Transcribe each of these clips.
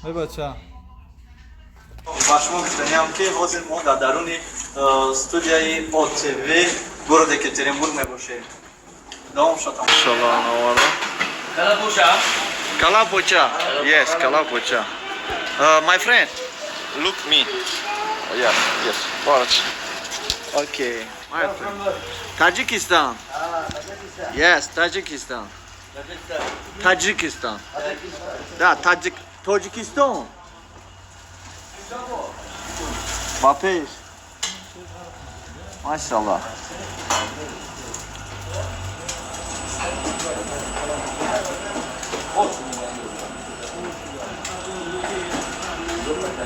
Бача. Ба шумо гуфтаниам, ки ҳозир мо дар даруни студияи ОТВ городи Екатеринбург мебошем. Давом шо тамошола. Калапуча. Калапуча. Yes, калапуча. My friend, look me. Yes. Watch. Okay. My friend. Tajikistan. Yes, Tajikistan. Tajikistan. Да, Таджик. Тоҷикистон. Ба пеш. Машаллах.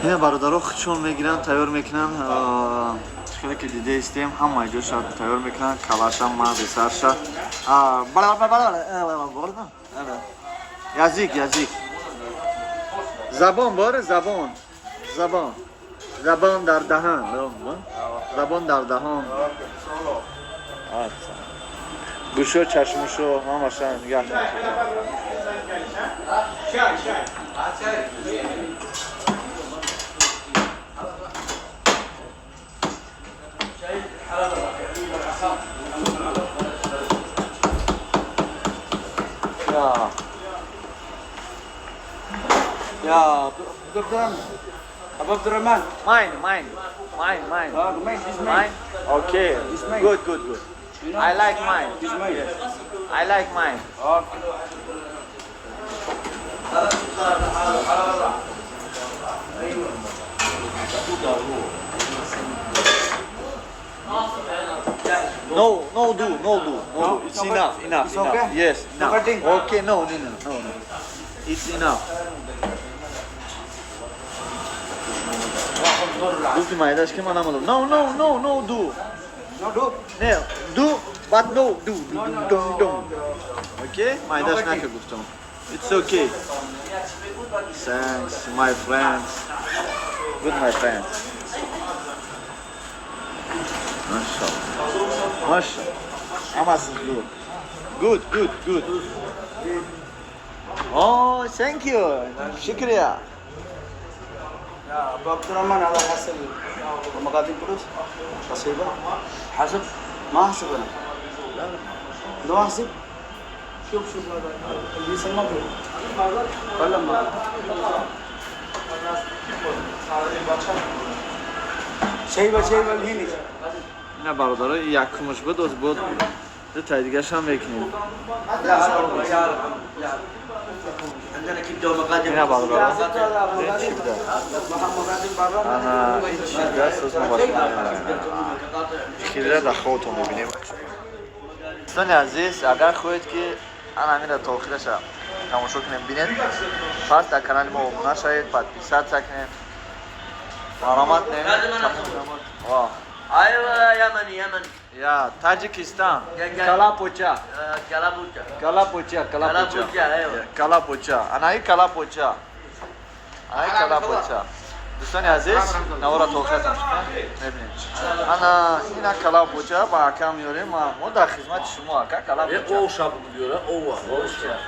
Ина бародаро хучон мегиранд, тайёр мекунанд. Хеле ки дида истем, ҳамаи ҷоша тайёр мекунанд, калаша, мағзи сарша. Язык, язык. Забон боре, забон. Забон. Забон дар даҳан. Забон дар даҳон. Аца. Гӯшо, чашмушо, ҳамаша нигаҳ мекунанд. Я. يا عبد الرحمن، ابو عبد الرحمن. Mine, mine, mine, mine. اه mine, this mine. Mine? Okay. This mine. Good, good, good. You know? I like mine. This mine. I like mine. Okay. No, no do, no do, no do. It's No enough, cutting. enough, It's enough. okay? Yes, No enough. cutting? Okay, no, no, no, no, no. It's enough. Гуфти майдаш ки ман намадам. No, no, no, no do. No do. Не, do, but no do, do, do, do, do. Okay? Майдаш No cutting. нака гуфтам. It's okay. Thanks, my friends. Good, my friends. Машаллах. Машаллах. Ҳамаси good. Good, good, good. Oh, thank you. Shukriya. يا ابو عبد الرحمن، هذا حسب مقادير فلوس حسيبه حسب ما احسب انا، لا لا ما احسب. شوف شوف، هذا اللي يسمى كلم. شيبه شيبه الهيني. Ина бародаро, якумаш буд, оз буд дутаи дигарашам мекунем. عندنا كبده ومقادير. Ина бародаро, ин чӣ буда? Ана ин чӣ буда? Соз мо хеле дар хобтон мебинем. Дӯстони азиз, агар хоҳед, ки ана ҳаминро то охираша тамошо кунем, бинед, пас дар канали мо обуна шавед, подписаться кунед. Марҳамат. Не. ايوه، يمني يمني. Я Таджикистан. Я- Калапоча. كلابوچا. Калапоча, калапоча. Калапоча, айва. Калапоча. Анаи калапоча. Анаи калапоча. Дӯстони азиз, навора то охир тамошо кунед, мебинед. Ана ина калапоча ба акам меорем, мо дар хизмати шумо, ака, калапоча. Оша бугӯра, ова.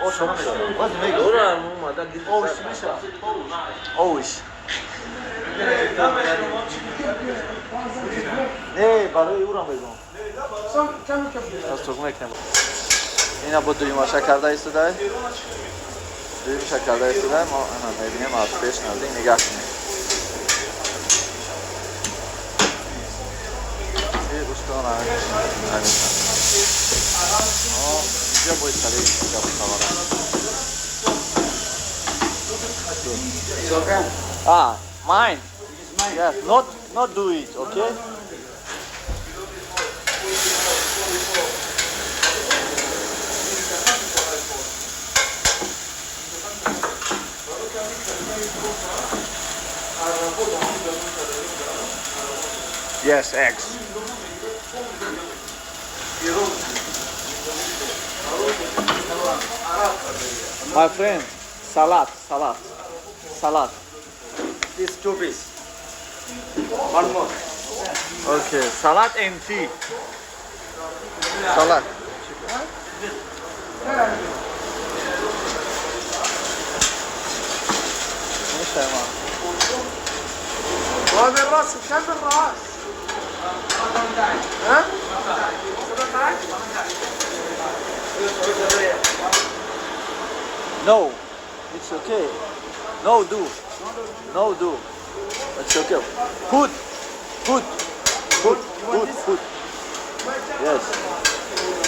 Ош намедонам. Боз мегӯ. Ора омада. Ош чӣ мешавад? Ош. Не, барои ӯро мегӯм. Аз туғ мекунем. Ина бо дуюмаша карда истодай. Дуюмаша карда истодай, мо ана мебинем аз пеш наздик, нигаҳ кунем. Э, устона. Инҷа бояд сари гап хабара. It's okay. Ah, mine. It's mine. Yes, not not do it, okay? Yes, eggs. My friend, salad, salad, salad. This two piece. One more. Okay, salad and tea. Salad. шайма. وهذا الراس كم الراس؟ ها؟ 17؟ No, it's okay. No do. No do. It's okay. Put. Put. Put. Put. Put. Yes.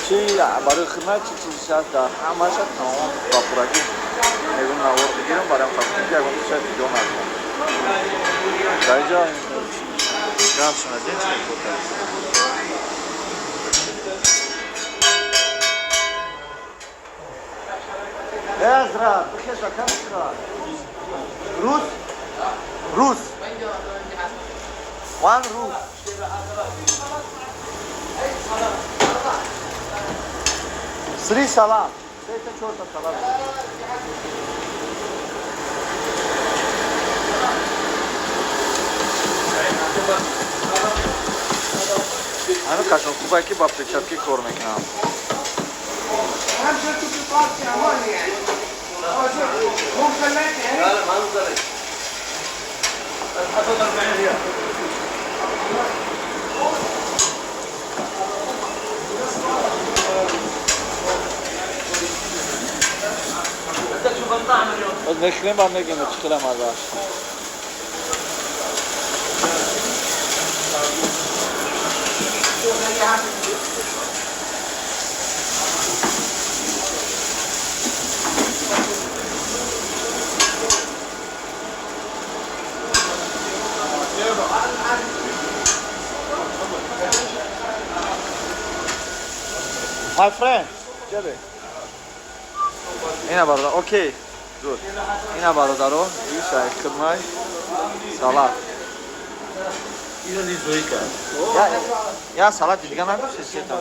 Чи барои хидмат чи чизи шаст дар ҳамаша тамом ба пуррагӣ мегӯм навор бигирам бароям хатир ки ягон чиза видео накунам. Дар инҷо гап шунадем чи мекунад. Эзра, бихеза кам чиқа? Рус? Рус. One Rus. Three salam. Сета чорта салам. Ҳамин қашонкубае ки ба перчатки кор мекунам. لا لا ما نزلت الحصاد 40 ريال. بدك شوف الطعم اليوم. Боз мехӯрем, баъд мегӯем чӣ хела маззааш. My friend, ҷабе. Ина бародар, окей. Good. Ина бародаро, иша хидмай салат. Я салати дига нагуфти сета.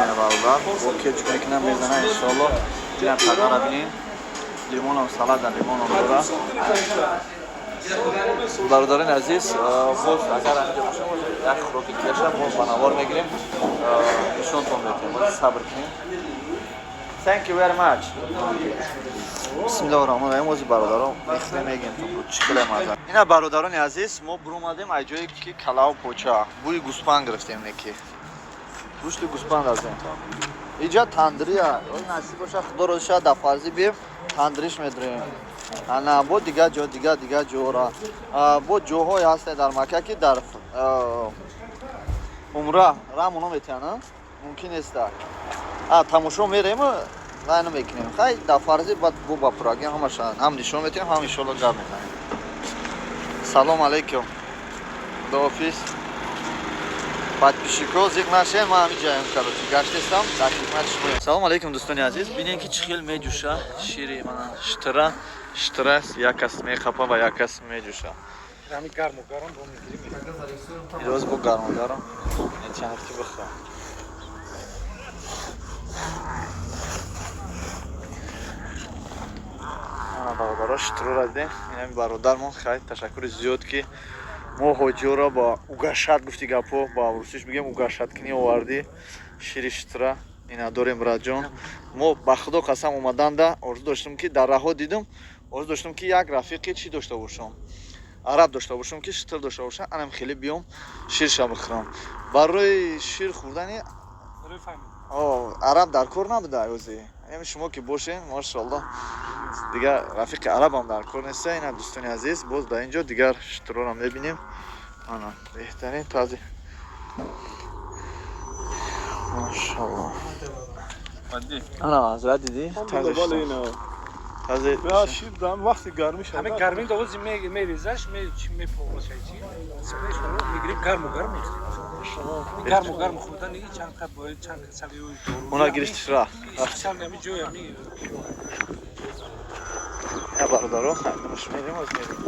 Ина бародар, бо кетчуп мекунам, мезанам иншоаллоҳ. Ина тағара бинин. Лимоном салат дар лимоном дора. Бародарони азиз, боз агар анҷо бошем, як хӯроки дигаша мо ба навор мегирем, нишонтон медиҳем. Боз сабр кунем. Thank you very much. Бисмиллоҳи раҳмони раҳим. Ози бародарон мехӯрем, мегем то чӣ хеле мазза. Ина бародарони азиз, мо буромадем аз ҷое ки калав поча, бӯи гӯспанд гирифтем неки. Гӯшти гӯспанд азем. Иҷа тандрия, насиб боша, худо розӣ шавад, дар фарзӣ бием, тандриш медурем. Ана бо дигар ҷо, дигар дигар ҷора. Бо ҷоҳое ҳастанд дар Макка ки дар умра рамоно метиҳанд, мумкин нест. Тамошо мерем, вай намекунем. Хай дар фарзӣ баъд бо ба пуррагӣ ҳамаша ҳам нишон метиҳем, ҳам иншоалло гап мезанем. Салом алейкум. Худоҳофиз. Подписчико зиқ нашед, ман ҳамин ҷаем, короче, гаштестам, дар хидмати шумоем. Салом алейкум, дӯстони азиз. Бинед ки чӣ хел меҷӯша шири мана штра, штрас як кас мехапа ва як кас меҷӯша. Ҳамин гарму гарм бо мегирим. Ирӯз бо гарму гарм чанд ки бихӯрам. Ана бародаро шитроро дидем. Инами бародармон, хай ташаккури зиёд ки мо ҳоҷиёро ба угашат гуфти гапҳо, ба русиш мегӯем угашаткунӣ овардӣ шири шитра. Ина дорем, братҷон. Мо ба худо қасам омаданда орзу доштем ки дар раҳо дидум, орзу доштем ки як рафиқи чӣ дошта бошам, араб дошта бошам ки шитр дошта бошам, анам хеле биём ширша бихӯрам. Барои шир хӯрдани араб дар кор набуда ози. Яъне шумо ки бошем, машоаллоҳ, дигар рафиқи арабам дар кор неста. Ина дӯстони азиз, боз дар инҷо дигар шитроро мебинем. Ана беҳтарин тази. Машоаллоҳ. Ана ҳазрат дидӣ? Тази. Тази. Шир дам вақти гармӣ шавад. Ҳамин гармӣ довози мерезаш, чи мепоғошай чи? Мегирӣ гарму гарм мехӯрӣ. Гарму гарм хӯрдан чанд қад бояд чанд сали дору. Она гирифтиш рафт. Чанд ҳамин ҷой ҳамин. Я бародаро, мерем, оз мерем.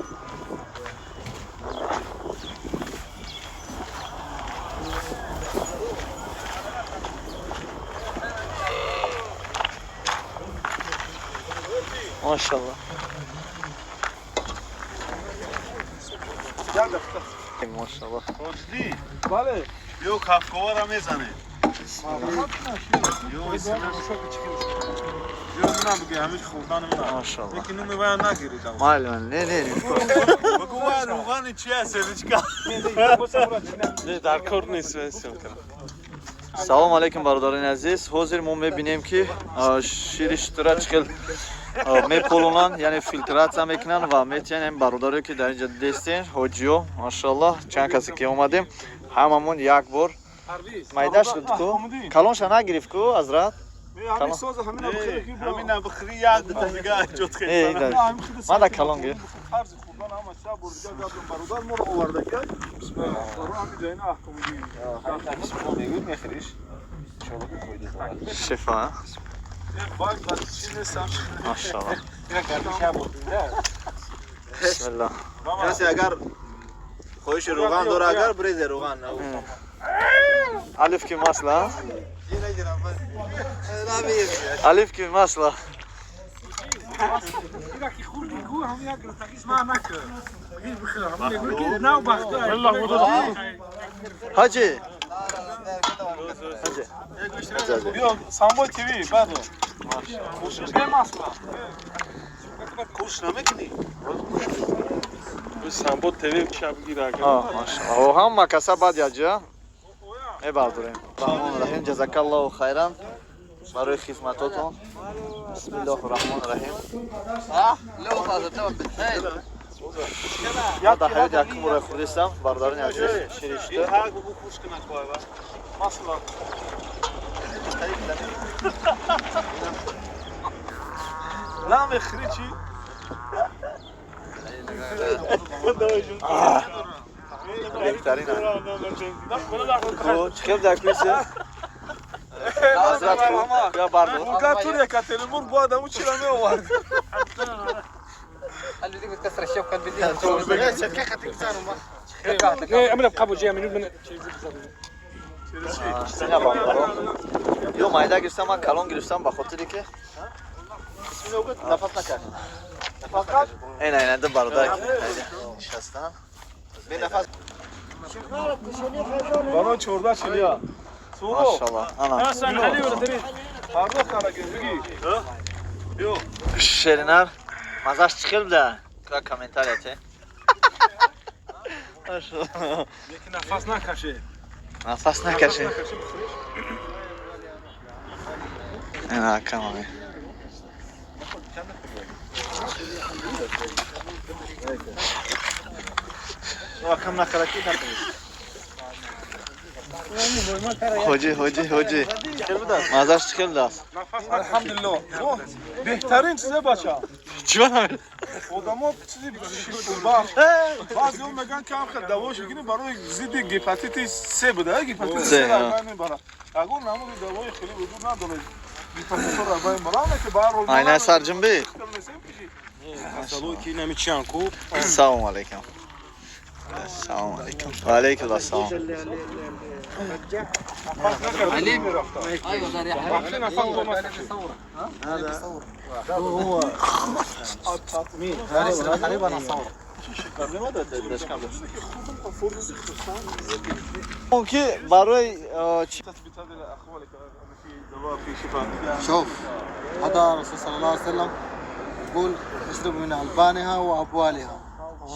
Машаллоҳ. Машаллоҳ. Тоҷдӣ. Бале. Ё кафковара мезанем. Машаллах. Майли, не, не, не. Дар кор нест съёмка. Салом алейкум, бародарони азиз. Ҳозир мо мебинем, ки шири шутура чӣ хел меполонанд, яъне фильтрация мекунанд ва метиҳанд. Ин бародаре, ки дар инҷа дестен, ҳоҷиё, машаллоҳ, чанд касе ки омадем, ҳамамон як бор майда шуд ку, калонша нагирифт ку, азрат. Мада калон гир. Қарзи хурдан ҳама ча бор дига гардон, бародар моро овардаги баро ҳами ҷайна аҳкомидӣ. Шифа. Машаллоҳ. Бисмиллоҳ. Касе агар хоҳиши равған дора, агар брезе равған. Оливки масло. Оливки масло. Ки хурди ку ҳам як гирифтагис ма накар. Нав бахта. Ҳаҷи. Ҳаҷи. Биё, Самбой ТВ, баъдо. Кӯшиш масла. Кӯшиш намекунӣ? Самбо ТВ шабгир агар. Машаллоҳ. Ҳама каса баъд яҷа мебардорем. Раҳмон раҳим, ҷазакаллоҳу хайран барои хизматотон. Бисмиллоҳи раҳмони раҳим. Ма дар ҳаёт якум бора хӯрдистам, бародарони азиз, шири шутур. Масла. Намехӯри чӣ? Беҳтарин. Чӣ хел дар кӯси? Ҳазрат ку, бия бардор. Бургар тур Екатеринбург бояд аму чира меовард. Сина, бародаро. Ё майда гирифтам, ман калон гирифтам ба хотире ки нафас накаш. Ина, ина, ду бародар нишастан. Барои 14 чилия. Машаллоҳ. Ана. Пардохт карда биги. Биё. Шеринар, мазаш чӣ хел буда? Ка комментария те. Машаллоҳ. Лекин нафас накаше. Нафас накаше. Ина акамаме. Акам нахараки накунӣ. Ҳоҷӣ, ҳоҷӣ, ҳоҷӣ. Мазаш чӣ хел будааст? Алҳамдулиллоҳ. Беҳтарин чизе, бача. Чӣ ба? Одамо чизи шифобахш. Баъзеҳо мегӯянд, ки ҳам хел давош мекунӣ, барои зидди гепатити С буда, гепатити С ра мебарад. Ягон намуди давои хеле вуҷуд надорад. Гепатитро байн барад, ки ба ҳар ҳол Айна сарҷунбӣ. Салому алейкум. Салому алейкум. Ва алейкум ассалом. Ки барои شوف، هذا الرسول صلى الله عليه وسلم يقول اشربوا من ألبانها وأبوالها،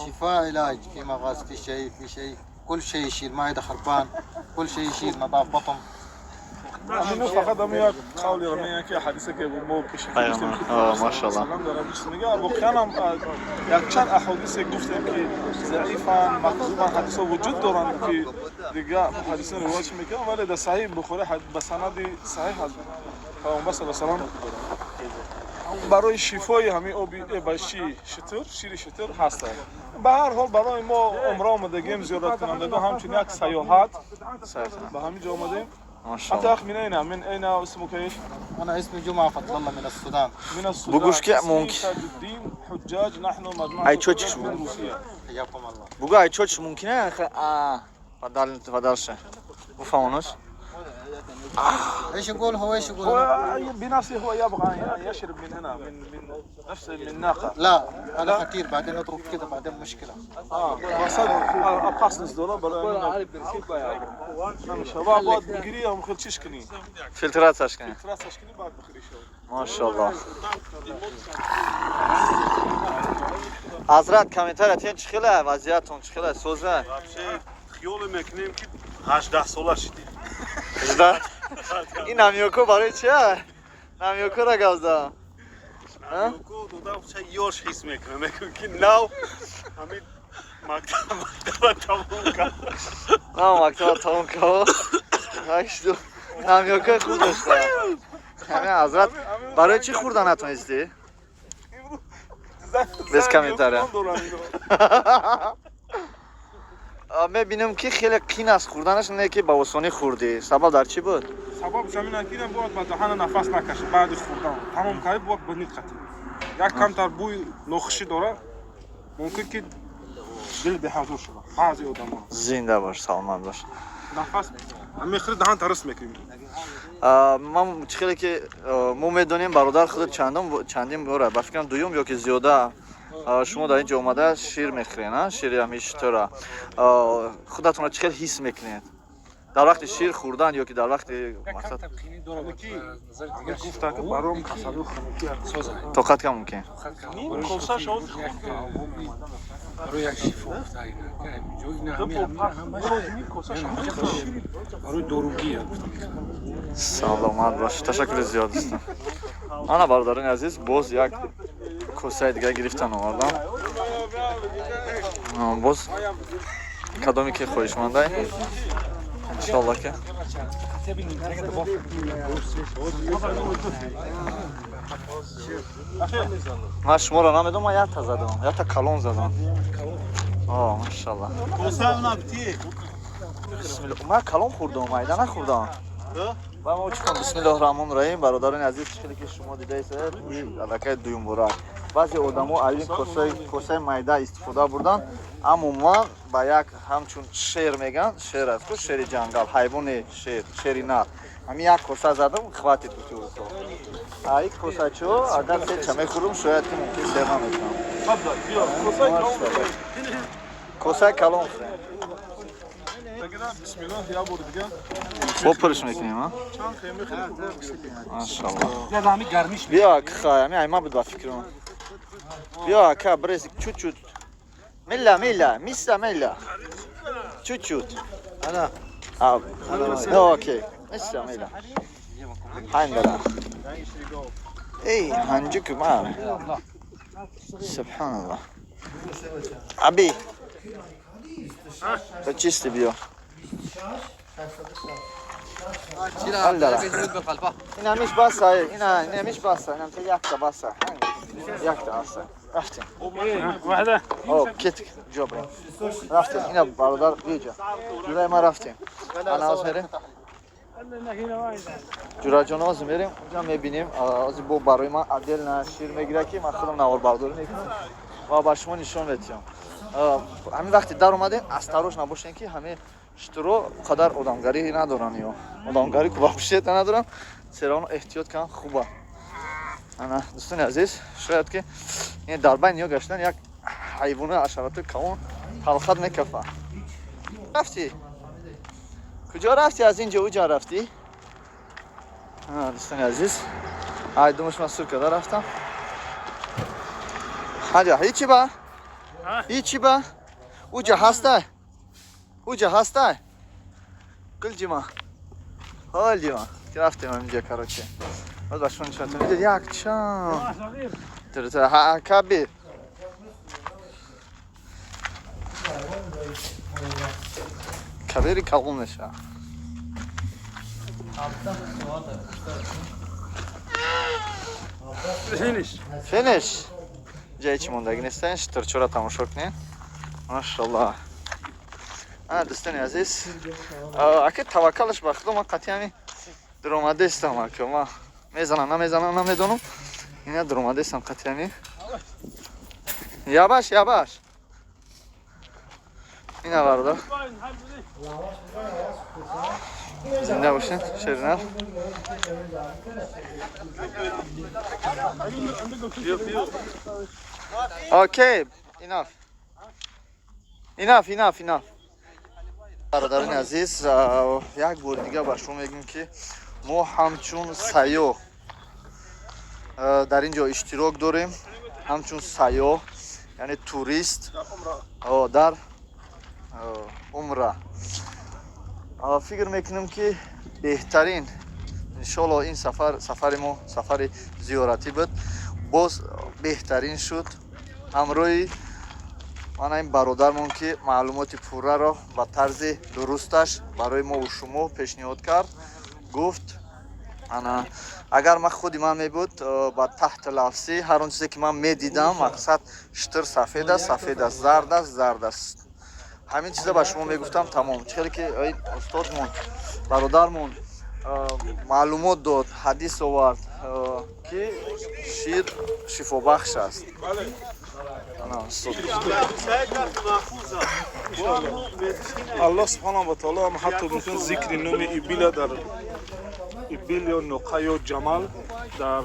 شفاء، علاج، في مغص، في شيء، في شيء، كل شيء يشيل، معدة خربان، كل شيء يشيل، نظاف بطن. Амино фақат ҳамин як қавлеро мегӯянд, ки ҳадисе ки мо пеши гуфтем, ки Машаллоҳ. Мега, воқеан ҳам якчанд аҳодисе гуфтем, ки заифан, макзубан, ҳадисҳо вуҷуд доранд, ки дига ҳадисо ривоят мекунанд, вале дар Саҳиҳ Бухорӣ ба санади саҳиҳ аз Пайғамбар саллаллоҳу алайҳи васаллам барои шифои ҳамин оби ба ши шутур, шири шутур ҳастанд. Ба ҳар ҳол, барои мо умра омадагием, зиёраткунандагон, ҳамчун як сайёҳат ба ҳамин ҷо омадем. أنت Машаллоҳ. أخ من أين؟ من أين اسمك إيش؟ أنا اسمي جمعة فضل الله من السودان. من السودان. بقوش كي اسمي ممكن. تاج الدين حجاج، نحن مجموعة أي تشوتش حجاج من روسيا. حياكم الله. Бугӯ, ай чоч мумкин а? Подальше. Буфаҳмонаш. ايش يقول هو؟ ايش يقول؟ هو بنفسه هو يبغى يشرب من هنا، من نفس من ناقه. لا هذا خطير، بعدين اضرب كده بعدين مشكله. ابقاس نزدولا بلا شباب بعد بگیری هم خیلی چیش کنی. Филтратсияш кунӣ. فیلتراسش کنی بعد بخوری شو. Машаллоҳ. Ҳазрат, комментария тен, чӣ хела вазъиятон, чӣ хела соза? Вообще хиёле мекунем, ки 18 сола шидем. Жда. Ин намёко барои чия? Намёкора гап задам. Намёко додам, ча ёш ҳис мекунам, мекунам, ки нав ҳамин мактаба тамом кард. На, мактаба тамом кард. Ҳашту намёкои хуб дошта. Ҳамин ҳазрат, барои чӣ хӯрда натонистӣ? Без комментария. Мебинем, ки хеле қин аст хӯрданаш, не ки ба осонӣ хӯрдӣ. Сабаб дар чӣ буд? Сабаб ҳамин аст, ки бояд ба даҳана нафас накашӣ. Баъди хӯрдан тамом кардӣ, бояд ба нитқатӣ як камтар бӯи нохушӣ дорад, мумкин ки дил беҳазур шавад баъзе одамо. Зинда бош, саломат бош. Нафас мехӯри, даҳан тарис мекунӣ. Ман чӣ хеле ки мо медонем, бародар, худат чандум, чандин бора, ба фикрам, дуюм ё ки зиёда шумо дар ин ҷо омада шир мехӯред, а шири ҳамин шутура. Худатонро чӣ хел ҳис мекунед дар вақти шир хӯрдан ё ки дар вақти мақсад? Гуфта, ки баром касалию хунукӣ. Тоқат кам мумкин. Барои як шифо гуфта, барои доругӣ гуфта. Саломат бош, ташаккури зиёд, дӯстон. Ана, бародарони азиз, боз як косаи дигар гирифтан овардам. Боз кадоме ки хоҳишмандай, иншоалло ки ман шуморо намедонам. Ман якта задам, якта калон задам. О, машалло, ман калон хӯрдам, майда нахӯрдам. Ва мо чӣ кунам? Бисмиллоҳи раҳмони раҳим. Бародарони азиз, чӣ хеле ки шумо дидаед, аллакай дуюмбора. Баъзе одамо аз ин косаи майда истифода бурданд, аммо ман ба як ҳамчун шер меган, шер аст ку, шери ҷангал, ҳайвони шер, шери нар, ҳамин як коса задам, хватит, гуфти усто. А ин косачо агар сеча мехӯрам, шояд ки мумкин сер намекунам. Косаи калон хӯрем. Бо пурш мекунем, а машалло. Биё, хай, ами айма буд ба фикрам. Биё, ака, брез чуть-чуть. Милла, милла, мисса, милла. Чуть-чуть. Ана. А, ну окей. Мисса, милла. Хайндара. Эй, ханҷук мар. Субҳаналлоҳ. Аби. Чисти биё. Аллала. Ин ҳамиш баса, ина, ин ҳамиш баса, ин ҳам якта баса. Якта баса. Рафтем. О, кет ҷо брем. Рафтем. Ина бародар, биёҷа. Ҷураи ма, рафтем. Ана оз мерем. Ҷураҷон, оз мерем. Унҷа мебинем. Ози бо барои ман отдельно шир мегирад, ки ман худам наворбардорӣ мекунам ва ба шумо нишон медиҳам. Ҳамин вақте дар омадем, осторожно бошем, ки ҳамин шутуро қадар одамгарӣ надоранд ё одамгарӣ вообще надоранд, всё равно эҳтиёт кунан хуба. Ана, дӯстони азиз, шояд ки ин дар байни ё гаштан як ҳайвони ҳашароти калон ҳалқат мекафа. Рафтӣ, куҷо рафтӣ? Аз ин ҷо уҷа рафтӣ? Дӯстони азиз, ай думаш ман сур карда рафтам. Ҳаҷа ҳичи ба ҳичи ба уҷа ҳастай, уҷа ҳастай, гулҷима, ҳолҷима, ки рафтем ҳаминҷа. Короче, боз ба шумо нишон медиҳад як чанд кабир. Кабири калон мешавад. Финиш. Финиш. Ҷаи чӣ мондагӣ нестан. Шутурчора тамошо кунед, машаллоҳ. Ана, дӯстони азиз, ака, таваккалаш ба худо. Ман қатъи ҳами дуромадаистам, ака. Ман мезанам, намезанам, намедонам. Ина дуромадаистам қатъи ҳами. Yavaş, yavaş. Ина, бародар. Зинда бошед, шеринар. Okay, enough. Enough, enough, enough. Бародарони азиз, як бори дигар ба шумо мегӯем, ки мо ҳамчун сайёҳ дар ин ҷо иштирок дорем, ҳамчун сайёҳ, яъне турист дар умра. Фикр мекунем, ки беҳтарин, иншоалло, ин сафар, сафари мо сафари зиёратӣ буд, боз беҳтарин шуд ҳамроҳи мана ин бародармон, ки маълумоти пурраро ба тарзи дурусташ барои мову шумо пешниҳод кард, гуфт. Ана агар ман худи ман мебуд, ба таҳти лафзӣ ҳар он чизе ки ман медидам, мақсад шутур сафед аст, сафед аст, зард аст, зард аст, ҳамин чиза ба шумо мегуфтам, тамом. Чӣ хеле ки устодмон, бародармон маълумот дод, ҳадис овард, ки шир шифобахш аст. Ана, устод. Аллоҳ субҳанаҳу ва таоло ҳам ҳатто мумкин зикри номи ибила дар ибил ё ноқа ё ҷамал дар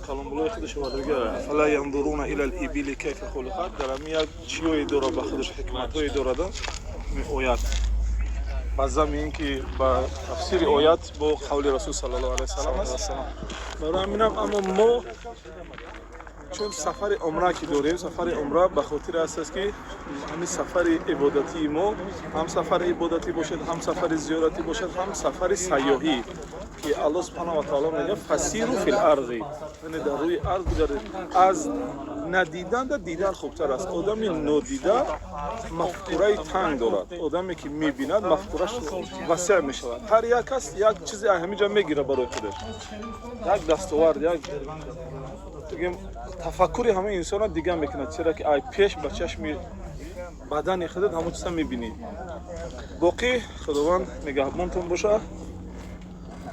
каломуллои худаш овардага: أفلا ينظرون إلى الإبل كيف خلقت. Дар ҳамин як чиёе дорад, ба худаш ҳикматҳое дорада оят. Ба зами ин ки ба тафсири оят бо қавли расул саллаллоҳу алайҳи васаллам аст. Барои ҳаминам, аммо мо чун сафари умра ки дорем, сафари умра ба хотири аст, ки ҳамин сафари ибодатии мо ҳам сафари ибодатӣ бошад, ҳам сафари зиёратӣ бошад, ҳам сафари сайёҳӣ, ки аллоҳ субҳанаҳу ва таоло мегӯяд: فسيحوا في الأرض, яъне дар рӯи арз бигардед. Аз надиданда дидан хубтар аст. Одами нодида мафкураи танг дорад, одаме ки мебинад, мафкураш васеъ мешавад. Ҳар як кас як чизе ҳамин ҷо мегирад барои худаш, як дастовард, як бигем тафаккури ҳамаи инсонро дигар мекунад, чера ки ай пеш ба чашми бадани худат ҳамон чиза мебинӣ. Боқӣ Худованд нигаҳбонтон бошад.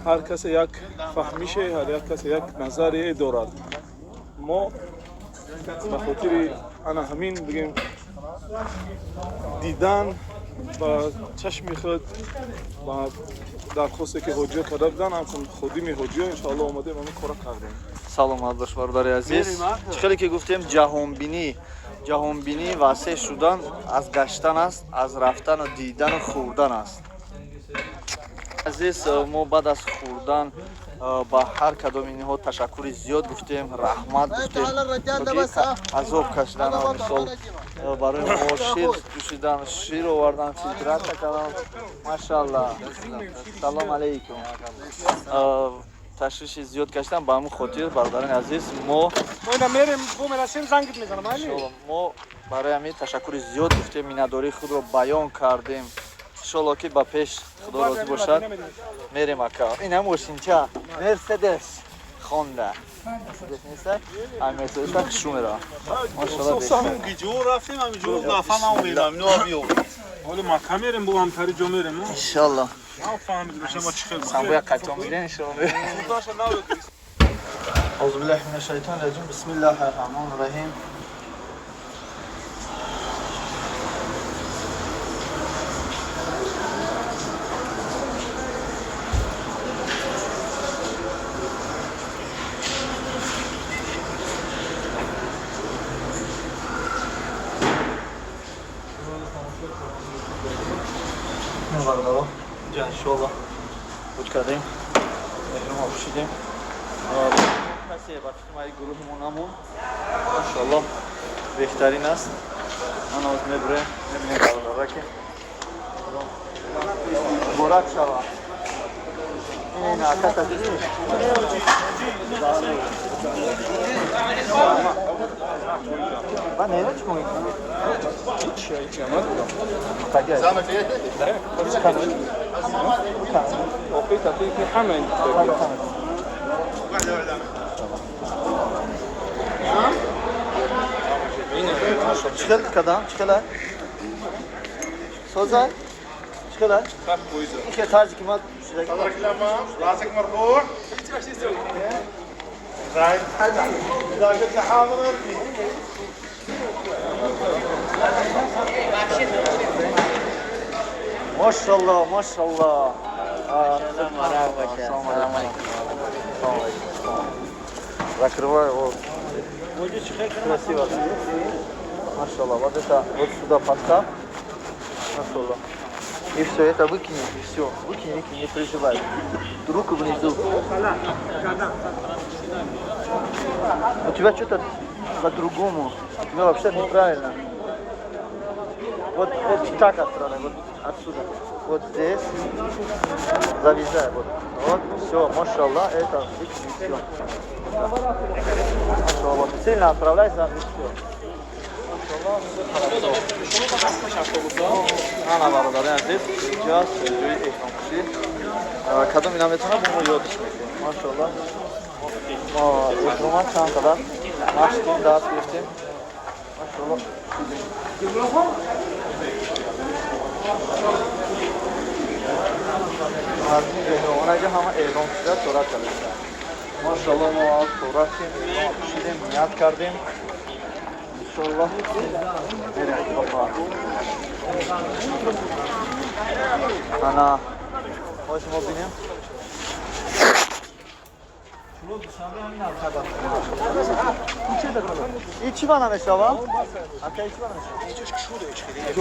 Ҳар касе як фаҳмише, ҳар як касе як назарие дорад. Мо ба хотири ана ҳамин бигем дидан ба чашми худ, ба дархосте ки ҳоҷиё карда буданд, ҳамчун ходими ҳоҷиё, иншоалло, омадем, ҳамин кора кардем. Саломат бош, бародари азиз. Чӣ хеле ки гуфтем, ҷаҳонбинӣ васеъ шудан аз гаштан аст, аз рафтану дидану хӯрдан аст. Азиз, мо баъд аз хӯрдан ба ҳар кадоми инҳо ташаккури зиёд гуфтем, раҳмат гуфтем, ки азоб кашидан, мисол, барои мо шир ҷӯшидан, шир овардан, фильтрация кардан, машаалло, салом алейкум, ташвиши зиёд кашидан. Ба ҳамин хотир, бародарони азиз, мо Мо ина мерем, бо мерасем, зангит мезанам, айли. Иншоалло, мо барои ҳамин ташаккури зиёд гуфтем, миннатдории худро баён кардем. Иншоалло, ки ба пеш, Худо розӣ бошад, мерем. Ака, ин ҳам мошинча Мерседес хонда, Мерседес неста, ай Мерседеса хушу мерава, машалло. Ҳамон гиҷо рафтем, ҳамин ҷо нафа наомедам, ино биё. Ҳоло Макка мерем, бо ҳамтари ҷо мерем. Иншоалло. Фаҳмид бошам, чӣ хел. Самбоя қатон мидем, иншоалло. أعوذ بالله من الشيطان الرجيم، بسم الله الرحمن الرحيم. Бародаро, инҷа иншоалло буд кардем, эҳрома пӯшидем. Касе ба фикри ман гурӯҳи мо намонд, иншоалло, беҳтарин аст. Ман ҳоз мебурем, мебинем, бародара, ки муборак шава. Ин аката дидӣ? Ба нера чӣ кор мекунӣ? Таги. Канал. Оқи таки ки ҳама ин. Чӣ хел кардам? Чӣ хела? Соза? Чӣ хела? Ин хел тарзе ки ман راسك مرفوع. اذا قلت حاضر ارمي. Машалло, машалло. Ассалому алейкум. Закрываю вот. Красиво, да? Машаллах. Вот это вот сюда поставь. Машаллах. И все, это выкини, и все. Выкини, выкини, не переживай. Руку внизу. У тебя что-то по-другому. У тебя вообще неправильно. Вот, вот так отправляй, вот отсюда. Вот здесь. Завязай, вот. Вот, все, машаллах, это выкини, все. Машаллах. Сильно отправляй, и все. Машаллах, все хорошо. Ана бародари азиз, инҷо ҷои эҳромпӯшӣ. Кадом ина метавонад, мо ёдш мекунем. Машаллах. Мо эҳрома чанд қадар машқим, даст гирифтем. Машаллах. Мардуми эҳромонаҷа ҳама эҳром пӯшида сурат карда. Машаллах, мо суратем, эҳром пӯшидем, ният кардем. Иншаллах мерем, худо хоҳад. Ана ҳозир мо бинем. И чӣ ба намешава? Ака, и чӣ ба намешава?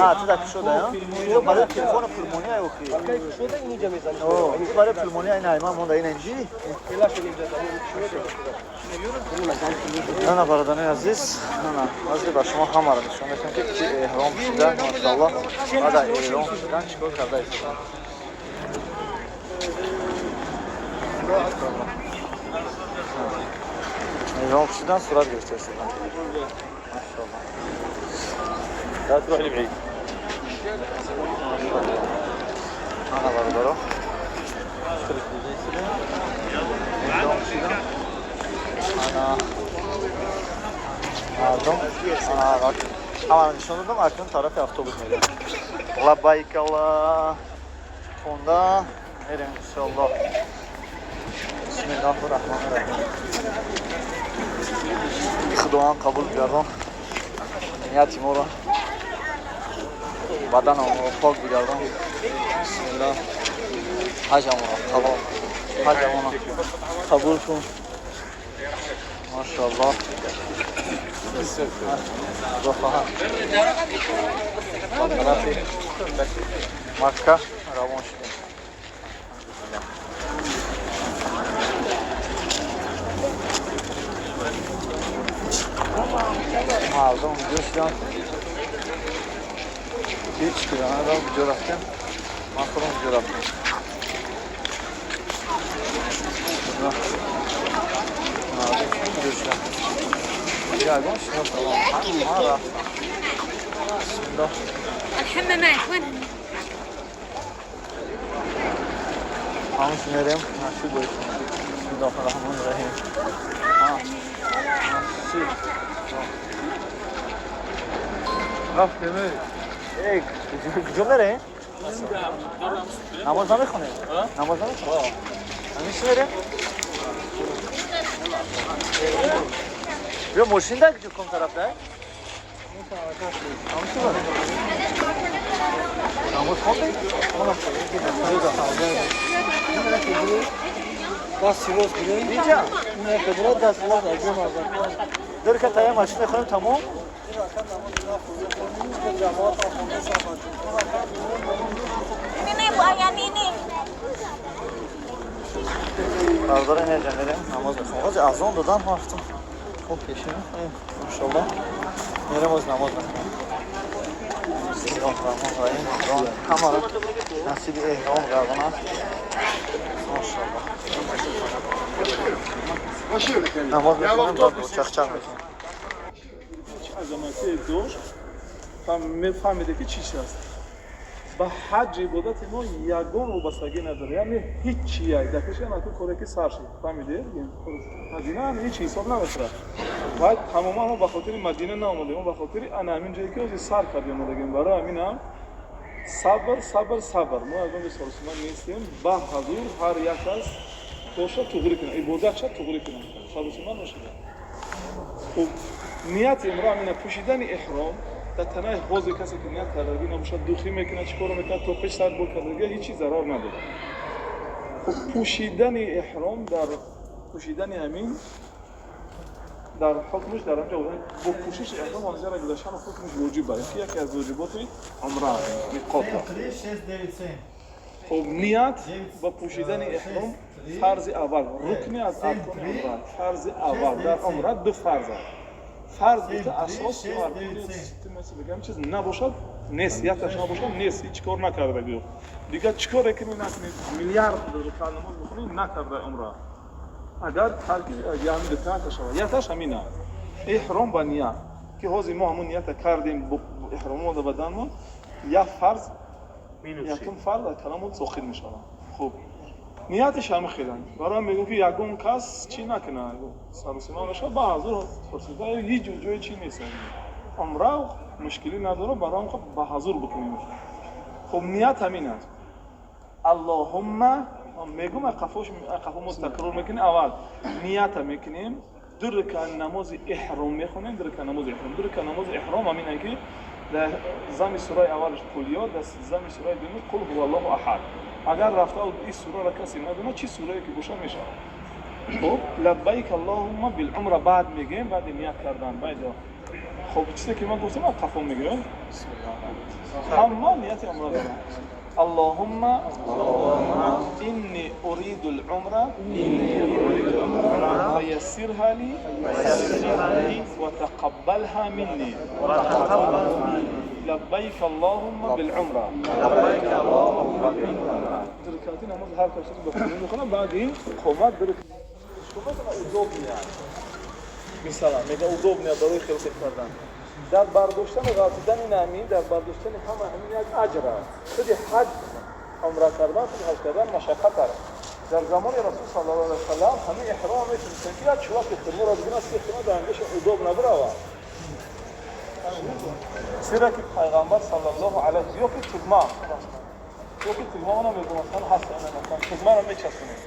А, ту да кушода, я? Барои телефону пулмония охи. О, барои пулмония ина ма монда ина инҷи. Ана бародарони азиз, ана ҳозир ба шумо ҳамаро нишон медиҳам, ки чӣ эҳром шуда, машааллоҳ. Баъд аз эҳром шудан чӣ кор карда истодан. Эҳром шудан сурат гирифта истодан. Машааллоҳ. لا تروح لبعيد. Ана бародаро. Эҳром шудан. Ана мардум, ана ҳамаро нишон додам, акнун тарафи автобус мерем. Лаббайк Аллоҳ хонда мерем иншоаллоҳ. Бисмиллоҳи раҳмони раҳим. Худованд қабул бигардон нияти моро, баданамонро пок бигардон. Бисмиллоҳ. Ҳаҷамонро қабул, ҳаҷамонро қабул кун. Машааллоҳ. Худо хоҳад, ба тарафи Макка равон шудем. Мардум куҷо шуданд? Ҳеҷ киданадам, куҷо рафтем? Ман худам куҷо рафтем? Мардум куҷо шуданд? Ягон шиносам ҳама рафтам. Бисмиллоҳ. الحمامات وين؟ ҳамаш мерем, насиб боишем. Бисмиллоҳи раҳмони раҳим. Насиб. Рафтем. Эй, куҷо мерем? Намоз намехонем? Намоз намехонем? Ҳамин чӣ мерем? Биё, мошин дар куҷо, ком тараф дай? Ҳамин чӣ барем? Намоз хондем? Даст рост бигирем. Инҷа? Даст рост аҷум аз Дирка тая машин мехонем, тамом? Ini Bu Ayani ini. Бародари инҷа мерем, намоз мехонем. Ҳозир азон додан, мо рафтем. Хуб, пеши мехонем. Иншоаллоҳ. Мерем, ҳозир намоз мехонем. Бисмиллоҳи раҳмони раҳим. Худо ҳамаро насиби эҳром гардонад. Машааллоҳ. Намоз мехонем, баъд чахчах мекунем. Чӣ азамате дошт, мефаҳмиде, ки чӣ чиз аст. Ба ҳаҷ ибодати мо ягон вобастагӣ надорад, яъне ҳеҷ чи як дар пеши анаку коре ки сар шуд, фаҳмиде, Мадина ҳеҷ ҳисоб намешавад. Баъд тамоман мо ба хотири Мадина наомадем, мо ба хотири ана ҳамин ҷое ки ҳозир сар кардем омадагем. Барои ҳаминам сабр, сабр, сабр. Мо ягон ҷо саросима нестем. Ба ҳазур ҳар як кас боша туғрӣ кунад, ибодатша туғрӣ кунад, саросима нашуда. Хуб, нияти имро ҳамина пӯшидани эҳром дар танаи ҳозир касе ки ният кардагӣ набошад, духӣ мекунад, чӣ коро мекунад, то пеш сар бо кардагӣ, ҳеҷ чиз зарар надорад. Хуб, пӯшидани эҳром, дар пӯшидани ҳамин дар ҳукмаш дар онҷо бо пӯшиши эҳром онҷо гузаштан ҳукмаш воҷиб аст, ки яке аз воҷиботи умра миқот аст. Хуб, ният ба пӯшидани эҳром фарзи аввал, рукне аз аркони умра, фарзи аввал. Дар умра ду фарз аст. Фарз гуфта асос ё аркони бигам чиз набошад, нест, якташ набошад, нест, ҳеҷ кор накарда гӯё. Дигар чӣ коре кунӣ накунӣ, миллиард ракат намоз бихонӣ, накарда умра. Агар тарки яъне дутаата шавад, якташ ҳамин аст. Эҳром ба ният, ки ҳозир мо ҳамон нията кардем, эҳромо да баданмон, як фарз, якум фарз аз каламон соқит мешавад. Хуб, нияташ ҳама хеланд. Барои мегӯм, ки ягон кас чӣ накунад, сарусима мешавад, ба ҳазур пурсида, ҳеҷ ҷое чӣ нест. Умра мушкилӣ надорад, барои хуб ба ҳазур бикунем. Хуб, ният ҳамин аст. Аллоҳумма мегӯм, қафо мо такрор мекунем. Аввал нията мекунем, ду ракат намози эҳром мехонем, ду ракат намози эҳром. Ду ракат намози эҳром ҳамин ки дар зами сураи аввалаш қулё, дар зами сураи дуюм қул ҳуваллоҳу аҳад. Агар рафта ин сураро касе надонад, чӣ сурае ки бошад мешавад. Хуб, лаббайк аллоҳумма билумра баъд мегӯем, баъди ният кардан. Баъд хуб, чизе ки ман гуфтам, қафо мегӯем. Ҳама нияти умра доранд. Аллоҳумма инни уриду л-умра фаяссирха ли ва тақаббалха минни. Лаббайк аллоҳумма билумра. Ракати намоз ҳар кас ба хона мехонад, баъд ин қомат ду ракат удобния. Мисалан, мега удобния барои хелхел кардан. Дар бардоштани ғалтидани ҳамин, дар бардоштани ҳама ҳамин як аҷр аст. Худи ҳаҷ умра кардан, худи ҳаҷ кардан машаққат аст. Дар замони Расул саллаллоҳу алайҳи васаллам ҳамин эҳром метавонистанд, ки як чуваки хурморо бигиранд, се хурмо дар ангаши удоб набирава. Зеро ки пайғамбар саллаллоҳу алайҳи ё ки тугма, ё ки тугма она мегӯям, масалан ҳаст, масалан тугмаро мечаспонем.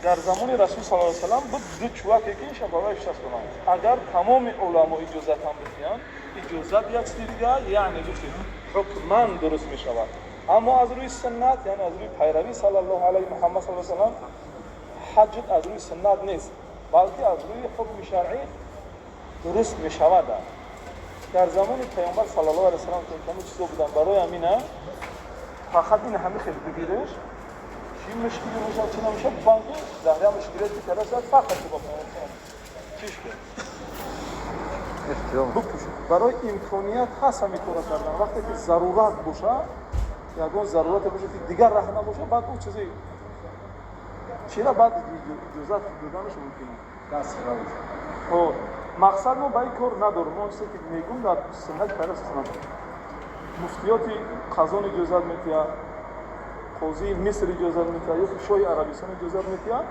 Дар замони Расул саллаллоҳу алайҳи васаллам буд ду чуваке ки инша барои часпонанд. Агар тамоми уламо иҷозат ҳам бидиҳанд, иҷозат як чизи дигар, яъне гуфтем ҳукман дуруст мешавад. Аммо аз рӯи суннат, яъне аз рӯи пайравӣ саллаллоҳу алайҳи Муҳаммад саллаллоҳу алайҳи васаллам, ҳаҷ аз рӯи суннат нест, балки аз рӯи ҳукми шаръӣ дуруст мешавад. Дар замони Пайғамбар саллаллоҳу алайҳи васаллам ки ҳамин чизо буданд, барои ҳамина фақат ин ҳами хел бигиреш, чӣ мушкиле бошад, чӣ набошад, банки дар мушкиле ки карда фақат бо Пайғамбар чиш кард. Бипӯшед. Барои имконият ҳаст ҳамин кора кардан. Вақте ки зарурат бошад, ягон зарурате бошад, ки дигар раҳ набошад, баъд ӯ чизе чира баъд иҷозат доданаш мумкин аст. Мақсад мо ба ин кор надорем. Мо чизе ки мегӯм дар суннати Пайғамбар суннат. Муфтиёти Қазон иҷозат медиҳад, қозии Миср иҷозат медиҳад, ё шоҳи Арабистон иҷозат медиҳад.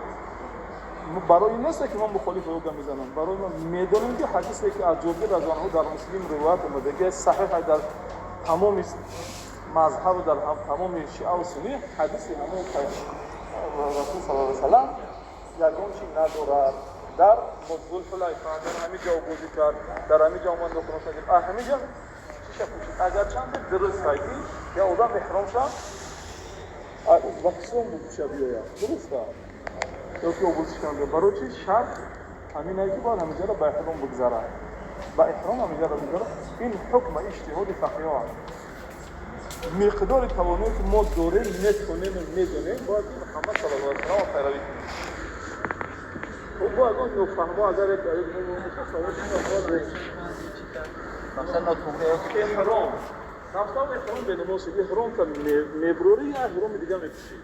Барои ин нест ки ман мухолифи ӯ гап мезанам. Барои мо медонем ки ҳадисе ки аз Ҷобир разияллоҳу анҳу дар Муслим ривоят омада, ки саҳиҳ дар тамоми мазҳаб, дар тамоми шиа ва сунни, ҳадиси ҳамон Расул саллаллоҳу алайҳи васаллам ягон чи надорад. Дар Зулҳулайфа дар ҳамин ҷо бозӣ кард, дар ҳамин ҷо омад нохунаш гирифт. Ҳамин ҷо чиша пӯшид. Агарчанде дуруст ай ки я одам эҳром шав, Узбекистон бупӯша биёяд. Дуруст аст. Ё ки обузишкан биёяд. Барои чи шарт ҳамин ай ки бояд ҳаминҷаро ба эҳром бигзарад. Ба эҳром ҳаминҷаро бигзарад. Ин ҳукма иҷтиҳоди фақиҳо аст. Миқдори тавоное ки мо дорем, метонем, медонем, бояд Муҳаммад саллаллоҳу алайҳи васаллам пайравӣ кунем. Хуб, бо ягон нофаҳмо агар як эҳром рафтам, эҳром бенамоз шуд, эҳром та меброрӣ, я эҳроми дига мепӯшӣ.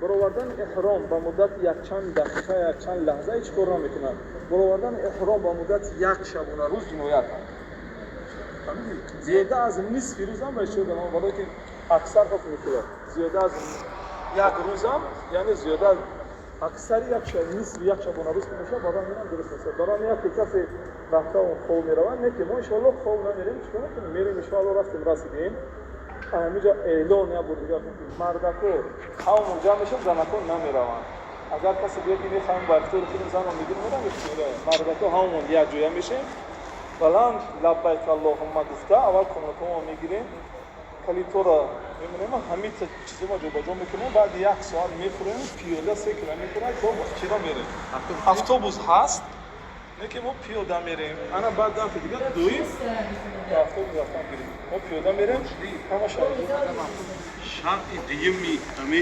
Баровардани эҳром ба муддати якчанд дақиқа, якчанд лаҳза ҳеҷ кор намекунад. Баровардани эҳром ба муддати як шабона рӯз ҷиноят аст. Зиёда аз нисфи рӯзам ба ишора дорам, барои ки аксар ҳукм мекунад. Зиёда аз як рӯзам, яъне зиёда аз аксари як шаб, нисфи як шабона рӯз ки мешавад, барои ҳаминам дуруст нест. Барои ҳамин як касе рафта он хоб меравад, не ки мо иншоаллоҳ хоб намерем, чикор мекунем? Мерем иншоаллоҳ, рафтем, расидем. Ҳаминҷо эълон як бор дигар, мардако ҳамон ҷамъ мешаванд, занако намераванд. Агар касе бигӯяд ки мехоҳем ба ихтиёри худам занро мегирем, мерам ихтиёр. Мардако ҳамон як ҷоя мешем, баланд лаббайк аллоҳумма гуфта, аввал комнатаҳоро мегирем, Калитора мемонем, ҳамин чизома ҷобаҷо мекунем, баъди як соат мефурем, пиёда 3 километра то чира мерем. Автобус ҳаст, не ки мо пиёда мерем. Ана баъд дафъи дигар дуюм ба автобус рафтан гирем. Мо пиёда мерем, ҳамаша. Шарти дуюми ҳами?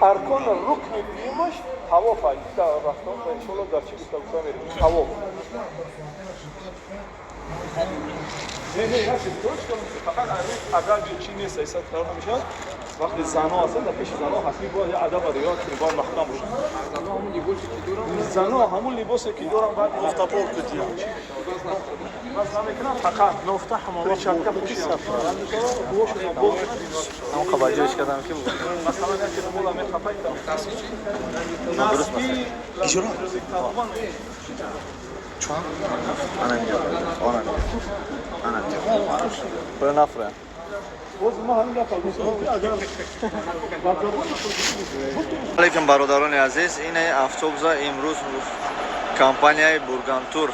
Аркон, рукни дуюмаш тавоф ай, дар рафтон иншолло дар чи гуфта гуфта мерем, тавоф. Не, не, як чиз точка, фақат адаби чи нест, айсад қарор намешавад. Вақте занҳо ҳастанд, дар пеши занҳо ҳатмӣ бояд як адаб риоят кунем, бояд маҳкам бошанд. Занҳо ҳамун либосе ки доранд, баъд Нофтапор кутия. Иваз намекунанд, фақат перчатка пӯшидан. Ҳамон қабаҷош кардам ки Масалан, яке румола мехапад. Нодуруст. Носки талбан. Ана инҷо, ана ана инҷо. Бро, нафурем. Боз ма ҳамин гапа гуфтам, ки агар ба забони Алейкум, бародарони азиз. Ин автобуса имрӯз компанияи Бургантур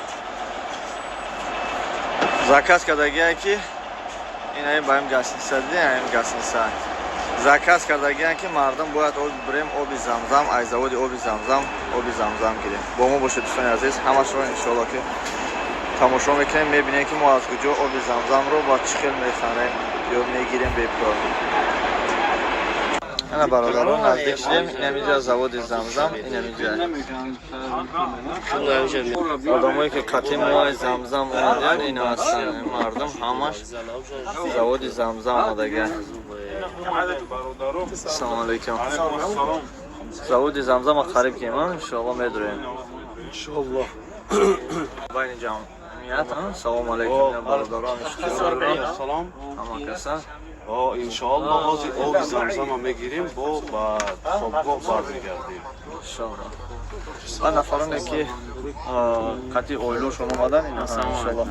заказ кардагие, ки инаи ба им гостиница, дидем, гостиница заказ кардагиян, ки мардум бояд об бирем, оби Замзам, аз заводи оби Замзам оби Замзам гирем. Бо мо бошед, дӯстони азиз, ҳамашро иншоалло ки тамошо мекунем, мебинем, ки мо аз куҷо оби Замзамро ба чӣ хел мехарем ё мегирем бепул. Ана, бародарон, наздик шудем. Инамиҷа заводи Замзам, инамиҷа одамое ки қатъи мои Замзам омадаян, ина ҳастанд. Мардум ҳамаш заводи Замзам омадагиан. Ассалому алайкум. Заводи Замзама қариб кем, иншоалло медурем. Иншоалло. Байни ҷамъият. Салому алайкум, бародарон. Салом. Ҳама каса. Иншоалло ҳозир оби Замзама мегирем, бо ба хобгоҳ бармегардем. Иншоалло. Ва нафароне ки қатъи оилошон омадан, ин иншоалло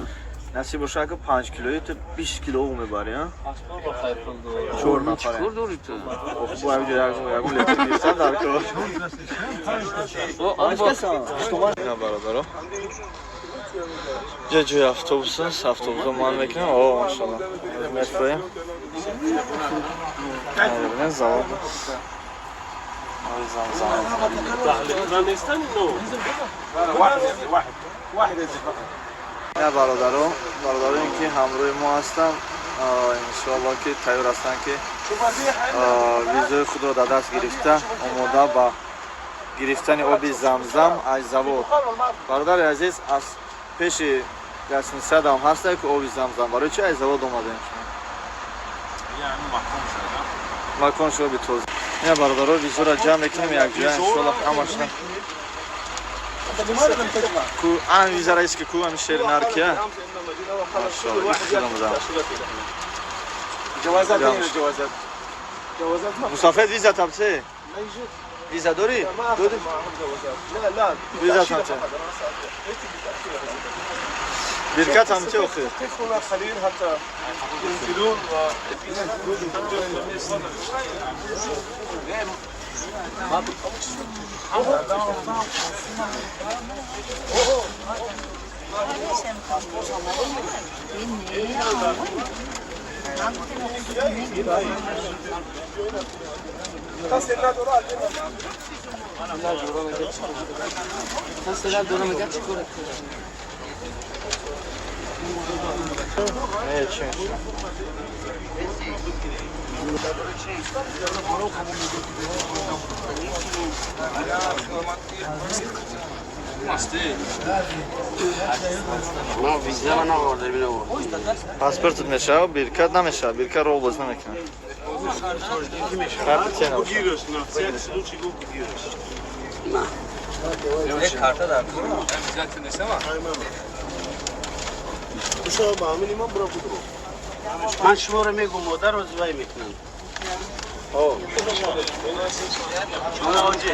насиб боша, ки 5 килои ту 20 кило об мебари, чор нафар бо ҳаминҷо ягон литр гирифтан дар кор. Ина, бародаро, ҷа ҷои автобус аст, автобусо ман мекунам. О, машалло, мефроем. Бибинед, завод оби Замзам. Нестан ино. Я бародаро, бародароне ки ҳамроҳи мо ҳастанд, иншоалло ки тайёр ҳастанд, ки визои худро дар даст гирифта, омода ба гирифтани оби Замзам аз завод. Бародари азиз, аз пеши гостиницадам ҳастае ки оби Замзам. Барои чи аз завод омадем? Макон шоби тоза. Ина, бародаро, визоро ҷамъ мекунем якҷоя, иншоалло ҳамашна. Ку ан визара иски ку ами шери наркия. Машалло, ихтиром дам. جوازات هنا، جوازات، جوازات ما Мусафед, виза табсе? ما يوجد. Виза дорӣ? ما Додӣ? اخذ معهم جوازات، لا لا. فيزا تأشيرة تمتع. فقط، أنا سألت. إيش بالتأشيرة؟ Биркат ҳамче охир. قف هنا قليل حتى ينزلون و Не, чи мешавад? ما ویزا نآورده بینه. Паспортат мешавад, биркат намешавад, биркат рол боз намекунад. Карти че набошад? Бигираш, на всякий случай го бигираш. Карта дар кор виза нестама. من شما رو میگم مادر رو زوی میکنم. شما آجی.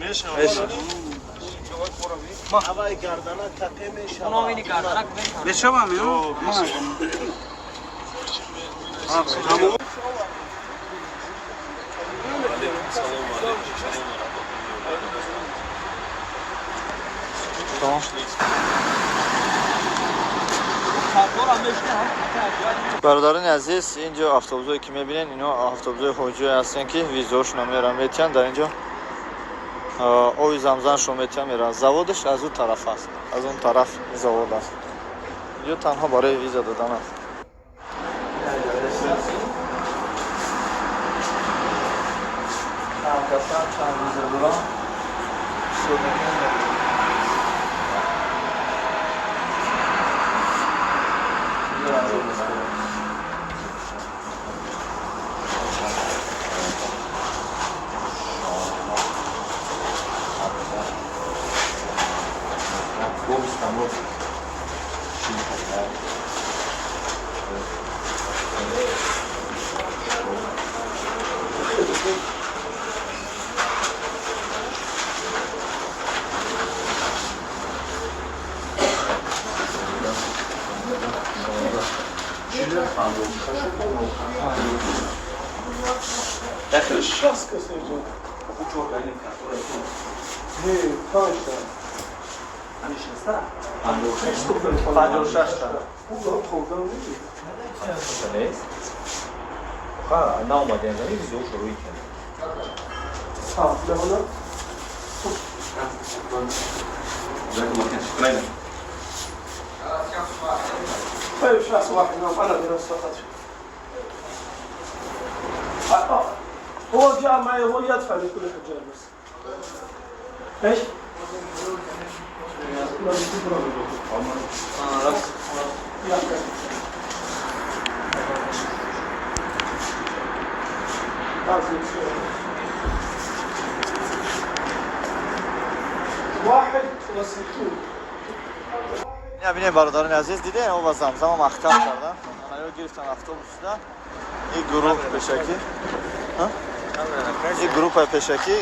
Мешавад. Ҳаваи гардана тақе мешавад. بشم میو. Тамом. Бародарони азиз, инҷо автобусҳое ки мебинед, инҳо автобусҳои ҳоҷие ҳастанд, ки визаҳошонро меран метиҳанд. Дар инҷо оби замзамшон метиҳанд, меранд. Заводаш аз ӯ тараф аст, аз он тараф завод аст. Инҷо танҳо барои виза додан аст. Чанд касан чанд виза дорам, ҳисоб мекунем, мебинем. شخص کسی اینجا. نه، پنج تا. 56 تا. طيب شخص واحد نعم انا بنفسي فقط. هو جاء معي، هو يدفع لكل حجاج بس. ايش؟ واحد وستون. Бинед, бародарони азиз, дидем, оба замзама маҳкам кардан. Анаё гирифтан автобусда. Ин гурӯҳ пешакӣ, ин группаи пешакӣ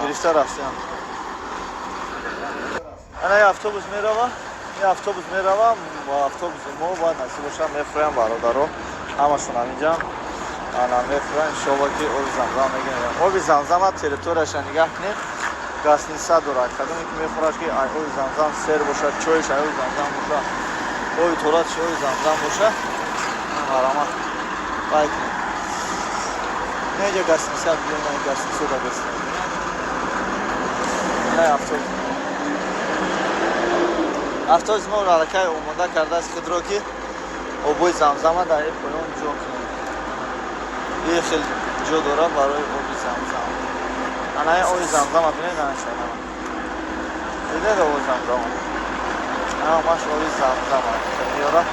гирифта рафтиям. Ана ин автобус мерава, ин автобус мерава, ва автобуси мо бояд насиб боша, мефурӯям, бародаро. Ҳамашон ҳаминҷа. Ана мефурӯям, иншоалло ки оби замзам мегирем. Оби замзама территорияша нигаҳ кунед. Гастница дорад. Кадоме ки мехӯрад, ки ай оби замзам сер бошад, чойш ай оби замзам бошад, оби торатш оби замзам бошад, марамат бай кунед. Неҷа гастница биём, ай гастница да гастница. Не автобус. Автобус мо аллакай омода кардааст худро, ки обои замзама дар ин поён ҷо кунем. Ин хел ҷо дорад барои оби замзам. Ана ин оби замзама бинед, ана шана. Дидед оби замзама? Ана маш оби замзама. Меёра.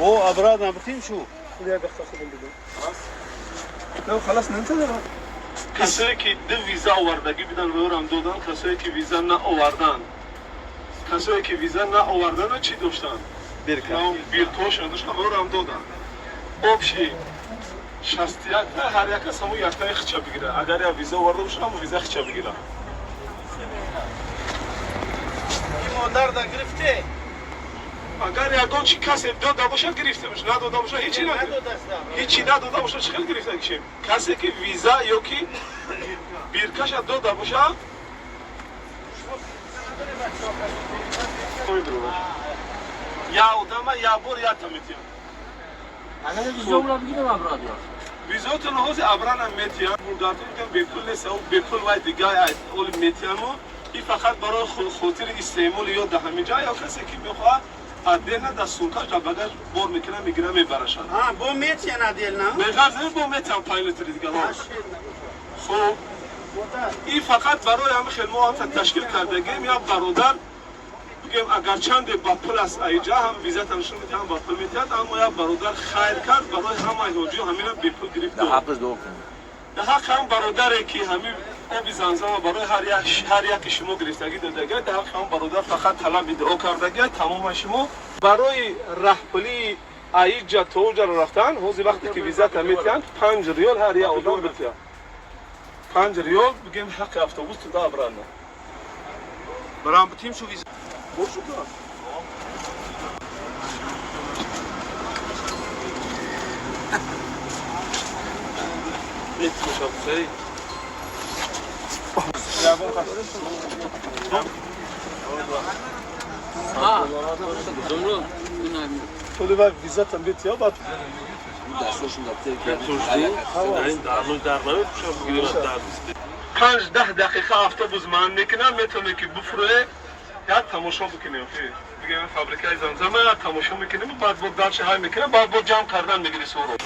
هو أبرادنا بتمشوا. لو خلاص ننتظر. کسایی که دو ویزا آوردگی بدن و دادن، کسایی که ویزا نه آوردن، کسایی که ویزا نه آوردن چی داشتن؟ بیرتوشن داشتن و هم دادن. общий 61 تا هر یک از همون یکتای خچه بگیره. اگر یا ویزا آورده باشه هم ویزا خچه بگیره. این مادر دا گرفته. اگر یگان چی کسی داده باشه گرفته باشه، نداده باشه هیچی نداده. هیچی نداده باشه چه خیلی گرفته کشیم. کسی که ویزا یا کی بیرکش داده باشه یا آدم یا بور یا تمیتیم. ویزا تو نهوز ابران میتیان بردارتون میگم به پول نیست، او به پول وای دیگه اول میتیانو این فقط برای خاطر استعمال یا ده همینجا یا کسی که میخواد ادنا در سونکاش در بگاژ بار میکنه میگیره میبرشان. ها با میتیان ادل نه؟ به غرض با میتیان پایلوت دیگه. خب این فقط برای همه خیلی ما هم تشکیل کردگیم یا برادر بگیم اگر چند با پول است ایجا هم ویزا تنشون میده هم با پول میده، اما یا برادر خیر کرد برای همه حاجی همینا به پول گرفت. در حقش دعا کنیم. در حق هم برادری که همین Оби Замзама барои ҳар яки шумо гирифтагӣ додагӣ, дар ҳаққи ҳам бародар фақат талаби дуо кардагӣ, тамома шумо барои раҳпулии аиҷа то уҷаро рафтан, ҳозир вақте ки визата метиҳанд, 5 риёл ҳар як одам битиҳад. 5 риёл бигем ҳаққи автобус туда обратно. Барам битим шу виза. Бошу кар. Панҷ даҳ дақиқа автобус ман мекунам, метавонем ки буфурӯе, як тамошо бикунем. Бигем фабрикаи Замзама як тамошо мекунем, баъд бо дальше ҳай мекунем, баъд бо ҷамъ кардан мегири суро.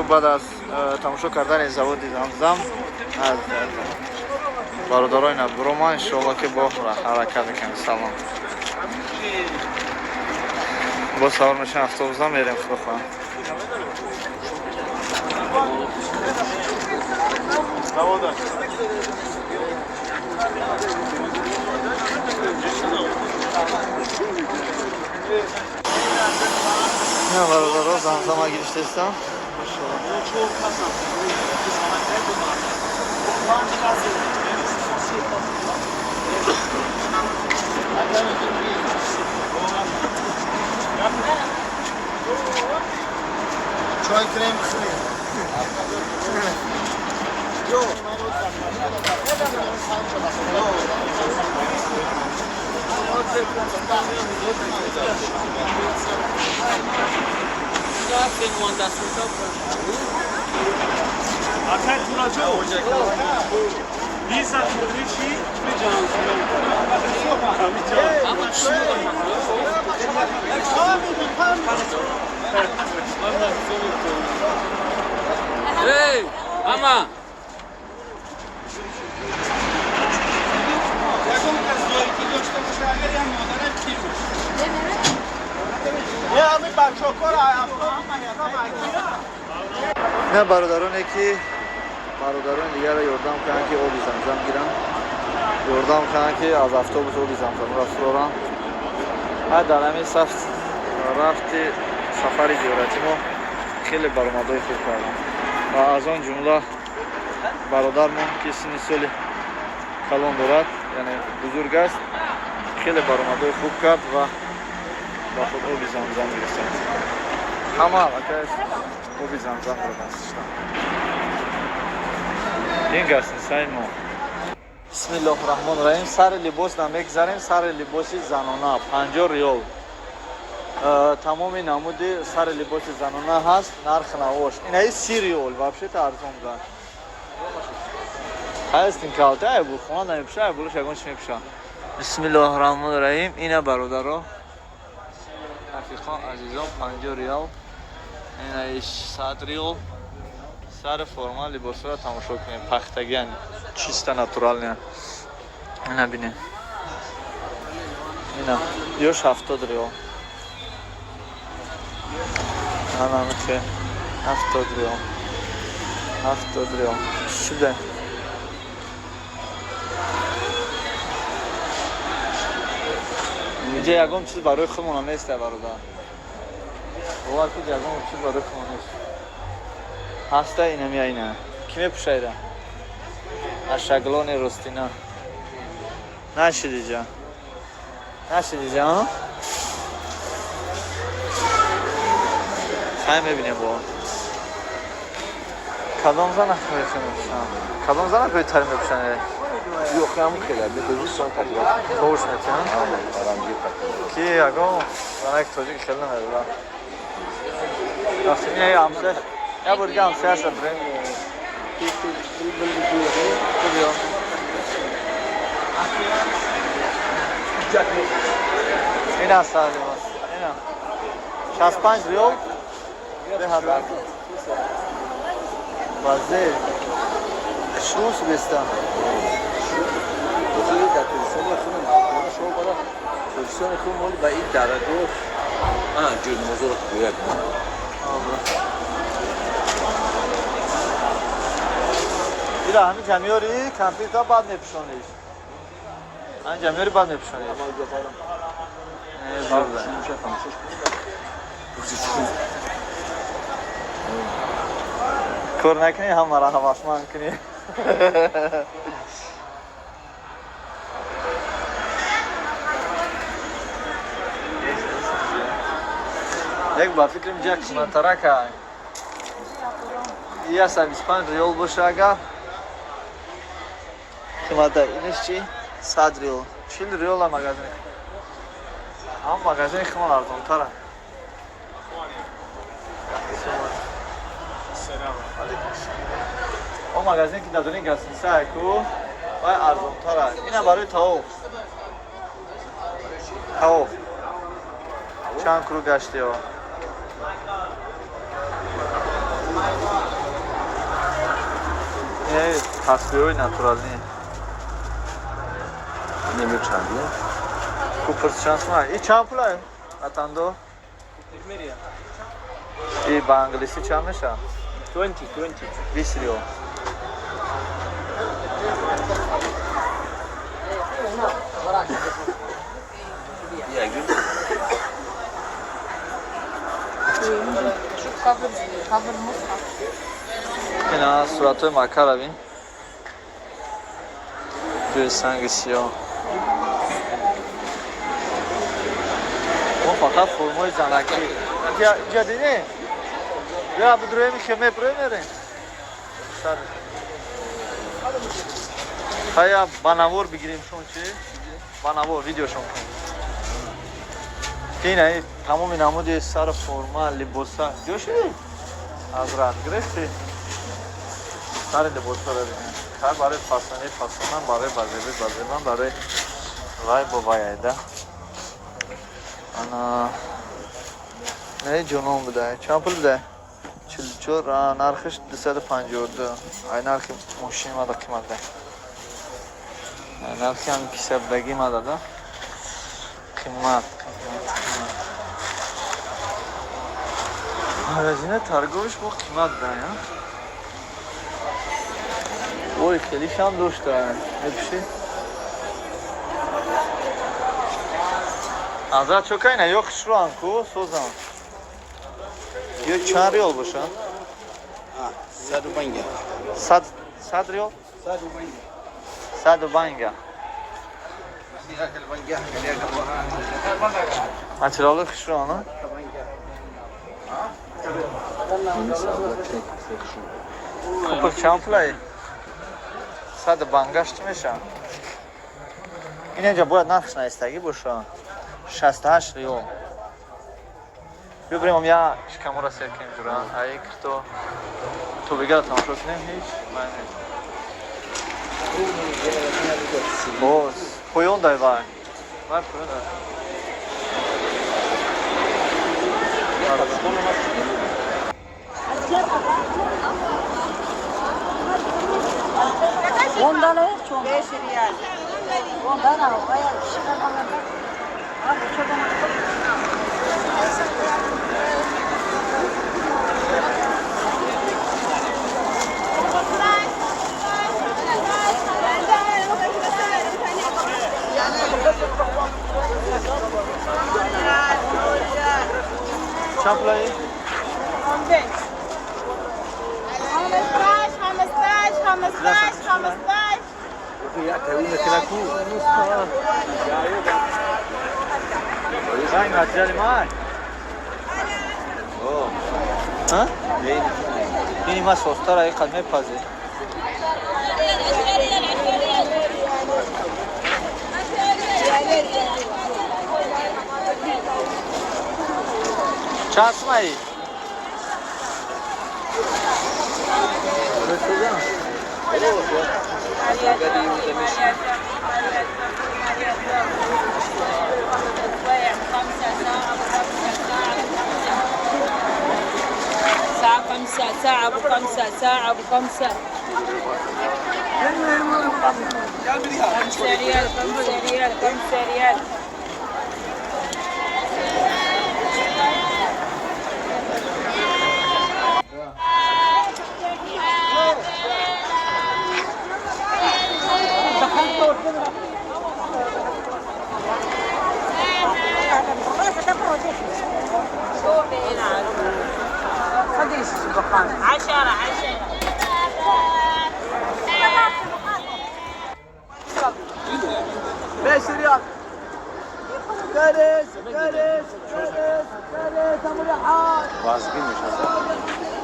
Баъд аз тамошо кардани заводи Замзам аз бародарои набурома иншоалло ки бо ҳаракат мекунем. Салом. Бо савор мешавем автобусам мерем, худо хоҳад. Не бародаро, Замзама гирифтестам. Чой крем бихӯрем. Hey, ama. Не бародароне ки бародарони дигарро ёрдам кунанд ки оби Замзам гиранд, ёрдам кунанд ки аз автобус оби Замзамро фуроранд. Ҳа дар ҳамин саф рафти сафари зиёратӣ мо хеле баромадҳои хуб кардем ва аз он ҷумла бародармон ки синни соли калон дорад, яъне бузург аст, хеле баромадҳои хуб кард ва ба худ оби Замзам гирифтанд. Ҳама аллакай оби Замзамро дастиштанд. Ин гастинсаи мо. Бисмиллоҳи раҳмони раҳим. Сари либос намегзарем, сари либоси занона 50 риёл. Тамоми намуди сари либоси занона ҳаст, нарх навош. Инаи 30 риёл, вообще-то арзон будан. Ҳаст ин калта, ай бу хона намепӯша, ай булуш ягон чи мепӯша. Бисмиллоҳи раҳмони раҳим. Ина бародаро, рафиқон, азизон, 50 риёл. Инаи 100 риёл. Сари форма либосҳоро тамошо кунем, пахтагиан, чисто натуральная. Ина бинем. Ина, ёш 70 риёл. Ана михе 70 риёл. 70 риёл. Шуда. Инҷа ягон чиз барои худмона нест, бародар. Бовар кунед, ягон чиз барои худмона нест. Ҳаста инамия ина. Ки мепӯша ира? Аз шаглони ростина. Нашидиҷа. Нашидиҷа, а? Хай мебинем бо. Кадом зана мепӯшанд? Кадом зана беҳтар мепӯшанд? Yox, hamı xeyli. Bir сон Тош метиҳанд? Ки ягон занаки тоҷик хеле намедодам. Рафтем ина ҳамсаяш. Я бор дига ҳамсаяша бирем. Биё. Ина сар либос. Ина. 65 риёл. 2000. Вазе. Хушрӯ беста. در تجیکستان خودم شما بالا تجیکستان خود مال به این درجه جور موضوع رو گوید. اینا همین جمعیاری کامپیوتر بعد میپوشونیش. همین جمعیاری بعد میپوشونیش. کار نکنی هم مرا هواسمان کنی. Як ба фикрам ҷа қиматтарака. 125 риёл боша ага. Қимата инаш чи? 100 риёл. 40 риёла магазин. Ҳам магазини химон арзонтара. Он магазине ки дар гастинсае ку вай арзонтара. Ина барои таоф. Таоф. Чанд круг гаштиё. Тасбиҳои натуралӣ. Немир чандия? Купрс чанд сум? И чанд пул атандо? И ба англисӣ чанд мешавад? 20, 20. 20 риёл. Ина суратҳои макара бин. Ҷои санги сиёҳ. Мо фақат формаи занакӣ. Ҷа дидӣ? Бیا بدرویم که мепурем мерем. Хая ба навор бигирем шон чи? Ба навор видеошон кунем. Ина тамоми намуди сар форма, либоса. Ҷо шудӣ? Ҳазрат гирифтӣ? Сари либосаро бинем. Хай барои фасони фасонам, барои базеби базебам, барои вай бо вай айда. Ана не ҷонон буда. Чанд пул буда? 44, нархиш 252. Ай нархи мошини мада қимат да. Нархи ҳам кисабдагӣ мада да. Қимат, қимат, қимат. Магазина торговиш бо қимат да, я? Ой, хелишам дошта. Мепӯшӣ? Азрат чо кайна? Ё хушрӯам ку, созам. Ё чанд риёл боша? 150. 100 риёл? 150. Материали хушрӯ, ана? Купр чанд пулай? 150 чӣ мешавад? Инҷа бояд нархш наистагӣ боша. 68 риёл. Бибирем я шикамора сер кунем ҷура. Ай кирто то бигара тамошо кунем ҳеҷ май нест. Боз поён дай вай. Вай поён дай. Ondan evet çok. 5 riyal. Ondan al. Чанд пулай? 15. 15, 15, 15. Ранг материали май? Ҳа? Ини ма состара и қад мепазӣ. Чанд сумаи? ساعة 5 ساعة أبو 5 ساعة أبو 5 5 ريال 5 ريال 5 ريال. 10 10 5 ريال. ثالث ثالث ثالث ثالث ابو رحال.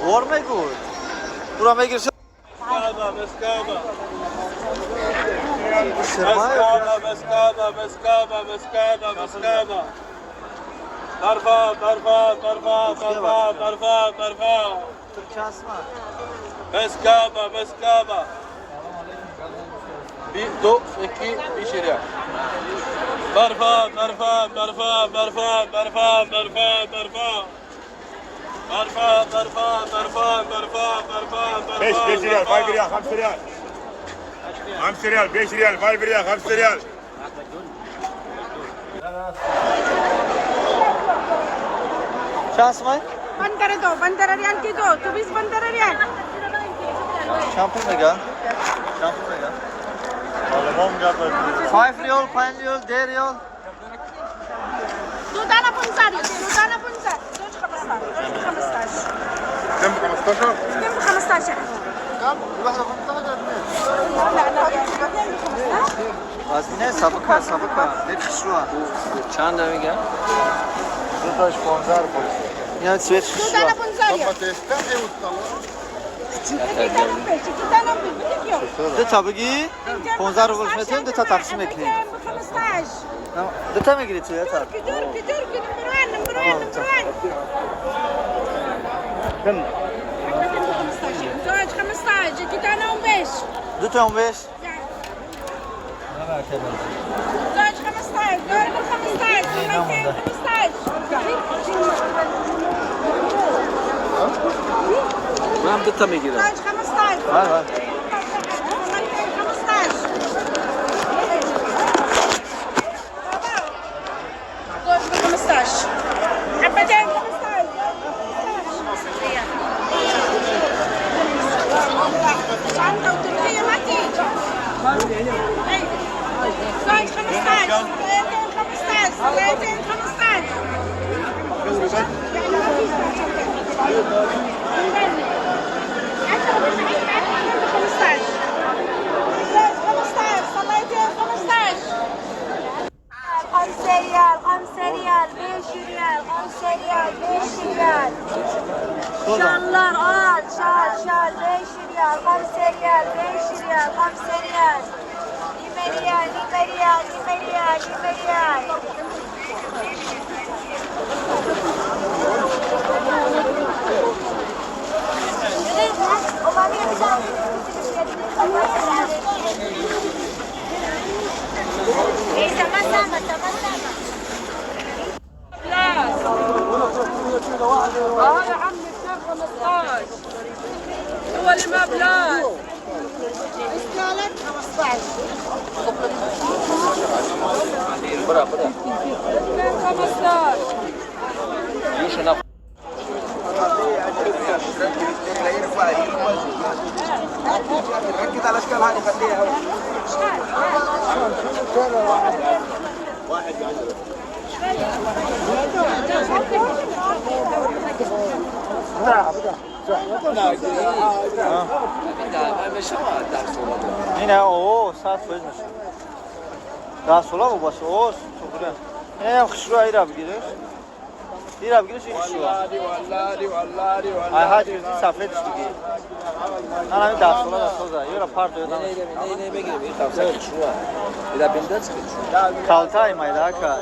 Вор мегӯй. Тура мегирши. مسكابة مسكابة مسكابة مسكابة مسكابة مسكابة طرفة طرفة طرفة طرفة طرفة طرفة مسكابة مسكابة 1 2 2 5 ريال. طرفة طرفة طرفة طرفة طرفة طرفة طرفة طرفة طرفة طرفة طرفة طرفة طرفة. 5 ريال 5 ريال 5 ريال 5 ريال 5 ريال 5 ريال 5 ريال. چند سومай? 15 دو 15 ريال کی دو تو 20 15 ريال. Чанд пул мега? Чанд пул мега? 5 риёл, 5 риёл, 10 риёл. دو دانه 15 ريال دو دانه 15 زوج 15 زوج 15 كم 15؟ اثنين ب 15. كم؟ الواحدة 15 اثنين؟ لا لا اثنين ب 15. وزنه سبکه سبکه یک خشروه. چند میگم؟ دو تاش 15 روپیه. اینا سویت دو خشروه. دانه 15 ريال. دو تا بگی 15 روپیه میتونیم دو تا تقسیم میکنیم. 15 دو تا میگیری تو یه تا. تركي تركي تركي نمبر 1 نمبر 1 نمبر 1. كم؟ زوج 15 كي انا وباش دو تا وباش. زوج 15 زوج 15 15. من دو تا میگیرم. زوج 15 15. زوج 15 حبتين 15. شنطة وتركية ما تيجي. زوج 15 2 15 2 15. يعني ما فيش 10 15 15 15. 5 ريال 5 ريال 5 ريال 5 ريال 5 ريال. شالlar al şal şal 5 ريال 5 ريال 5 ريال 5 ريال. 20 ريال 20 ريال 20 ريال 20 ريال. يا عمي 2 15 هو اللي ما بلاش. استالت 15 برا برا 2 15. ركز على اشكال هذه خليها. واحد بعشرة. اینه اوه 100 فایز میشه. 10 сола вобаста. О, суғра. Инам хушрӯ айра бигиреш. ира бигириш ин шуа. Ай ҳаҷ гирифти сафедш бигир. Ман ҳамин 10 сола дастоза. Ира парто ёдам. Не, не, бигирем, ин хавса кичуа. Ира биндац кичуа. Калтай майда ака.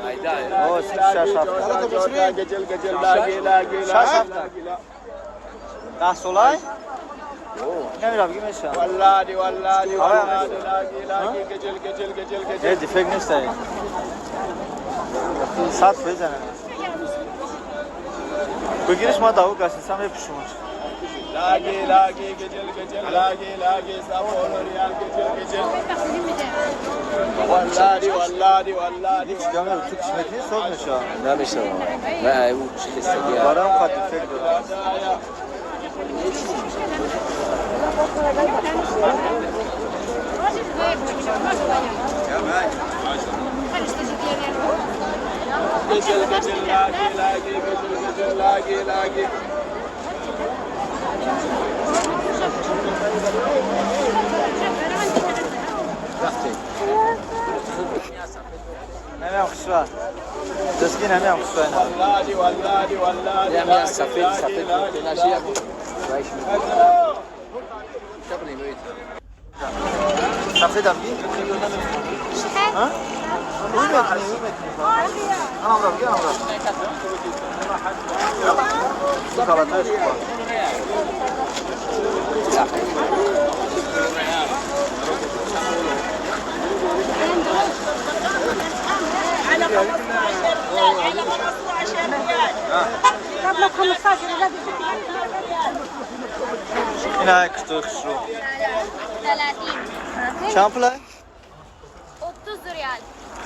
Майда. О, 6 ҳафта. 6 ҳафта. 10 солай? Намира бигир меша. Валлади валлади валлади лаги лаги гежел гежел гежел гежел. Э, дефект нест ай. 100% наме. Бигириш ма даву гасинса мепушумаш. Лаги лаги гежел гежел лаги лаги сафоно риал гежел гежел. Валлади валлади валлади. Ҳеҷ гап не, ту киш мекунӣ соз меша. Намешава. На, ӯ чи хистагӣ. Барам қад дефект дорад. Gecel gecel lagi lagi gecel gecel lagi lagi. Намеам хушва. Дастги намеам хушва ина. Валлади валлади валлади. Я сафед сафед нашия. Сафед ам бигир? Ҳа? Уй мекунӣ, уй мекунӣ. Анам ра бигир, анам ра. Калатааш хуб. على 15 ريال، على 15 ريال. قبل 15 ريال. Ина куштой хушрӯ. 30. Чанд пулай? 30 ريال.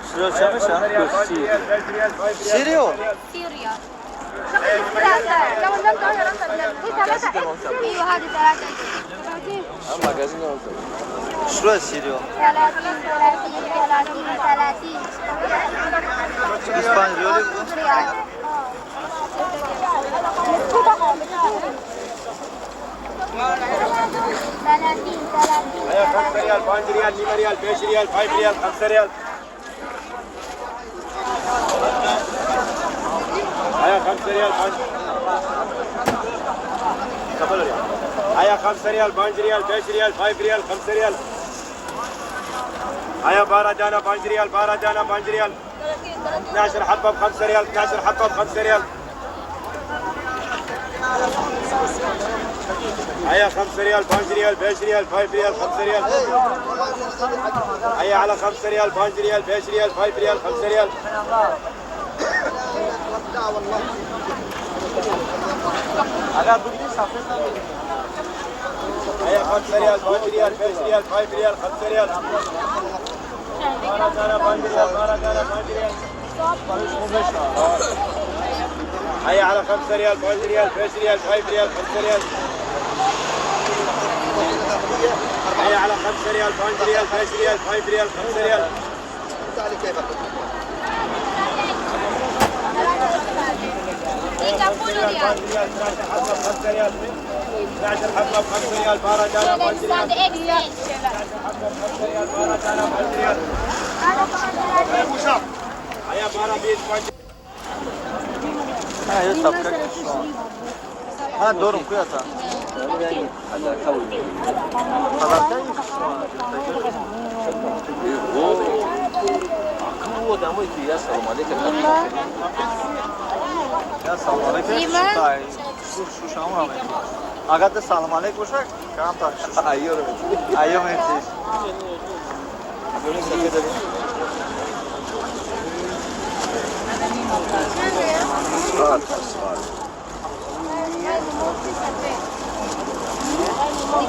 Широ чанд меша? 30 риол? 30 ريال. ايوه هذه 3. Широ 30 риол. 30 30 30 30. 25 риоли 30 ريال. 30 30. 5 ريال 5 ريال 9 ريال 5 ريال 5 ريال 5 ريال. هيا 5 ريال 5 ريال. هيا 5 ريال 5 ريال 5 ريال 5 ريال 5 ريال. هيا 12 دانة 5 ريال 12 دانة 5 ريال. 12 حبة ب 5 ريال 12 حبة ب 5 ريال. هيا 5 ريال 5 ريال 5 ريال 5 ريال 5 ريال. هيا على 5 ريال 5 ريال 5 ريال 5 ريال 5 ريال. هيا 5 ريال 5 ريال 5 ريال 5 ريال 5 ريال. هيا على 5 ريال 5 ريال 5 ريال 5 ريال 5 ريال. هيا على 5 ريال 5 ريال 5 ريال 5 ريال 5 ريال. 5 ريال 12 حبة ب 5 ريال 12 دانة 5 ريال. 5 ريال 12 دانة 5 ريال. هيا 12 20. ҳа ё сабка кушо. Ҳа дорум куята. Калатай хушро. Я салом алейкум. Шушам ра мекунӣ. Агар да салом алейк боша, камтар шуш. Айё метиш.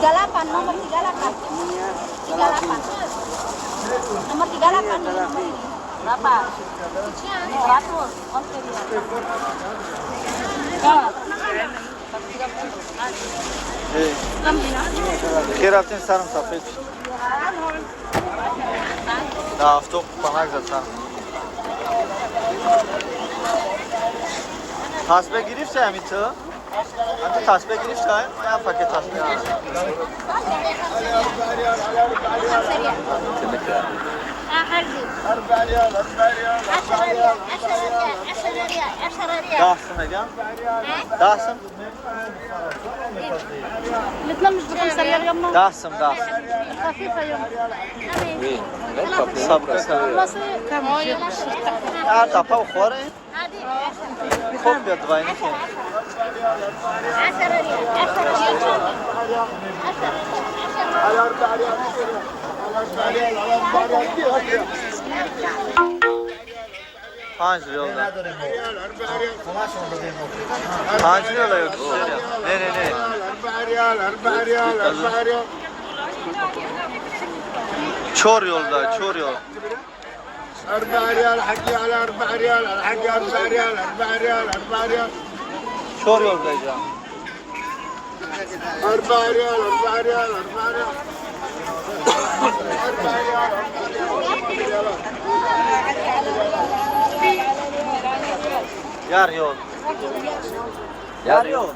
38, nomor 38. 38. Nomor 38. Berapa? 100. Хер рафтем сарам сафед шуд. Дар офтоб панак зад сарам. Тасбеҳ гирифта ҳамин ту? Ҳамин тасбеҳ гирифта? Я пакет тасбеҳ ҳаст. 4 ريال 4 ريال 10 ريال 10 ريال 10 ريال 10 ريال. 10 мегам? 10 сум? الاثنين مش ب5 ريال يما. 10 сум, 10. خفيفة يما. صبر. كم؟ тапа хоре? Хоб биёд двойник. 10 ريال 10 ريال 10 على 4 ريال على 4 ريال على 4 ريال. 5 риёл, 5 риёл ё 3 риёл? Не, не, не. 4 ريال 4 ريال 4 ريال. 4 риёл да, 4 риёл. 4 ريال حقي على 4 ريال على حقي 4 ريال 4 ريال 4 ريال. 4 риёл даҷа. 4 ريال 4 ريال 4 ريال 4 ريال 4 ريال. 1 риёл, 1 риёл.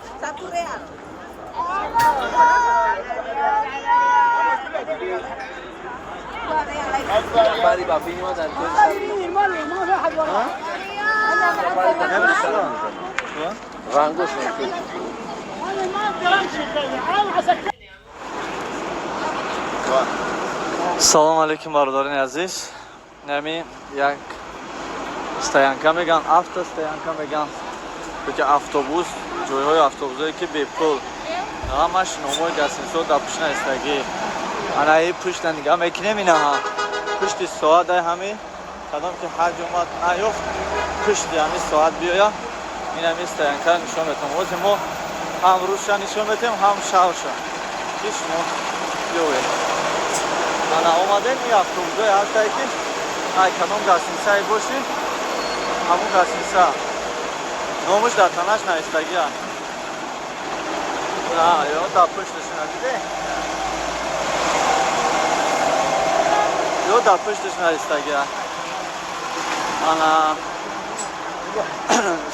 Салом алейкум, бародарони азиз. Нами як стоянка меган, автостоянка меган, ки автобус, ҷойҳои автобусое ки бепул, ҳамаш номои гостиницаҳо дар пушт наистагӣ. Анаи пушта нигаҳ мекунем, инаҳа пушти соат ай ҳами кадом ки ҳаҷ омад наёфт, пушти ҳами соат биёя, ин ҳами стоянкаро нишон метам. Ҳозир мо ҳам рӯзша нишон метем, ҳам шавша, ки шумо биёвед. Ана омадем, ин автобусҳое ҳастае ки ай кадом гостиницае бошӣ, ҳамун гостиница номуш дар танаш наистагия ё дар пушташона диде, ё дар пушташ наистагия. Ана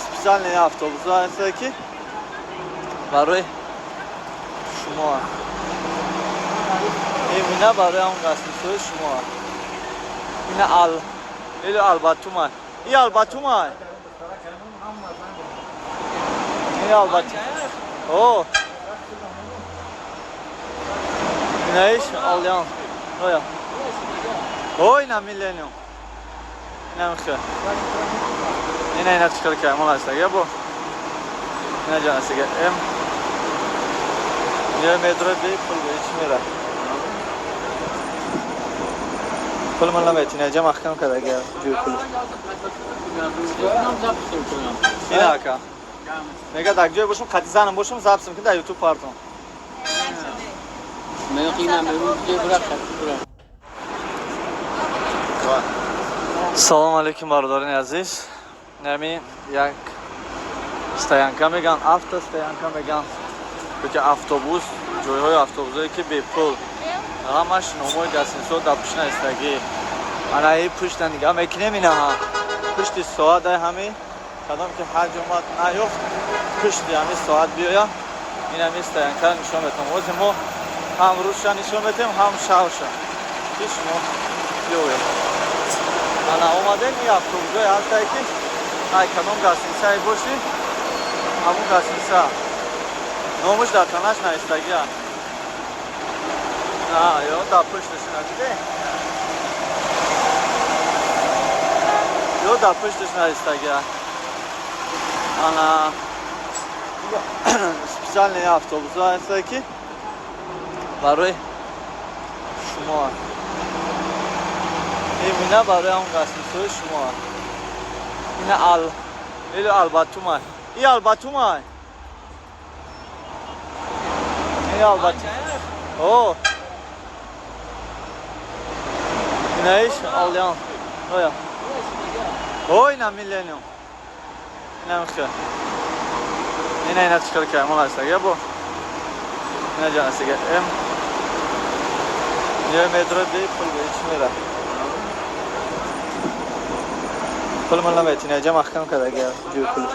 специальный автобусҳо ҳастае ки барои шумо, имина барои ҳамун гостиницаҳои шумо. Ина ал или Албатума, и Албатума, и Албатума. О, инаиш Алян оя. О, ина Миллениум, ина михе, ина, ина чикар каймон ҳастага бо ина ҷанасига м ё метро бепул бе чӣ мера, пул ман наметина, ҷа маҳкам кардага ҷӯи пул. Ина ака мега дар ҷое бошум, қати занам бошум, запись кун, дар Ютуб партон. Салом алейкум, бародарони азиз. Нами як стоянка меган, автостоянка меган, ки автобус, ҷойҳои автобусое ки бепул, ҳамаш номои гостиницаҳо дар пушт наистагӣ. Анаи пушта нигаҳ мекунем, инаҳа пушти соат ай ҳами кадом ки ҳаҷ омад наёфт, пушти ҳами соат биёя, ин ҳами стоянкаро нишон метам. Ҳозир мо ҳам рӯзша нишон метем, ҳам шавша, ки шумо биёвед. Ана омадем, ин автобусҳое ҳастае ки ай кадом гостиницае бошӣ, ҳамун гостиница номуш дар танаш наистагия ё дар пушташона диде, ё дар пушташ наистагия. Ана специальный автобусҳо ҳастае ки барои шумо, имина барои ҳамун гостиницаҳои шумо. Ина ал или Албатума, и Албатума, и Албатума. О, инаиш Алян оя. О, ина Миллениум, ина михе, ина, ина чикар каймон ҳастага бо ина ҷанасига м ё метро бепул бе чӣ мера, пул ман наметина, ҷа маҳкам кардага ҷӯи пул.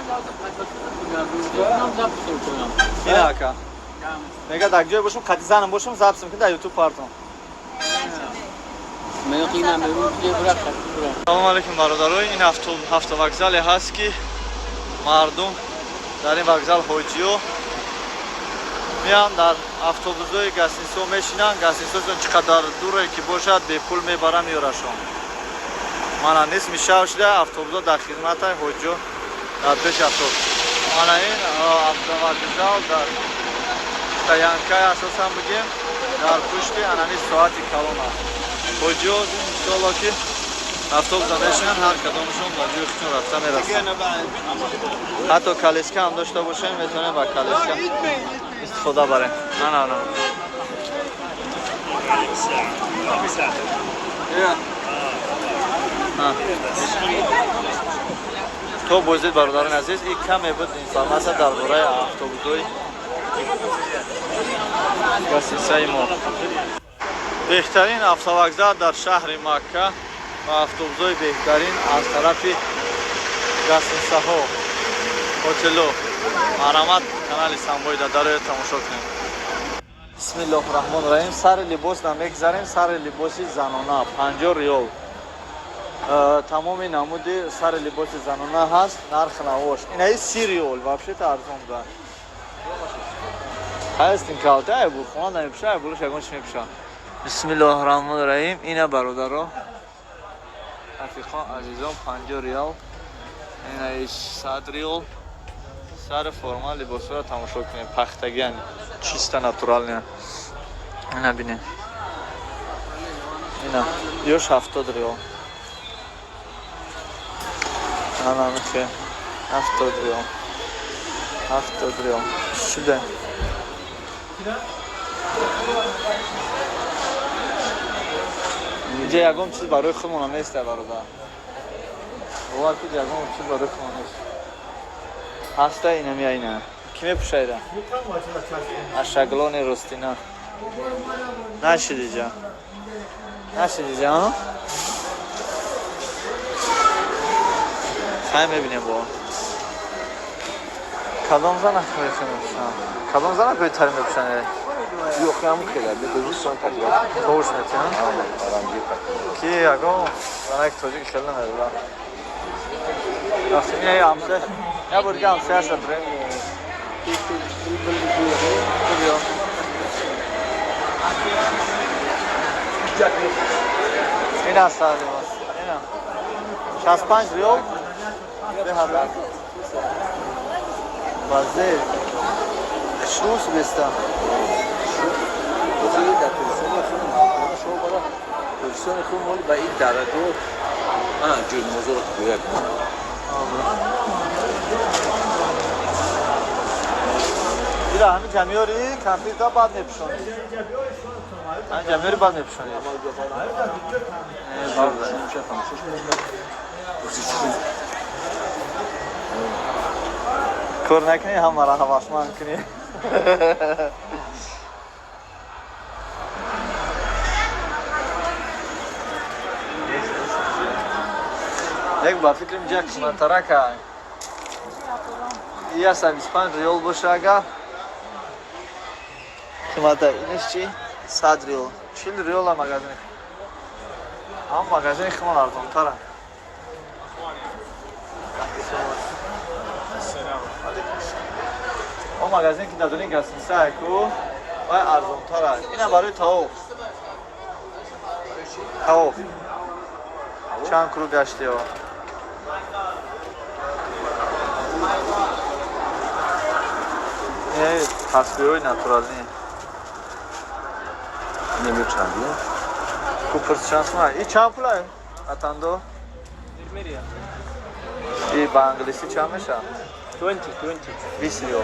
Ина ака мега дар ҷое бошум, қати занам бошум, запись кун, дар Ютуб партон. Салом алейкум, бародаро. Ин автовокзале ҳаст, ки мардум дар ин вокзал, ҳоҷиё меянд, дар автобусҳои гостиницаҳо мешинанд. Гостиницаҳошон чӣ қадар дуре ки бошад, бепул мебаранд, меёрашон. Мана, нисми шав шуда, автобусҳо дар хизмата, ҳоҷиё дар пеши автобус. Мана, ин автовокзал дар стоянкаи, асосан бигем, дар пушти анами соати калон аст. Ҳоҷиё, иншоалло, ки автобуса мешинанд, ҳар кадомашон ба ҷои худшон рафта мерасанд. Ҳатто коляска ҳам дошта бошем, метавонем ба коляска истифода барем. Ана, ана. А. То боздид, бародарони азиз, и каме буд информация дар бораи автобусҳои гостиницаи мо. Беҳтарин автовокзал дар шаҳри Макка ва автобусҳои беҳтарин аз тарафи гостиницаҳо, ҳотело. Марҳамат, канали Самбоида дароя, тамошо кунем. Бисмиллоҳи раҳмони раҳим. Сари либос намегзарем. Сари либоси занона 50 риёл. Тамоми намуди сари либоси занона ҳаст, нарх навош. Инаи 30 риёл, вообще-то арзон буда. Ҳаст ин калта, ай бу хона намепӯша, ай булуш ягон чи мепӯша. Бисмиллоҳи раҳмони раҳим. Ина, бародаро, рафиқон, азизон, 50 риёл. Инаи 100 риёл. Сари форма либосҳоро тамошо кунем, пахтагиан, чисто натуральный. Ина бинем, ина ёш 70 риёл. Ана михе 70 риёл, 70 риёл шуда. Инҷа ягон чиз барои худмона нест, бародар, бовар куд, ягон чиз барои худмон нест. Ҳаста инамия, ина ки мепӯша, ира ашаглони ростина нашидиҷа, нашидиҷа. Хай, мебинем, бо кадом занак мепӯшам, кадом занак беҳтар мепӯшан. Yok, هم خیلی به دوستان تقریبا. Тош метиҳан ки ягон занак тоҷик хеле намедодам. Ина ҳамсаяш, як бор дига ҳамсаяша дурем. Биё. Ина сар либос, ина 65 риёл, беҳадар вазир хушрӯс беста. در تاجیکستان خود شما بالا تاجیکستان خود مال به این درجه جور موضوع رو گویا. Ира ҳамин ҷамиёри компютер баъд мепӯшонӣ. Ҳамин ҷамиёри баъд мепӯшонӣ. Кор накунӣ, ҳамаро ҳавасманд кунӣ. Як ба фикрам, инҷа қиматтарака. 125 риёл боша, агар қимата. Инаш чи? 100 риёл, 40 риёла. Магазини ҳам, магазини химон арзонтара. Он магазин ки дадони гостиница ку, вай арзонтара. Ина барои тавоф, тавоф чанд круг гаштиё. Тасбиҳои натуралӣ. Неми чандия? Купрс чанд сума? И чанд пула, атандо? И ба англисӣ чанд мешавад? 20, 20. 20 риёл.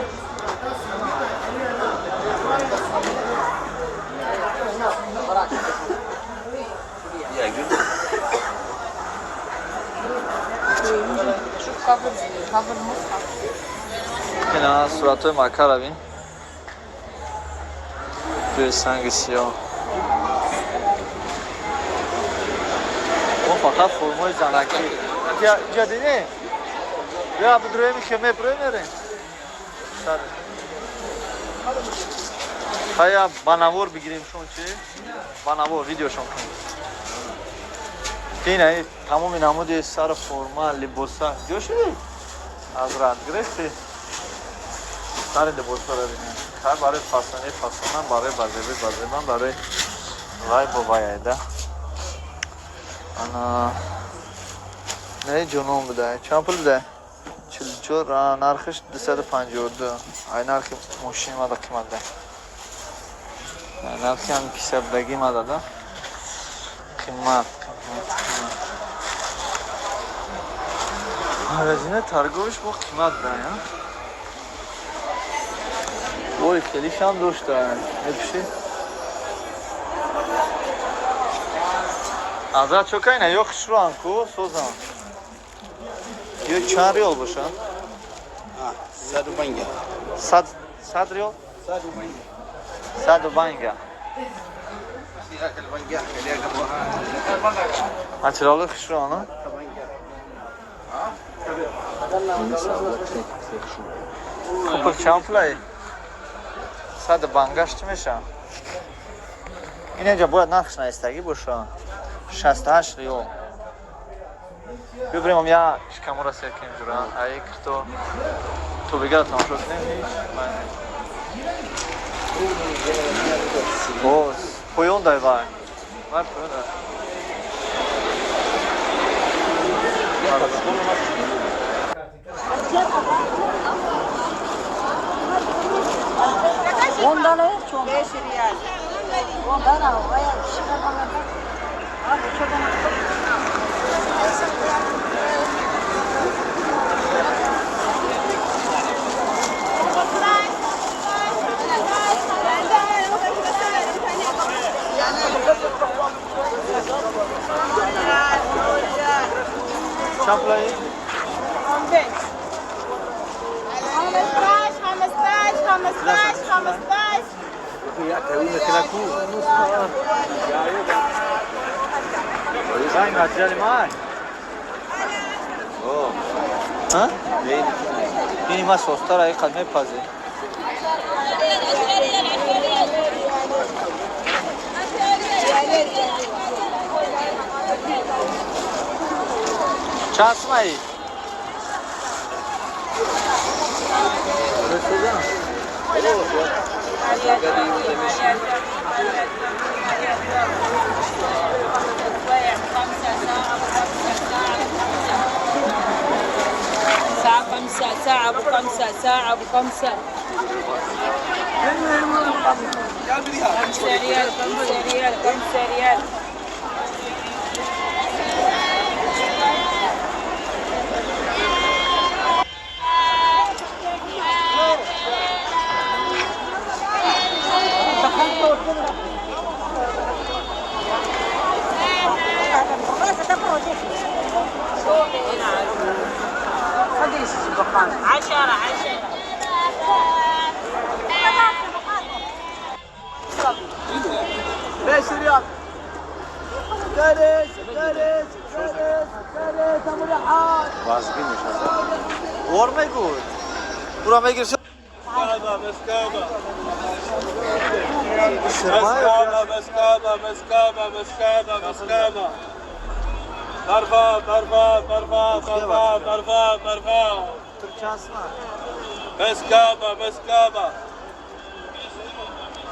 Як شوف cover cover مصحف. Ина суратҳои Маккара бин, ҷои санги сиёҳ. Мо фақат формои занакӣ ҷа дидем. Бия, бидроем, хе меброем, мерем. Хая, ба навор бигирем шон, чи ба навор видеошон кунем. Ин тамоми намуди сару форма, либоса. Ҷо шудӣ? Ҳазрат, гирифтӣ? Сари либосаро бинем. Хай барои фасони фасонам, барои базеби базебам, барои вай бо вай айда. Ана не ҷунун буда. Чанд пул буда? 44, нархиш 252. Ай нархи мошини мада қимат да. Нархи ҳам кисабдагӣ мада да. Қимат, қимат, қимат. Магазини торговый ш бо қимат да, я? Ой, хелишам дошта. Мепӯшӣ? Азрат чо кайна? Ё хушрӯам ку, созам. Ё чанд риёл боша? Саду банга. 100 риёл? Саду банга. Саду банга. Материали хушрӯ, ана? Купр чанд пулай? Саду бангаш чӣ меша? Ин инҷа бояд нархш наистагӣ боша. 68 риёл. Бибирем я шикамора сер кунем ҷура. Ай кирто то бигара тамошо кунем ҳеҷ. Боз поён дай вай. Вай поён дай. Ondan evet çok. 5 riyal. Ondan al. Abi çoban. Чанд пулай? 15 15 15 15. Вай материали май. Ҳа? Ини ма состара и қад мепазе. Чанд сумаи? ساعة 5 ساعة أبو 5 ساعة أبو 5 5 ريال 5 ريال 5 ريال. 10 10. 5 ريال. ثالث ثالث ثالث ثالث ابو رحال. Вор мегӯд. Ура мегирши. مسكابة مسكابة مسكابة مسكابة مسكابة مسكابة برفا برفا برفا برفا برفا برفا مسكابة مسكابة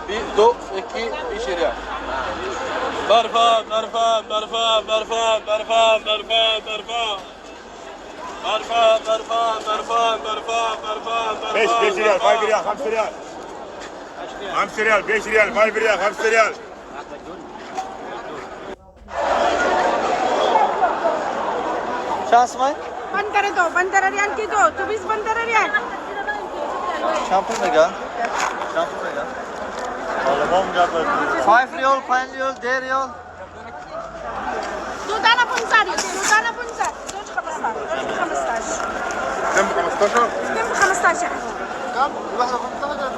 1 2 2 5 ريال برفا برفا برفا برفا برفا برفا برفا برفا برفا برفا برفا برفا برفا. 5 ريال 5 ريال 5 ريال 5 ريال 5 ريال 5 ريال 5 ريال. Чанд сумай? 15 دو 15 ريال کی دو تو 20 15 ريال. Чанд пул мега? Чанд пул мега? 5 риёл, 5 риёл, 10 риёл. دو دانه 15 ريال دو دانه 15 زوج 15 زوج 15. كم 15؟ 2 ب 15. كم؟ الواحدة 15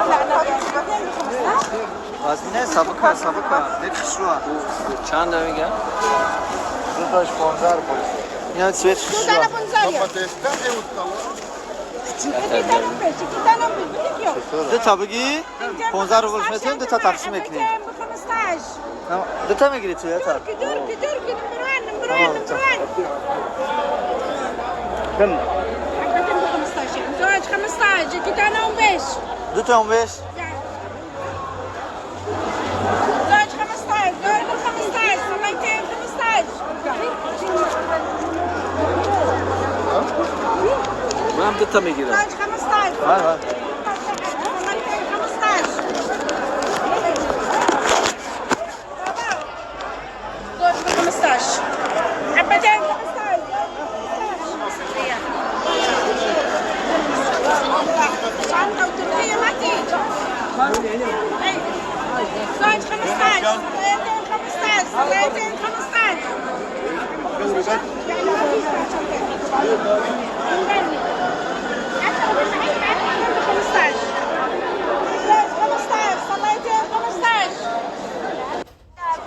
لا لا 2 ب 15. Вазмине сабука, сабука. Дек хушрӯа. Чанд мегам? Дуташ 15 рубл. Ина цвет دو хушрӯа. دانه 15 ريال. Дута бигӣ 15 рубл метавонем, дута тақсим мекунем. 2 ب 15. Дута мегирӣ ту ята? تركي تركي تركي. 1 كم؟ حبتين ب 15 زواج 15 كنت انا وبيش دو تا وبيش؟ زواج 15 زواج 15 صليتين 15 ما عم تتمي كده زواج 15 صليتين 15 زواج 15 حبتين 15 شنطة وتركية ما تيجي. زواج 15 صليتين 15 صليتين 15 يعني ما في شنطتين. 15 زواج 15 صليتين 15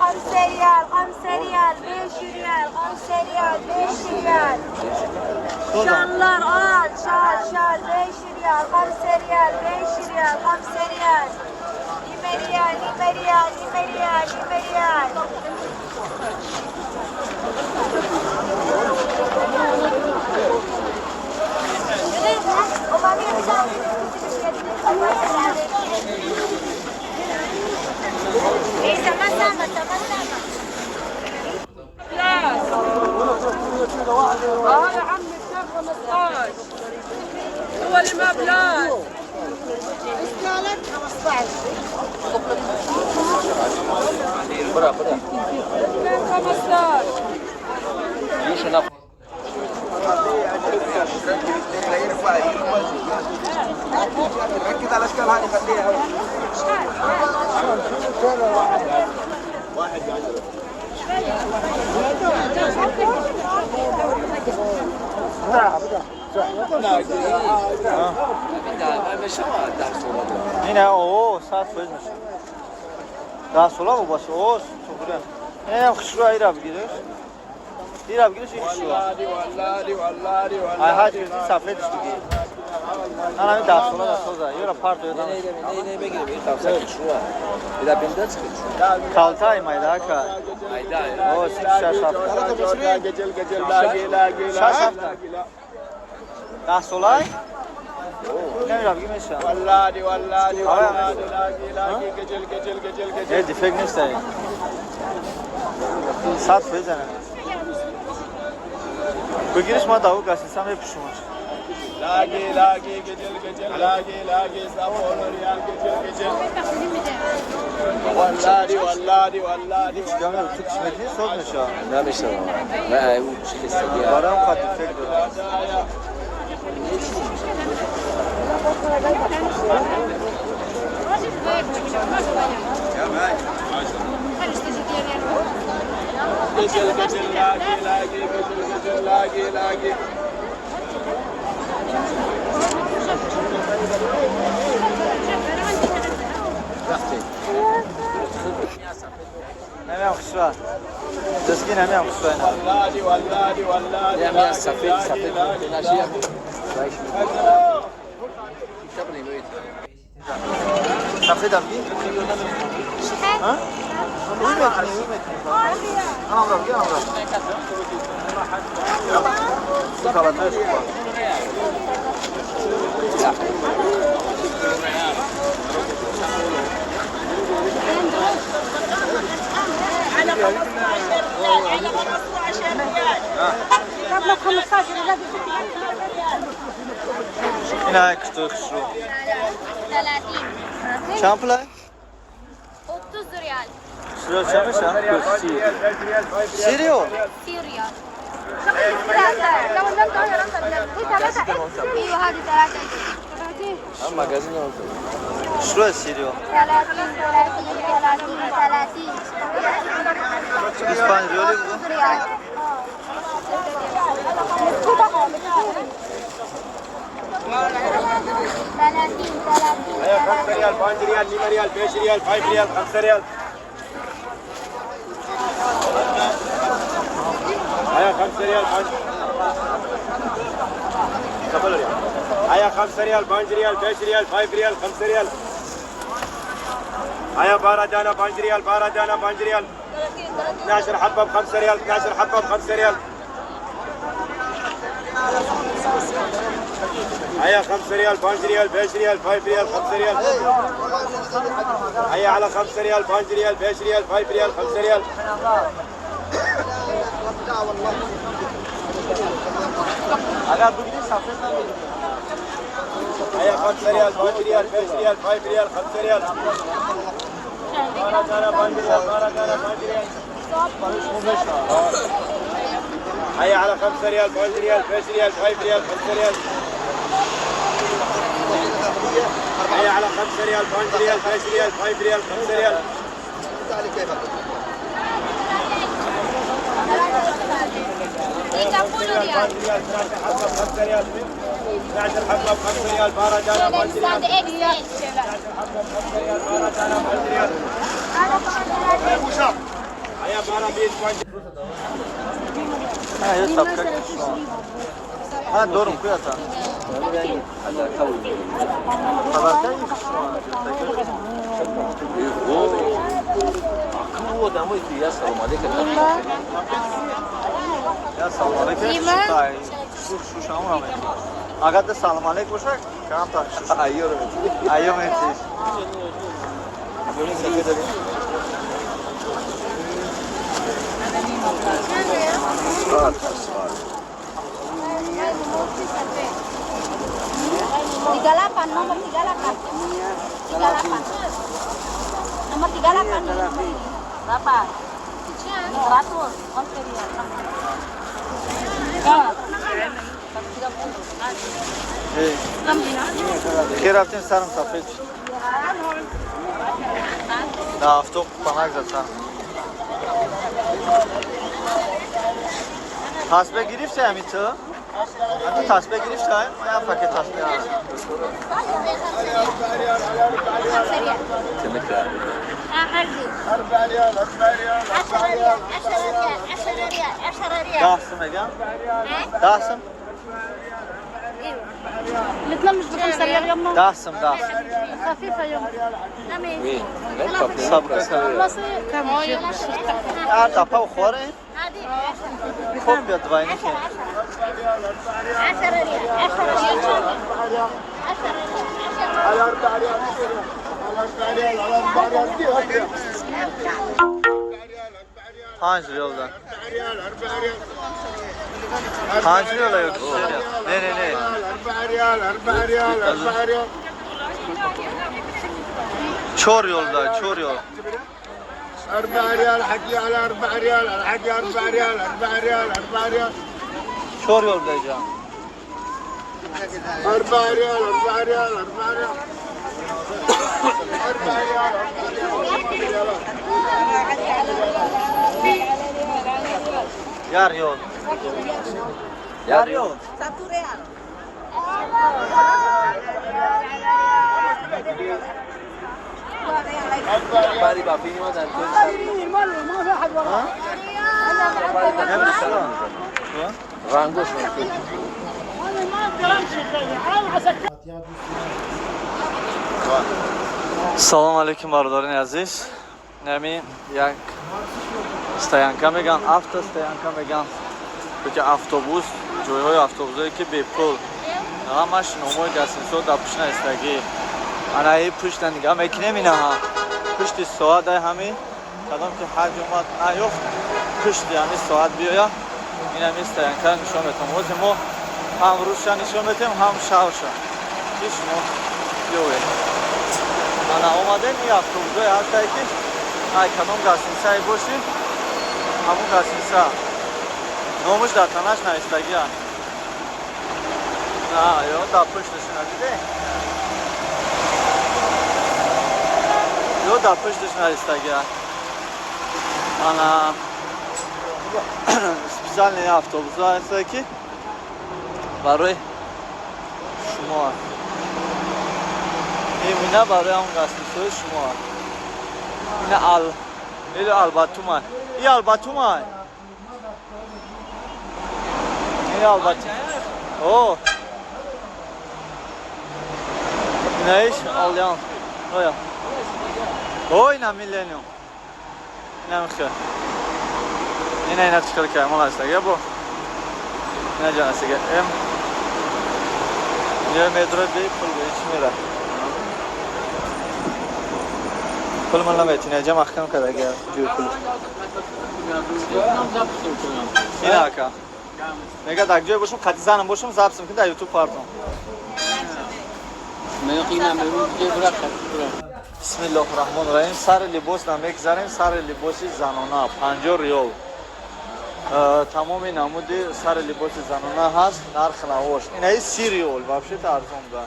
5 ريال 5 ريال 5 ريال 5 ريال 5 ريال شالlar al şal şal 5 riyal 5 riyal 5 riyal 5 riyal 20 riyal 20 riyal 20 riyal 20 riyal يا عمي 15 هو اللي ما بلاش استهلك 15 برا برا 15 ليش انا ركز على اشكال هذه خليها واحد نه اوه ساعت فوز میشه ده سالا بود باشه اوه سوپره اینم خشرو ایرا بگیرش ایرا بگیرش این خشرو ای هاج گرفتی سفیدش بگیر نه نه این ده سالا ده سازه یورا پارت یادم نه نه بگیریم این خمسه خشروه ایرا بنداز خشرو کالتای مایده که اوه 6 7 6 7 ده سالای نمیرم بگی میشه ولادی ولادی ولادی لاگی لاگی گجل گجل گجل گجل یه دیفکت نیست این 100 فیزنه بگیرش ما داو گاسیسم بپوشمش لاگی لاگی گجل گجل لاگی لاگی سافون ریال گجل گجل ولادی ولادی ولادی چیکار تو کشمتی صبح میشه نمیشه نه اون چی خستگی برام خط دیفکت داره گجل گجل لاگی لاگی گجل گجل لاگی لاگی نمیام خشوا دستگی نمیام خشوا ولادی ولادی ولادی نمیام سفید سفید ناشی سفید هم بگی؟ ها؟ وی متنی انا برا بگی انا برا کالاتاش خوبه على 15 ريال على 15 ريال قبل 15 ريال اینا کتو خشرو 30 چند پوله؟ 30 ريال سریال چند میشه؟ سریال؟ 30 ريال ايوه هذه 3 شروع سریال 30 30 30 25 ریالی بود؟ 30 30 5 ريال 5 ريال 2 ريال 5 ريال 5 ريال 5 ريال هيا 5 ريال 5 ريال هيا 5 ريال 5 ريال 5 ريال 5 ريال 5 ريال هيا 12 دانه 5 ريال 12 دانه 5 ريال 12 حبة ب 5 ريال 12 حبة ب 5 ريال هيا 5 ريال 5 ريال 5 ريال 5 ريال 5 ريال هيا على 5 ريال 5 ريال 5 ريال 5 ريال 5 ريال هيا 5 ريال 5 ريال 5 ريال 5 ريال 5 ريال هيا على 5 ريال 5 ريال 5 ريال 5 ريال 5 ريال هيا على 5 ريال 5 ريال 5 ريال 5 ريال 5 ريال 5 ريال 12 حبة ب 5 ريال 12000 ريال 12 حبة ب 5 ريال 12000 ريال هيا 12 ها دورم كويتا يا سلام عليكم شو شو شو اگر سلام علیک باشه کم تا ایو میتیش Nomor 38 38 nomor 38 berapa? 100 Ки рафтем сарам сафед шуд. Да авто панак зад сарам. Тасбеҳ гирифти ҳамин ту? Ту тасбеҳ гирифти? Я пакет тасбеҳ ҳаст. 10 сум мегам? 10 сум? الاثنين مش ب5 ريال يما 10 سم 10 خفيفة يما صبر تاپا خوره خوب بیاد واینی که 10 ريال 10 ريال 10 ريال 5 ريال ده 5 ريال yok ne ne ne 4 ريال 4 ريال 4 ريال 4 ريال ده 4 ريال 4 ريال حقي على 4 ريال حقي 4 ريال 4 ريال 4 ريال 4 ريال ده جان 4 ريال 4 ريال 4 ريال 4 ريال يا ريال يا ريال 1 ريال Салом алейкум бародарони азиз. Нами як стоянка меган, автостоянка меган. Ки автобус, ҷойҳои автобусое ки бепул. Ҳамаш номои гастинсо дар пушт наистагӣ. Ана и пушта нигаҳ мекунем инаҳа. Пушти соат ай ҳами кадом ки ҳаҷ омад наёфт, пушти ҳами соат биёя. Ин ҳами стоянка нишон метам. Ҳозир мо ҳам рӯзша нишон метем, ҳам шавша. Ки шумо биёвед. Ана омадем ин автобусҳое ҳастае ки ай кадом гастинсае бошӣ, ҳамун гастинса номуш дар танаш навистагиа. На, ё дар пушташ надиде? Ё дар пушташ навистагиа. Ана специальный автобусҳо ҳастае ки барои шумо аст. Ина барои ҳамун гастинсои шумо аст. Ина ал или албатума. И албатума. И албатум. О. Инаиш Алyan. Оя. Ой, на Миллениум. Инам хел. Ина, ина чӣ хел каймон ҳастага бо. Ина ҷан ҳастага. М. Ё метро бе пул бе чӣ мера. Пул ман намети, ина ҷа маҳкам кардага ҷӯи пул. Ина ака. Мега дар ҷое бошум, қати занам бошум, запись кун, дар YouTube партом. Бисмиллоҳи раҳмони раҳим. Сари либос намегзарем, сари либоси занона 50 риёл. Тамоми намуди сари либоси занона ҳаст, нарх навош. Инаи 30 риёл, вообще-то арзон буда.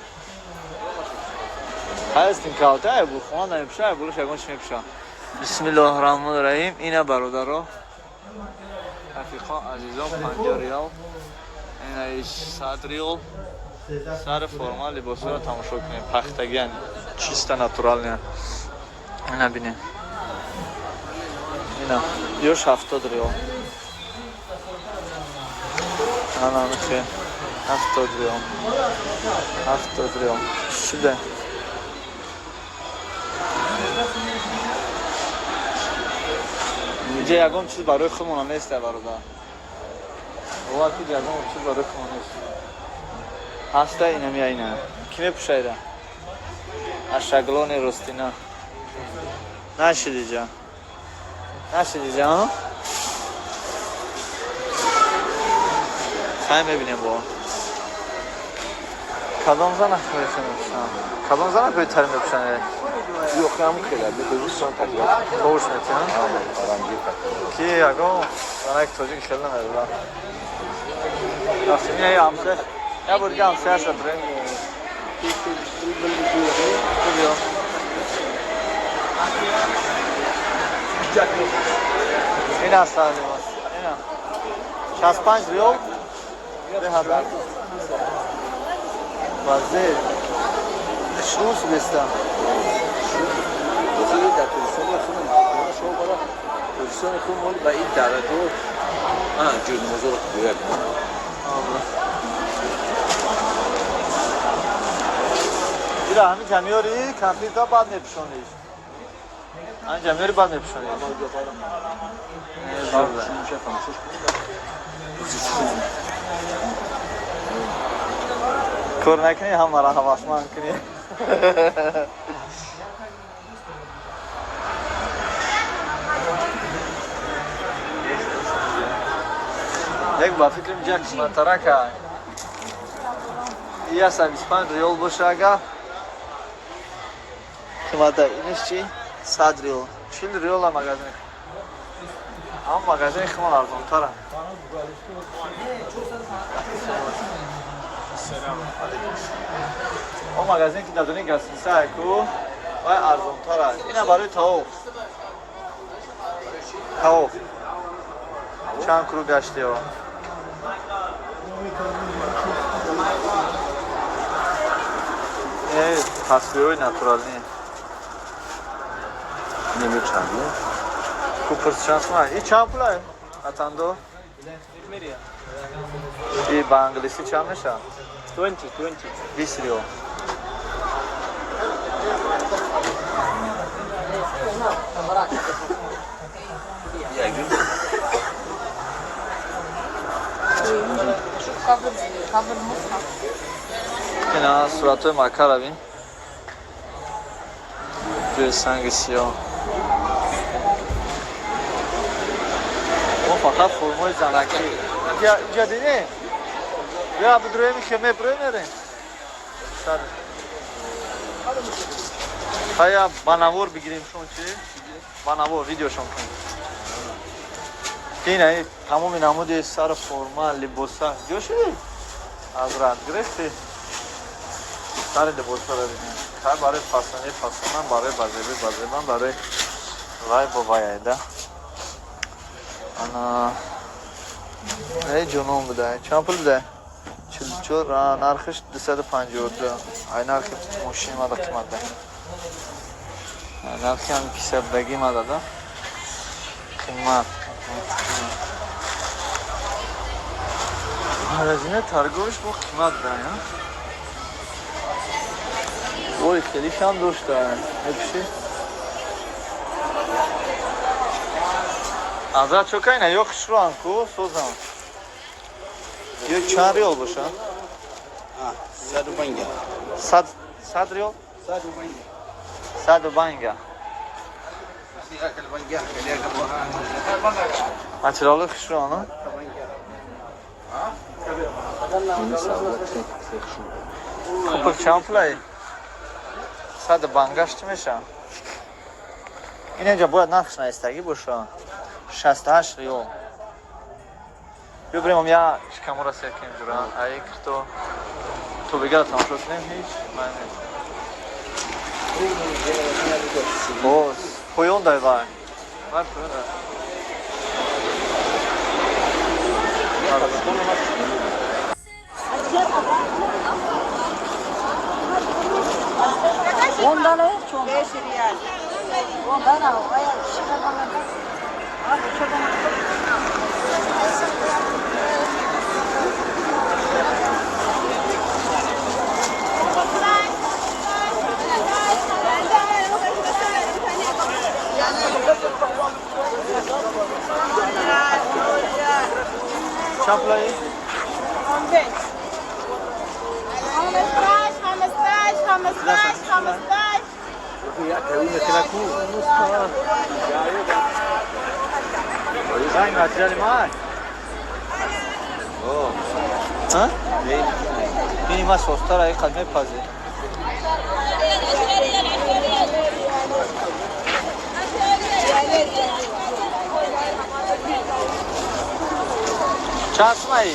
Ҳастин калта, ай бу хона намепӯша, ай булуш ягон чи мепӯша. Бисмиллоҳи раҳмони раҳим. Ина бародаро, рафиқон, азизон, 50 риёл. Инаи 100 риёл. Сари форма либосҳоро тамошо кунем. Пахтагиан, чисто натуральный. Ина бинем. Ина, ёш 70 риёл. Ана михе 70 риёл. 70 риёл. Шуда. Инҷа ягон чиз барои худмона нест, бародар. Бовар кунед, ягон чиз барои худмона нест. Ҳаста инами ина. Кӣ мепӯшайда? Ашаглони ростина. Нашидиҷа. Нашидиҷа, а? Хай мебинем бо. Кадом занак мепӯшанд? Кадом занак беҳтар мепӯшанд? Yox, hamı xeyli, bir son tədbir. Тош метиҳанд? Аранжи. Ки ягон занак тоҷик хеле намедонам. Рафтем ина ҳамса. Я бор дига ҳамсаяша бирем. Хуб ё. Ина сар либос. Ина. 65 риёл. Беҳадар. Вазир. Шрус беста. Дар Тоҷикистон худам шумо бара Тоҷикистон худ моли ба ин дараҷо ҷӯй намозоро гӯяк. Ира ҳамин ҷамиёри компютер баъд мепӯшониш. Ҳамин ҷамиёри баъд мепӯшониш. Кор накунӣ, ҳамаро ҳавасманд кунӣ. Як ба фикрам ҷа қиматтарака. 125 риёл боша ага. Қимата иниш чи? 100 риёл. 40 риёла магазин. Ама магазини химон арзонтара. Он магазин ки дар дони гостиница ку, вай арзонтара. Ина барои тавоф. Тавоф. Чанд круг гаштиё? Тасвирҳои натуралӣ. Неми чанд? Купрс чанд сум? И чанд пула? Атандо? И ба англисӣ чанд мешавад? 20, 20. 20 риёл. شوف cover cover مصحف. Ина суратҳои макара бин. Ҷои санги сиёҳ. Мо фақат формои занакӣ. Инҷа дидем? Бیا бидроем хеме броем мерем. Сар. Ҳая ба навор бигирем шон чи? Ба навор видеошон кунем. Ина тамоми намуди сар форма, либоса. Ҷо шуди? Азрат гирифти? Сари либосаро бинем. Хай барои фасони фасонам, барои базеби базебам, барои вай бо вай айда. Ана эй ҷонон буда. Чанд пул буда? 44, нархиш 252. Ай нархи мошини мада қимат да. Нархи ҳам кисабдагӣ мада да. Қимат. Магазини торговый ш бо қимат да, я? Ой, хелишам дошта. Мепӯшӣ? Азра чокайна ё хушрӯан ку созам. Ё чанд риёл боша? 150. 100 риёл? 150. 150. Материали хушрӯан, а? Купок чанд пулай? 150 чӣ меша? Ин инҷа бояд нархш наистагӣ боша. 68 риёл. Биё бирем я шикамора сер кунем ҷура. Ай кирто то бегара тамошо кунем ҳеҷ ман нест. Боз поён дай вай. Вай поён дай. 10 lira çok. 5 riyal. 10 lira. Чанд пулаи? 15. 15, 15, 15, 15. Занг материали ман? Ҳа? Бини ма состара иқад мепазе. Чанд сумаи?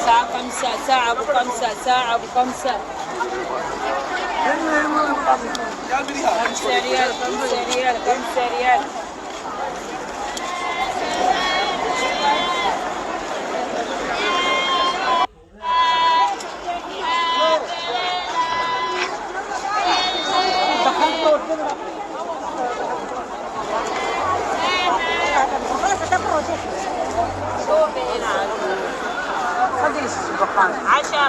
ساعة 5 ساعة أبو 5 ساعة أبو 5 5 ريال 5 ريال 5 ريال. 10 10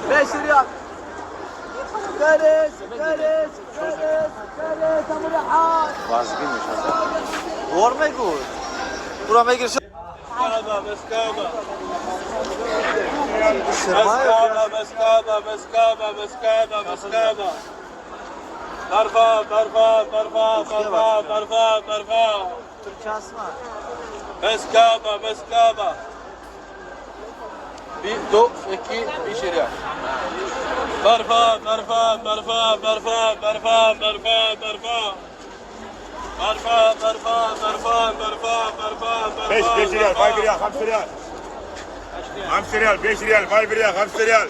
5 ريال. ثالث ثالث ثالث ثالث ابو رحال. Вор мегӯй. Ура мегириш. مسكابة مسكابة مسكابة مسكابة مسكابة برفا برفا برفا برفا برفا برفا مسكابة مسكابة 1 2 2 5 ريال. برفا برفا برفا برفا برفا برفا برفا برفا برفا برفا برفا برفا برفا 5 ريال 5 ريال 5 ريال 5 ريال 5 ريال 5 ريال 5 ريال.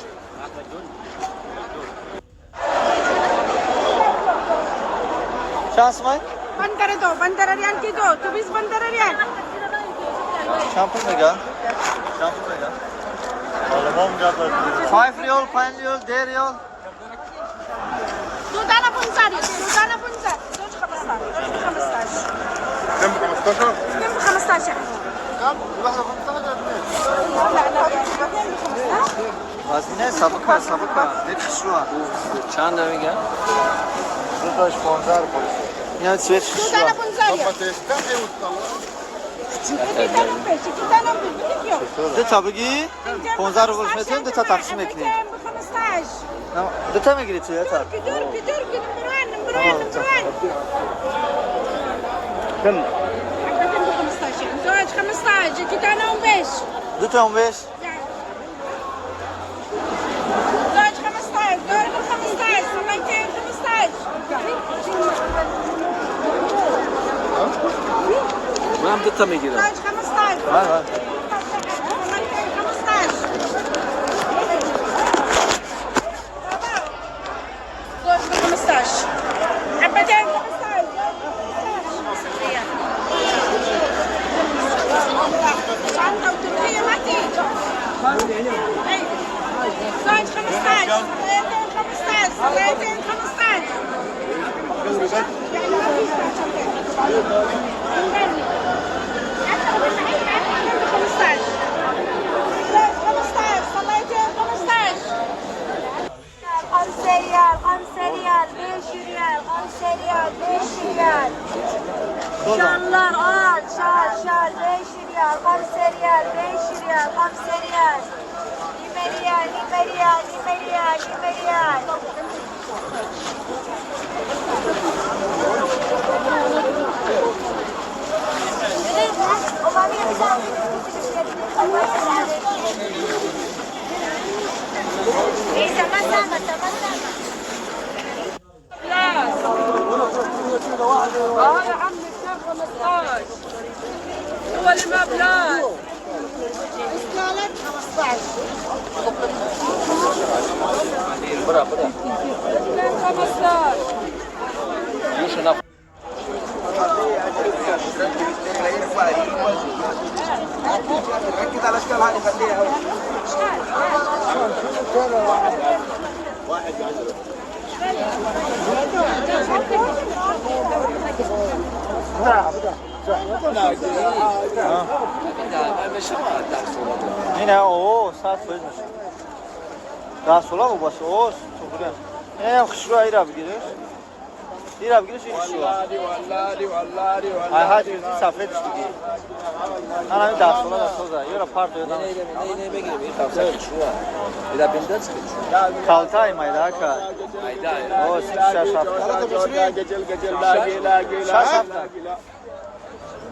چند سمای؟ 15 دو 15 ريال کی دو تو 20 15 ريال. چند پول میگه؟ چند پول میگه؟ 5 ریال 5 ریال 10 ریال. دو دانه 15 ريال دو دانه 15 زوج 15 زوج 15 كم 15؟ اثنين ب 15. كم؟ الواحدة 15 اثنين. لا لا اثنين ب 15. وزنه سبکه سبکه نکشوا. چند میگن؟ دو تاش 15 پول. اینا سویچ دو دانه 15 ريال. دو تا بگی 15 روبل میتونیم دو تا تقسیم میکنیم. دو تا میگیری تو یه تا. ترکی ترکی ترکی نمبر 1 نمبر 1 نمبر 1. كم؟ حبتين ب 15 زوج 15 iki tane 15. دو تا 15. زوج 15 دور 15 صليتين 15. من هم دو تا میگیرم. زوج 15. بله. صليتين 15. زوج 15 حبتين 15. شنطة وتركية ما تيجي. زوج 15 صليتين 15 صليتين 15. خمسة ريال، 5 ريال، 5 ريال، 5 ريال، 5 ريال. شالlar al, şal şal, 5 riyal, 5 riyal, 5 riyal, 5 riyal. 20 riyal, 20 riyal, 20 riyal, 20 riyal. اه يا عمي 2 15 هو اللي ما بلاش. استالت 15. برا برا. 2 15. ركز على الاشكال هذه خليها واحد ина о сад фоиз мешавад. Даҳсола бошад, о суғри. Ина хушрӯ ира бигириш. Ира бигириш ин хушрӯ. Ай ҳаҷ гирифти сафедш диги. Ана ҳамин даҳсола да соза. Ёра парто ёдам. Не, не, бигирем, ин қавса хушрӯ. Ира биндац хушрӯ. Калтай майда ака. Майда. О, 6 ҳафта. 6 ҳафта.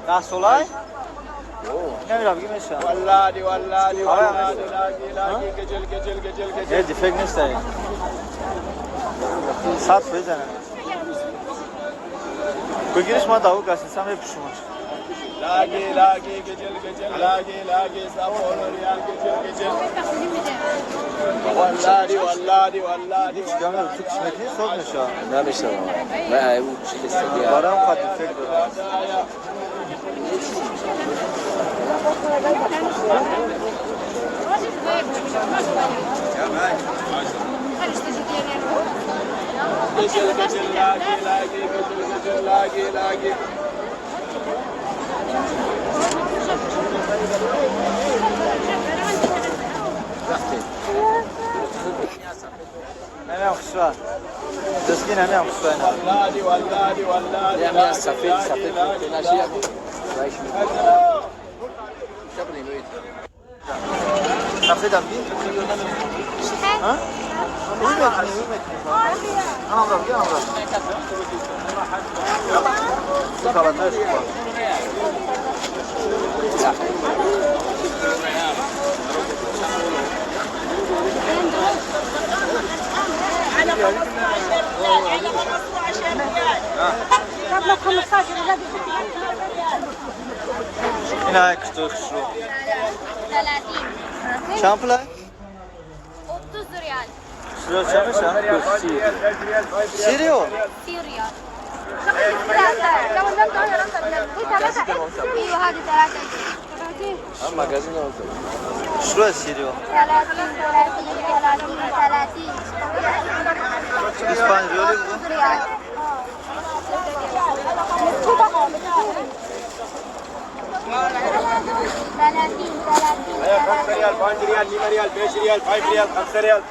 Даҳсолай? Намира бигир мешавад. Валлади валлади валлади лаги лаги гежел гежел гежел гежел. Е дефект нест ай. 100% ана. Бигириш ма даву гасинса мепушумаш. Лаги лаги гежел гежел лаги лаги сапон риал гежел гежел. Валлади валлади валлади. Чигамер ту киш мекунӣ соз мешавад. Намешавад. Ма ай у чи хистагӣ. Барам қад дефект дорад. Gecel gecel lagi lagi gecel gecel lagi lagi. نمیام خشوا. دستگی نمیام خشوا اینا. Valladi valladi valladi. نمیام سفید سفید نشی. سفیدم بی؟ ها؟ وی میکنی وی میکنی. آنم را بگیر آنم را. تو کالاتایش خوبه. على 15 ريال، على 15 ريال. قبل 15 ريال. اینا کشتو خشرو. 30. چند پوله؟ 30 ريال. شنو چند میشه؟ 30 ریال. 30 ريال. ايوه هذه 23. اما مغازين شنو 30 ریال؟ 30 30 30 30. 25 ریال بود. ريال. 30 30. 5 ريال 5 ريال 9 ريال 5 ريال 5 ريال 5 ريال.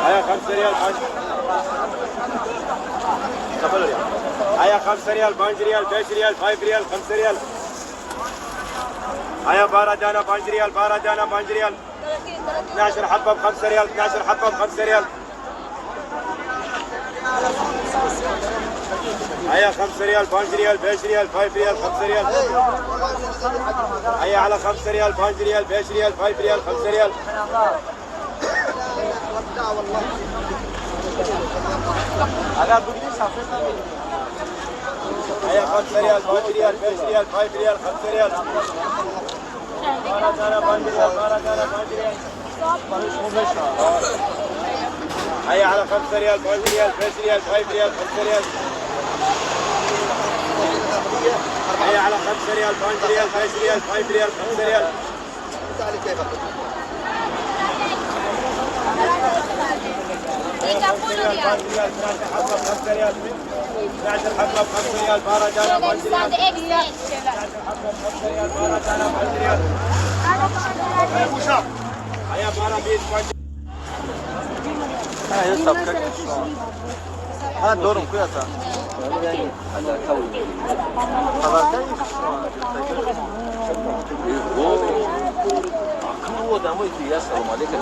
هيا 5 ريال 5 ريال. هيا 5 ريال 5 ريال 5 ريال 5 ريال 5 ريال. هيا 12 دانة 5 ريال 12 دانة 5 ريال. 12 حبة ب 5 ريال 12 حبة ب 5 ريال. هيا 5 ريال 5 ريال 5 ريال 5 ريال 5 ريال. هيا على 5 ريال 5 ريال 5 ريال 5 ريال 5 ريال. اگر بگیری سفید نمی‌گیری. هيا 5 ريال 5 ريال 5 ريال 5 ريال 5 ريال. هيا على 5 ريال 5 ريال 5 ريال 5 ريال 5 ريال. هيا على 5 ريال 5 ريال 5 ريال 5 ريال 5 ريال. ريال. من دارم کویتا. سلام علیکم.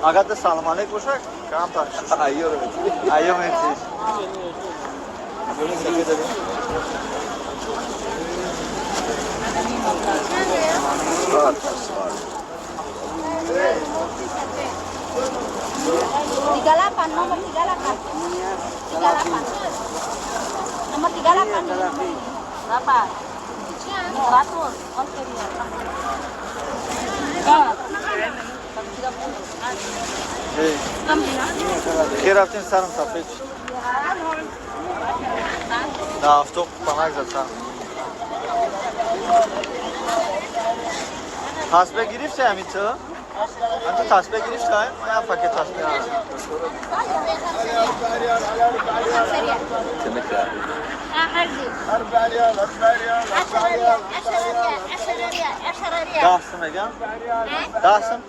اگر ده سلام علیک باشه کم تا ایو میتیش. 38, nomor 38. 38. Nomor 38. Berapa? 100. Oke, خیر رفتیم سرم سفید شد. نه افتوق پناک زد سرم. تسبیح گرفتی همین تو؟ من تو تسبیح گرفتی؟ من پاکت تسبیح گرفتم. 10 سم میگم؟ 10 سم؟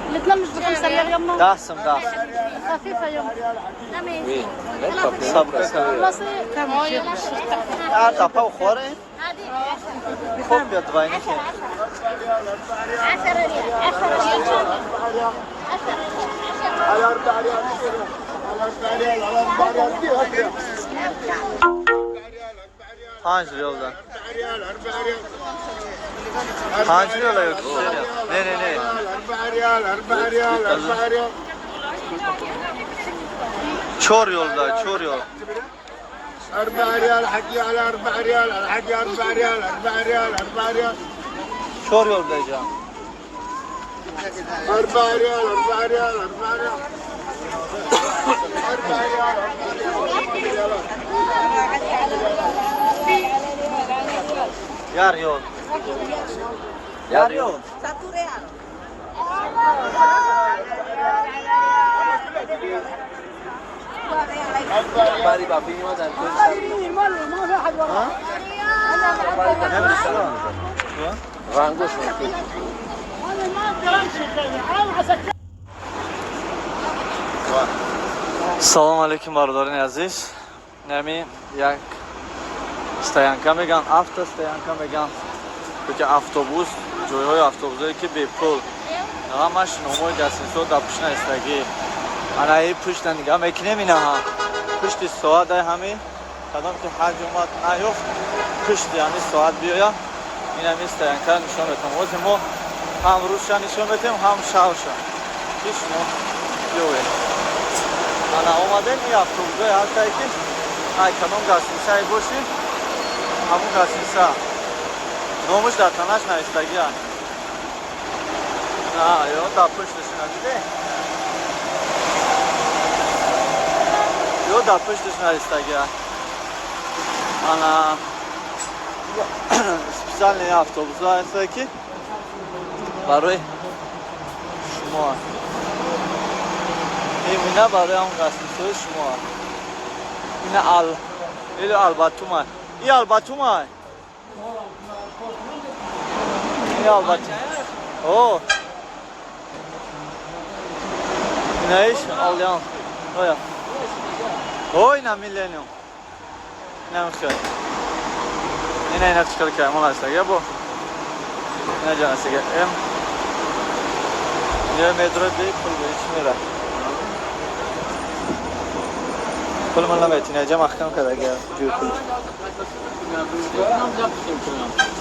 الاثنين مش ب5 ريال يما. 10 سم 10 خفيفة يما. صبر. تاپا خوره؟ خوب بیاد واینه که 10 ريال 10 ريال 10 5 ریال ده. 5 ریال یا 3 ریال؟ نه نه نه. 4 ريال 4 ريال 4 ريال. 4 ريال ده 4 ريال. 4 ريال حقي على 4 ريال حقي 4 ريال 4 ريال 4 ريال. 4 ريال ده جان. 4 ريال 4 ريال 4 ريال. 4 ريال 4 ريال. يا ريال. 1 ريال. Салом алейкум бародарони азиз. Нами як стоянка меган, автостоянка меган. Ки автобус, ҷойҳои автобусое ки бепул. Ҳамаш номҳои гастинсо дар пушт наистагӣ. Анаи пушта нигаҳ мекунем инаҳа. Пушти соат ай ҳами кадом ки ҳаҷ омад наёфт, пушти ҳами соат биёя. Ин ҳами стоянка нишон метам. Ҳозир мо ҳам рӯзша нишон метем, ҳам шавша. Ки шумо биёед. Ана омадем ин автобусое ҳастае ки ай кадом гастинсае бошӣ, ҳамун гастинса номаш дар танаш навистагиа. На, ё дар пушташ надиде? Ё дар пушташ навистагиа. Ана специальный автобусҳо ҳастае ки барои шумо. Ина барои ҳамун гастинсои шумо. Ина ал или албатума. И албатума. Ин албатум. О. Инаиш Алиан. Оя. О, ина Миллениум. Ина михай. Ина ина чикар кардам ҳастага бо. Ина ҷан ҳастага. М. Ина метро би пул би чӣ мера. Пул ман намети, ина ҷа маҳкам кардага ҷӯй пул.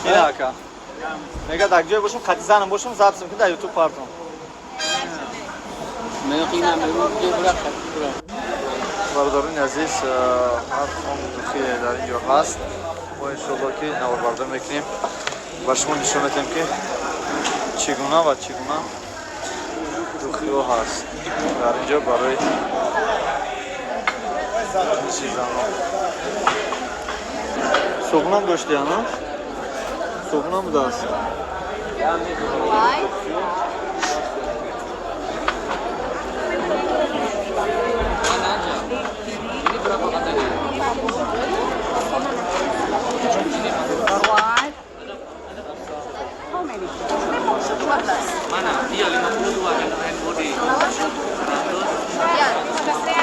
Ина ака. Мега дар ҷое бошам, қати занам бошам, запис мекунам дар YouTube партом. Бародарони азиз, ҳар он духие дар ин ҷо ҳаст. Мо иншоалло ки наворбардор мекунем ба шумо нишон медиҳем ки чӣ гуна ва чӣ гуна духиҳо ҳаст дар ин ҷо барои ҷинси занон. Собунам дошти ана? Собунам будааст. Mana? Iya 52 yang hand body. 100. Ya, 15.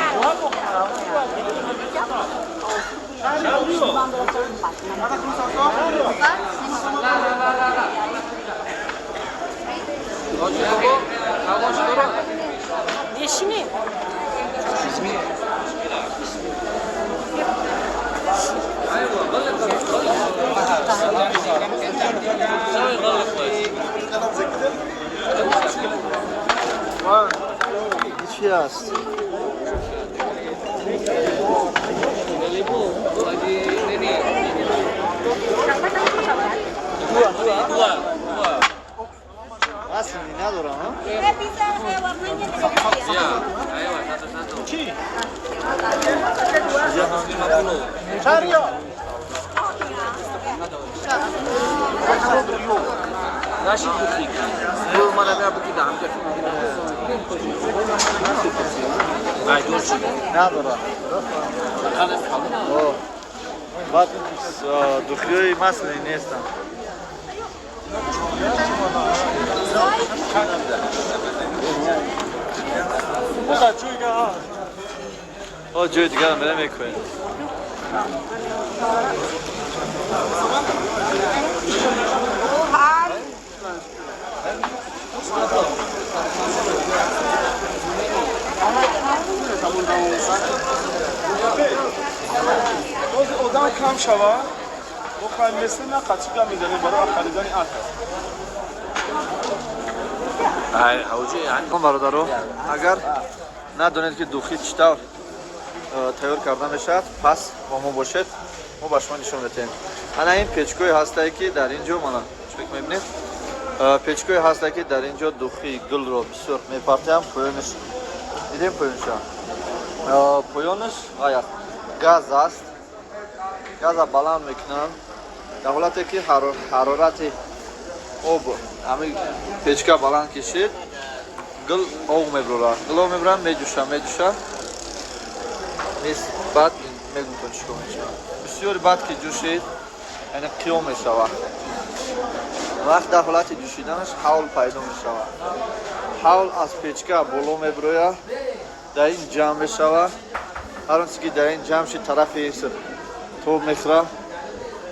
Чӣ аст? Асли надорам, а? Надорам. Баъд духиҳои маслӣ нестанд. Ҷои дигарам бере мекунем. Одам кам шава, бо хаймесли на қатига мезанем барои харидани атр. Бародаро, агар надонед ки духи чӣ тавр тайёр карда мешавад, пас бо мо бошед, мо ба шумо нишон медиҳем. Ана ин печкое ҳастае ки дар ин ҷо, мана чӣ мебинед, печкое ҳастае ки дар ин ҷо духи гулро бисёр мепартоям. Поёнаш дидем, поёнша, поёнаш ай аст, газ аст. Газа баланд мекунанд дар ҳолате ки ҳарорати об ҳамин печка баланд кишид, гул об мебурад, гул об мебурад, меҷӯша, меҷӯша, баъд мегум то чӣ кор мешавад. Бисёри баъд ки ҷӯшид, яъне қиём мешавад. Вақт дар ҳолати ҷӯшиданаш ҳавл пайдо мешавад. Ҳавл аз печка боло мебирояд, дар ин ҷамъ мешавад. Ҳар он чизе ки дар ин ҷамъ шид, тарафи тоб мехӯрад,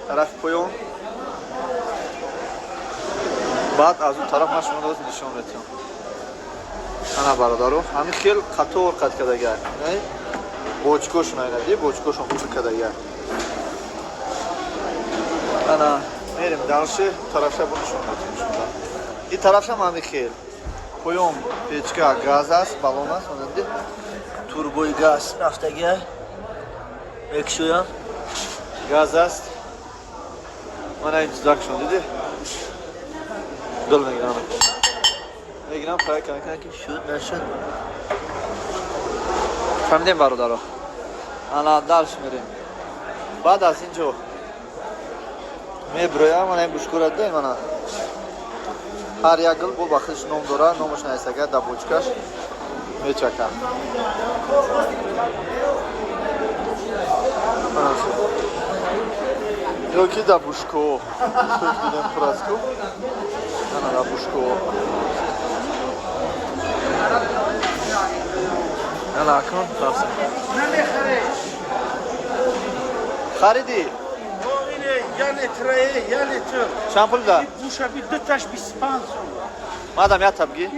тарафи поён. Баъд аз он тараф ман шуморо нишон медиҳам. Ана бародаро, ҳамин хел қатор қат кардагиак, бочкошон айнади, бочкошон пур кардагиак. Ана мерем дальше, тарафша бо нишон медиҳем шумо. Ин тарафшам ҳамин хел. Поён печка газ аст, баллон аст, онади турбои газ рафтагиак. Мекушоям. Газ аст. Мана ин чизакшон диди? Гул мегирам. Мегирам, проект мекунам ки шуд, нашуд. Фаҳмидем бародаро. Ана дальше мерем. Баъд аз ин ҷо мебироям, мана ин бушкора дидем, мана. Ҳар як гул бо ба худаш ном дорад, номаш нависага дар бочкаш мечакад. Ё ки дар бушко дидем пур аст ку. Ана дар бушко. Ана акнун рафтем. Хариди? Чанд пул да? Мадам як та бигӣ.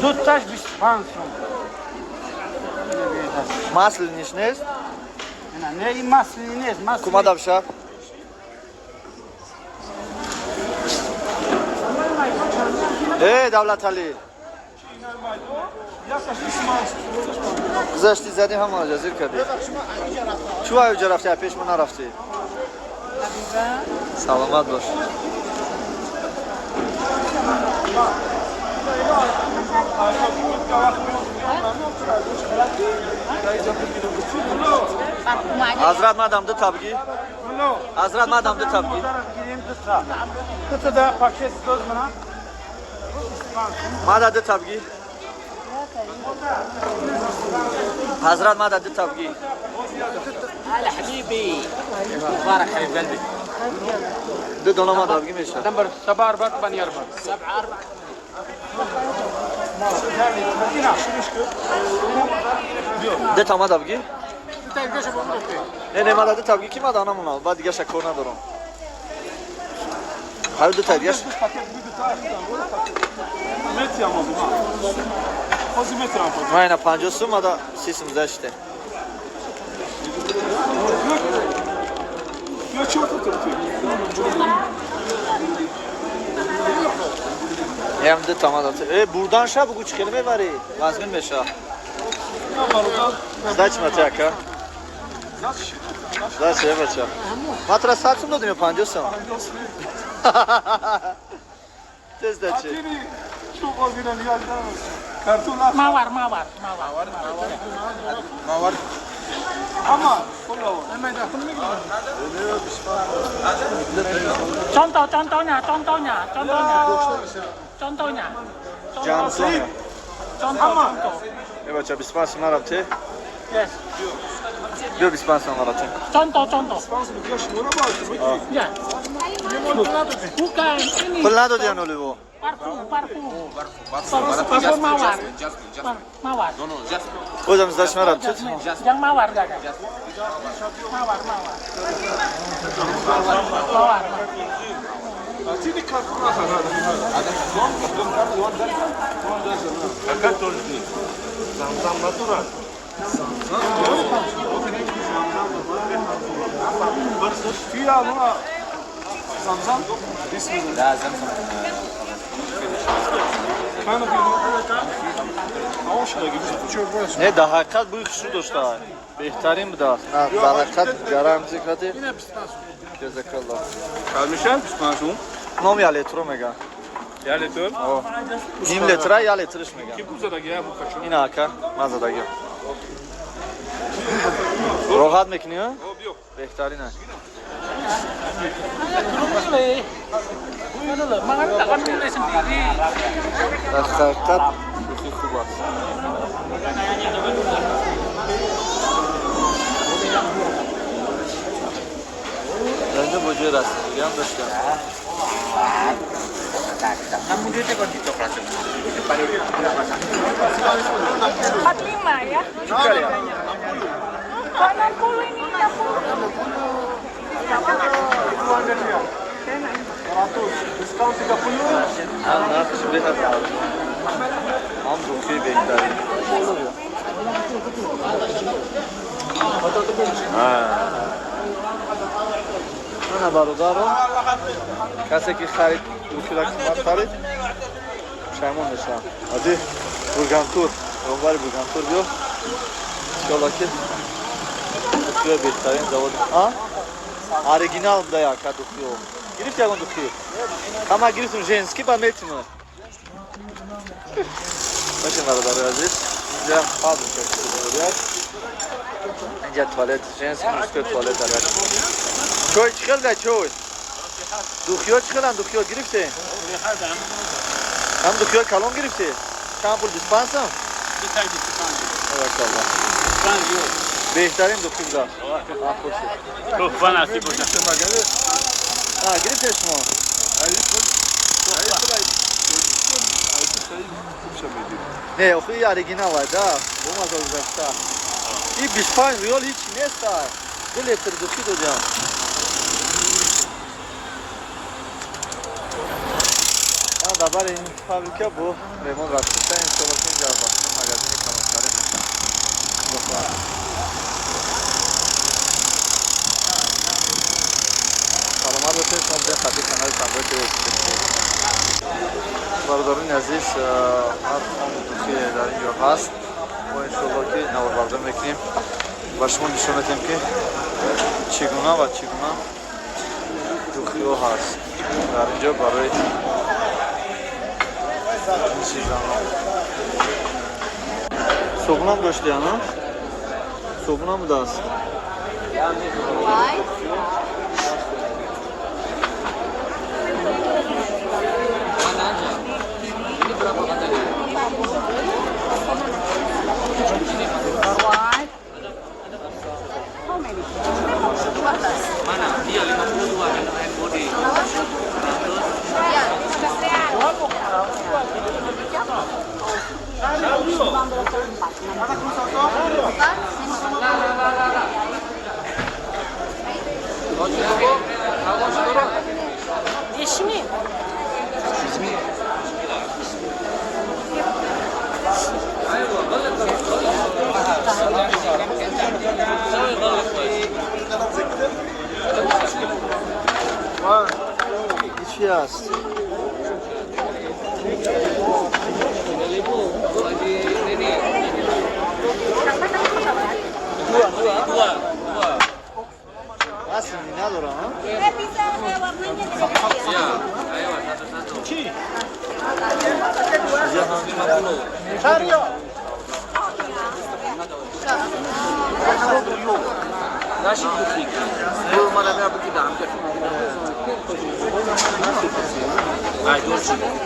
Дуташ 25 сом. Маслиниш нест? Не, ин маслини нест. Кумада бишав? Э, Давлатали. Гузашти задим ҳамона ҷазир кардӣ. Чӯ аюҷа рафти, пеш мо нарафтӣ? Саломат бош. Ҳазрат, мадам ду та бигӣ. Ҳазрат, мадам ду та бигӣ. Мада ду та бигӣ. Ҳазрат, мада ду та бигӣ. هلا حبيبي، مبارك حبيب قلبي. Ду дона мада бигӣ меша. نمبر 7 4 8 4 7 4. Ду та мада бигӣ. Не, не, мада ду та бигӣ, ки мада намона, баъд дигаша кор надорам. Ҳар ду та дигаш. Майна 50 сум, мада 30 сум заште. Ям ду та мада. Э, бурдан ша бугу, чӣ хеле мебарӣ? Вазмин меша. Сдачи мати, ака. Сдачи, э, бача. Ма тра 100 сум додим ё 50 сум? Тез дачи. Mawar, mawar, mawar. Mawar. Ama Contoh, contohnya, contohnya, contohnya. Contohnya. Ҷамсоня. Contoh, contoh. Э, бача, 25 сум нарафте? Yes. Биё, 25 сум нарафте. Contoh, contoh. Ya. Bukan, ini. Пул надоди ануливо. Parfum, parfum. Parfum mawar. Mawar. Бозам сдачи нарафте. Yang mawar enggak ada? Mawar, mawar. Mawar. لا، زمزم. Не, дар ҳақиқат бӯи хушрӯ дошта, беҳтарин будааст. На, дар ҳақиқат гарам зикрати. Ҷазакалло. Мешан 25 сум. Ном я литро мега. Я литр? Ним литра, я литриш мега. Ки задаги я бухачу? Ина, ака, ман задаги. Роҳат мекунӣ, а? Беҳтарин аст. Milih. Ngono lho, makanya tak kon milih sendiri. Дар ҳақиқат шӯхӣ хуб аст. Дар инҷо бо ҷои растагиам доштам. 45 ya. Kok 60 ini 60. Ҳам нархш беҳад арзон, ҳам духи беҳтарин. Ана, бародаро, касе ки харид, духира қимат харид, пушаймон мешавам. Ази Бургантур, роҳбари Бургантур, биё, иншоалло ки духиҳои беҳтарин завод, а оригинал буда. Яка духиҳо гирифт, ягон духи ҳама гирифтум, женский ба метимад. Бошем, бародарои азиз, инҷа фабрика аст, инҷа туалет женский, мужской туалет дар як чой. Чӣ хел да чой? Духиҳо чӣ хеланд? Духиҳо гирифте? Ҳам духиҳои калон гирифте? Чанд пул? 25 сум? Баракалло, беҳтарин духи будааст. Туҳфа насиб бошад. Гирифте шумо? Не, охи, оригинал да, бомаза гузашта. И 25 риёл ҳеч неста, 2 литр духи додиам. Ман дар бари ин фабрика бо меҳмон рафтиста, иншоалло ки инҷа магазини калонтарин мешавад. Саломат бошед, шумо бинед хати канали Тамбои ТВ. Бародарони азиз, ҳар он духи дар ин ҷо ҳаст, мо иншоалло ки наворбардор мекунем, ба шумо нишон медиҳем, ки чӣ гуна ва чӣ гуна духиҳо ҳаст дар ин ҷо барои ҷинси занон. Собунам дошти, ана? Собунам будааст. Mana? Iya 52 hand body. Yeşimi. Чӣ аст? Асли надорам, а?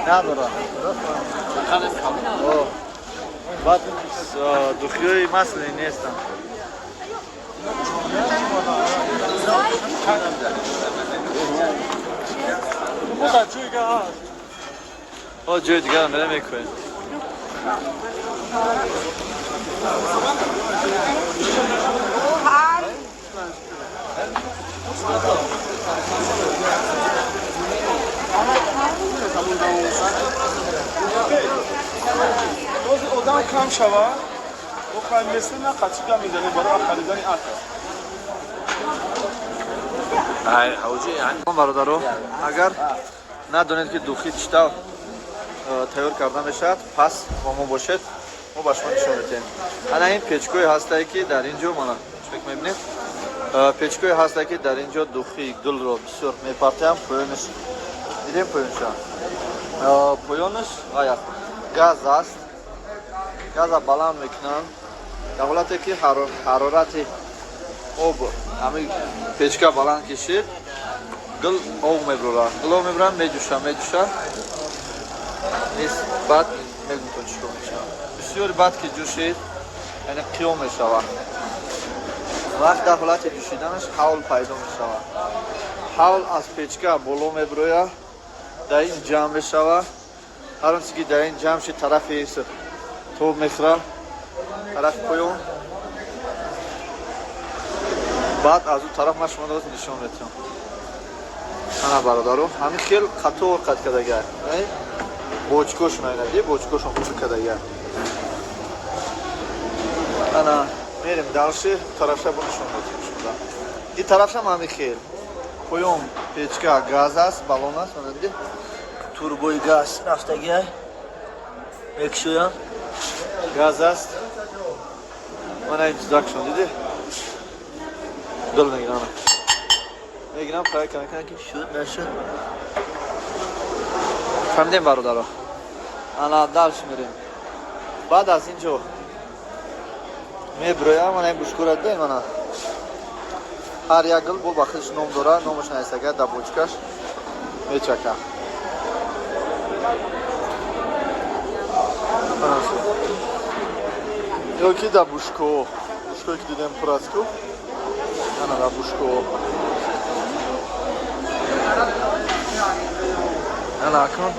Надорам. Баъд духиҳои маслӣ нестанд. Ҷои дигар мере мекунем. Одам кам шавад, месли на қатига мезанем барои харидани атр. Бародаро, агар надонед ки духи чӣ тавр тайёр карда мешавад, пас бо мо бошед, мо ба шумо нишон медиҳем. Ана ин печкое ҳастае ки дар ин ҷо мана чӣ мебинед, печкое ҳастае ки дар ин ҷо духи гулро бисёр мепартоям. Поёнаш дидем, поёнша поёнаш ая газ аст, газа баланд мекунанд. Дар ҳолате ки ҳарорати об ҳамин печка баланд кишид, гул об мебурад, гул об мебурад, меҷӯша, меҷӯша, баъд мегум то чӣ кор мешавад. Бисёри баъд ки ҷӯшид, яъне қиём мешавад. Вақт дар ҳолати ҷӯшиданаш ҳавл пайдо мешавад. Ҳавл аз печка боло мебирояд, дар ин ҷамъ мешавад. Ҳар он чизе ки дар ин ҷамъ шид, тарафи тоб мехӯрад, тарафи поён. Баъд аз ӯ тараф ман шумо нишон медиҳам. Ана бародаро, ҳамин хел қатор қат кардагай, бочкошон айна ди, бочкошон пур кардагай. Ана мерем дальше, тарафша бо нишон медиҳем шумо. Ин тарафшам ҳамин хел поён печка газ аст, баллон аст, ана диди, турбои газ рафтагиай, мекушоям, газ аст. Мана ин чизакшон диди, гул мегирам, мегирам, проверка мекунам ки шуд нашуд. Фаҳмидем бародаро? Ана дальше мерем. Баъд аз ин ҷо мебироям, ана ин бушкора дидем, ана ҳар як гул бо ба худаш ном дорад, номаш нависага дар бочкаш мечака. Ё ки дар бушко, бушкое ки дидем пур аст ку, ана дар бушко. Ана акнун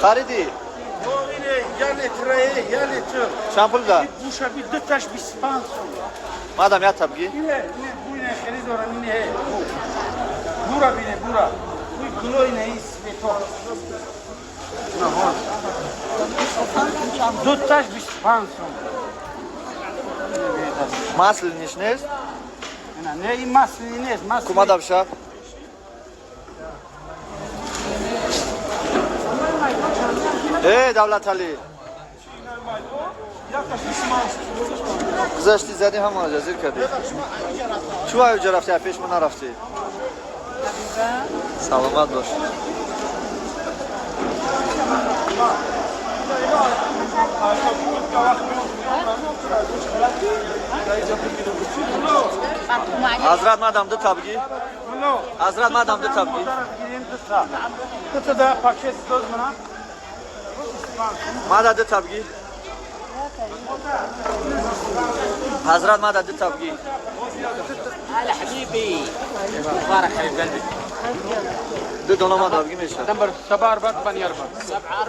хариди? Чанд пул да? Мадам як табги? Маслиниш нест? Не, ин маслини нест. Кумада бишав? Э, Давлатали. Гузашти задӣ ҳамона ҷазир кардӣ. Чӯ аюҷа рафти, пеш ма нарафтӣ? Саломат бош. Ҳазрат, мадам ду та бигӣ. Ҳазрат, мадам ду та бигӣ. Мада ду та бигӣ. Ҳазрат, мада ду та бигӣ. هلا حبيبي مبارك حبيب قلبي. Ду дона мада бигӣ мешавад. نمبر 7 4 8 4 7 4.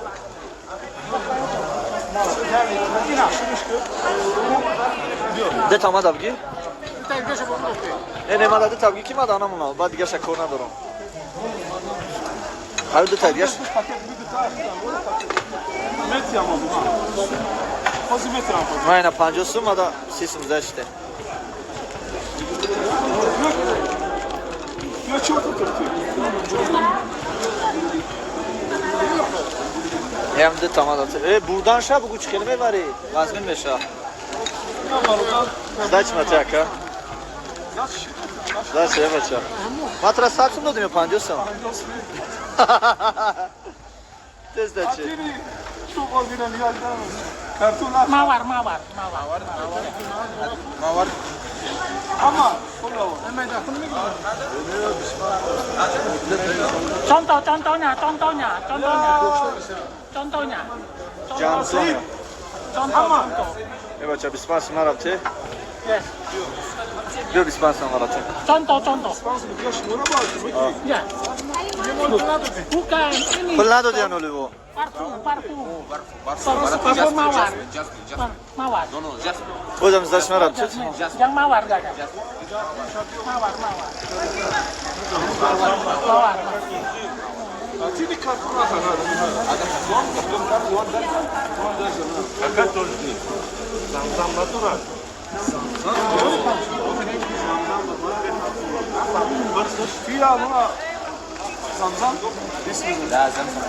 Ду та мада бигӣ. Не, не, мада ду та бигӣ, ки мада намонам, баъд дигаша кор надорам. Ҳар ду та дигаш. Ман ина 50 сум, мада 30 сум заште. Ҳам ду та мада. Э, бурдан ша бугу, чӣ хеле мебарӣ? Вазмин меша. Сдачи мати, ака. Сдачи, э, бача. Ма тра 100 сум додим ё 50 сум? Те сдачи. Mawar, mawar, mawar. Mawar. Contoh, contohnya, contohnya, contohnya. Contohnya. Ҷамсоня. Contoh, contoh. Э, бача, 25 сум нарафте? Yes. Биё, 25 сум нарафте. Contoh, contoh. Ya. Bukan, ini. Пул надоди аноливо. Parfum, parfum. Parfum mawar. Mawar. Бозам сдачи нарафте? Yang mawar enggak ada? Mawar, mawar. Mawar. لا زمزم.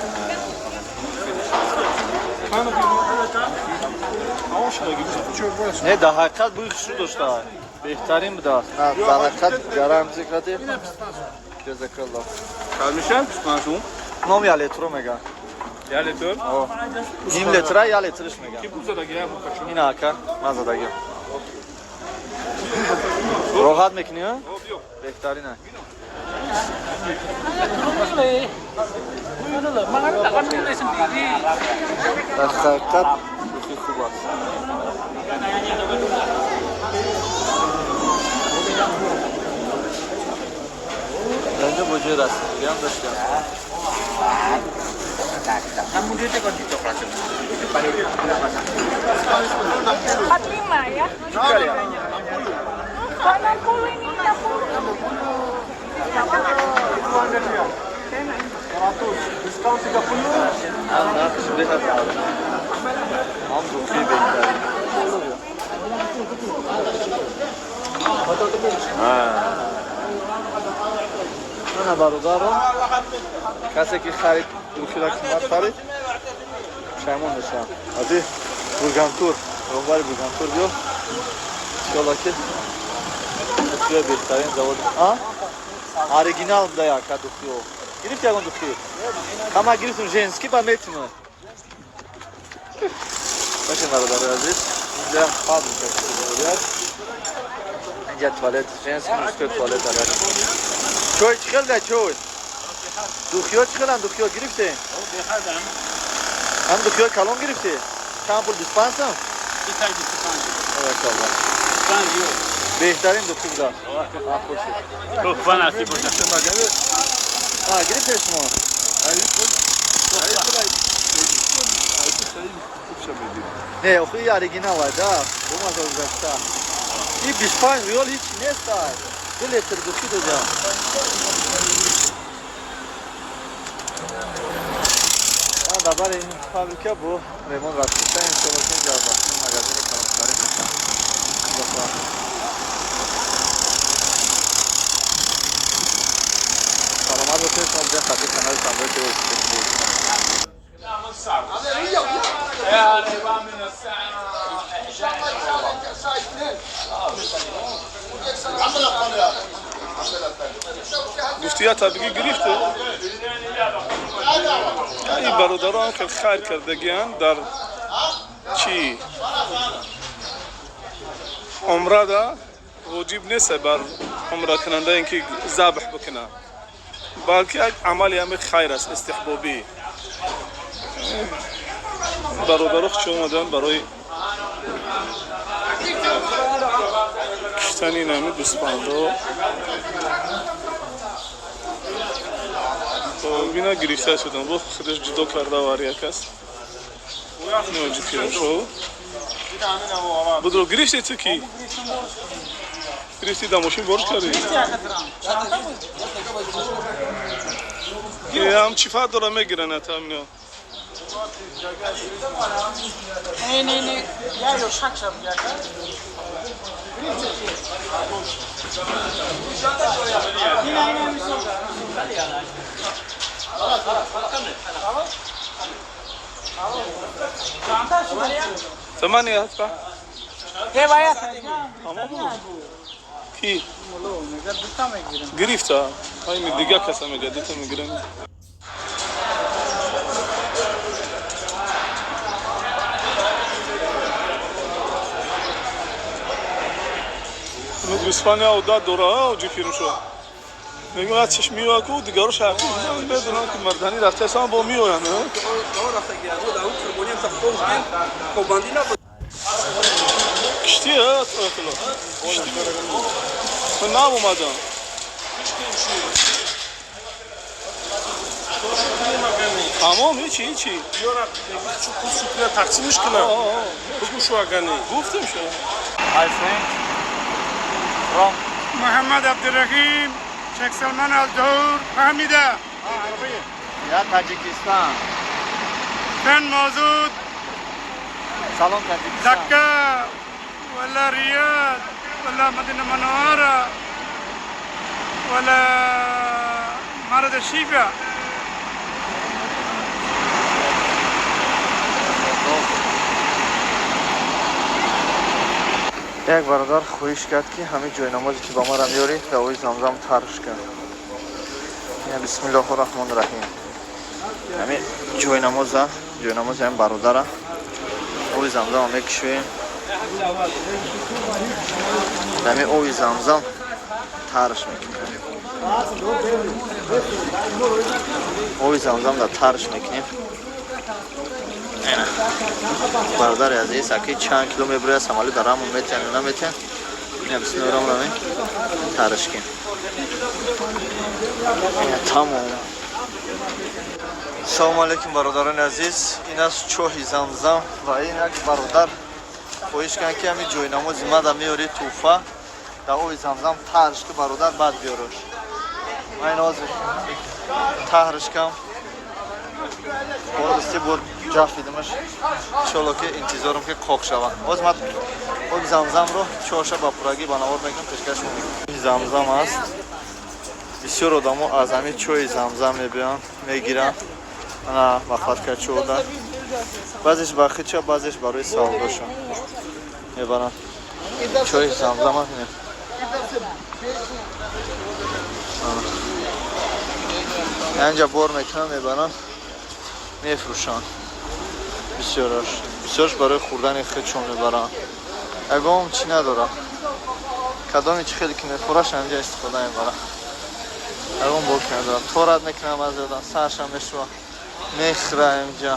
Не, дар ҳақиқат бӯи хушрӯ дошта. Беҳтарин будааст. На, дар ҳақиқат гарам зикратӣ. Ҷазакаллоҳ. Мишел 25 сум. Номи я литро мега. Я литр. Ним литра, я литриш мега. Ки пул задаги, я букачу. Ина, ака, ман задаги. Роҳат мекунӣ, а? Беҳтарина. Milih. Ngono lho, makanya tak kon milih sendiri. Дар ҳақиқат духи хуб аст. Дар инҷо бо ҷои расидагиам доштем. 45 ya. Kok 60 ini 60. Ҳам нархш беҳад, ҳам духи беҳтарин. Ана, бародаро, касе ки харид, духира қимат харид, пушаймон мешавам. Ази Бургантур, роҳбари Бургантур биё. Иншолло ки духиҳои беҳтарин завод. А? Оригинал буда, яка духиҳо. Гирифти ягон духи? Ҳама гирифтум, женский ба метимад. Бошед, бародарои азиз, инҷа фабрика истифода. Инҷа туалет женский, мужской туалет алак. Чой чӣ хел да чой? Духиҳо чӣ хеланд, духиҳо гирифте? Ҳам духиҳои калон гирифте? Чанд пул, 25 сум? Баракаллоҳ. Беҳтарин духи будааст. Хуш шуд. Туҳфа насиб бошад. А, гирифте шумо? Не, охи оригинал да, бумаза гузашта. И 25 риёл ҳеч нест, ай. 2 литр духи додам. Ман дар бари ин фабрика бо меҳмон рафтем, иншолло ки дар магазини калонтарин мешам. Саломат бошед, шумо бинед хати канали Самбои ТВ. Гуфти, я табиги гирифту. И Бародарон хел хайр кардагианд дар чӣ умрада воҷиб нест бар умракунанда ин ки забҳ бикунад, балки як амали ҳами хайр аст, истиҳбобӣ. Бародаро чӣ омаданд барои киштани нами гӯспандо. Бина гирифта шудам, бо худаш ҷудо карда вар як аст. Ноҷи пирашо. Будро гирифти ту ки? Гирифти да мошин борш кардӣ? Ҳам чӣ фарқ дора мегиранд ата амино? Не, не, не, я ё шак шаб яка. ثمانية ادفع. کی؟ گرفتا. های دیگه کسا میگه دوتا میگیرن. گوسفند عادت داره آجی فیلم شد. میگم از چشم میاد کو دیگرو شرطی بدونم که مردانی رفته اصلا با میآیند. کشتی ها من نام اومدم. تمام هیچی هیچی. تقسیمش کنم. بگو شو اگنی. گفتم شو. Hi friend. From محمد عبد الرحیم شیخ سلمان الدور فهمیده. یا تاجیکستان. فن موجود. سلام تاجیکستان. دکه ولا ریاض ولا مدینه منوره ولا مرد الشیفا. Як бародар хоҳиш кард, ки ҳамин ҷойнамозе ки ба мара меёрӣ, давои замзам тарш кард. Бисмиллоҳу раҳмони раҳим. Ҳамин ҷойнамоза, ҷойнамози ҳамин бародара оби замзама мекушоем. Ҳамин оби замзам тарш мекунем. Оби замзам да тарш мекунем. Бародари азиз, аки чанд кило мебурад, самолёт дар рамон метиҳанд ё наметиҳанд? Ина бисмиллоҳи раҳмони раҳим тарш кунем. Тамом. Салому алейкум бародарони азиз. Ин аст чоҳи замзам ва ин як бародар хоҳиш кард, ки ҳамин ҷойнамози мада меёрӣ туҳфа дар оби замзам тарш ку бародар, баъд биёраш. Ман ин ҳозир таҳриш кам. Се бор ҷафидимаш, иншолло ки интизорам ки қоқ шавад. Ҳозир ман оби замзамро чорша ба пуррагӣ ба навор мекунам, пешкаш мекунам. Замзам аст. Бисёр одамо аз ҳамин чойи замзам мебиёнд, мегиранд. Ана махлатка чода. Баъзеш ба хича, баъзеш барои савдошон мебаранд. Чойи замзам аст. Инҷа бор мекунанд, мебаранд, мефурӯшанд. Бисёраш бисёраш барои хӯрдани худшон мебаранд. Ягон чӣ надорад. Кадоми чӣ хеле ки мехӯраш ҳаминҷа истифода мебарад. Ягон боки надорад. Торат мекунам баъзе одам, саршам мешува, мехӯра ҳаминҷа.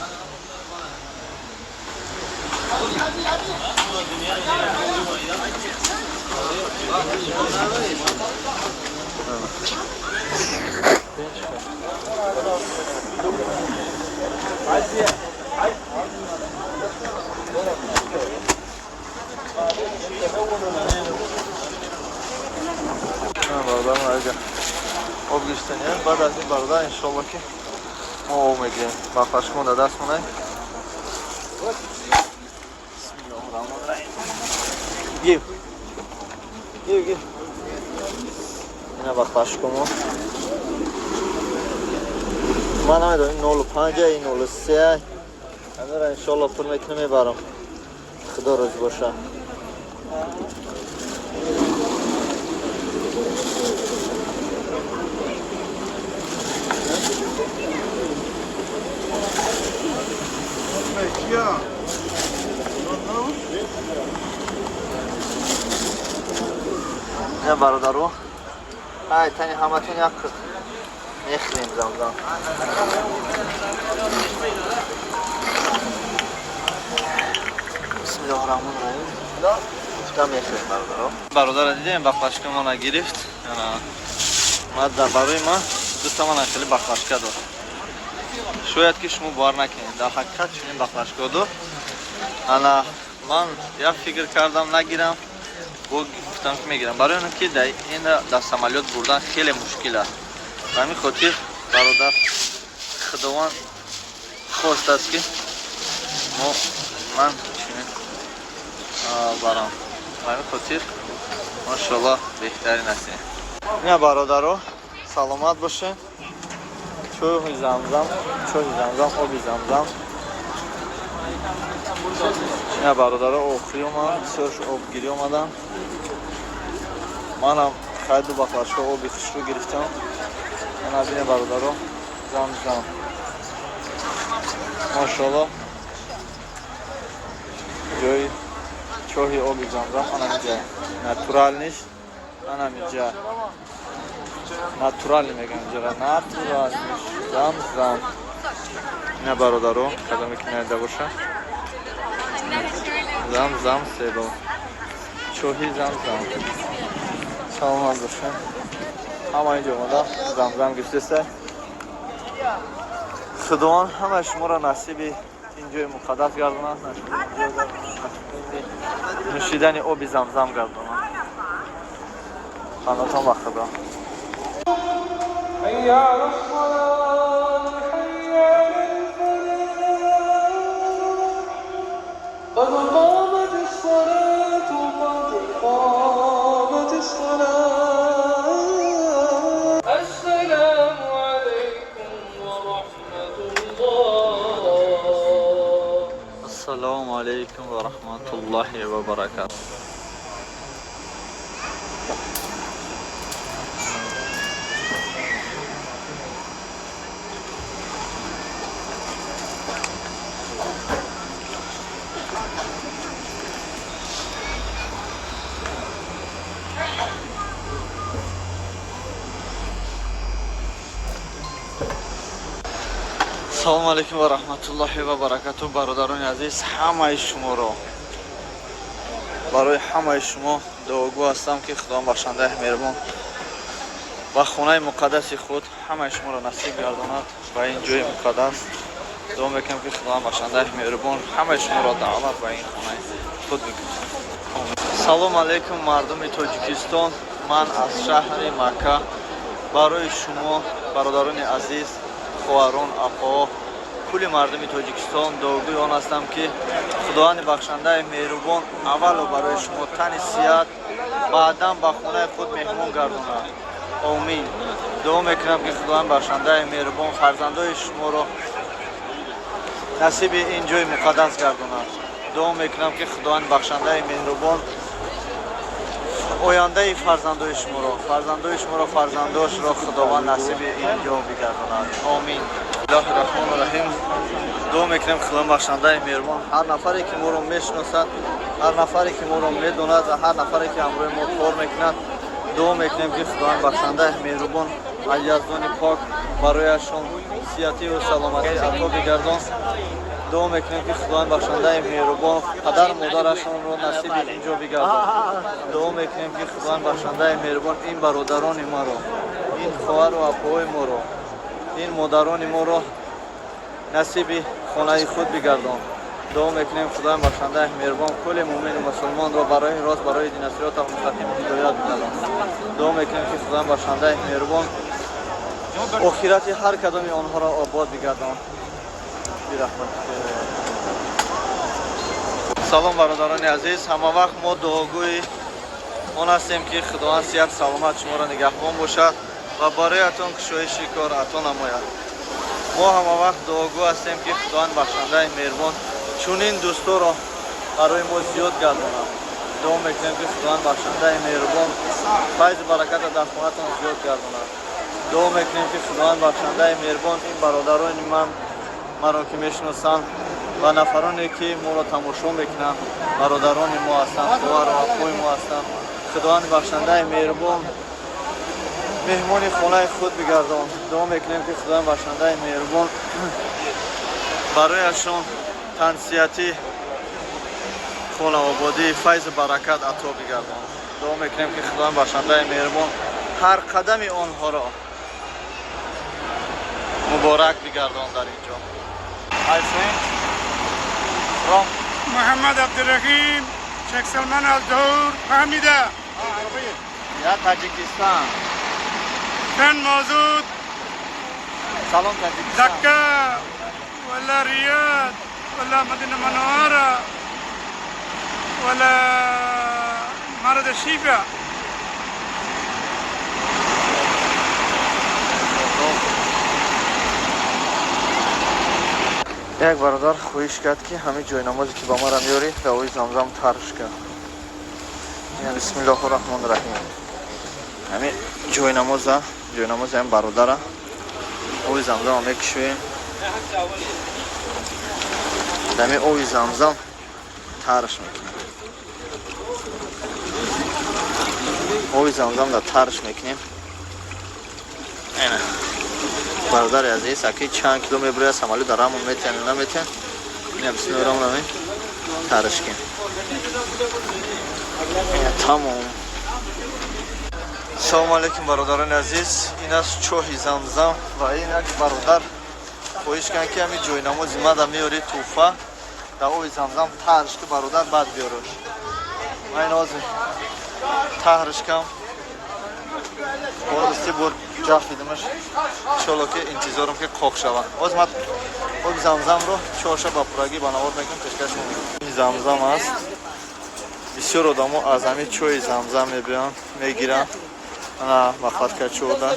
Бародарам аҷа об гирифтаниянд. Баъд аз ин бародар иншоалло ки мо об мегирем. Бақлашкон дар даст монай. Бисмиллоҳи раҳмони раҳим. Гир. Гир, гир. Ина бақлашкомо. Ман намедонам ин 05, ин 03. Ҳаминро иншоалло пур мекунам, мебарам. Худо розӣ боша. Ина бародаро, ай тани ҳаматон як қиз мехӯрем замзам. Бисмиллоҳи раҳмони раҳим. Гуфта мехӯрем бародаро. Бародаро дидем баклажка мона гирифт. Ма дар барои ма дута мана хеле баклажка дод. Шояд ки шумо бовар накунед, дар ҳақиқат чунин баклажка дод. Ана ман як фикр кардам нагирам, бо гуфтам ки мегирам. Барои он ки ин дар самолёт бурдан хеле мушкил аст. Ба ҳамин хотир бародар Худованд хостааст ки мо ман чунин барам. Ба ҳамин хотир машоаллоҳ беҳтарин ҳастем. Ина бародаро саломат бошед. Чойи замзам, чойи замзам, оби замзам. Ина бародаро охирӣ омадам, бисёрш обгирӣ омадам. Манам хайду баклажка оби хушрӯ гирифтам. Ана бинед бародаро замзам. Машоаллоҳ ҷои чоҳи оби замзам ана инҷа натуральниш, ана инҷа натуральный мегӯям инҷара натуральниш замзам. Ина бародаро кадоме ки наида боша замзам себо чоҳи замзам. Саломат бошед. Ҳама инҷо омада замзам гирифтеста. Худованд ҳамаи шуморо насиби ин ҷои муқаддас гардонад, насиби нӯшидани оби замзам гардонад. Паноҳтон ба Худо. حي على الصلاة حي على الفلاح قد قامت الصلاة قد قامت الصلاة السلام عليكم ورحمة الله. السلام عليكم ورحمة الله وبركاته. Салому алейкум ва раҳматуллоҳи ва баракатуҳ. Бародарони азиз, ҳамаи шуморо барои ҳамаи шумо дуогӯ ҳастам ки Худованд бахшандаи меҳрубон ба хонаи муқаддаси худ ҳамаи шуморо насиб гардонад ба ин ҷои муқаддас. Дуо мекунам ки Худованд бахшандаи меҳрубон ҳамаи шуморо даъват ба ин хонаи худ бикунад. Салому алейкум мардуми Тоҷикистон. Ман аз шаҳри Макка барои шумо бародарони азиз, хоҳарон, апоҳо, кулли мардуми Тоҷикистон дуогӯи он ҳастам ки Худованди бахшандаи меҳрубон аввало барои шумо тани сиҳат, баъдан ба хонаи худ меҳмон гардонад. Омин. Дуо мекунам ки Худованди бахшандаи меҳрубон фарзандои шуморо насиби ин ҷои муқаддас гардонад. Дуо мекунам ки Худованди бахшандаи меҳрубон ояндаи фарзандои шуморо, фарзандошро Худованд насиби ин ҷо бигардонад. Омин. Бисмиллоҳи раҳмони раҳим. Дуо мекунем Худованд бахшандаи меҳрубон ҳар нафаре ки моро мешиносад, ҳар нафаре ки моро медонад ва ҳар нафаре ки ҳамроҳи мо кор мекунад, дуо мекунем ки Худованд бахшандаи меҳрубон аз Яздони пок барояшон сиҳативу саломатӣ ато бигардон. Дуо мекунем ки Худованд бахшандаи меҳрубон падару модарашонро насиби ин ҷо бигардон. Дуо мекунем ки Худованд бахшандаи меҳрубон ин бародарони маро, ин хоҳару апоҳои моро, ин модарони моро насиби хонаи худ бигардон. Дуо мекунем Худованд бахшандаи меҳрубон кулли мӯъмину мусулмонро барои рост, барои дини сироти мустақим ҳидоят бигардон. Дуо мекунем ки Худованд бахшандаи меҳрубон охирати ҳар кадоми онҳоро обод бигардон. Салом бародарони азиз, ҳама вақт мо дуогӯи он ҳастем ки Худованд сиҳат саломат шуморо нигаҳбон бошад ва бароятон кушоиши кор ато намояд. Мо ҳама вақт дуогӯ ҳастем ки Худованд бахшандаи меҳрубон чунин дӯсторо барои мо зиёд гардонад. Дуо мекунем ки Худованд бахшандаи меҳрубон файзу баракатро дар хонатон зиёд гардонад. Дуо мекунем ки Худованд бахшандаи меҳрубон ин бародарони ман маро ки мешиносанд ва нафароне ки моро тамошо мекунанд, бародарони мо ҳастанд, хоҳару апои мо ҳастанд. Худованди бахшандаи меҳрубон меҳмони хонаи худ бигардон. Дуо мекунем, ки Худованди бахшандаи меҳрубон барояшон тансиҳатӣ, хонаободӣ, файзу баракат ато бигардон. Дуо мекунем, ки Худованди бахшандаи меҳрубон ҳар қадами онҳоро муборак бигардон дар ин ҷо. Hi friend from محمد عبد الرحيم شيخ سلمان الدور حميدة. Я Таджикистан. كان موجود. Салом, Таджикистан. دكة ولا رياض ولا مدينة منورة ولا مرض الشفاء. Як бародар хоҳиш кард, ки ҳамин ҷойнамозе, ки ба мара меёрӣ, дар оби Замзам тарш кард. Бисмиллоҳу раҳмони раҳим. Ҳамин ҷойнамоза, ҷойнамози ҳамин бародара оби Замзама мекушоем, ҳамин оби Замзам тарш мекунем, оби Замзам дар тарш мекунем. Ина, бародари азиз, аки чанд кило мебуря, самолёт дар рамон метиҳан ё наметиҳан. Ина, бисмиллоҳи раҳмони раҳим, тарш кунем. Тамом. Салому алейкум, бародарони азиз. Ин аст чоҳи Замзам ва ин як бародар хоҳиш канд, ки ҳамин ҷойнамози мада меёри, тӯҳфа, дар оби Замзам тарш ки, бародар, баъд биёрош. Ман ин ҳозир таҳриш кам ҳозир бор ҷафидимаш. Иншолло, ки интизорам, ки қоқ шавад. Ҳозир ман оби Замзамро чорша ба пуррагӣ ба навор мекунам, пешкаш мекунам. Замзам аст. Бисёр одамо аз ҳамин чои Замзам мебиёнд, мегиранд. Ана махлаткачода,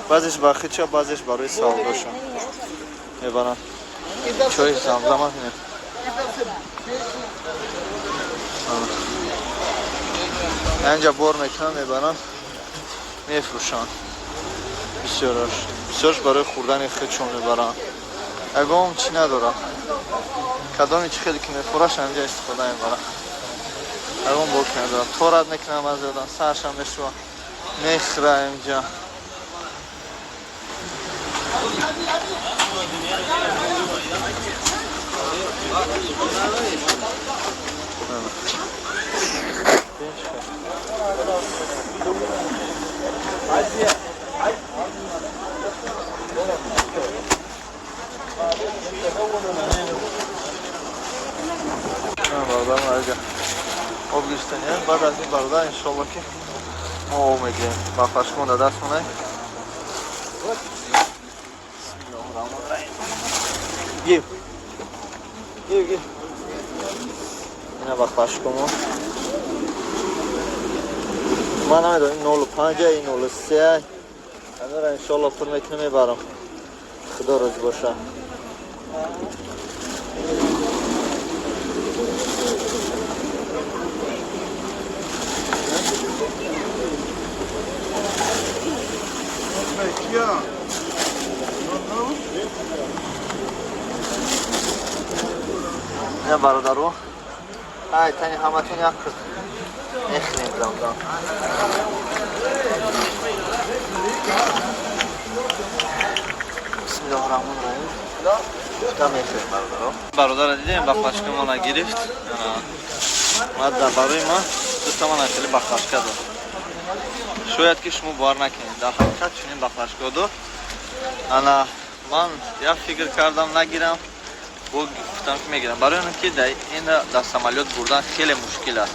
баъзеш ба хича, баъзеш барои савдоша мебаранд. Чои Замзам аст. Инҷа бор мекунанд, мебаранд, мефурӯшанд. Бисёраш, бисёрш барои хӯрдани худшон мебаранд. Ягон чӣ надорад, кадоми чӣ хеле ки мефураш, ҳаминҷа истифода мебаранд. Ягон боки надорад. Торат мекунам, аз одам саршам мешува, мехӯра инҷа. Бародар, об гирифтаниян. Баъд аз ин бародар, иншоалло, ки мо об мегирем. Ба фашкон дар даст монай. Гир, гир, гир. Ина ба фашкомо. Ман намедонам, ин 05, ин 03. Ҳаминро, иншоалло, пур мекунем, мебарам. Худо розӣ боша. Ина, бародаро, ай тани ҳаматон як қисм мехӯрем Замзам. Бисмиллоҳи раҳмони раҳим. Да мехӯрем, бародаро. Бародарро дидем, ба пашкамона гирифт. Ман барои ман дута мана хеле баклажка дод. Шояд ки шумо бовар накунед, дар ҳақиқат чунин баклажка дод. Ана ман як фикр кардам, нагирам, бо гуфтам, ки мегирам, барои он ки ин дар самолёт бурдан хеле мушкил аст.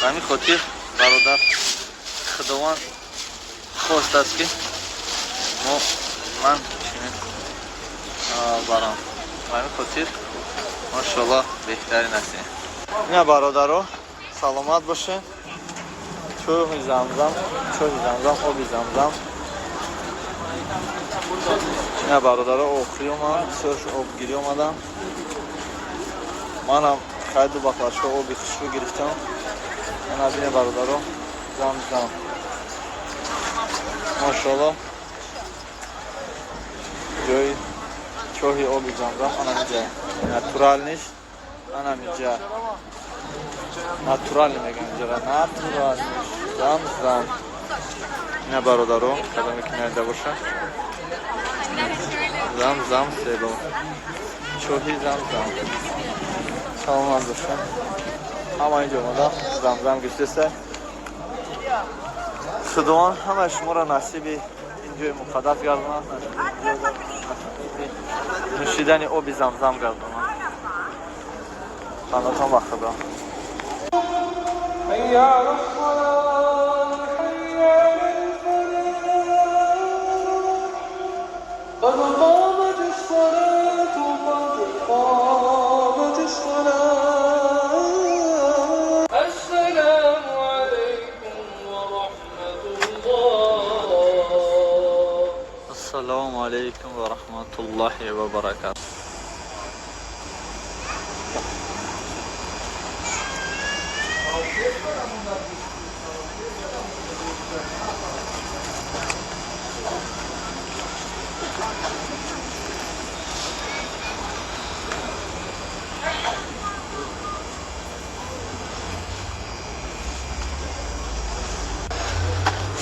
Ба ҳамин хотир, бародар, Худованд хостааст, ки мо ман чунин барам. Ба ҳамин хотир, машоалло, беҳтарин ҳастем. Ина, бародаро, саломат бошед. Чоҳи Замзам, чоҳи Замзам, оби Замзам. Ина, бародаро, охирӣ омадам, бисёрш обгирӣ омадам. Манам хайду баклажка оби хушрӯ гирифтам. Ана бине, бародаро, Замзам, машоалло, ҷои чоҳи оби Замзам анамиҷа, натуральный ш анамиҷа. Натуральный меган инҷора, натуральный замзам. Ина бародаро, кадоме ки наида боша. Замзам село. Чоҳи замзам. Саломат бошед. Ҳама инҷо омада замзам гирифтеста. Худованд ҳамаи шуморо насиби ин ҷои муқаддас гардонад, насиби нӯшидани оби замзам гардонад. Паноҳтон ба Худо. حي على الصلاة حي على الفلاح قد قامت الصلاة قد قامت الصلاة السلام عليكم ورحمة الله. Ассалому алайкум ва раҳматуллоҳи ва баракатуh.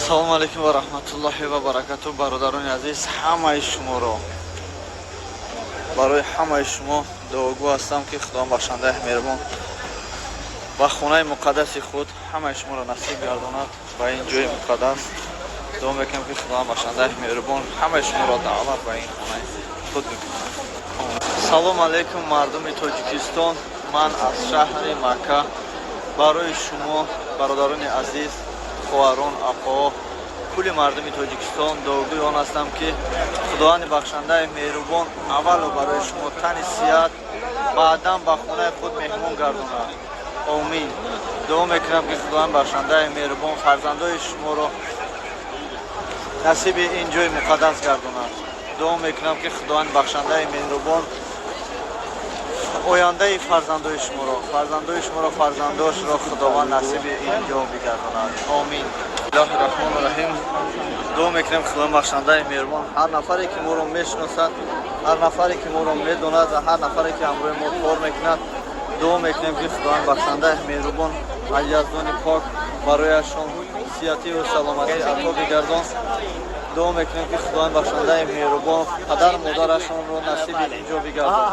Салому алайкум ва раҳматуллоҳи ва баракатуh, бародарони азиз, ҳамаи шуморо, барои ҳамаи шумо дуогӯ ҳастам, ки Худованд бахшандаи меҳрубон ба хонаи муқаддаси худ ҳамаи шуморо насиб гардонад, ба ин ҷои муқаддас. Дуо мекунам, ки Худованд бахшандаи меҳрубон ҳамаи шуморо даъват ба ин хонаи худ бикунад. Салому алайкум, мардуми Тоҷикистон. Ман аз шаҳри Макка барои шумо, бародарони азиз, хоҳарон, апоҳо, кулли мардуми Тоҷикистон дуогӯи он ҳастам, ки Худованди бахшандаи меҳрубон аввало барои шумо тани сиҳат, баъдан ба хонаи худ меҳмон гардонад. Омин. Дуо мекунам, ки Худованд бахшандаи меҳрубон фарзандои шуморо насиби ин ҷои муқаддас гардонад. Дуо мекунам, ки Худованди бахшандаи меҳрубон ояндаи фарзандои шуморо, фарзандошро Худованд насиби ин ҷо бигардонад. Омин. Бисмиллоҳи раҳмони раҳим. Дуо мекунем, Худованд бахшандаи меҳрубон ҳар нафаре ки моро мешиносад, ҳар нафаре ки моро медонад ва ҳар нафаре ки ҳамроҳи мо кор мекунад, дуо мекунем, ки Худованд бахшандаи меҳрубон аз Яздони пок барояшон сиҳативу саломатӣ ато бигардон. Дуо мекунем, ки Худованд бахшандаи меҳрубон падару модарашонро насиби ин ҷо бигардон.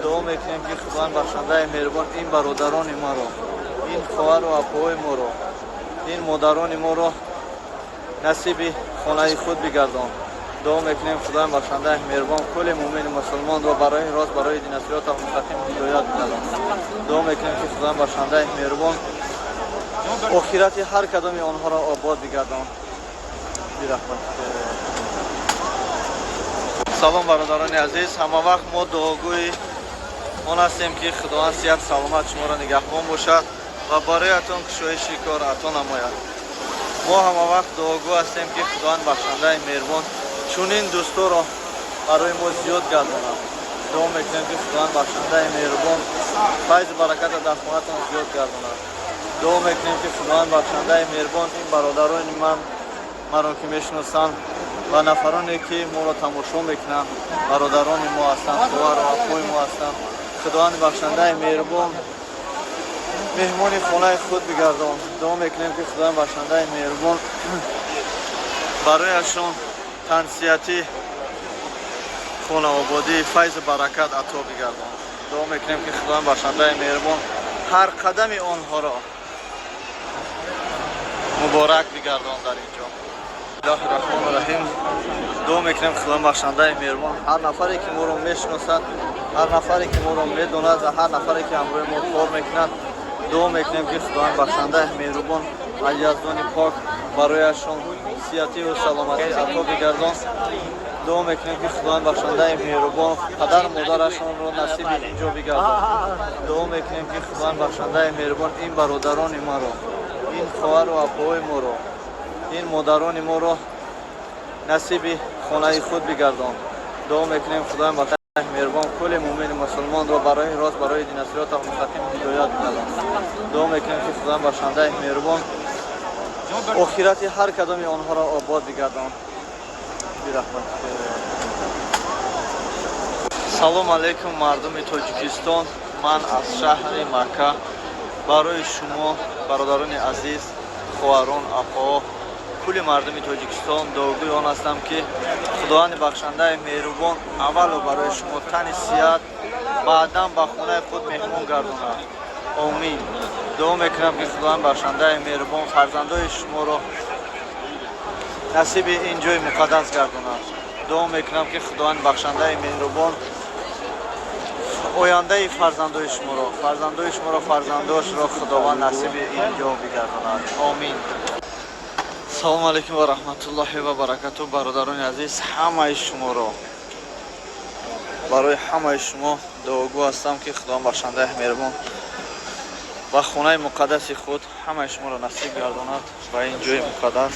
Дуо мекунем, ки Худованд бахшандаи меҳрубон ин бародарони маро, ин хоҳару апоҳои моро, ин модарони моро насиби хонаи худ бигардон. Дуо мекунем, Худованд бахшандаи меҳрубон кулли муъмини мусулмонро барои рост, барои дина сирота мустақим ҳидоят бигардон. Дуо мекунем, ки Худованд бахшандаи меҳрубон охирати ҳар кадоми онҳоро обод бигардон. Бирахмат. Салом, бародарони азиз. Ҳама вақт мо дуогӯи он ҳастем, ки Худованд сиҳат саломат шуморо нигаҳбон бошад ва бароятон кушоиши кор ато намояд. Мо ҳама вақт дуогӯ ҳастем, ки Худованд бахшандаи меҳрубон чунин дӯсторо барои мо зиёд гардонад. Дуо мекунем, ки Худованд бахшандаи меҳрубон файзу бараката дар хонатон зиёд гардонад. Дуо мекунем, ки Худованд бахшандаи меҳрубон ин бародарони ман, маро ки мешиносанд ва нафароне ки моро тамошо мекунанд, бародарони мо ҳастанд, хоҳару апои мо ҳастанд, Худованди бахшандаи меҳрубон меҳмони хонаи худ бигардон. Дуо мекунем, ки Худованд бахшандаи меҳрубон барояшон тансиҳатӣ, хонаободӣ, файзу баракат ато бигардон. Дуо мекунем, ки Худованд бахшандаи меҳрубон ҳар қадами онҳоро муборак бигардон дар ин ҷо. Бисмиллоҳи раҳмони раҳим. Дуо мекунем, Худованд бахшандаи меҳрубон ҳар нафаре ки моро мешиносад, ҳар нафаре ки моро медонад ва ҳар нафаре ки ҳамроҳи мо кор мекунад, дуо мекунем, ки Худованд бахшандаи меҳрубон аз Яздони пок барояшон сиҳативу саломатӣ ато бигардон. Дуо мекунем, ки Худованд бахшандаи меҳрубон падару модарашонро насиби ин ҷо бигардон. Дуо мекунем, ки Худованд бахшандаи меҳрубон ин бародарони маро, ин хоҳару апоҳои моро, ин модарони моро насиби хонаи худ бигардон. Дуо мекунем, Худованд бахшандаи меҳрубон кулли муъмини мусулмонро барои рост, барои дина сирота мустақим ҳидоят бигардон. Дуо мекунем, ки Худованд бахшандаи меҳрубон охирати ҳар кадоми онҳоро обод бигардон. Бирахмат. Салом алайкум, мардуми Тоҷикистон. Ман аз шаҳри Макка. Барои шумо, бародарони азиз, хоҳарон, апоҳо, кулли мардуми Тоҷикистон дуогӯи он ҳастам, ки Худованди бахшандаи меҳрубон аввало барои шумо тани сиҳат, баъдан ба хонаи худ меҳмон гардонад. Омин. Дуо мекунам, ки Худованд бахшандаи меҳрубон фарзандои шуморо насиби ин ҷои муқаддас гардонад. Дуо мекунам, ки Худованд бахшандаи меҳрубон ояндаи фарзандои шуморо, фарзандои шуморо, фарзандошро Худованд насиби ин ҷо бигардонад. Омин. Салому алайкум ва раҳматуллоҳи ва баракату, бародарони азиз, ҳамаи шуморо, барои ҳамаи шумо дуогӯ ҳастам, ки Худованд бахшандаи меҳрубон ба хонаи муқаддаси худ ҳамаи шуморо насиб гардонад, ба ин ҷои муқаддас.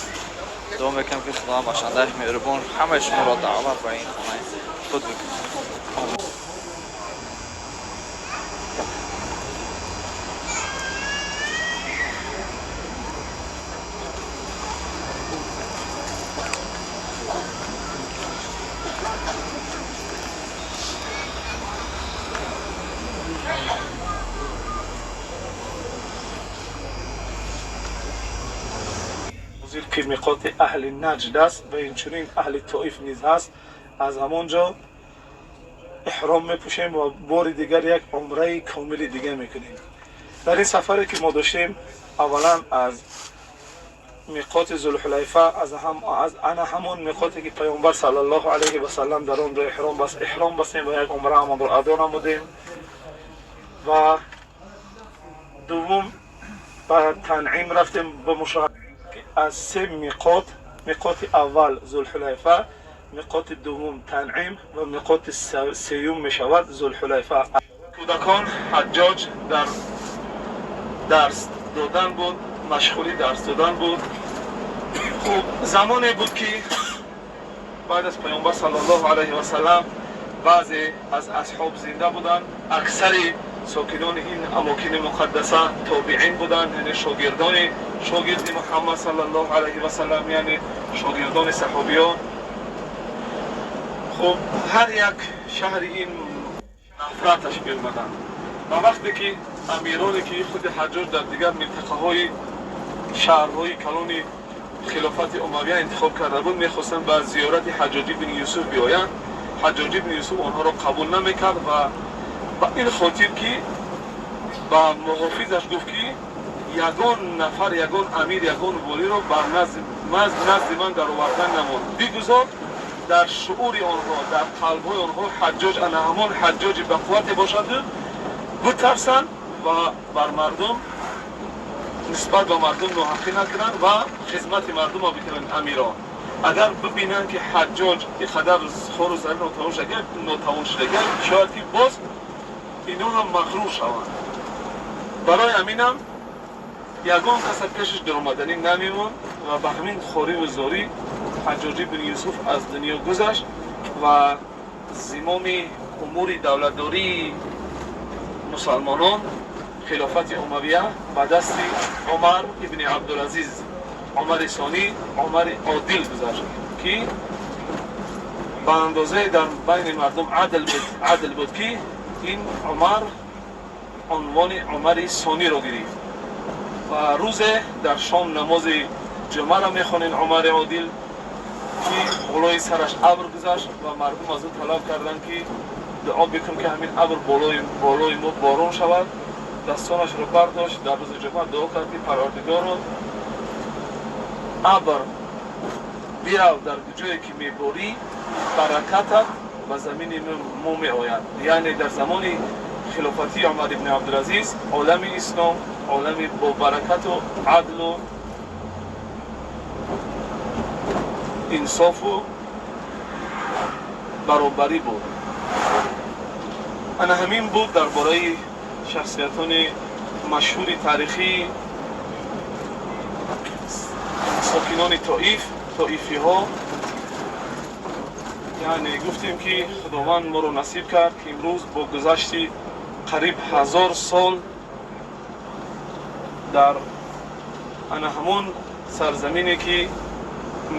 Дуо мекунам, ки Худованд бахшандаи меҳрубон ҳамаи шуморо даъват ба ин хонаи худ бикунад. Ки миқоти аҳли Наҷд аст ва инчунин аҳли Тоиф низ ҳаст, аз ҳамон ҷо эҳром мепӯшем ва бори дигар як умраи комили дига мекунем. Дар ин сафаре ки мо доштем, аввалан аз миқоти Зулҳулайфа, аз ана ҳамон миқоте ки Паёмбар саллаллоҳу алайҳи васаллам дар он ҷо эҳром бастем ва як умра ҳамонро адо намудем, ва дуввум ба Танъим рафтем ба мушоҳада аз се миқот: миқоти аввал Зулҳулайфа, миқоти дуввум Танъим ва миқоти сеюм мешавад Зулҳулайфа. Кӯдакон Ҳаҷҷоҷ дар дарс додан буд, машғули дарс додан буд. Хуб, замоне буд, ки баъд аз Паёмбар саллаллоҳу алайҳи васаллам баъзе аз асҳоб зинда буданд. Аксари сокинони ин амокини муқаддаса тобиин буданд, яъне шогирдони шогирди Муҳаммад саллаллоҳу алайҳи васаллам, яъне шогирдони саҳобиён. Хуб, ҳар як шаҳри ин нафраташ меомаданд ва вақте ки амироне ки худи Ҳаҷҷоҷ дар дигар минтақаҳои шаҳрҳои калони хилофати Умавия интихоб карда буд, мехостанд ба зиёрати Ҳаҷҷоҷ ибни Юсуф биёянд. Ҳаҷҷоҷ ибни Юсуф онҳоро қабул намекард ва ба ин хотир ки ба муҳофизаш гуфт, ки ягон нафар, ягон амир, ягон волиро бар назди ман даровардан намуд. Бигузор дар шуури онҳо, дар қалбҳои онҳо Ҳаҷҷоҷ ана ҳамон Ҳаҷҷоҷи бақуввате бошаду битарсанд ва бар мардум, нисбат ба мардум ноҳақӣ накунанд ва хизмати мардумро бикунанд. Амирон агар бибинанд, ки Ҳаҷҷоҷ ин қадар хору зарӣ нотавон шудагиам, шояд ки боз ино ҳам мағрур шаванд. Барои ҳаминам ягон каса пешаш даромаданӣ намемонд ва ба ҳамин хориву зорӣ Ҳаҷҷоҷ ибни Юсуф аз дунё гузашт ва зимоми умури давлатдории мусалмонон, хилофати Умавия, ба дасти Умар ибни Абдулазиз, Умари Сонӣ, Умари Одил гузашт, ки ба андозае дар байни мардум адл буд, ки ин Умар унвони Умари Сониро гирифт. Ва рӯзе дар шом намози ҷумъаро мехонед Умари Одил, ки болои сараш абр гузашт ва мардум аз ӯ талаб карданд, ки дуо бикун, ки ҳамин абр болои мо борон шавад. Дастонашро бардошт, дар рӯзи ҷумъа дуо кард, ки Парвардигоро, абр бирав, дар ҷое ки меборӣ, баракатат ба замини мо меояд. Яъне дар замони хилофатии Умар ибни Абдулазиз олами ислом олами бо баракату адлу инсофу баробарӣ буд. Ана ҳамин буд дар бораи шахсиятони машҳури таърихии сокинони Тоиф, тоифиҳо. Яъне гуфтем, ки Худованд моро насиб кард, ки имрӯз бо гузашти қариб 1000 сол дар ана ҳамон сарзамине, ки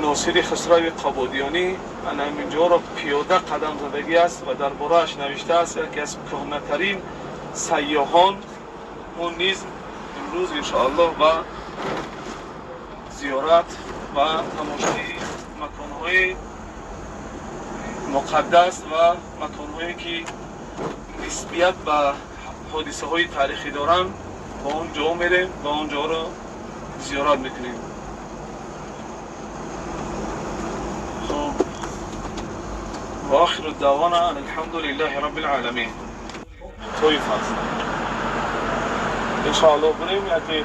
Носири Хусрави Қабодиёнӣ ана ҳаминҷоро пиёда қадам задагӣ аст ва дар борааш навиштааст, яке аз кӯҳнатарин сайёҳон, мо низ Имрӯз иншоаллоҳ ба зиёрат ва тамошои маконҳои муқаддас ва маконҳое ки нисбият ба ҳодисаҳои таърихӣ доранд, ба он ҷо мерем ва он ҷоро зиёрат мекунем. Хуб, ва охиру даъвона ан алҳамдулиллаҳи раббил оламин. Тоиф аст. Иншоаллоҳ бурем яке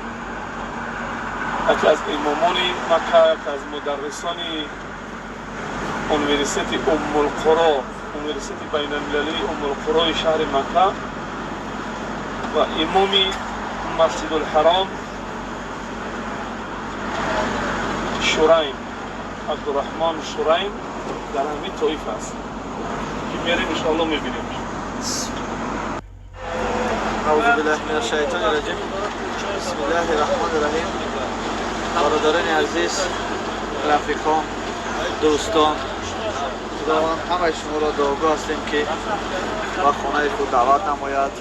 аз имомони Макка, яке аз мударрисони университети Уммулқуро, университети байналмилалии Уммулқурои шаҳри Макка ва имоми Масҷидулҳаром Шурайм, Абдурраҳмон Шурайм дар ҳамин Тоиф аст ки мерем иншоаллоҳ мебинем. Аъузу биллаҳи минаш шайтони раҷим. Бисмиллаҳи раҳмони раҳим. Бародарони азиз, рафиқон, дӯстон, Худованд ҳамаи шуморо дуогӯ ҳастем ки ба хонаи худ даъват намояд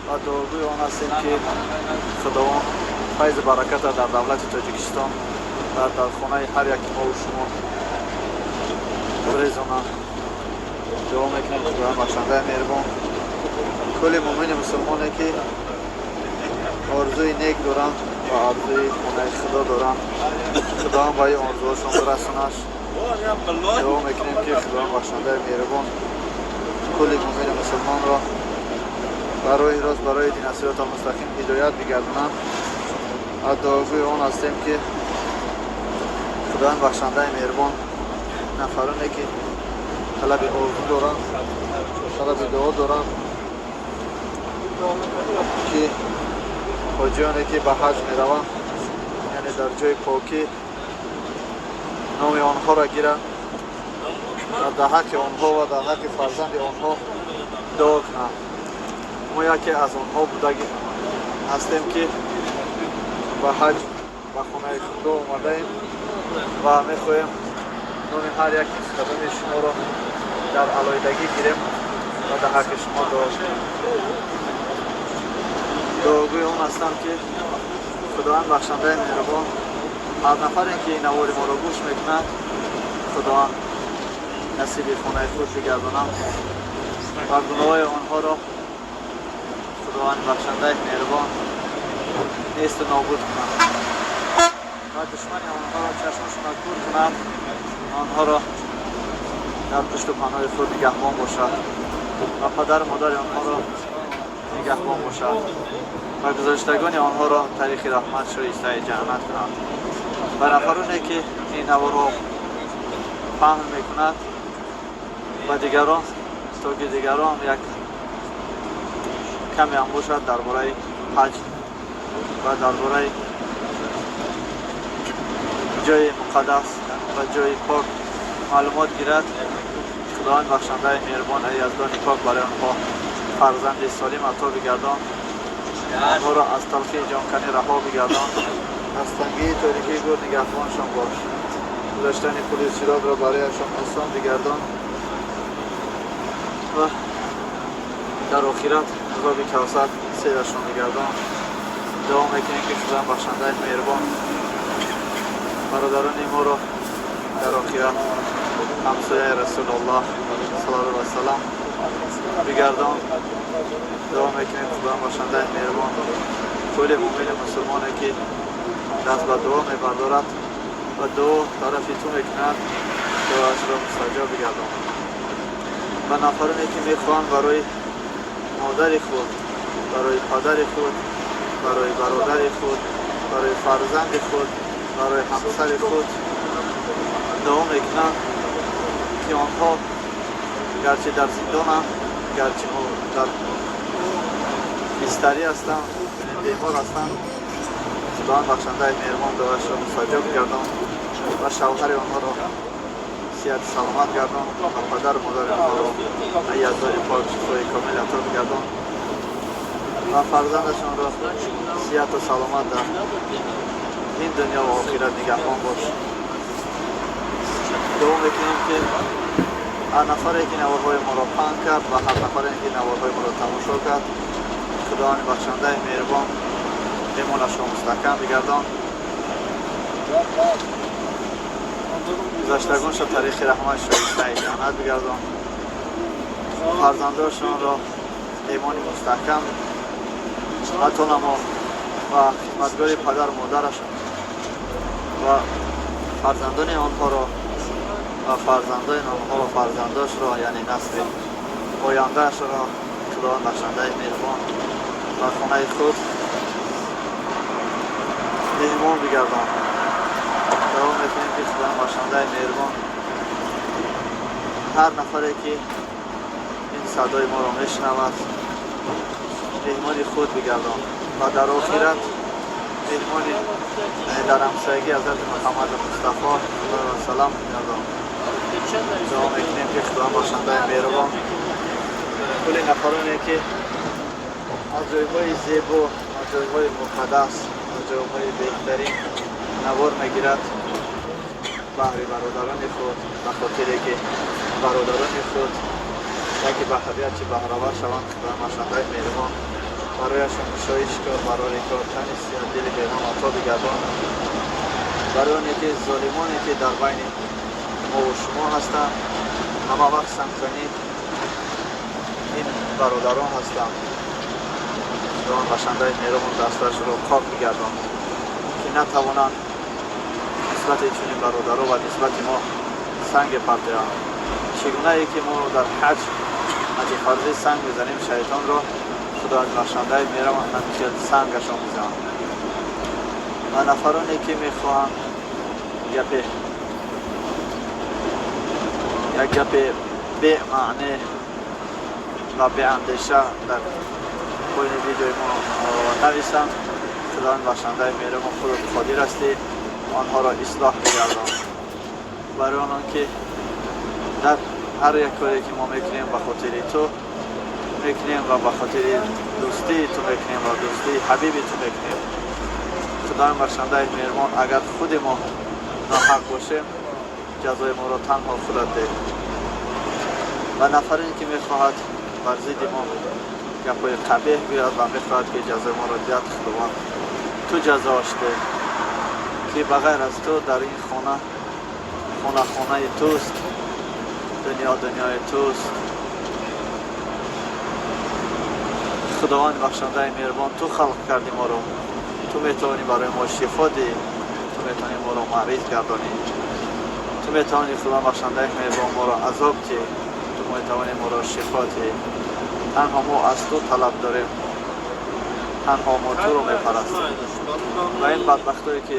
ва дуогӯи он ҳастем ки Худованд файзу бараката дар давлати Тоҷикистон ва дар хонаи ҳар яки мову шумо резонад. Дуо мекунем Худованд бахшандаи меҳрубон кулли муъмини мусулмоне ки орзуи нек доранд ва орзуи хонаи Худо доранд, Худованд ба ин орзуҳошон бирасонаш. Дуо мекунем ки Худованд бахшандаи меҳрубон кулли муъмини мусулмонро ба роҳи рост, ба роҳи дин сироти мустақим ҳидоят бигардонанд ва дуогӯи он ҳастем ки Худованд бахшандаи меҳрубон нафароне ки талаби орзу доранд, талаби дуо доранд, ки ҳоҷиёне ки ба ҳаҷ мераванд, яъне дар ҷои покӣ номи онҳоро гиранд ва дар ҳаққи онҳо ва дар ҳаққи фарзанди онҳо дуо кунанд. Мо яке аз онҳо будаги ҳастем ки ба ҳаҷ ба хонаи Худо омадаем ва мехоҳем номи ҳар як қадами шуморо дар алоҳидагӣ гирем ва дар ҳаққи шумо дуо кунем. Дуогӯи он ҳастам ки Худованд бахшандаи меҳрубон ҳар нафаре ки ин навори моро гӯш мекунад, Худованд насиби хонаи худ бигардонад ва гуноҳои онҳоро Худованд бахшандаи меҳрубон несту нобуд кунад ва душмани онҳоро чашмашонро кур кунад, онҳоро дар пушту паноҳи худ нигаҳбон бошад ва падару модари онҳоро нигаҳбон бошад ва гузаштагони онҳоро тариқи раҳмат шоистаи ҷаннат кунад. Ва нафароне ки ин наворро паҳн мекунад ба дигарон, то ки дигарон як каме ҳам бошад дар бораи ҳаҷ ва дар бораи ҷои муқаддас ва ҷои пок маълумот гирад. Худованд бахшандаи меҳрубон Яздони пок барои онҳо фарзанди солим ато бигардон, онҳоро аз талхии ҷонканӣ раҳо бигардон, аз тангии торикии гур нигаҳбоншон бош, гузаштани пули сиротро барояшон осон бигардон ва дар охират азоби Кавсар серашон бигардон. Дуо мекунем ки Худованд бахшандаи меҳрубон бародарони моро дар охират ҳамсояи Расулуллоҳ саллаллоҳу алайҳи васаллам бигардон. Дуо мекунем Худованд бахшандаи меҳрубон кулли муъмини мусулмоне ки даст ба дуо мебардорад ва дуо тарафи ту мекунад, дуоашро мустаҷоб бигардон. Ба нафароне ки мехоҳанд барои модари худ, барои падари худ, барои бародари худ, барои фарзанди худ, барои ҳамсари худ дуо мекунанд ки онҳо гарчи дар зиндонанд, гарчи дар бистарӣ ҳастанд, бемор ҳастанд, Худованд бахшандаи меҳрубон дуоашро мустаҷоб гардон ва шавҳари онҳоро сиҳату саломат гардон ва падару модари онҳоро Яздони пок шифои комил ато бигардон ва фарзандашонро сиҳату саломат дар ин дунё ва охират нигаҳбон бош. Дуо мекунем ки ҳар нафаре ки наворҳои моро паҳн кард ва ҳар нафаре ки наворҳои моро тамошо кард, Худованди бахшандаи меҳрубон Имонашро мустаҳкам бигардон, гузаштагоншо тариқи раҳмат шоистаи ҷаннат бигардон, фарзандошонро имони мустаҳкам ато намо ва хизматгори падару модарашон ва фарзандони онҳоро ва фарзандони онҳо ва фарзандошро, яъне насли ояндаашро Худованд бахшандаи меҳрубон ба хонаи худ меҳмон бигардон. Давом мекунем, ки Худованд бахшандаи меҳрубон ҳар нафаре, ки ин садои моро мешунавад, меҳмони худ бигардон ва дар охират меҳмони дар ҳамсоягии ҳазрати Муҳаммади Мустафо салам бигардон. Дуо мекунем, ки Худованд бахшандаи меҳрубон кулли нафароне, ки аз ҷойҳои зебо, аз ҷойҳои муқаддас, аз ҷойҳои беҳтарин навор мегирад баҳри бародарони худ, ба хотире ки бародарони худ яке ба ҳадият чи баҳравар шаванд, Худованд бахшандаи меҳрубон барояшон кушоиш кор, барори кор, тани сиҳат, дили беғам ато бигардон. Барои оне ки золимоне, ки дар байни мову шумо ҳастанд, ҳама вақт сангзанӣ ин бародарон ҳастанд, Худованд бахшандаи меҳрубон дасташро пок бигардон, ки натавонанд нисбати чунин бародаро ва нисбати мо санге партоянд. Чӣ гунае ки мо дар ҳаҷ, ҳаҷи фарзӣ, санг мезанем шайтонро, Худованд бахшандаи меҳрубон ҳамихел сангашон бизананд. Ва нафароне, ки мехоҳанд гапе, як гапи бемаъне ва беандеша дар поёни видеои мо нависанд, Худованд бахшандаи меҳрубон, худат қодир ҳастӣ, онҳоро ислоҳ бигардон. Барои онон ки дар ҳар як коре, ки мо мекунем, ба хотири ту мекунем ва ба хотири дӯстии ту мекунем ва дӯстии ҳабиби ту мекунем. Худованд бахшандаи меҳрубон, агар худи мо ноҳақ бошем, ҷазои моро танҳо худат деҳ. Ва нафаре, ки мехоҳад бар зидди мо гапҳои қабеҳ гӯяд ва мехоҳад, ки ҷазои моро диҳад, Худованд, ту ҷазоаш деҳ, ки ба ғайр аз ту дар ин хона, хона хонаи туст, дунё дунёи туст. Худованд бахшандаи меҳрубон, ту халқ кардӣ моро, ту метавонӣ барои мо шифо диҳӣ, ту метавонӣ моро мариз гардонӣ, ту метавонӣ, Худованд бахшандаи меҳрубон, моро азоб диҳӣ, ту метавонӣ моро шифо диҳӣ. Танҳо мо аз ту талаб дорем, танҳо мо туро мепарастем. Ва ин бадбахтое, ки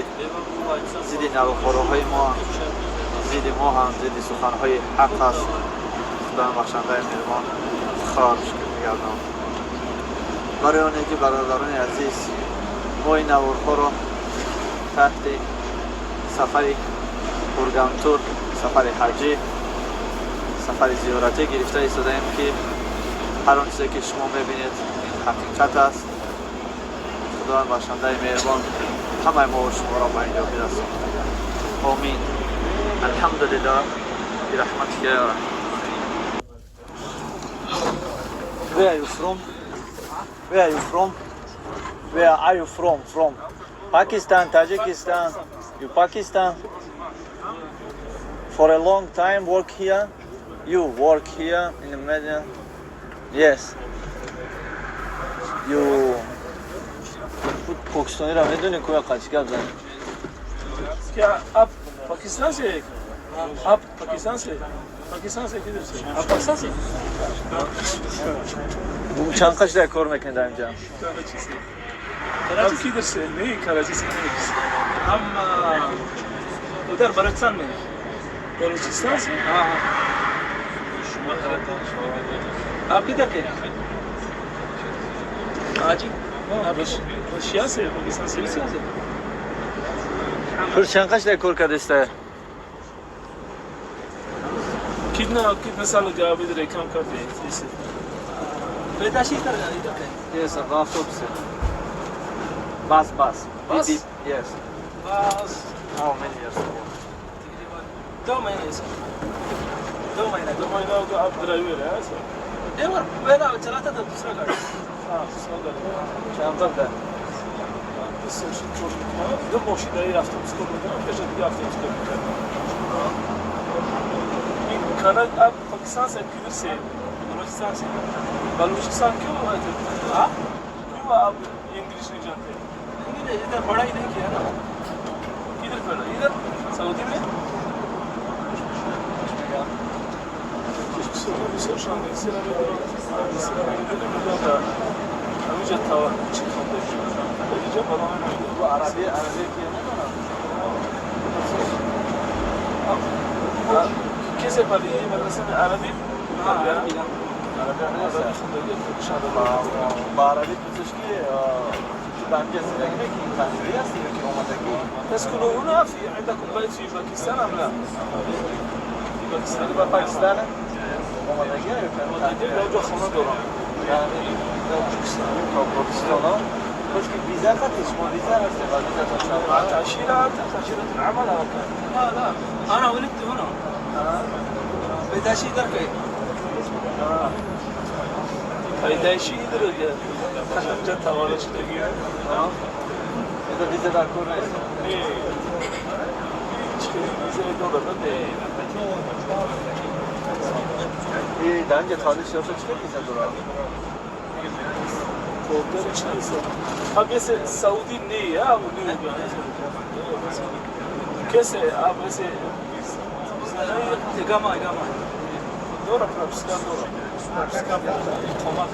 зидди навхороҳои мо, зидди мо ҳам, зидди суханҳои ҳақ аст, Худованд бахшандаи меҳрубон хорш мегардон. Барои оне ки, бародарони азиз, мо ин наворҳоро таҳти сафари Ургантур, сафари ҳаҷӣ, сафари зиёратӣ гирифта истодаем, ки ҳар он чизе, ки шумо мебинед, ин ҳақиқат аст. Худованд бахшандаи меҳрубон ҳамаи мо шуморо ба инҷо бирасонад. Омин. Алҳамдулиллоҳ бирахматика я Where are you from? Where are you from? Where are you from? From Pakistan, Tajikistan? You Pakistan? For a long time work here? You work here in the media? Yes. You покистониро медонӣ ку қачи гап зани? क्या आप पाकिस्तान से हैं? आप पाकिस्तान से, पाकिस्तान से किधर से आप? पाकिस्तान से? Чанд қашда кор мекунед дар инҷа? कराची से। आप किधर से? नहीं, कराची से नहीं, हम उधर बलूचिस्तान में। बलूचिस्तान से? हाँ। आप किधर के? हाँ जी, आप रशिया से, पाकिस्तान से, रशिया से। Пур чанд қашда кор кардиста? कितना कितना साल हो गया आप इधर काम करते हैं इसे? पैदाशी इधर इधर का? Yes, автобусе. Bus, bus. Bus? Yes. बस। How many years ago? 2 महीने से, 2 महीना। 2 महीना हो गया आप ड्राइवर है ऐसा? ड्राइवर पहला चलाता था दूसरा गाड़ी। हाँ, दूसरा गाड़ी। Чанд вақт? 20 сол шуд кор мекунам. Ду мошин дар автобус кор мекунам, пеш аз дига автобус кор мекардам. ин канал आप पाकिस्तान से किधर से? बलूचिस्तान से। बलूचिस्तान। क्यों आए थे? हाँ? क्यों आप इंग्लिश नहीं जानते? नहीं, इधर पढ़ाई नहीं किया ना। किधर पढ़ा? इधर सऊदी में? бисёр англисӣ намедонам, англисӣ намедонам, медонам ҳаминҷа чӣ хонда, инҷа ба номи Арабӣ, арабӣ ки намедонам. کسی پلی مدرسه عربی؟ عربی. عربی خوندگی خودش. با عربی پزشکی تو بنگه زندگی میکنی؟ تحصیلی هستی یا که آمدگی؟ تسكن هنا؟ في عندكم بيت في باكستان ام لا؟ في باكستان. با پاکستان آمدگی یا که آمدگی اونجا خانه دارم. یعنی تا پاکستان خوش که ویزا خطی شما ویزا هستی و ویزا تا چند؟ مع تأشيرة، تأشيرة العمل. لا لا، انا ولدت هنا. پیدایشی इधर पे। پیدایشی इधर اینجا تولد شدگی. ویزا ویزا در کار نیست. نه، هیچ ویزا داره نه. ای در اینجا تولد شده چه ویزا داره؟ خب چند سال अब जैसे सऊदी नहीं है, अब नहीं हो गया कैसे आप ऐसे إقامة، إقامة. دورة пропуска دورة пропуска إقامة.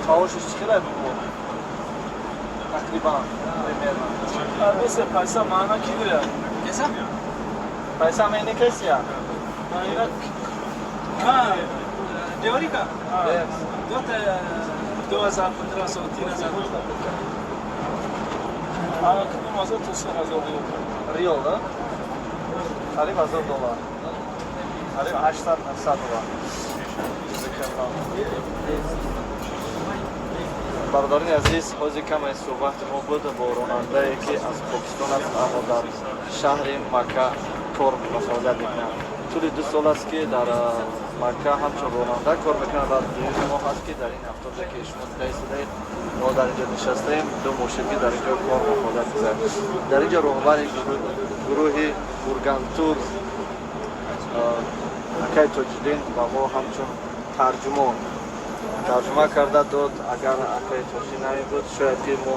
маошиш чӣ хеле буд тақрибан, примерно? वैसे पैसा माना किधर है? कैसा? पैसा महीने कैसे है? महीना? हाँ, ड्राइवरी का दो 2000, 1500, 3000. кадом ҳазор то 3000 риёл. Риёл, да? Қариб 1000 доллар, қариб 800, 900 доллар. Бародарони азиз, ҳозир каме суҳбати мо буд бо ронандае, ки аз Покистон аст, аммо дар шаҳри Макка кор ва фаъолият мекунад. Тӯли 2 сол аст, ки дар Макка ҳамчун ронанда кор мекунад ва дуюми моҳ аст, ки дар ин автобусе, ки шумо дида истодаед, мо дар инҷо нишастаем, ду мошин, ки дар инҷо кор ва фаъолият мекунад. Дар инҷо роҳбари гурӯҳи Бургантур акай Тоҷиддин ба мо ҳамчун тарҷумон тарҷума карда дод. Агар акай Тоҷиддин намебуд, шояд ки мо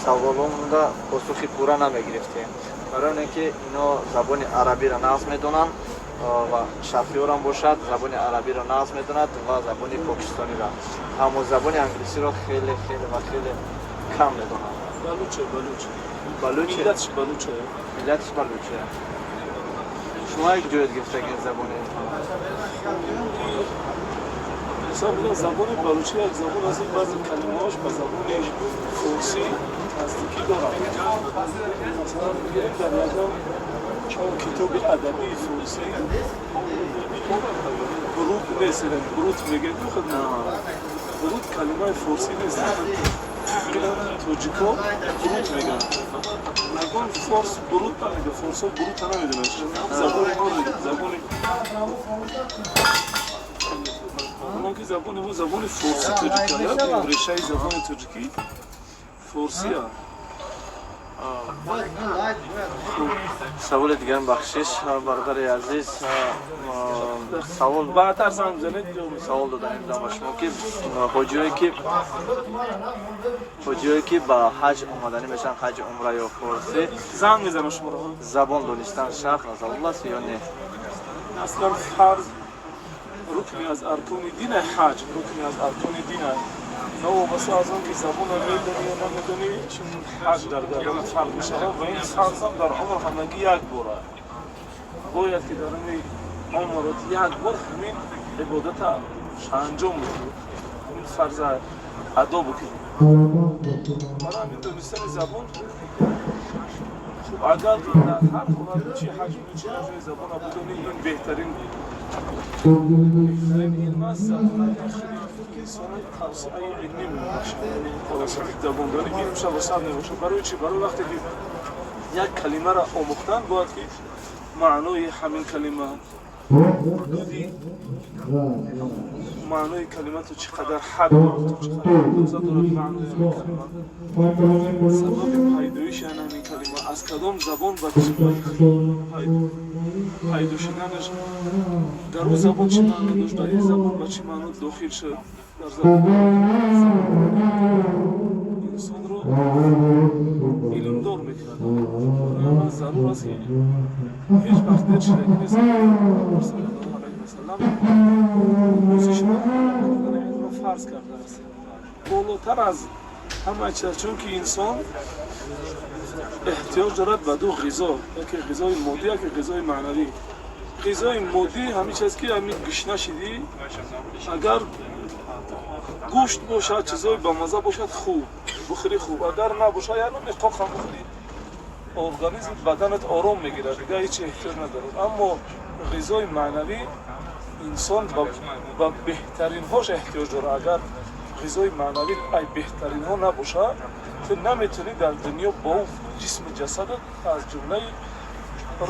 саволонда посухи пурра намегирифтем, барои оне ки ино забони арабиро нағз медонанд ва шофёрам бошад, забони арабиро нағз медонад ва забони покистониро, аммо забони англисиро хеле, хеле ва хеле кам медонад. Балуче, балуче. Балуче. Миллатш балуче. Миллатш балуче. Шумо як ҷоят гирифтагин забони? ҳисоб кунед, забони балучӣ як забон аст, баъзе калимаҳош ба забони форсӣ наздикӣ дорад. Масалан, бигирем, дар ягон чор китоби адабии форсӣ бруд нест. Бруд мегӯем, бруд калимаи форсӣ нест. Тоҷико бруд мегӯянд, ягон форс бруд намегӯяд. Форсо бруд намедонанд. Забони мо, забони онон ки забони мо забони форсӣ тоҷика, решаи забони тоҷикӣ форсия. Саволи дигарам, бахшиш, бародари азиз, савол баъдтар занг бизанед. Савол доданем ба шумо, ки ҳоҷиҳое ки ба ҳаҷ омаданӣ мешаванд, ҳаҷи умра ё форсӣ, занг мезанам шуморо. Забон донистан шарт ва зарур аст ё не? Аслан фарз, рукни аз аркони дин, ҳаҷ рукни аз аркони дин. Новобаста аз он ки забонро медонӣ ё намедонӣ, чун ҳаҷ дар гарданат фарз мешавад ва ин фарзам дар умр ҳамагӣ як бора. Бояд ки дар ин умрот як бор ҳамин ибодата анҷом бидиҳӣ, ҳамин фарза адо бикунӣ. Барои ҳамин донистани забон хуб. Агар дар ҳар ҳолат, чи ҳаҷ, чи ҷои, забонро бидонӣ, ин беҳтарин илм аст. Забон инсона тавсеаи илмӣ мебахшад. Тавассути забондонӣ илмша вусъат мебошад. Барои чи? Барои вақте ки як калимаро омӯхтан, бояд ки Маънои ҳамин калима, ҳудуди маънои калима то чӣ қадар ҳад дорад, то чӣ қадар андоза дорад маънои ҳамин калима, сабаби пайдоиши ҳамин калима, аз кадом забон ба пайдо шуданаш, дар ӯ забон чӣ маъно дошт, дар ин забон ба чӣ маъно дохил шуд, дар забон инсонро илмдор мекунад. Барои зарур аст, ки ҳеҷ вақт дер шидагӣ нест. Саллаллоҳу алайҳи васаллам омӯзишро, кардани илмро фарз кардааст болотар аз ҳама чиз, чунки инсон эҳтиёҷ дорад ба ду ғизо: яке ғизои моддӣ, яке ғизои маънавӣ. Ғизои моддӣ ҳамин чиз, ки ҳамин гушна шидӣ, агар гӯшт бошад, чизҳои бамаза бошад, хуб бухӯрӣ, хуб. Агар набошад, як миқоқ ҳам бухӯрӣ, организм, баданат ором мегирад, дигар ҳеҷ эҳтиёҷ надорад. Аммо ғизои маънавӣ инсон ба беҳтаринҳош эҳтиёҷ дорад. Агар ғизои маънавӣ ай беҳтаринҳо набошад, ту наметавонӣ дар дунё бо ӯ ҷисму ҷасадат аз ҷумлаи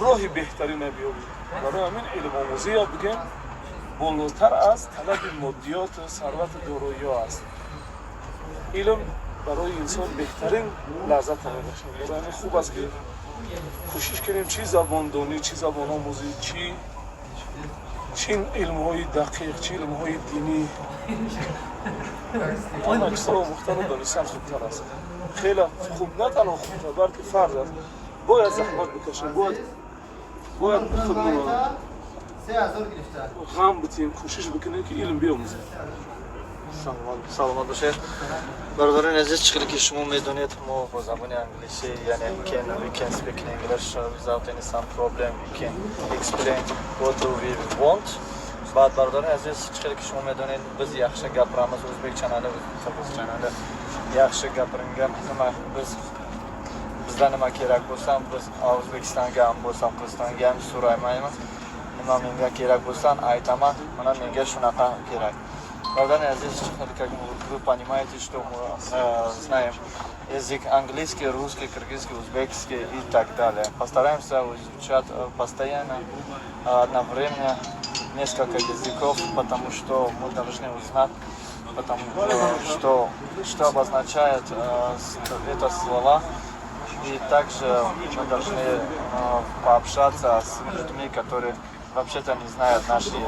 роҳи беҳтарина биёбӣ. Барои ҳамин илмомӯзӣ ё бигем болотар аз талаби моддиёту сарвату дороиҳо аст. Илм барои инсон беҳтарин лаззатро мебахшад. Барои ҳамин хуб аст, ки кӯшиш кунем, чӣ забондонӣ, чӣ забономӯзӣ, чӣ илмҳои дақиқ, чӣ илмҳои динӣ, ҳама чизро омӯхтану донистан хубтар аст. Хеле хуб, на танҳо хубтар, балки фарз аст. Бояд заҳмат бикашем, бояд худмонро ғам битем, кӯшиш бикунем, ки илм биомӯзем. Саломат бошед, бародарони азиз. Чӣ хеле ки шумо медонед, мо бо забони англисӣ, яъне can we can speak in English without any some problem. We can explain what do we want. Баъд, бародарони азиз, чӣ хеле ки шумо медонед, biz yaxshi gapiramiz, o'zbekchanali, qirg'izchanali yaxshi gapiringan. Nima biz bizda nima kerak bo'lsa, biz O'zbekistonga ham bo'lsam, Qirg'izistonga ham so'raymaymiz. Nima menga kerak bo'lsa, aytaman: mana menga shunaqa kerak. Бародари азиз, как вы понимаете, что мы знаем язык английский, русский, кыргызский, узбекский и так далее. Постараемся изучать постоянно, одновременно несколько языков, потому что мы должны узнать, потому что обозначает это слова. И также мы должны пообщаться с людьми, которые вообще-то не знают наш язык.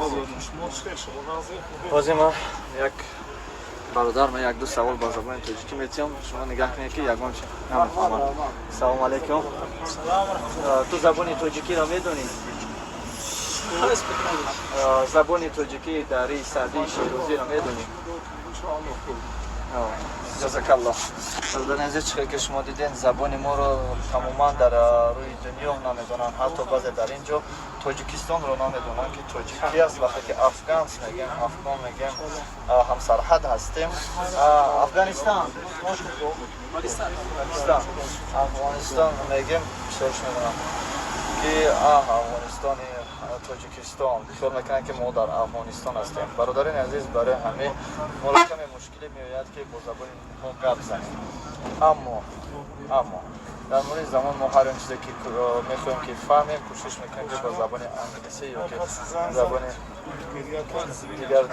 Ҳозир ма як бародар, ман як ду савол ба забони тоҷикӣ метиҳам, шумо нигаҳ кунед, ки ягон чи намефаҳмад. Салому алайкум. Ту забони тоҷикиро медонӣ? Забони тоҷикӣ, дарии, саъдии Шерозиро медонӣ? Ҷазакаллоҳ. Бародари азиз, чӣ ки шумо дидем, забони моро тамоман дар рӯи дунё намедонанд. Ҳатто баъзе дар ин ҷо Тоҷикистонро намедонанд, ки тоҷикӣ аст. Вақте ки афганс мегем, афгон мегем, ҳамсарҳад ҳастем. Афганистан, Афғонистон мегем, бисёрш медонам, ки Афғонистони Тоҷикистон, хиёл мекунанд, ки мо дар Афғонистон ҳастем. Бародарони азиз, барои ҳамин моро каме мушкиле меояд, ки бо забони мо гап занем. Аммо дар мавриди замон мо ҳар он чизе ки мехоҳем, ки фаҳмем, кӯшиш мекунем, ки бо забони англисӣ ё ки забони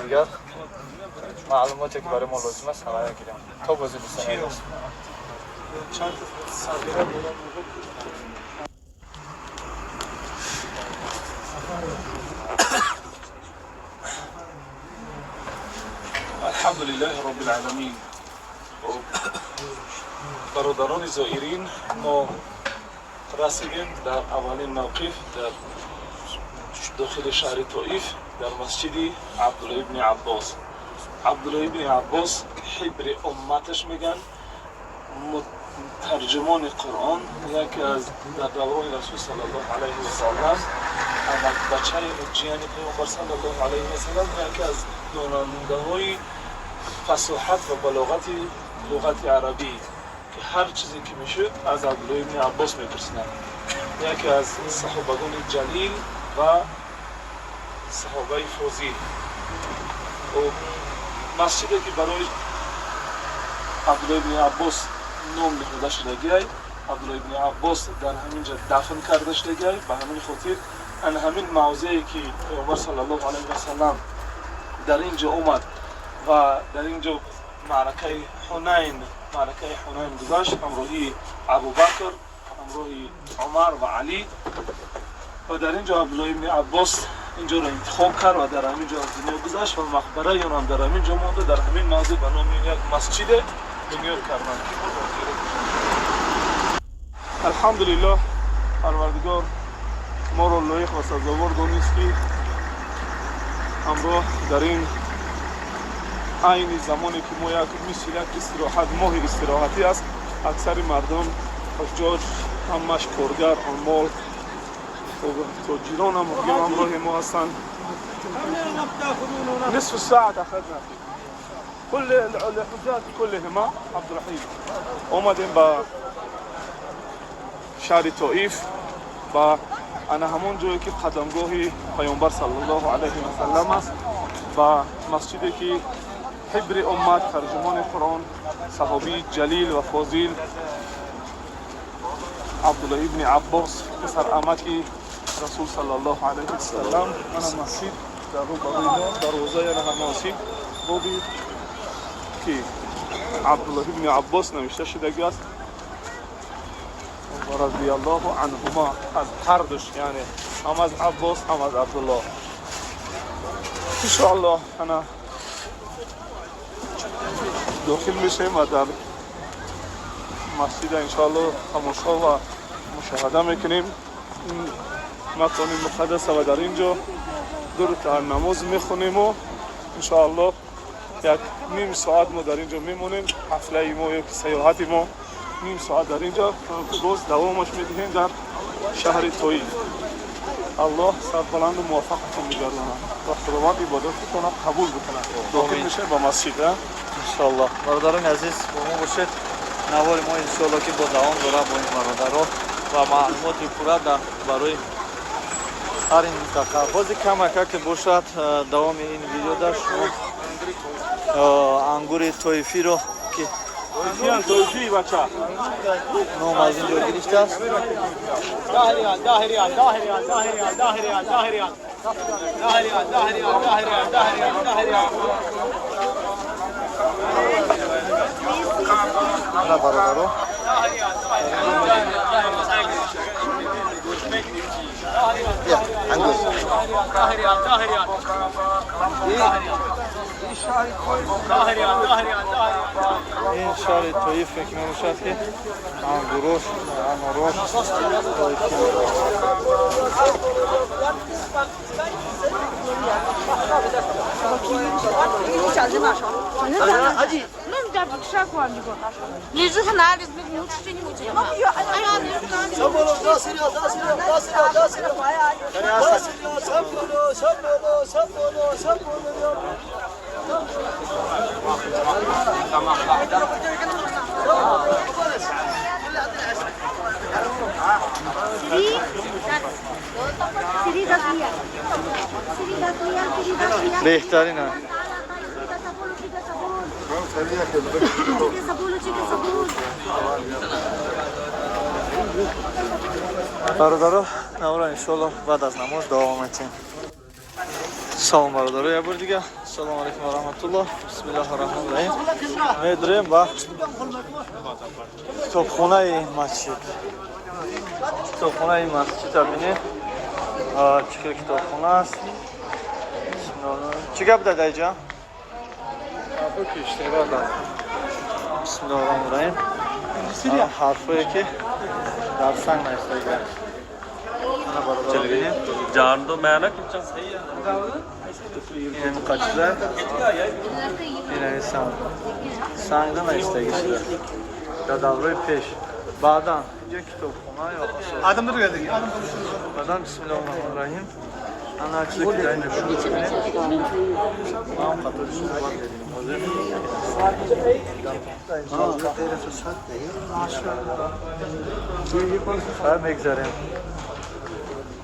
дигар маълумоте, ки барои мо лозим аст, ҳамая гирем. То бозӣ, дӯстони азиз. Чанд сабира дорам. الحمد لله رب العالمين. Бародарони зоирин, мо расидем дар аввалин мавқиф дар дохили шаҳри Тоиф, дар масҷиди Абдулло ибни Аббос. Абдулло ибни Аббос ҳибри умматаш меган, тарҷумони Қуръон, яке аз дар даврони Расул саллаллоҳу алайҳи васаллам бачаи ҷияни Паёмбар саллаллоҳу алайҳи васаллам, яке аз донандаҳои фасоҳат ва балоғати луғати арабӣ, ки ҳар чизе ки мешуд, аз Абдулло ибни Аббос мепурсиданд, яке аз саҳобагони ҷалил ва саҳобаи фозил. Масҷиде, ки барои Абдулло ибни Аббос ном ниҳода шудагиай. Абдулло ибни Аббос дар ҳамин ҷа дафн карда шудагай. Ба ҳамин хотир ан ҳамин мавзее ки Паёмбар саллаллоҳу алайҳи васаллам дар ин ҷо омад ва дар ин ҷо маъракаи Ҳунайн гузашт, ҳамроҳии Абубакр, ҳамроҳи Умар ва Алӣ, ва дар ин ҷо Абдулло ибни Аббос ин ҷоро интихоб кард ва дар ҳамин ҷо аз дунё гузашт ва мақбараи он ҳам дар ҳамин ҷо монда. Дар ҳамин мавзеъ ба номи як масҷиде бунёд карданд, ки алҳамдулиллоҳ, Парвардигор моро лоиқ ва сазовор донист, ки ҳамроҳ дар ин айни замоне, ки мо як мисли як истироҳат, моҳи истироҳатӣ аст, аксари мардум, ҳуҷҷоҷ, ҳамаш коргар, оммол, тоҷирон ҳам ҳамроҳи мо ҳастанд. نصف ساعة أخذنا فيه كل الحجاج كلهم. عبدالرحيم، اومدیم با شهر طائف و ана ҳамон ҷое ки қадамгоҳи Паёмбар саллаллоҳу алайҳи васаллам аст ва масҷиде ки ҳибри уммат, тарҷумони Қуръон, саҳобии ҷалил ва фозил Абдулло ибни Аббос, писарамаки Расул саллаллоҳу алайҳи васаллам. Ана масҷид дар рӯбарӯи мо, дарвозаи ана масҷид, боби ки Абдулло ибни Аббос навишта шудагӣ аст, радиаллоҳу анҳума, аз ҳардуш, яъне ҳам аз Аббос, ҳам аз Абдулло, иншоаллоҳ. Ана дохил мешавем ва дар масҷида иншоаллоҳ тамошо ва мушоҳада мекунем ин макони муқаддаса ва дар ин ҷо ду ракаат намоз мехонему иншоаллоҳ як ним соат мо дар ин ҷо мемонем. Ҳафлаи мо ё ки саёҳати мо ним соат дар ин ҷо, боз давомаш медиҳем дар шаҳри Тоиф. Аллоҳ сарбаланду муваффақатон бигардонад ва Худованд ибодататонро қабул бикунад. Дохил мешавем ба масҷид. Иншоаллоҳ. Бародарони азиз, бо мо бошед. Навори мо иншоаллоҳ ки бо давом дорад бо ин бародаро ва маълумоти пурра дар барои ҳар ин минтақа. Бози камака ки бошад, давоми ин видео дар шумо ангури тоифиро ки тоифӣ бача ном аз ин ҷо гирифтааст. 10 ريال، 10 ريال، 10 ريال، 10 ريال، 10 ريال، 10 ريال، 10 ريال، 10 ريال، 10 ريال، 10 ريال، 10 ريال. На, бародаро. Ангур. 10 ريال، 10 ريال، 10 ريال، 10 ريال، 10 ريال. Ин шаҳри Тоифе ки мебошад, ки ангурош, анорош тоифӣ. 你这是哪里？你吃你没吃？哎呀，你是哪里？ 10 ريال، 10 ريال، 10 ريال، 10 ريال، 10 ريال، 10 ريال. 10 ريال. Беҳтарин. Бародаро, навора иншоалло баъд аз намоз давом метиҳем. Салом, бародаро, як бор дига. Ассалому алайкум ва раҳматуллоҳ. Бисмиллаҳи раҳмони раҳим. Медурем ба китобхонаи масҷид. Китобхонаи масҷида бинед, чӣ хел китобхона аст. Чӣ гап дадаҷа? Бисмиллаҳи раҳмони раҳим. Ҳарфое ки дар санг навиштагианд. Ана, бародаро, бинед. ਜਾਣ ਦੋ, ਮੈਂ ਨਾ ਖਿੱਚਾਂ। Инами қачиза, инами санг, сангда навиштагӣ шуда дар давраи пеш. Баъдан инҷо китобхона ё баъдан. Бисмиллоҳи раҳмони раҳим. Ана чизе ки дар ин шуд, бинед. Ман қатори суҳбат дедим ҳозир. Хай, мегзарем.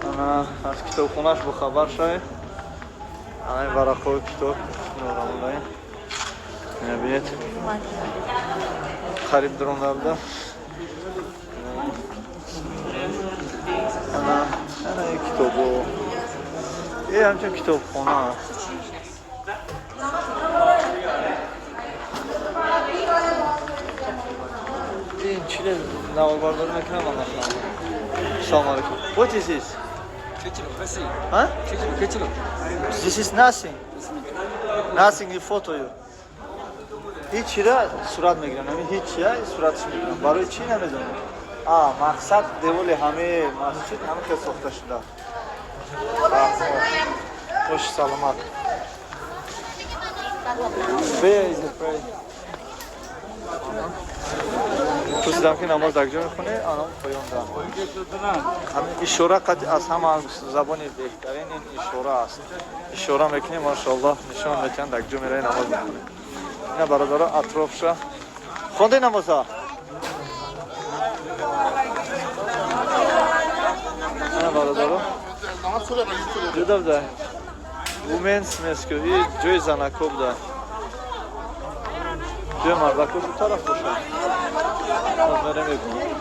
Ана аз китобхонаш бохабар шавед. Ана ин варақҳои китоб. Бисмиллоҳи. Ина бинед, қариб даромада буда. Ана, ана ин китобо. Э ҳамчун китобхона аст. Ин чире наворбардорӣ мекунам, ман нафаҳмам. Салом алейкум. What is this? Huh? This is nothing. Nothing in photo you. Ҳеҷ чира сурат мегирам. Ҳамин ҳеҷ чия суратш мегирам. Барои чӣ намедонам. А, мақсад деволи ҳамаи масҷид ҳама хел сохта шуда. Бош саломат. Where is the prayer? Пурсидам ки намоз дар куҷо мехонӣ, анон поён да. Ҳамин ишора қати аз ҳама забони беҳтарин ин ишора аст. Ишора мекунем, машоаллоҳ, нишон метиҳанд дар куҷо меравӣ намоз мехонӣ. Ина бародаро атрофша. Хонде намоза? Ина бародаро. Ҷуда буда. Women's Mosque, и ҷои занако буда. Ҷои мардако ду тараф бошад. Боз мерем мебинем.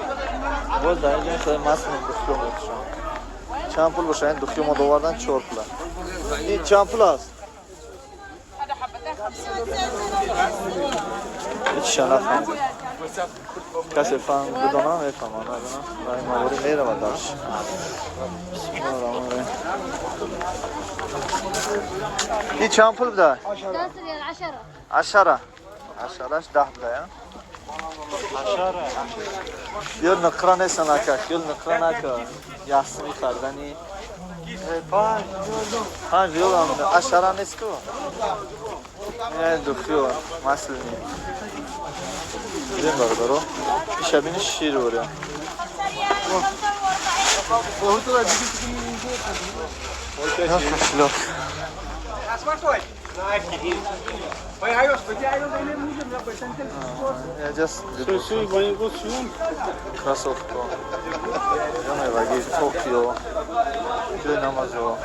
Боз дар инҷа хеле маслини духиё мефурӯшанд. Чанд пул бошад? Ин духиё мо довардан 4 пула. Ин чанд пул аст? Ҳечша нафаҳмидем. Касе фаҳм бидонам мефаҳмам, надонам. Ва ин маворӣ меравад дарш. Бисмиллоҳи раҳмони раҳим. Ин чанд пул буда? 10 ريال 10. Ашара. Ашараш 10 буда, я? Ё нуқра несан ака, ё нуқра нака. Ясми хардани. 5 риёл ҳам ашара нест ку. Ин духиё маслини. Дидем бародаро. Иша бини шир воря. Кошелёк. Я just кроссовка. Ҷо меваги Токио. Ҷои намозо.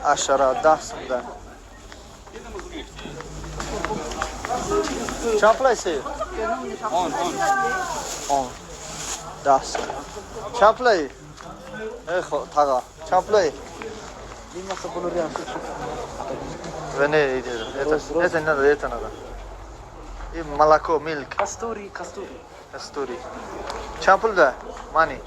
Ашара 10 сум да. Чанд пул аст? Он. 10 сум. Чанд пул аст? Э тага. Чанд пул аст? Не, это не надо, это надо. И молоко, milk. Кастури, кастури. Кастури. Чанд пул да? Money.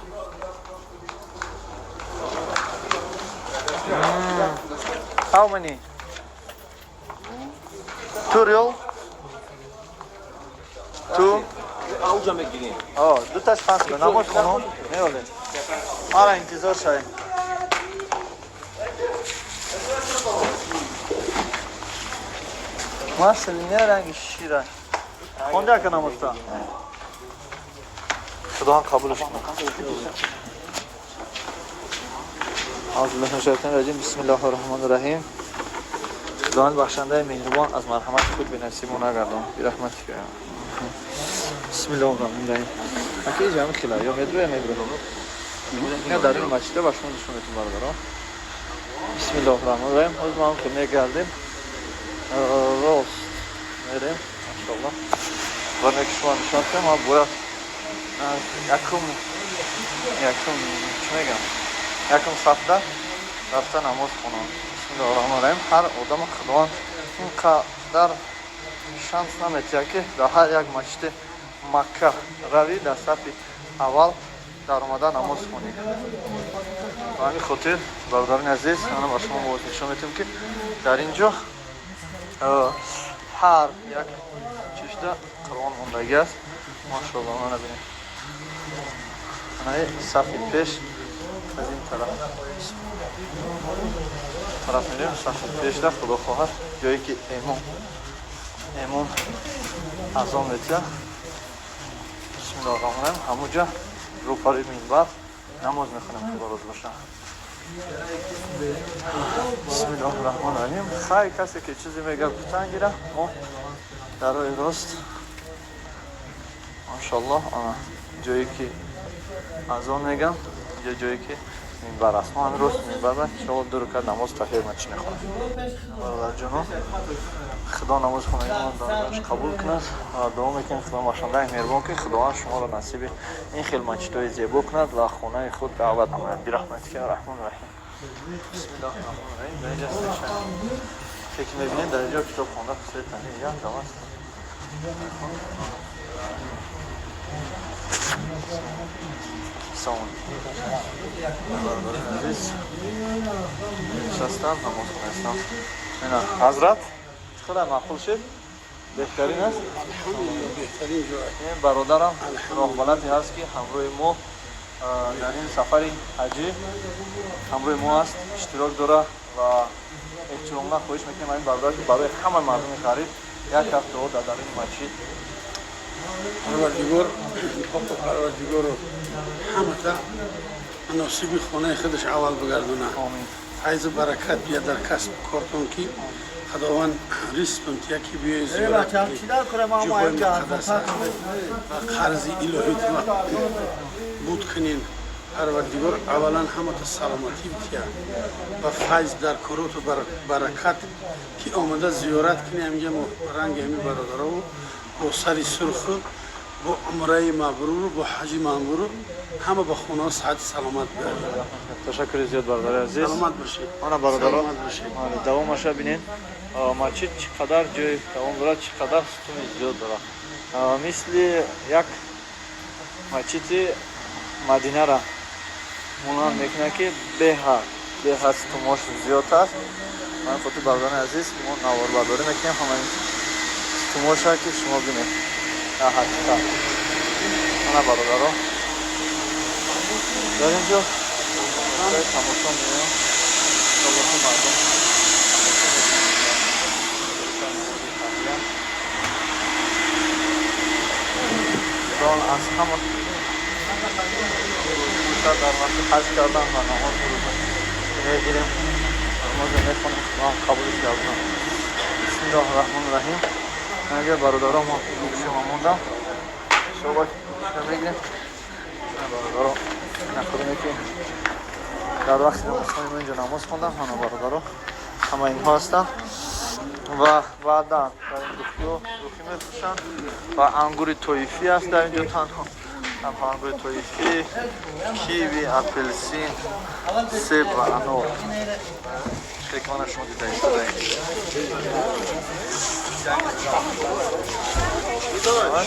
How many? 2 rial? Two? Ауҷа мегирем. О, дуташ 5 сум. Намоз хонум? Меоле. Мара интизор шавем. Маслини ранги шира. Хонде ака намозта? Худованд қабулш кунад. Аъузу биллаҳи минаш шайтони раҷим. Бисмиллаҳи рраҳмони рраҳим. Худованд бахшандаи меҳрубон аз марҳамати худ бенасиб мо нагардон. Бирахматика. Бисмиллаҳи рраҳмони рраҳим. Ака иҷа ҳамин хела ё медро ё мебро. Ина дар ин масҷида ба шумо нишон метум бародарон. Бисмиллаҳи рраҳмони рраҳим. Ҳозир мо ҳам ки мегардем рост мерем, машоаллоҳ. Барне ки шумо нишон кунем, ма бояд якум чӣ мегам? Якум сафда рафта намоз хонам. Бисмиллаҳи рраҳмони раҳим. Ҳар одама Худованд ин қадар шанс наметиҳад ки дар ҳар як масҷиди Макка равӣ дар сафи аввал даромада намоз хонӣ. Ба ҳамин хотир бародарони азиз, ана ба шумо боз нишон метиҳем ки дар ин ҷо ҳар як чишда Қуръон мондагӣ аст. Машоаллоҳ, мана бинед. Ана сафи пеш аз ин тараф мерем, сафи пешда худо хоҳад ҷое ки имом азон метиҳад. Бисмиллоҳи рраҳмони раҳим. Ҳамуҷа рӯпари минбар намоз мехонем, худо розӣ бошад. Бисмиллоҳи раҳмони раҳим. Хай касе ки чизе мегӯяд гуфтан гира, мо дар роҳи рост машоаллоҳ ана ҷое ки азон мегам, инҷо ҷое ки минбар аст. Мо ҳамин рост минбар ба иншоалло ду рукат намоз таҳияи масҷид мехонем. Бародарҷоно, Худо намози хонагимон даргоҳаш қабул кунад ва дуо мекунем Худо бахшандаи меҳрубон, ки Худованд шуморо насиби ин хел масҷидҳои зебо кунад ва хонаи худ даъват намояд. Бираҳматика Раҳмону Раҳим. Бисмиллоҳи Раҳмони Раҳим. Дар инҷа се ки мебинед, дар инҷо китоб хонда се тани як дам аст. Салом, бародарони азиз, нишастам, намоз хонастам. Ина ҳазрат, чӣ қадар маъқул шид, беҳтарин аст. Беҳтарин ҷой. Ин бародарам роҳбаладе ҳаст, ки ҳамроҳи мо дар ин сафари ҳаҷӣ ҳамроҳи мо аст, иштирок дора ва эҳтиромона хоҳиш мекунем ин бародар, ки барои ҳамаи мардуми ғариб як ҳафт дуо дар даруни масҷид. Парвардигор поку Парвардигору ҳамата муносиби хонаи худаш аввал бигардона, файзу баракат бия дар касбу кортон, ки Худованд ризқтон тия, ки биёи зиёрат кунӣ ҷоҳои муқаддаса ва қарзи илоҳитона буд кунин. Парвардигор аввалан ҳамата саломатӣ бития ва файз дар короту баракат, ки омада зиёрат кунӣ ҳаминҷа ранги ҳамин бародарову бо сари сурху бо умраи мабруру бо ҳаҷи мамруру ҳама ба хонаҳо саҳати саломат биёрад. Ташаккури зиёд, бародари азиз. Саломат бошед. Ана бародаро, Саломат бошед. Давомаша бинед, масҷид чӣ қадар ҷои давом дорад, чӣ қадар сутуни зиёд дорад, мисли як масҷиди Мадинара монанд мекунад, ки беҳад беҳад сутунҳош зиёд аст. Ман хотир, бародарони азиз, мо наворбардорӣ мекунем ҳамаи сутунҳоша, ки шумо бинед дар ҳақиқат. Ана бародаро, дар ин ҷо тамошо меоям, иншоалло мардум тамошо мекунанд. Худованд аз ҳама бошад дар вақти ҳаҷ кардан ва намоз рӯза мегирем, намозе мехонем, Худованд қабулш гардонад. Бисмиллоҳи Раҳмони Раҳим. Агар бародаро, мо гӯшима мондам, иншоалло мегирем. Бародаро, нахӯриме, ки дар вақти намозхони мо инҷо намоз хондам. Ҳама бародаро, ҳама инҳо ҳастанд ва баъдан дар ин духиё духӣ мефурӯшанд ва ангури тоифӣ аст дар инҷо, танҳо танҳо ангури тоифӣ, киви, апелсин, себ ва анор, ки мана шумо дида истодаед.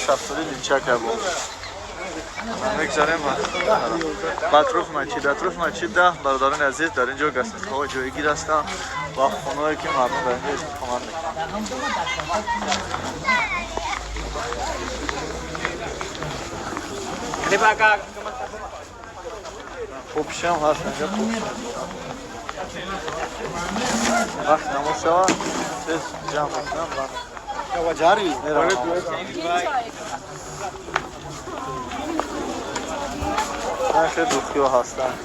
Шафтоли лимчака буд. Мегзарем ба атрофи масҷид. Атрофи масҷид да, бародарони азиз, дар ин ҷо гастинхоҳо ҷойгир ҳастанд ва хонаҳое, ки мардум дар ин ҷо истиқомат мекунанд. Попишам ҳаст инҷо, вақт намоз шавад, тез ҷамъ мекунам ва меравам. Хеле духиё ҳастанд.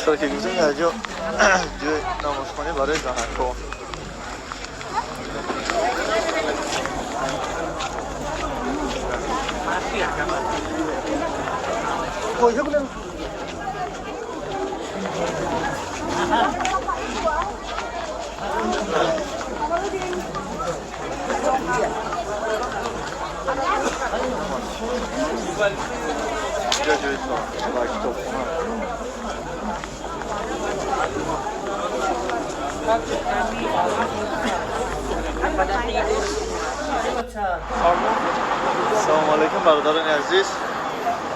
Чаро ки гуфтем, дар ҷо ҷои намозхонӣ барои занакҳо. Инҷо ҷои ва китобхона. Салому алайкум, бародарони азиз,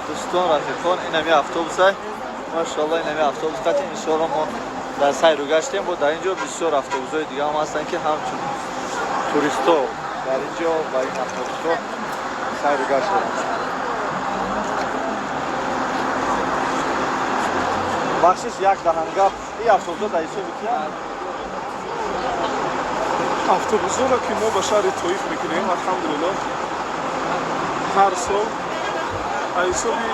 дӯстон, рафиқон. Инами автобусай, машоалло, инами автобус қати иншоалло мо дар сайру гаштем. Бо дар ин ҷо бисёр автобусҳои дига ҳам ҳастанд, ки ҳамчун туристҳо дар ин ҷо ба ин автобусҳо сайру гашт доранд. Бахшиш, як даҳангап, ин автобусҳо дар ҳисоби киянд? Автобусҳоро, ки мо ба шаҳри Тоиф мекунем, алҳамдулиллоҳ, ҳар сол ҳисоби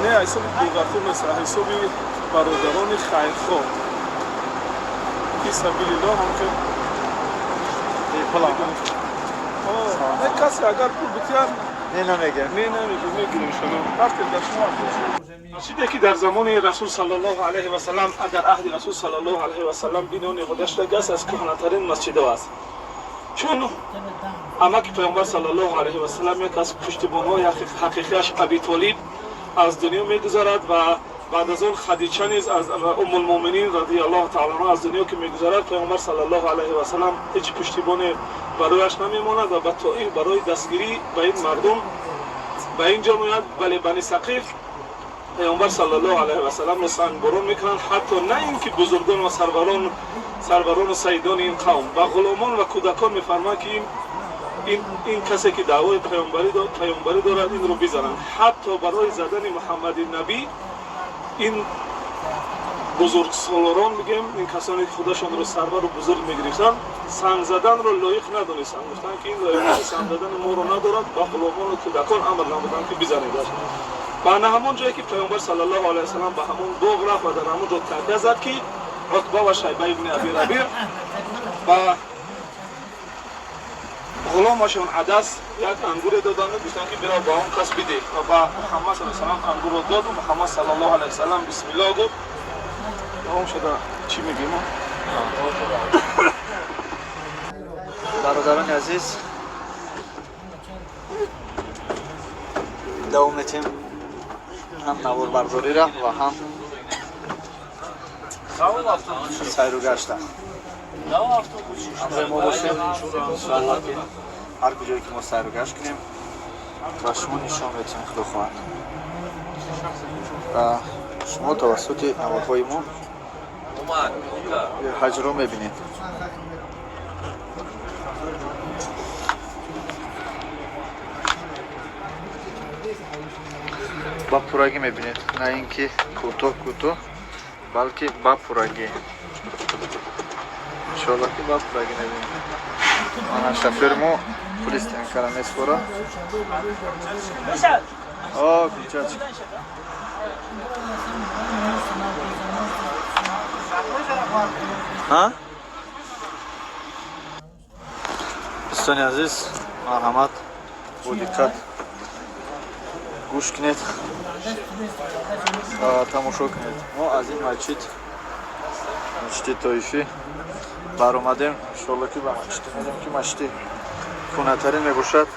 не, ҳисоби беғафур нест, ҳисоби бародарони хайрхоҳ, фи сабилиллоҳ, ҳамхел. Касе агар пул битиҳад. Не намегем. Не намегем, мегирем шумо. Рафтем дар шумо. Масҷиде ки дар замони Расул саллаллоҳу алайҳи васаллам, дар аҳди Расул саллаллоҳу алайҳи васаллам бино ниҳода шудааст, аз кӯҳнатарин масҷидҳо аст. Чун амаки Паёмбар саллаллоҳу алайҳи васаллам, як аз пуштибонҳои ҳақиқиаш Аби Толиб аз дунё мегузарад ва баъд аз он Хадича низ аз Уммулмӯъминин радиаллоҳу таала анҳо аз дунё ки мегузарад, Паёмбар саллаллоҳу алайҳи васаллам ҳеҷ пуштибоне барояш намемонад ва ба Тоиф барои дастгирӣ ба ин мардум ба ин ҷо меояд. Вале Бани Сақиф Паёмбар саллаллоҳу алайҳи васалламро сангборон мекунанд, ҳатто на ин ки бузургон ва сарварону саидони ин қавм, ба ғуломон ва кӯдакон мефармоянд, ки ин касе ки даъвои паёмбарӣ дорад, инро бизананд. Ҳатто барои задани Муҳаммади набӣ ин бузургсолорон, мегӯем, ин касоне ки худашонро сарвару бузург мегирифтанд, санг заданро лоиқ надонистанд, гуфтанд, ки ин лоиқати санг задани моро надорад. Ба ғуломону кӯдакон амр намуданд, ки бизанедаш. Ба на ҳамон ҷое ки Паёмбар саллаллоҳу алайҳи васаллам ба ҳамон боғ рафт ва дар ҳамон ҷо такя зад, ки Утба ва Шайба ибни Аби Рабиъ ба ғуломашон Адас як ангуре доданд, гуфтанд, ки бирав, ба он кас бидеҳ, ва ба Муҳаммад саллаллоҳу алайҳи васаллам ангурро доду Муҳаммад саллаллоҳу алайҳи васаллам бисмиллоҳ гуфт. Давом шуда чӣ мегӯем? Бародарони азиз, давом метем ҳам наворбардориро ва ҳам сайру гашта. Ҳамроҳи мо бошед, иншоалло, ки ҳар куҷое ки мо сайру гашт кунем, ба шумо нишон медиҳем, худо хоҳад, ва шумо тавассути наворҳои мо ҳаҷро мебинед. Ба пуррагӣ мебинед, на ин ки кӯтоҳ кӯтоҳ, балки ба пуррагӣ, иншоалло, ки ба пуррагӣ мебинед. Ана шофёри мо пули стенкара меспора. О, кучачик. Ҳа, дӯстони азиз, марҳамат, бо диққат гӯш кунед ва тамошо кунед. Мо аз ин масҷид, масҷиди Тоифӣ баромадем, иншоалло, ки ба масҷиде мерем, ки масҷиди кӯҳнатарин мебошад.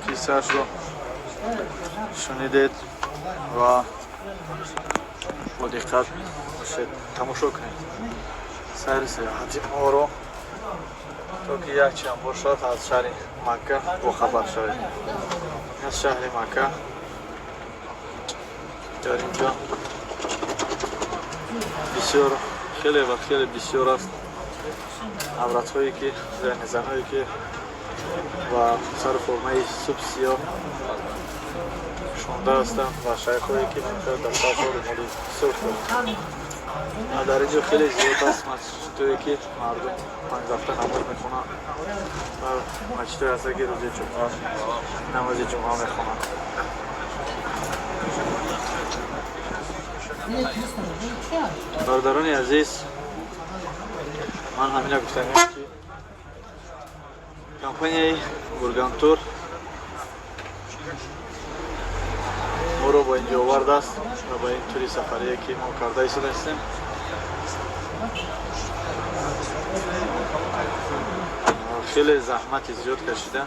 Қиссаашро шунидед ва бо диққат бошед, тамошо кунед сайри саёҳати моро, то ки як чиам бошад аз шаҳри Макка бохабар шавед. Аз шаҳри Макка дар инҷо бисёр, хеле ва хеле бисёр аст авратҳое ки, яъне занҳое ки ба сару формаи суб сиёҳ шонда ҳастанд ва шайхҳое ки дар саршон румоли сурх доранд. Дар инҷо хеле зиёд аст масҷидое, ки мардум панҷ вақта намоз мехонанд, ва масҷидое ҳастанд, ки рӯзи ҷумъа намози ҷумъа мехонанд. Бародарони азиз, ман ҳамина гуфтанем, ки компанияи Гургантур моро ба инҷо овардааст ва ба ин тури сафарие, ки мо карда истодаистем, хеле заҳмати зиёд кашида,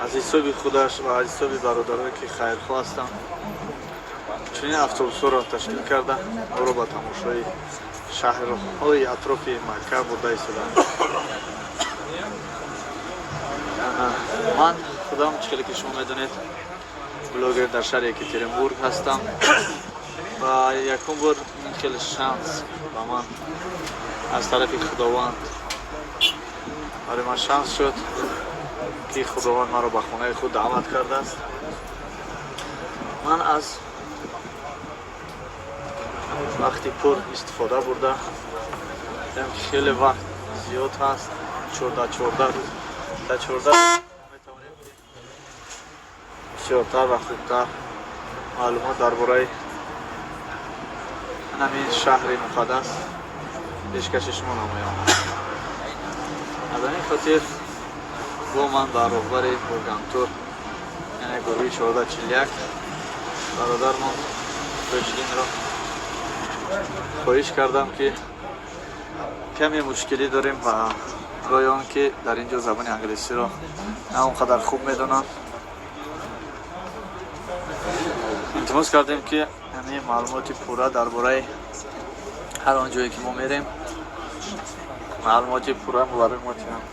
аз ҳисоби худаш ва аз ҳисоби бародарое, ки хайрхоҳ ҳастанд, чунин автобусҳоро ташкил карда, моро ба тамошои шаҳрҳои атрофи Макка бурда истодаанд. Ман худам, чӣ хеле ки шумо медонед, блогер дар шаҳри Екатеринбург ҳастам ва якум бор ин хеле шанс ба ман аз тарафи Худованд, барои ман шанс шуд, ки Худованд маро ба хонаи худ даъват кардааст. Ман аз вақти пур истифода бурда дидам, ки хеле вақт зиёд ҳаст, 14 рӯз. Дар 14 метавонем бисёртар ва хубтар маълумот дар бораи ҳамин шаҳри муқаддас Пешкаши шумо намоям. Аз ҳамин хотир бо ман ба роҳбари Бургантур, яъне гурӯҳи 1441, бародармон Тоҷиддинро хоҳиш кардам, ки каме мушкилӣ дорем ва рои он ки дар ин ҷо забони англисиро на он қадар хуб медонам, илтимос кардем, ки ҳамин маълумоти пурра дар бораи ҳар он ҷое ки мо мерем, маълумоти пурра барои мо диҳанд.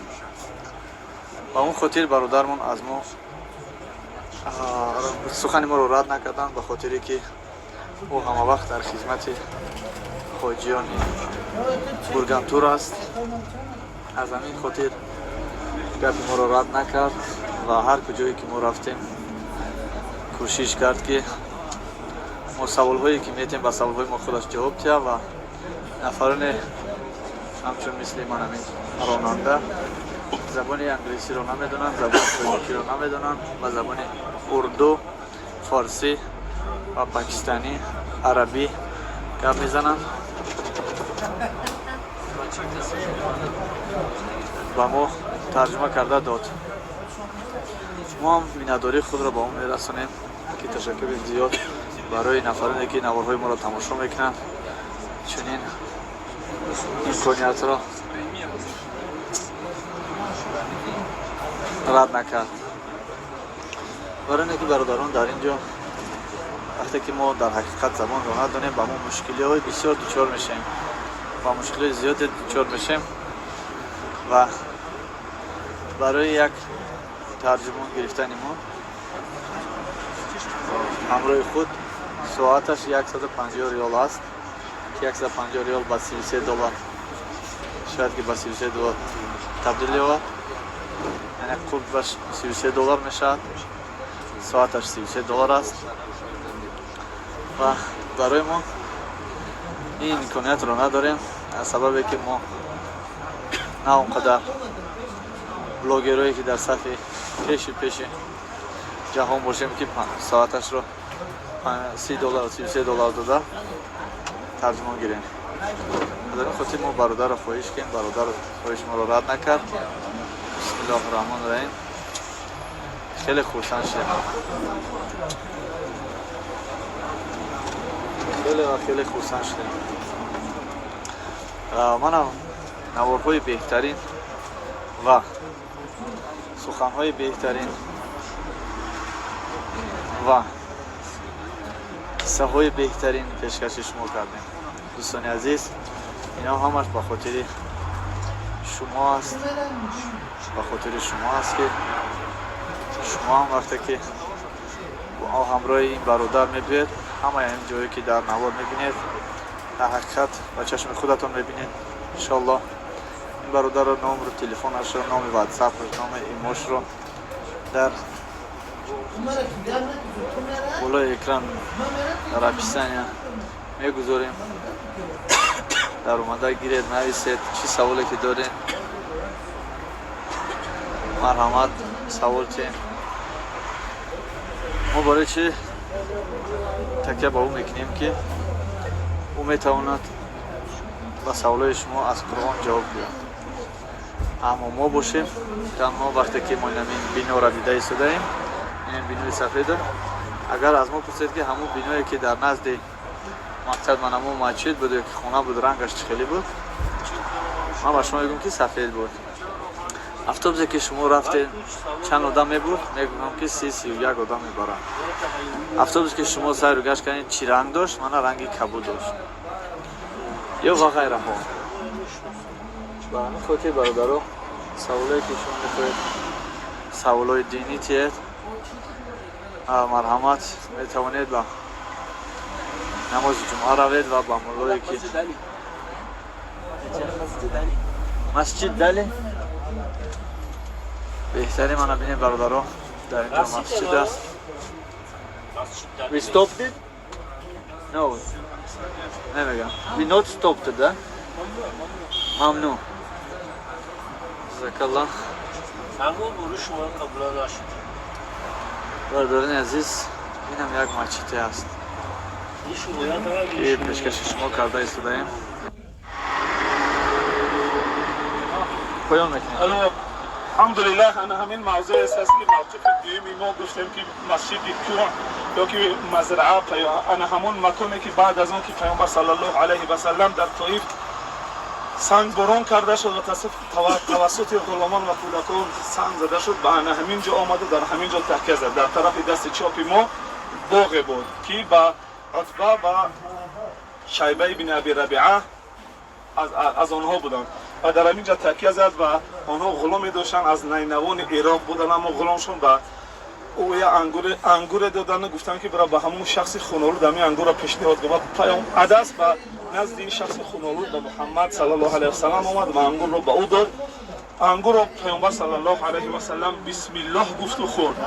Ба он хотир бародармон аз мо сухани моро рад накарданд, ба хотире ки ӯ ҳамавақт дар хизмати ҳоҷиёни Бургантур аст. Аз ҳамин хотир гапи моро рад накард ва ҳар куҷое ки мо рафтем, кӯшиш кард, ки мо саволҳое ки метем, ба саволҳои мо худаш ҷавоб диҳад ва нафароне ҳамчун мисли ман, ҳамин ронанда, забони англисиро намедонанд, забони тоҷикиро намедонанд, ба забони урду, форсӣ ва покистанӣ, арабӣ гап мезананд, ба мо тарҷума карда дод. Мо ҳам миннатдории худро ба он мерасонем, ки ташаккури зиёд барои нафароне, ки наворҳои моро тамошо мекунанд, чунин имкониятро рад накард. Барои оне ки бародарон, дар ин ҷо вақте ки мо дар ҳақиқат забонро надонем, ба мо мушкилиҳои бисёр дучор мешавем, ба мушкилиҳои зиёде дучор мешавем ва барои як тарҷумон гирифтани мо ҳамроҳи худ соаташ 150 риёл аст, ки 150 риёл ба 33 доллар, шояд ки ба 33 доллар табдил ёбад, яъне қурбаш 33 доллар мешавад. Соаташ 33 доллар аст ва барои мо ин имкониятро надорем, аз сабабе ки мо на он қадар блогерое, ки дар сафи пеши пеши ҷаҳон бошем, ки соаташро 30 доллар, 33 доллар дода тарҷумон гирем. Аз ҳамин хотир мо бародарро хоҳиш кардем, бародар хоҳиши моро рад накард. Бисмиллоҳи раҳмони раҳим. Хеле хурсанд шудем, хеле ва хеле хурсанд шудем. Манам наворҳои беҳтарин ва суханҳои беҳтарин ва қиссаҳои беҳтарин пешкаши шумо кардем. Дӯстони азиз, ино ҳамаш ба хотири шумо аст, ба хотири шумо аст, ки шумо ҳам вақте ки ҳамроҳи ин бародар мебиёед, ҳамаи ин ҷое, ки дар навор мебинед, дар ҳақиқат ба чашми худатон мебинед, иншоаллоҳ. Ин бародарро номру телефонашро, номи ватсапро, номи имошро дар болои экран, дар описания мегузорем. Дар омада гиред, нависед, чӣ саволе ки доред, марҳамат, савол тиҳем. Мо барои чӣ такя ба ӯ мекунем? Ки ӯ метавонад ба саволҳои шумо аз Қуръон ҷавоб гӯяд. Аммо мо бошем, танҳо вақте ки мо инамин бинора дида истодаем, ин бинои сафедо, агар аз мо пурсед, ки ҳамун биное, ки дар назди мақсад ман ҳамун масҷид буд ё ки хона буд, рангаш чӣ хеле буд, ман ба шумо мегӯям, ки сафед буд. Автобусе, ки шумо рафтед, чанд одам мебурд? Мегӯям, ки 30-31 одам мебарад. Автобусе, ки шумо сайру гашт кардед, чӣ ранг дошт? Мана, ранги кабуд дошт ё ва ғайраҳо. Ба ҳамин хотир, бародаро, саволое, ки шумо мехоҳед, саволҳои динӣ тиҳед, марҳамат, метавонед ба намози ҷумъа равед ва ба муллое, ки масҷид дали беҳтари мана бинед, бародаро, дар инҷо масҷид аст. We stopped it? No. Намегам. We not stopped it, да? Мамнун. Ҷазакаллоҳ. Бародарони азиз, инам як масҷиде аст, ки пешкаши шумо карда истодаем. Поён мекунем. Алҳамдулиллаҳ, ана ҳамин мавзӯе аст, ки мавқифи дуюми мо гуфтем, ки масҷиди кӯҳ ё ки мазраа, ана ҳамон маконе, ки баъд аз он ки Паёмбар саллаллоҳу алайҳи васаллам дар Тоиф сангборон карда шуд ва тавассути ғуломон ва кӯдакон санг зада шуд, ба ана ҳамин ҷо омаду дар ҳамин ҷо такя зад. Дар тарафи дасти чопи мо боғе буд, ки ба Утба ва Шайба ибни Аби Рабиа аз онҳо буданд ва дар ҳамин ҷо такя зад. Ва онҳо ғуломе доштанд, аз Найнавони Ироқ буданд, аммо ғуломшон ба ӯ я ангуре додану гуфтанд, ки бира, ба ҳамон шахси хунолуд ҳамин ангурро пешниҳод кун. Ва паём Адас ба назди ин шахси хунолуд, ба Муҳаммад саллаллоҳу алайҳи васаллам омад ва ангурро ба ӯ дод. Ангурро Паёмбар саллаллоҳу алайҳи васаллам бисмиллоҳ гуфту хӯрд.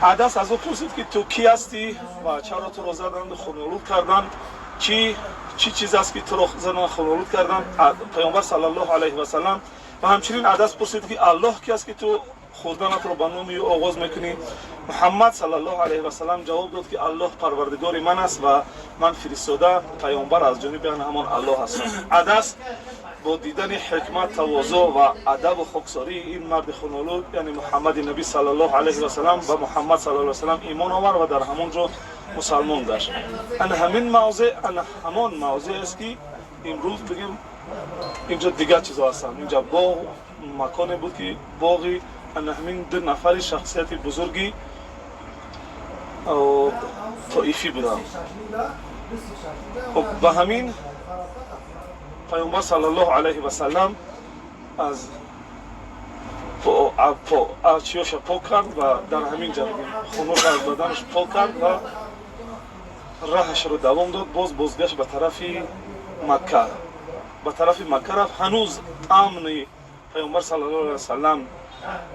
Адас аз ӯ пурсид, ки ту кӣ ҳастӣ ва чаро туро заданду хунолуд карданд? Чӣ чиз аст, ки туро задан, хунолуд карданд? Паёмбар саллаллоҳу алайҳи васаллам ва ҳамчунин Адас пурсид, ки Аллоҳ ки аст, ки ту хӯрданатро ба номи ӯ оғоз мекунӣ? Муҳаммад саллаллоҳу алайҳи васаллам ҷавоб дод, ки Аллоҳ парвардигори ман аст ва ман фиристода, паёмбар аз ҷониби ҳамон Аллоҳ ҳастам. Адас бо дидани ҳикмат, тавозӯъ ва адабу хоксории ин марди хунолуд, яъне Муҳаммади набӣ саллаллоҳу алайҳи васаллам, ба Муҳаммад саллаллоҳу алайҳи васаллам имон овард ва дар ҳамон ҷо мусалмон гашт. Ана ҳамин мавзеъ, ана ҳамон мавзеъ аст, ки имрӯз бигем, инҷо дигар чизо ҳастанд. Инҷа боғ, маконе буд, ки боғи ана ҳамин ду нафари шахсияти бузурги тоифӣ буданд. Хуб, ба ҳамин Паёмбар саллаллоҳу алайҳи васаллам аз чиёша пок кард ва дар ҳамин ҷа хунуш аз баданаш пок кард ва раҳашро давом дод. Боз бозгашт ба тарафи Макка, ба тарафи Макка рафт. Ҳанӯз амни Паёмбар саллаллоҳу алайҳи васаллам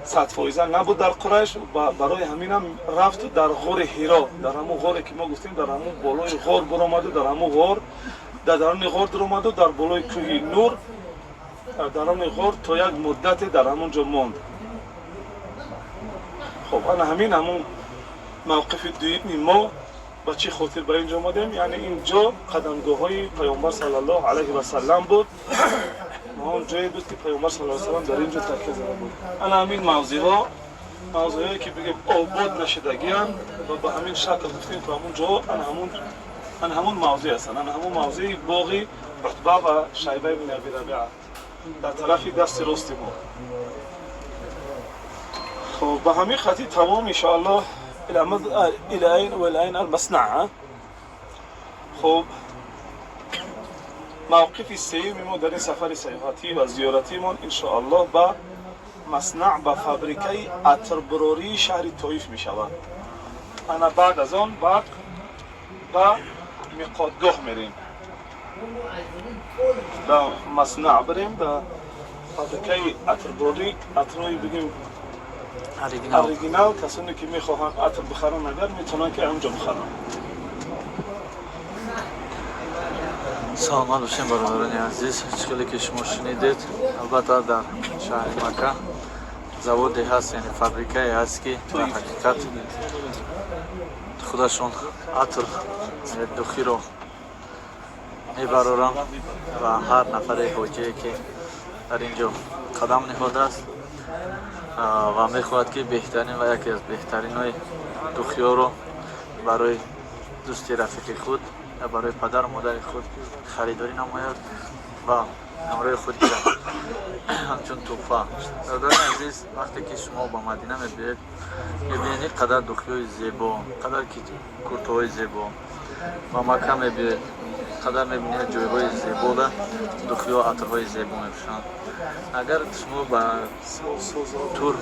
100% набуд дар Қурайш. Барои ҳаминам рафту дар ғори Ҳиро, дар ҳамун ғоре, ки мо гуфтем, дар ҳамун болои ғор буромаду, дар ҳамун ғор, дар даруни ғор дуромаду, дар болои кӯҳи Нур, дар даруни ғор то як муддате дар ҳамон ҷо монд. Хоб, ана ҳамин ҳамун мавқифи дуюми мо. Ба чӣ хотир ба ин ҷо омадем? Яъне ин ҷо қадамгоҳҳои Паёмбар саллаллоҳу алайҳи васаллам буд ва он ҷое буд, ки Паёмбар саллаллоҳу алайҳи васаллам дар ин ҷо такя зада буд. Ана ҳамин мавзеъҳо, мавзеъҳое, ки бигем, обод нашудагианд ва ба ҳамин шакл гуфтем, ки ҳамун ҷо ана ҳамун мавзеъ ҳастанд. Ана ҳамун мавзеи боғи Утба ва Шайба ибни Аби Рабиа дар тарафи дасти рости мо. Хоб, ба ҳамин хати тамом, иншоаллоҳ. إلى أين وإلى أين؟ المصنع. خب، موقف سیوم ما در این سفر سیاحتی و زیارتیمان انشاءالله به مصنع، به فابریکه عطربراری شهر طایف می شود. انا بعد از آن بعد به میقاتگاه میریم. به مصنع بریم، به فابریکه عطربراری، عطرهای بگیم оригинал. Касоне, ки мехоҳанд атр бихаранд, агар метавонанд, ки ҳамҷо бихаранд. Саломат бошем, бародарони азиз. Чӣ хеле ки шумо шунидед, албатта, дар шаҳри Макка заводе ҳаст, яъне фабрикае ҳаст, ки дар ҳақиқат худашон атр, духиро мебароранд ва ҳар нафаре ҳоҷие, ки дар ин ҷо қадам ниҳодааст ва мехоҳад, ки беҳтарин ва яке аз беҳтаринҳои духиёро барои дӯсти рафиқи худ ё барои падару модари худ харидорӣ намояд ва ҳамроҳи худ гирад ҳамчун тӯҳфа. Бародарони азиз, вақте ки шумо ба Мадина мебиёед, мебинед ин қадар духиҳои зебо, қадар куртаҳои зебо. Ба Макка мебиёед, қадар мебинед ҷойҳои зебода духиҳо, атрҳои зебо мепӯшанд. Агар шумо ба тур,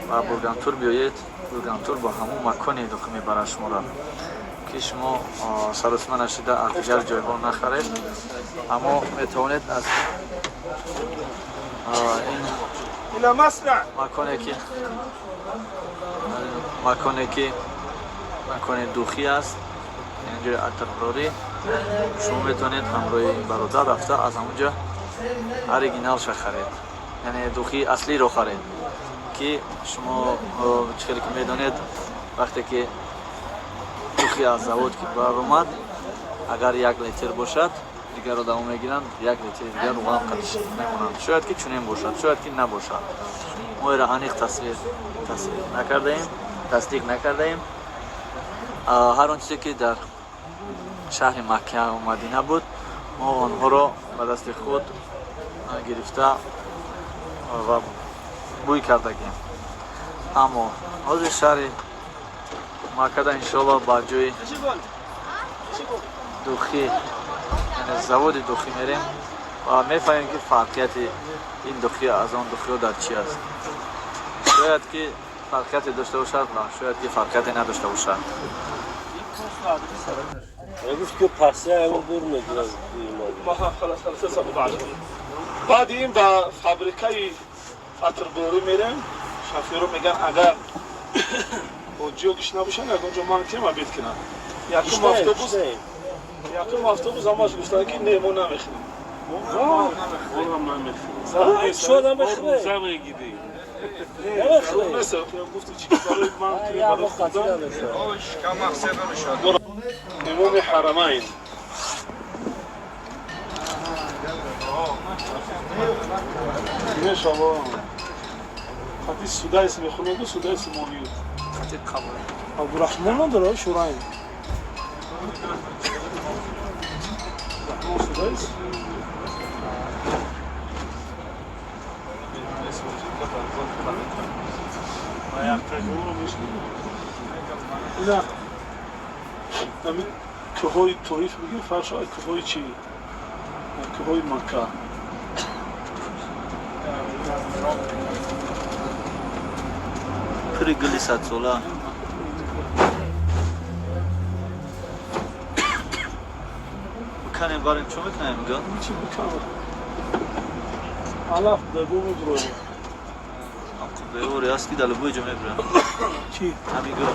ба Бургантур биёед, Бургантур ба ҳамон маконе духӣ мебарад шуморо, ки шумо саросима нашида аз дигар ҷойҳо нахаред, аммо метавонед аз ин маконе, ки макони духӣ аст, ин ҷои атрбарорӣ, шумо метавонед ҳамроҳи ин бародар рафта, аз ҳамон ҷо оригиналша харед, яъне духии аслиро харед, ки шумо чӣ хеле ки медонед, вақте ки духи аз завод ки баромад, агар 1 литр бошад. Дигар одамо мегиранд, як литри дигар руған қатиш мемонанд. Шояд ки чунин бошад, шояд ки набошад. Мо эра аниқ тасвир тасвир накардаем, тасдиқ накардаем. Ҳар он чизе ки дар шаҳри Маккаву Мадина буд, мо онҳоро ба дасти худ гирифта ва бӯй кардагем. Аммо ҳозир шаҳри Маккада, иншоалло, ба ҷои духӣ, яъне заводи духӣ мерем ва мефаҳмем, ки фарқияти ин духӣ аз он духиҳо дар чӣ аст. Шояд ки фарқияте дошта бошад ва шояд ки фарқияте надошта бошад. Гуфт ки пасия бур мегирад. Баъди ин ба фабрикаи атрборӣ мерем. Шофёро меган, агар ҳоҷиё гиш набошанд, ягон ҷо ман кем обед кунам. Якум автобус ҳамаш гуфтанд, ки не, мо намехӯрем. Шояд намехӯрем. Гуфти чи барои ман, барои худам. Имоми Ҳарамайн мешава. Хати Судайс мехонаду, Судайс моҳир. Хати қабул. Абдурахмон надора Шурайн. Раҳмон Судайс. Ина ҳамин кӯҳҳои Тоиф бигир, фаршо кӯҳҳои чӣ? Кӯҳҳои Макка. Пури гули садсола. Биканем, барем, чо мекунем гул? Чӣ биканем? Алаф дагу мебуроем. Беори аст, ки дар любой ҷо мебурам. Чӣ? Ҳамин гул.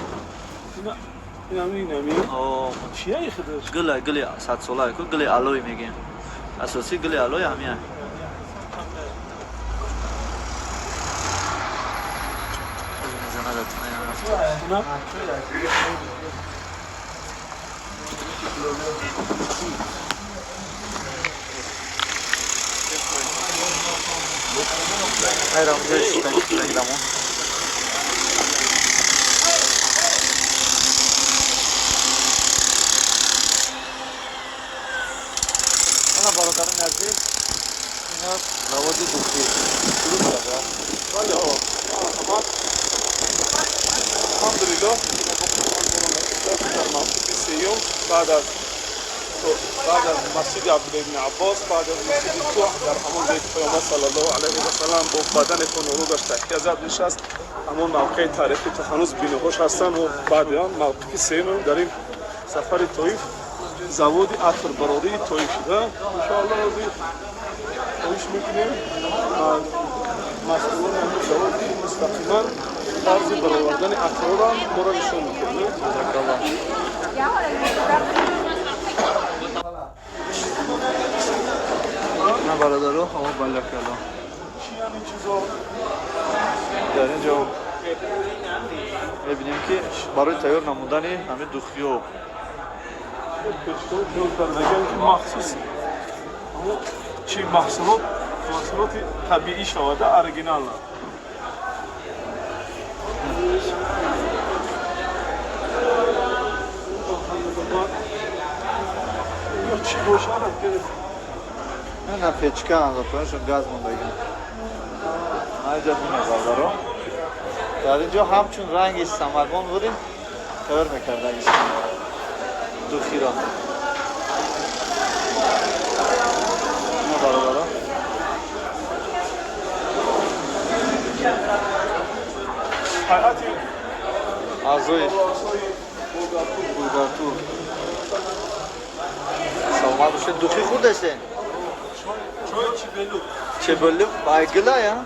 Инами, инами. Чия худаш? Гула, гули садсола, ку гули алой мегем. Асосӣ гули алой ҳамия. На? Хайрам, ҷои ана, бародарони азиз, ина заводи духӣ шурӯъ шуда. Бале, алҳамдулиллоҳ, дар мавқифи сеюм баъд аз масҷиди Абдулла ибни Аббос, баъд аз масҷиди Кӯҳ, дар ҳамон ҷое ки Паёмбар саллаллоҳу алайҳи васалам бо бадани хунолудаш такя зад, нишаст, ҳамон мавқеи таърихӣ то ҳанӯз биноҳош ҳастанд. Ва баъди он мавқифи сеюм дар ин сафари Тоиф заводи атрбарории Тоиф шуда. Иншоалло, ҳозир хоҳиш мекунем аз масъулони ҳамин завод, ки мустақиман тарзи баровардани атрора моро нишон мекунад. Ҷазакаллоҳ. На, бародаро, ҳамо балякало. Чи ҳамин чизо? Дар ин ҷо мебинем, ки барои тайёр намудани ҳамин духиё ки махсус чи маҳсулоти табиӣ шавада, оригинална. Чӣ бошад? На, печка андохтанашон, газ мондагӣ. Инҷа бинед, бародаро, дар ин ҷо ҳамчун ранги самагон будем тайёр мекардаги духиро. На, бародаро. Ҳайати аъзои Булгартур, саломат бошед. Духи хӯрдастен? Чой чибелук. Чебелук байгила я.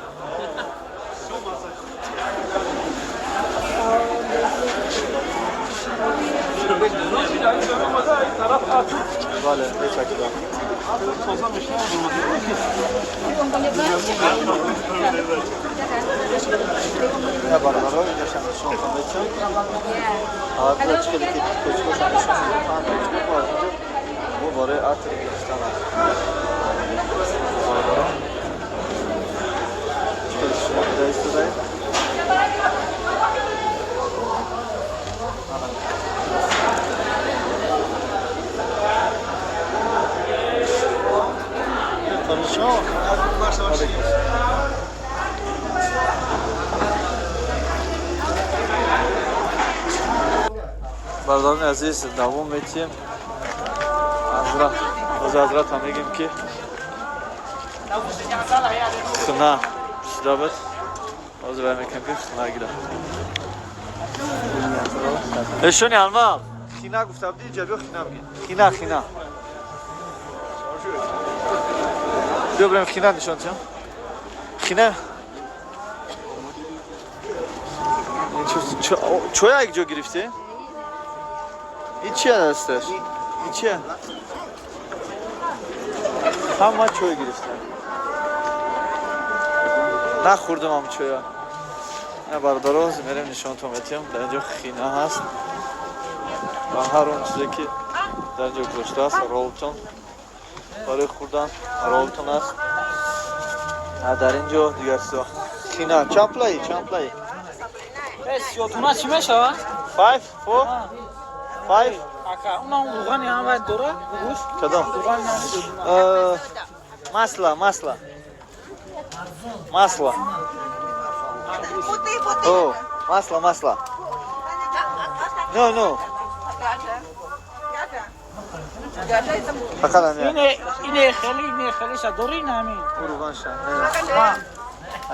Бале, мечакидам. Тоза мешавад. Я, бародаро, инҷашам нишонтон мечам. Чӣ хеле ки печкошам нишон, печка аз инҷо бо Барои атр гирифтан аст. Бародарон, чӣ шумо дида истодаед? Бародарони азиз, давом метиҳем. Ҳозир ҳазратам мегӯем, ки хина шуда буд. Ҳозир вай мекунем, ки хина гира. Эшони алмал хина гуфта будӣ, инҷа биё, хина бигир. Хина, хина. Биё бирем, хина нишон диҳам. Хина. Чоя як ҷо гирифтӣ? Ин чия дасташ? Ин чия? Ҳама чой гирифтам. Нахӯрдам ҳам чоя. На, бародаро, мерем, нишонтон метиҳам. Дар инҷо хина ҳаст ва ҳар он чизе, ки дар инҷо гузоштааст, ролтон барои хӯрдан, ролтон аст. Дар инҷо дигар чизо. Хина чанд пулаи? Чанд пулаи? Сиётуна чӣ мешавад? Five, four, five. Ака, унам руғани ҳам вай дора? Гӯшт? Кадом? Масло, масло. Масло. О, масло, масло. No, no. Фақат ҳамин. Ине хеле, ине хелеша дори ҳамин. Руғанша.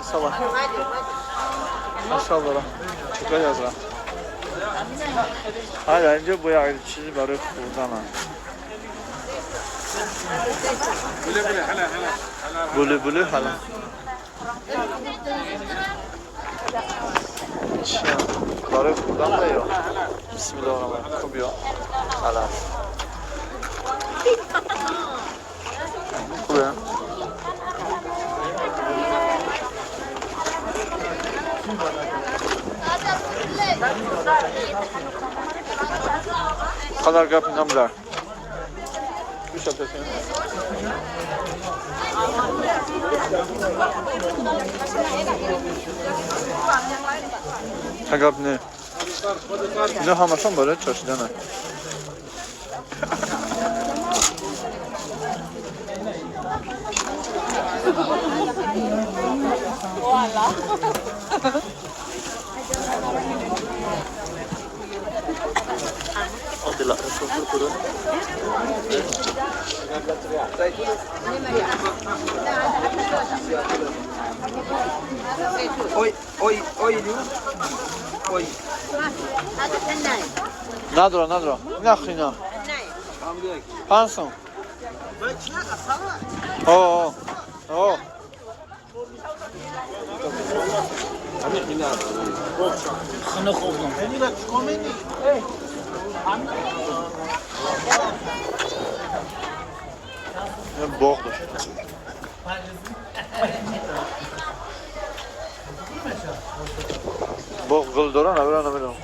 Асала. Асал дора. Чикор язра? Ҳа, дар инҷо бо як чизи барои хӯрдан аст. Буле буле ҳала. Чия? Барои хӯрдан да ё? Бисмиллоҳир раҳмонир раҳим. Хуб, ё? Ҳала. Хубе? Қадар гап намдар. Гӯша тасем. Гап не. Ино ҳамашон барои чошидана. Надора, надора. Нахина. 5 сом. О, о. Хина хӯрдам. Боғ дошт. Боғ гул дора, набера, намедонам.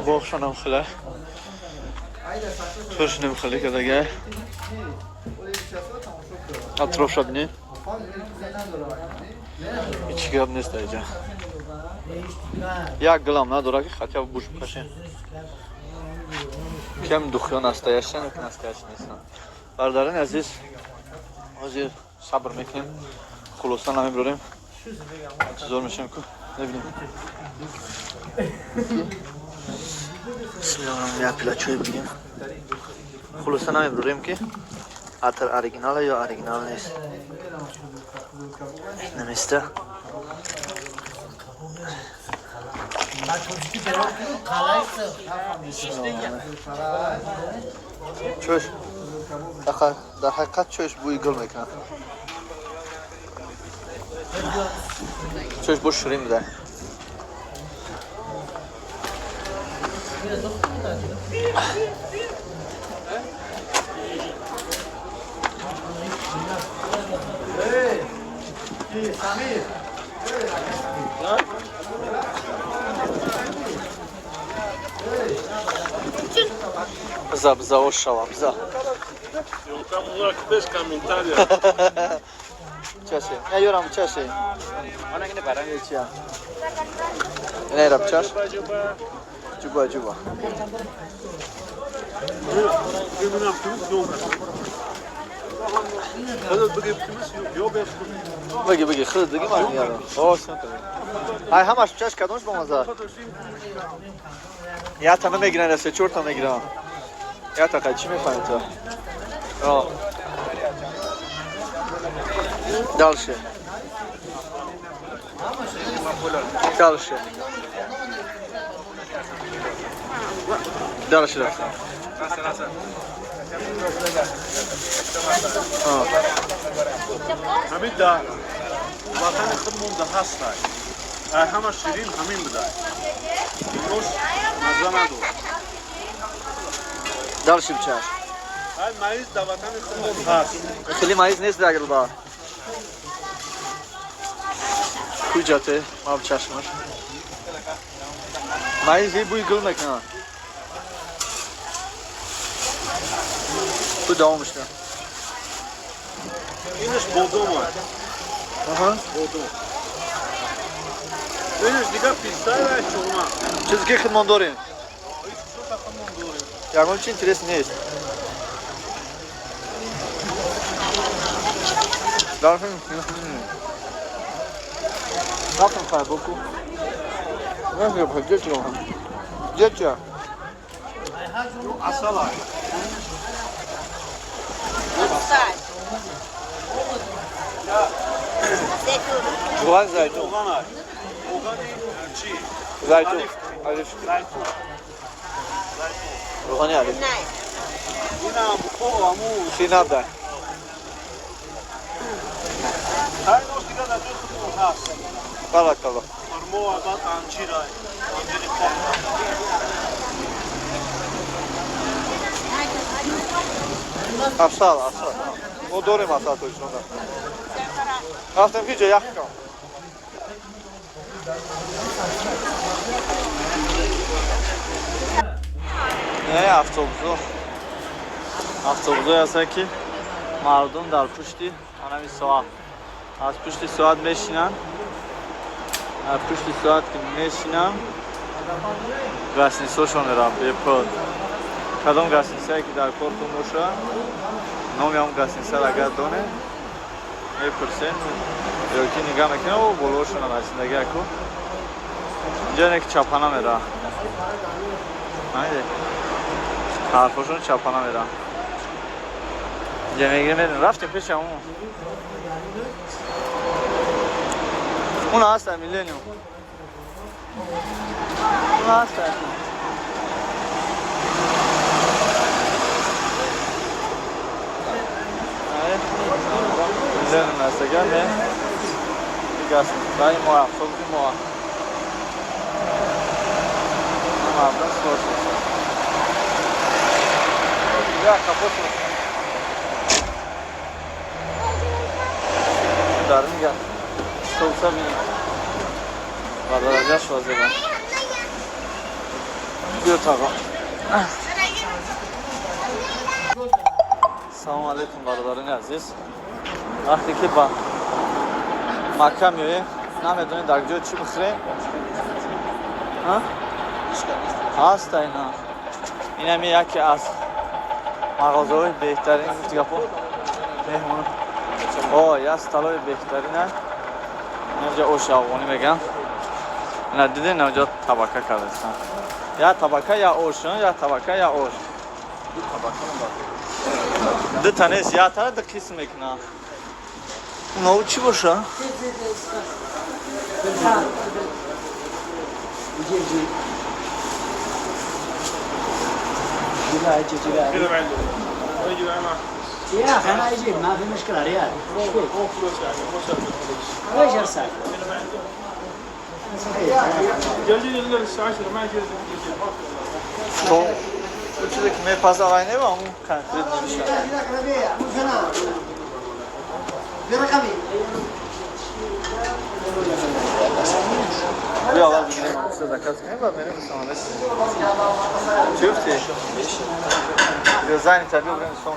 Боғшонам хеле. Туршинам хеле кардага. Атрофша бинед. Ҳеҷ гап нест дар инҷа. Як гулам надора, ки хотя бы буш бикашем. Кем духиё настоящий, ки настоящий нестанд. Бародарони азиз, ҳозир сабр мекунем, хулоса намебарем. Интизор мешавем, ку мебинем. Бисмиллоҳир, як пила чой бигирем. Хулоса намебарем, ки атр оригинала ё оригинал нест. Наместа. Чӯш дар ҳақиқат чӯш бӯи гул мекунад. Чӯш бо ширин буда. Биза, биза, ош шава, биза. Чаше. Я ёрам чаше. Чия. Не раб чаш. Ҷуба, ҷуба. Бигӣ, бигӣ, худат бигӣ, ман меярам. Ай ҳамаш чаш кадомш бомаза? Я та намегиран, се чор та мегирам. Я та қай чӣ мефаҳмӣ ту? Дальше. Дальше. Дальше рафтем. Ҳамин дар ватани худмон да ҳастай. Ай ҳама ширин ҳамин будай. Имрӯз мазза надорад. Дальше бичаш. Ай маиз дар ватани худмон ҳаст. Хеле маиз нест дар Гулба. Куҷате? Ма чашмаш. Маиз бӯи гул мекунад. Ту давом мешна. Инаш бодом аст. Аҳа. Бодом. Инаш дигар писта чурма. Чизе ки худмон дорем. Ягон чи интерес нест. Рафтем хай боку. Деча. Асал аст. Равған зайтун. Равғани чӣ? Зайтун. Алиф. Равғани алиф. Инам аму хинаб дай. Ҳар нош дигар дар ҷои худмон ҳаст. Баракалло. Хурмо, баъд анҷир, анҷири пок. Асал, асал. Мо дорем асал Тоҷикистонда. Рафтем ки ҷо ях кам. Не, автобусо. Автобусое ҳастанд ки мардум дар пушти анами соат. Аз пушти соат мешинанд. Аз пушти соат ки мешинанд, гостиницошон мераванд бепул. Кадом гостиницае ки дар кортон бошад, номи ҳамон гостиницаро агар донед, мепурсем ё ки нигаҳ мекунем, о болоошонам расидаги аку. Инҷо ине ки чапана меравад. Фаҳмидед? Ҳарфошон чапана меравад. Инҷа мегирем мерем. Рафтем пеши ҳамон. Он ҳаст Миллениум. Он ҳаст. Миллениум аст агар не. Гастинсаи мо автобуси мо. Мардум сувор шуданд. Я капот. Дар мига. Автобуса бинем. Бародараш вазеба. Биё таға. Салом алейкум бародарони азиз. Вақте ки ба Макка меоем, намедонем дар ҷо чӣ бихӯрем. Ҳаста ина. Инами яке аз мағозаҳои беҳтарин гуфти гапо. Меҳмон. О, як столои беҳтарин аст. Инҷа ош афғонӣ мегӯям. Ина дидем, инҷа табака кардастан. Я табака, я ош, я табака, я ош. Ду та нест, я тара ду қисм мекунам. Унао чӣ боша? يا اخي انا اجيب ما في مشكله ريال. مو فلوس يعني مو سالفه فلوس. ليش ارسل؟ جالي الساعه 10 ما يجي. То чизе ки мепаза вай не ва он конкрет намешавад. Биё аввал бигирем. чиза заказ кунем, баъд мерем самолет. Чӣ гуфтӣ? Ё занята, биё бирем сон.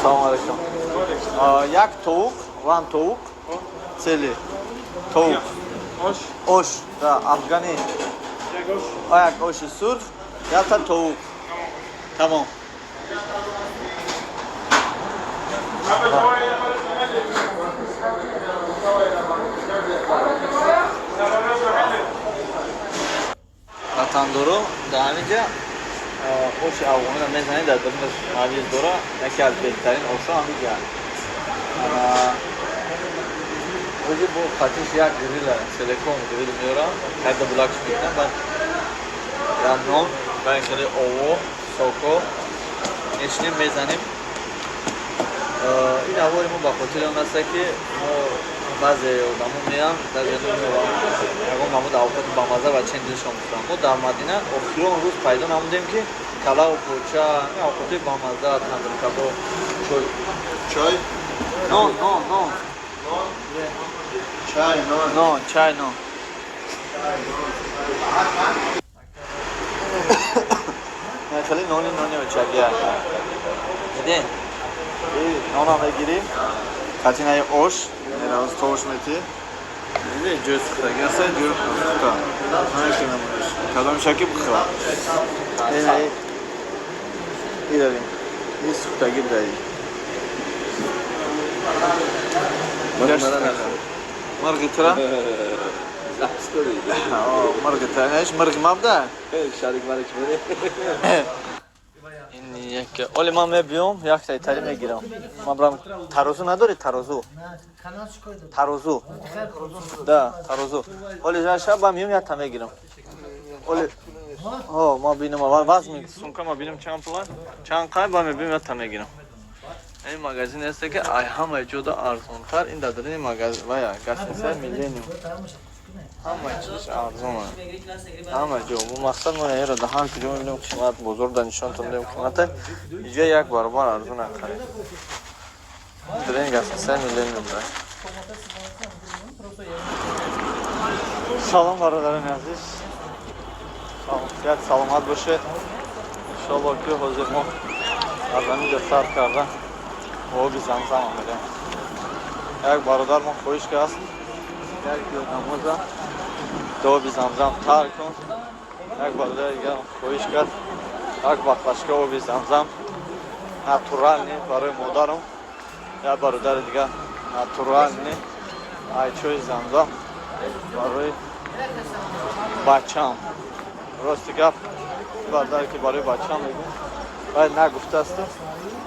Салом алейкум. Як товуқ, one товуқ, целый. Товуқ. Ош. Ош, да, афғанӣ. Як оши сурх, якта товуқ. Тамом. Ватандоро, дар ҳаминҷа оши афғониро мезанед, дар дарунаш мавиз дора, яке аз беҳтарин ошҳо ҳаминҷа. Ози бо қатиш як грила, целиком грил меорам, карда булакш мекунам, баъд як нон, баъд хеле ово, соко мешинем, мезанем. Ин аввали мо ба хотири он аст, ки мо баъзе одамо меянд, дар ягон намуд авқоти бамаза ва чен дилшон мехӯранд. Мо дар Мадина охирон рӯз пайдо намудем, ки калаву поча, авқоти бамаза, тандир кабоб, чой, чой, нон, нон, нон, чай, нон, нон, чай, нон. Хеле нони, нони очагия дидем. Нона мегирим, қатинаи ош меравз, тош мети, ҷои сухтаги аста, ҷои сухта намекунамш, кадом шаки бихӯра. Иравим, и сухтаги бидаи, мирғи тра, мирғи тра, инаш мирғи мабда. Шарик марик. Оли ман мебиём, якта итали мегирам. Ман брам, тарозу надори, тарозу? Тарозу. Да, тарозу. Оли жаша ба миём, якта мегирам. Оли Ҳо, ма бинам аввал вазн сумка, ма бинам чанд пула, чанд қай, ба мебинам, якта мегирам. Ин магазин аст, ки ай ҳамаи ҷода арзонтар, ин дар дарини магазин вая гостиница Миллениум. Ҳамаи чизаш арзон аст. Ҳама ҷо. Бо мақсад мо эро да ҳар куҷо мебинем қимат, бозор да нишонтон медиҳем қимата. Иҷо як баробар арзон аст қариб. Дарини гостиница Миллениум да. Салом, бародарони азиз. Салом, саломат бошед. Иншоалло, ки ҳозир мо аз ҳаминҷо сар карда оби Замзам омадем. Як бародар мо хоҳиш кард, як намоза до оби Замзам тар кун. Як бародари дигар хоҳиш кард, як баклажка оби Замзам натуральный барои модарам. Як бародари дигар натуральный айчои Замзам барои бачам. Рости гап, бародаре ки барои бачам мегӯм, вай нагуфтасту,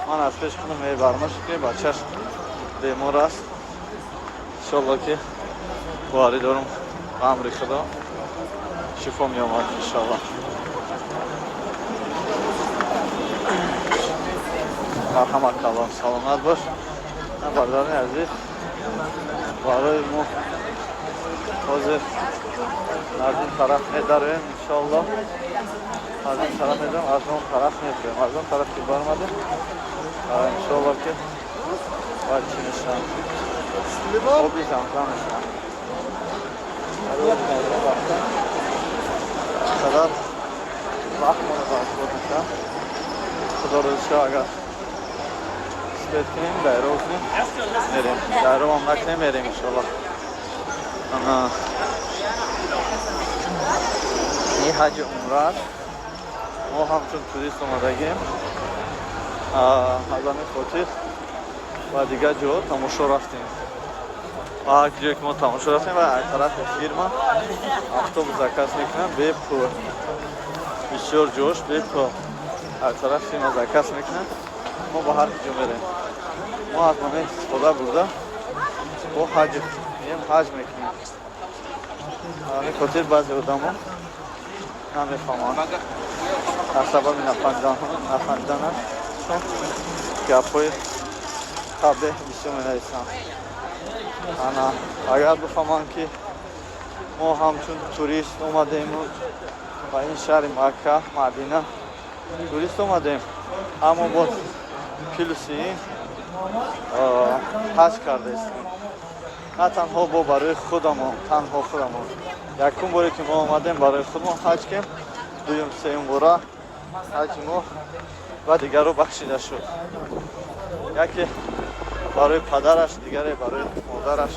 ман аз пеш худам мебармаш, ки бачаш бемор аст. Иншолло, ки боварӣ дорам, ба амри Худо шифо меомад, иншолло. Марҳамат, калом, саломат бош. Бародари азиз, барои мо ҳозир аз ин тараф медароем, иншоалло. Аз ин тараф медароем, аз он тараф мебиёем. Аз он тараф ки баромадем, иншоалло, ки бояд чӣ мешавад, оби Замзам мешавад. Оби Замзам рафта қадар вақтмоно барбод мешавад. Худо рӯзиша, агар успеть кунем, дайро кунем, мерем, дайровам накунем, мерем, иншоалло. Ана ин ҳаҷи умра аст. Мо ҳамчун турист омадагем, аз ҳамин хотир ба дигар ҷо тамошо рафтем. Ба ҳар ҷое ки мо тамошо рафтем, ва аз тарафи фирма автобус заказ мекунам бепул. Бисёр ҷош бепул аз тарафи фирма заказ мекунам, мо ба ҳар ҷо мерем. Мо аз момент истифода бурда бо ҳаҷ меем, ҳаҷ мекунем. Ҳамин хотир баъзе одамо намефаҳманд, аз сабаби нафаҳмиданашон гапҳои қабеҳ бисёр менависанд. Ана агар бифаҳманд, ки мо ҳамчун турист омадему ба ин шаҳри Макка, Мадина турист омадем, аммо бо плюси ин ҳаҷ кардаистем. На танҳо бо барои худамон, танҳо худамон. Якум боре ки мо омадем, барои худмон ҳаҷ кем, дуюм, сеюм бора ҳаҷи мо ва дигарро бахшида шуд. Яке барои падараш, дигаре барои модараш,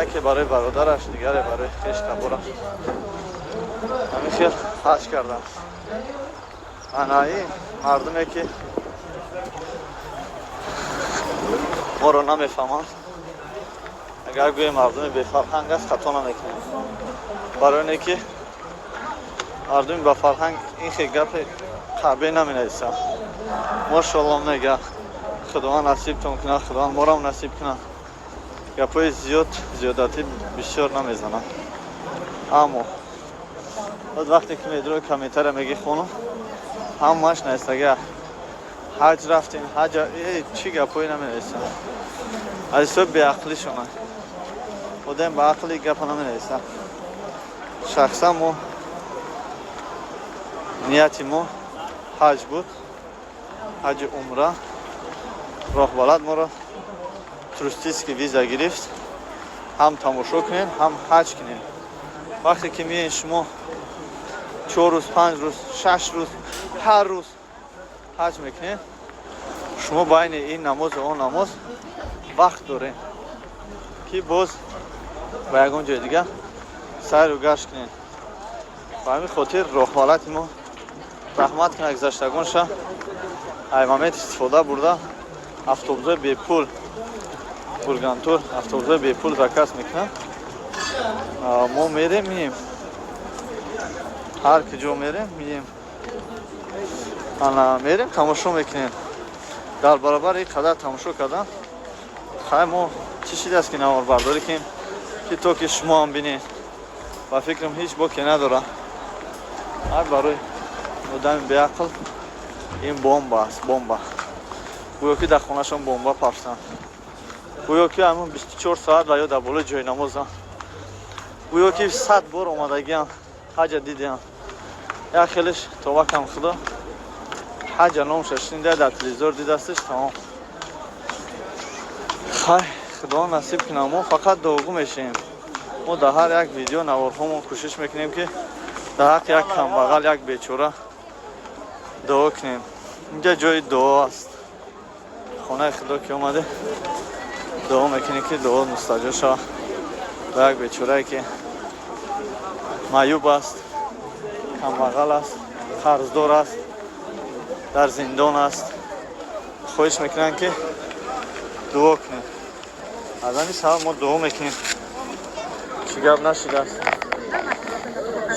яке барои бародараш, дигаре барои хештабораш. Ҳамин хел ҳаҷ карданд. Ана ин мардуме ки моро намефаҳманд, агар гӯем мардуми бефарҳанг аст, хато намекунем. Барои оне ки мардуми ба фарҳанг ин хел гапи қабе наменависанд. Мошоалло мега, Худованд насибтон кунад, Худованд морам насиб кунад. Гапҳои зиёд, зиёдатӣ бисёр намезананд. Аммо баъд вақте ки медрои комментария меги хонум, ҳамааш навистага ҳаҷ рафтем, ҳаҷ чӣ гапҳое наменависанд. Аз ҳисоби беақлишона. Одам ба ақли гапа наменависад. Шахсан мо нияти мо ҳаҷ буд, ҳаҷи умра. Роҳбалад моро туристический виза гирифт, ҳам тамошо кунем, ҳам ҳаҷ кунем. Вақте ки меоед шумо 4 рӯз, 5 рӯз, 6 рӯз, ҳар рӯз ҳаҷ мекунед, шумо байни ин намозу он намоз вақт доред, ки боз ба ягон ҷои дигар сайру гашт кунед. Ба ҳамин хотир роҳбалати мо, раҳмат кунад гузаштагонша, ай момент истифода бурда, автобусҳои бепул, Бургантур автобусҳои бепул заказ мекунад. Мо мерем, мием, ҳар куҷо мерем, мием, ана мерем, тамошо мекунем. Дар баробари ин қадар тамошо кардан, хай, мо чӣ шидааст ки наворбардорӣ кунем, ки то ки шумо ҳам бинед. Ба фикрам, ҳеҷ боке надорад. Ҳар барои одами беақл ин бомба аст, бомба. Гӯё ки дар хонашон бомба партанд, гӯё ки ҳамун 24 соат ва ё дар болои ҷойнамозанд, гӯё ки 100 бор омадагиам, ҳаҷа дидиам. Як хелеш товакам худо ҳаҷа номша шунида, дар телевизор дидастиш, тамом. Хай, Худо насиб кунам. Мо фақат дуогӯ мешавем. Мо дар ҳар як видео наворҳомон кӯшиш мекунем, ки дар ҳаққи як камбағал, як бечора дуо кунем. Инҷа ҷои дуо аст. Хонаи Худо ки омаде, дуо мекунем, ки дуо мустаҷоб шавад ба як бечорае, ки маъюб аст, камбағал аст, қарздор аст, дар зиндон аст. Хоҳиш мекунам, ки дуо кунем. Аз ҳамин сабаб мо дуо мекунем. Чӣ гап нашудааст?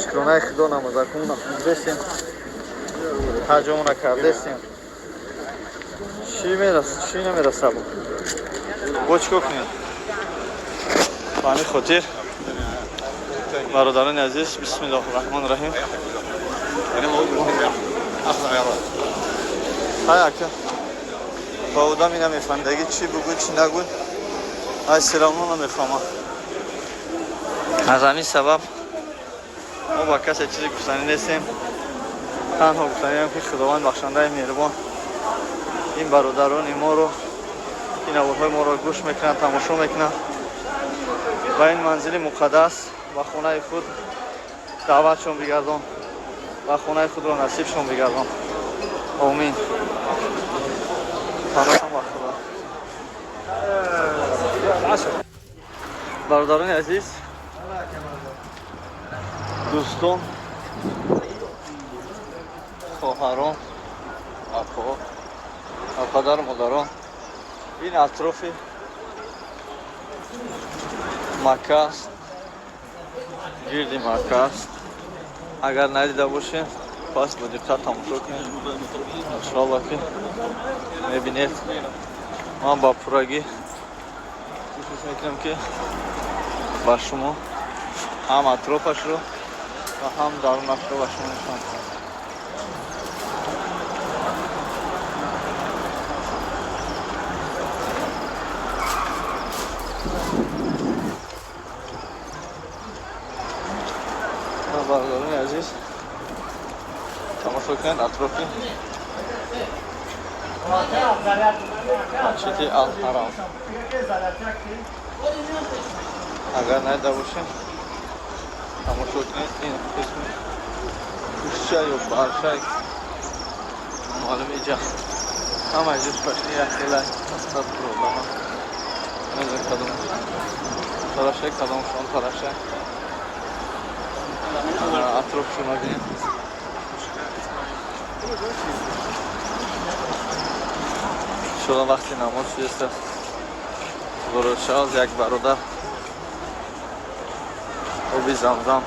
Шукронаи Худо, намозакумона хондесем, ҳаҷомона кардесем. Чӣ мерас, чӣ намерасад, бо чӣ кор кунем? Ба ҳамин хотир, бародарони азиз, бисмиллоҳи раҳмони раҳим. Ҳай, ака, ба одами намефаҳмидагӣ чӣ бугӯй, чӣ нагӯй, ай всё равно намефаҳмам. Аз ҳамин сабаб мо ба касе чизе гуфтанӣ нестем. Танҳо гуфтаниам, ки Худованд бахшандаи меҳрубон ин бародарони моро, ки наворҳои моро гӯш мекунанд, тамошо мекунанд, ба ин манзили муқаддас, ба хонаи худ даъватшон бигардон ва хонаи худро насибшон бигардон. Омин. Паноҳам ба Худо. Бародарони азиз, дӯстон, хоҳарон, апо ва падару модарон, ин атрофи Макка аст, гирди Макка аст. Агар надида бошем, пас бо диққат тамошо кунед, иншоалло, ки мебинед. Ман ба пуррагӣ кӯшиш мекунам, ки ба шумо ҳам атрофашро ва ҳам дарунашро ба шумо нишон диҳам. Бародарони азиз, тамошо кунед атрофи Масҷиди Алҳарам. Агар надида бошем, тамошо кунед. Ин қисми пушча ё барша маълум, иҷа ҳама ҷуз пашни як хела сад килограмма. Намедонам, кадом тараша, кадомшон тараша. Атрофшо набинем. Иншолла, вақти намоз шудааст. Худоро як бародар оби Замзам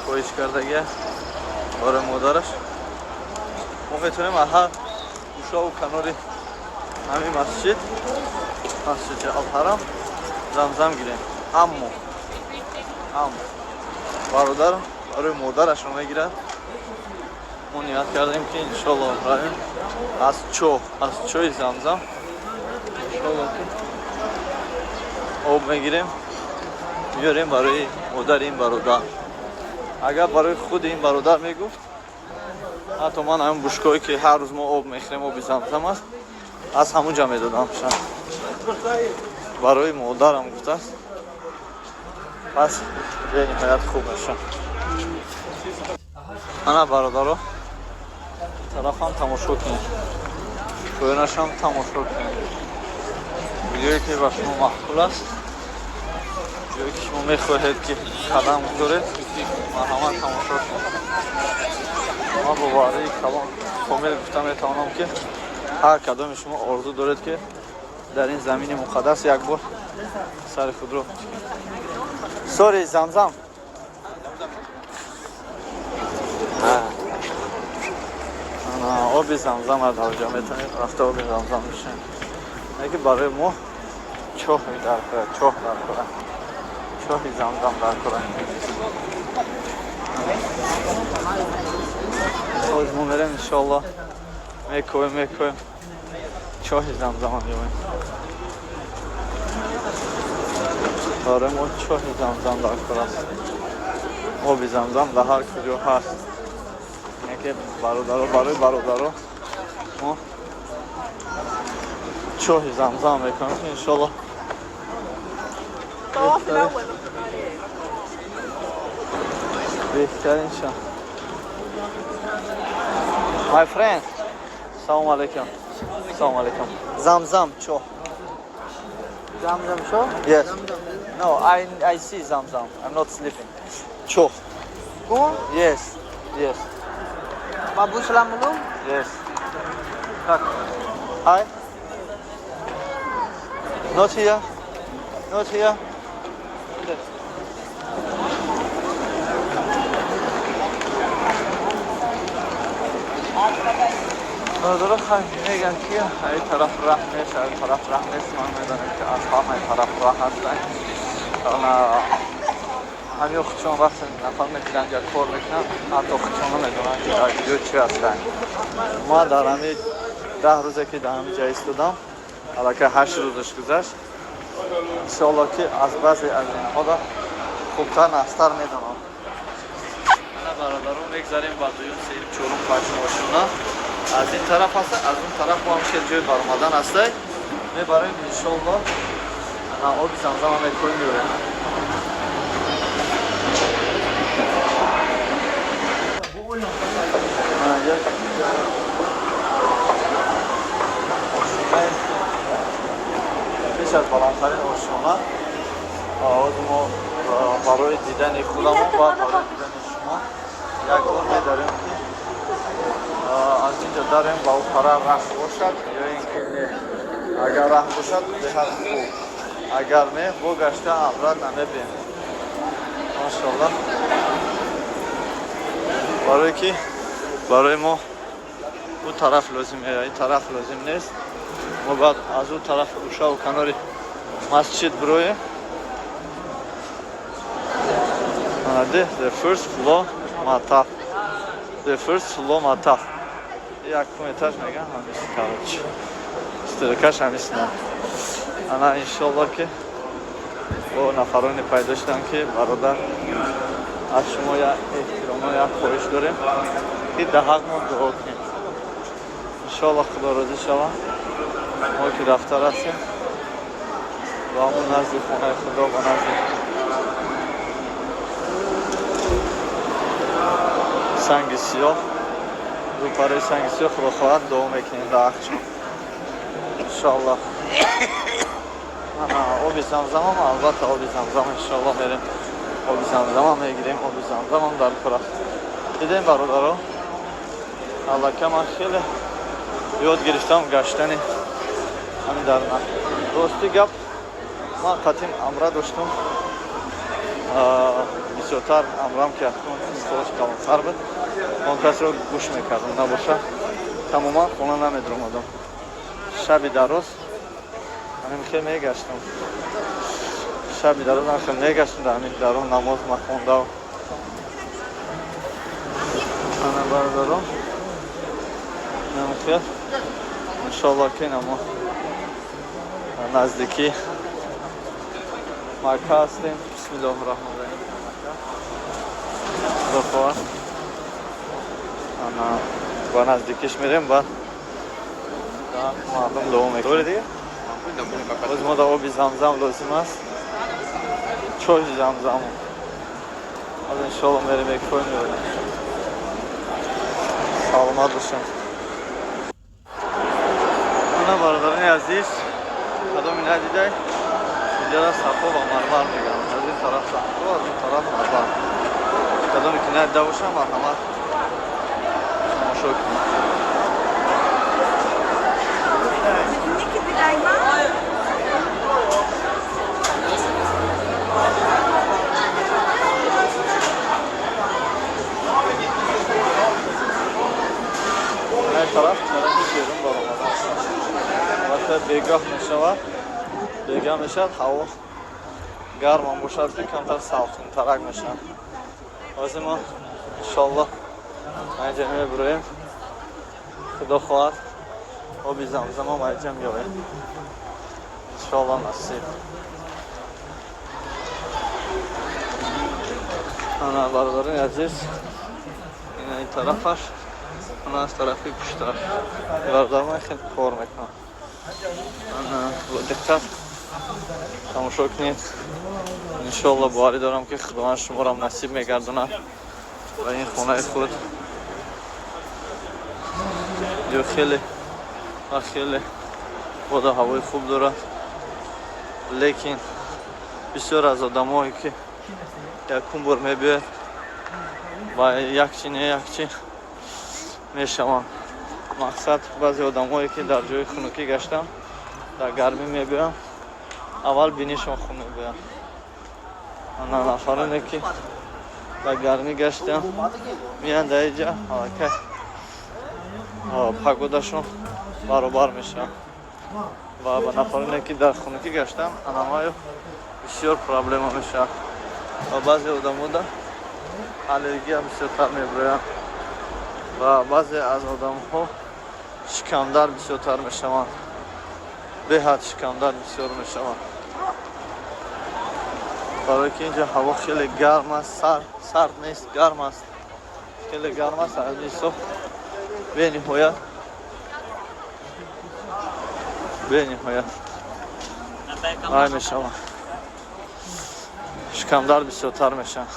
хоҳиш кардагия барои модараш. Мо метавонем аз ҳар гӯшаву канори ҳамин масҷид, Масҷиди Алҳарам, Замзам гирем, аммо бародар барои модарашро мегирад. Мо ният кардем, ки иншолло равем аз чоҳи Замзам, иншолло, ки об мегирем, меорем барои модари ин бародар. Агар барои худи ин бародар мегуфт, ҳатто ман ҳамин бушкое, ки ҳар рӯз мо об мехӯрем, оби Замзам аст, аз ҳамун ҷа медодам. Барои модарам гуфтааст, пас бениҳоят хуб мешавад. Ана, бародаро, тарафам тамошо кунед, поёнашам тамошо кунед. Видеое, ки ба шумо маъқул аст, ҷое ки шумо мехоҳед, ки қадам гузоред, марҳамат, тамошо кунед. Ман бо боварии калон комил гуфта метавонам, ки ҳар кадоми шумо орзу доред, ки дар ин замини муқаддас як бор сари худро. Sorry, Замзам. Оби Замзам дар ҷо метавонед рафта оби Замзам бишед. Ки барои мо чоҳи даркора, чоҳ даркора, чоҳи Замзам даркора. Боз мо мерем, иншоалло, мекоем, мекоем, чоҳи Замзама меоем. Барои мо чоҳи Замзам даркор аст. Оби Замзам дар ҳар куҷо ҳаст. Яке бародаро, барои бародаро мо чоҳи Замзам мекунем, ки иншоалло الطواف الأول. беҳтарин ша. My friend, салом алейкум, салом алейкум. Замзам чоҳ? Zamzam show? Yes. No, I see Zamzam. I'm not sleeping. Чоҳ. Go? Yes. Babu Salam Mulum? Yes. Так. Hi. Not here. Not here. Yes. Бародаро, хай, мегӯям, ки ай тараф раҳ нест, ай тараф раҳ нест. Ман медонем, ки аз ҳамаи тараф раҳ ҳастанд. Ҳамин худшон вақте нафар мекунанд ё кор мекунанд, ҳатто худшон намедонанд, ки дар куҷо чӣ ҳастанд. Ман дар ҳамин 10 рӯзе, ки дар ҳамин ҷа истодам, аллакай 8 рӯзаш гузашт, иншоалло, ки аз баъзе аз инҳода хубтар, нағзтар медонам. Ана, бародарон, мегзарем ба дуюм, сеюм, чорум, панҷум ошёна. Аз ин тараф ҳаста, аз он тараф бо ҳамшел ҷои баромадан ҳастай. Мебарем, иншоалло, ана оби Замзама мекоем, меорем. Ана як ошёнаи пеш аз баландтарин ошёна. Ҳозир мо барои дидани худамон ва барои дидани шумо як бор медарем, ки аз инҷо дарем, ба ӯ тараф раҳ бошад ё ин ки не. Агар раҳ бошад, беҳад хуб, агар не, бо гашта обратно мебием, машоалло. Барое ки барои мо ӯ тараф лозим, ин тараф лозим нест. Мо бояд аз ӯ тараф гӯшаву канори масҷид бироем. The first floor матаф, the first floor матаф, якум этаж меган ҳамис. Короче, стрелкаш ҳамисна. Ана, иншолло, ки бо нафароне пайдо шуданд, ки бародар, аз шумо як эҳтиромо, як хоҳиш дорем, ки дар ҳақ мо дуо кунем. Иншолло, Худо розӣ шавад. Мо ки рафта расем. Ба ҳамун назди хонаи Худо, ба назди санги сиёҳ, рӯпарои санги сиёҳ, Худо хоҳад, дуо мекунем дар ҳаққшон, иншоаллоҳ. Оби замзамам, албатта, оби замзам, иншоаллоҳ, мерем, оби замзамам мегирем, оби замзамам дар кора. Дидем, бародаро, аллака ман хеле ёд гирифтам гаштани ҳамин дар. Рости гап, ман қатим амра доштам бисёртар, амрам ки акнун солаш калонтар буд, он касро гӯш мекардам, набоша тамоман хона намедиромадам. Шаби дароз ҳамин хел мегаштам, шаби дароз ҳамин хел мегаштам дар ҳамин даро, намоз махондав. Ана, бародарон, хел, иншоалло, ки намо наздикӣ Макка ҳастем. Бисмиллоҳи раҳмони раҳим. Худо хоҳад, ана ба наздикиш мерем, баъд мардум дуо мекунем. Боз мо да оби замзам лозим аст, чоҳи замзам. Аз иншоалло мерем, якфой меорем. Саломат бошем. Ана, бародарони азиз, кадоми надидай, инҷара Сафо ва Марвар мегӯянд. Аз ин тараф Сафо, аз ин тараф Марвар. Кадоме ки надида бошам, марҳамат, тамошо кунед. Ин тараф тарафи берун баромадан. Вақте бегаҳ мешавад, бегаҳ мешавад, ҳаво гармам бошад, ки камтар салқинтарак мешавад. Ҳозир мо, иншоаллоҳ, айҷа мебуроем, Худо хоҳад, оби замзамам айҷа меоем, иншоаллоҳ, насиб. Ана, бародарони азиз, ина ин тарафаш, ана аз тарафи пушташ. Бародар ман хеле кор мекунам. Ана, бо диққат тамошо кунед. Иншоалло, боварӣ дорам, ки Худованд шуморо насиб мегардонад ба ин хонаи худ. Ҷо хеле ва хеле боду ҳавои хуб дорад, лекин бисёр аз одамое ки якум бор мебиёяд, ба якчи не якчи мешаванд. Мақсад, баъзе одамое ки дар ҷои хунукӣ гаштанд, дар гармӣ мебиёянд, аввал бинишон хун мебояд. Ана, нафароне ки ба гармӣ гаштанд, меянд дар инҷа, аллакай погодашон баробар мешавад. Ва ба нафароне ки дар хунукӣ гаштанд, анамаю бисёр проблема мешавад ва баъзе одамода аллергия бисёртар мебирояд ва баъзе аз одамҳо шикамдард бисёртар мешаванд, беҳад шикамдард бисёр мешаванд, барое ки инҷа ҳаво хеле гарм аст. Сард нест, гарм аст, хеле гарм аст. Аз ин ҳисоб бениҳоят, бениҳоят вай мешаванд, шикамдард бисёртар мешаванд.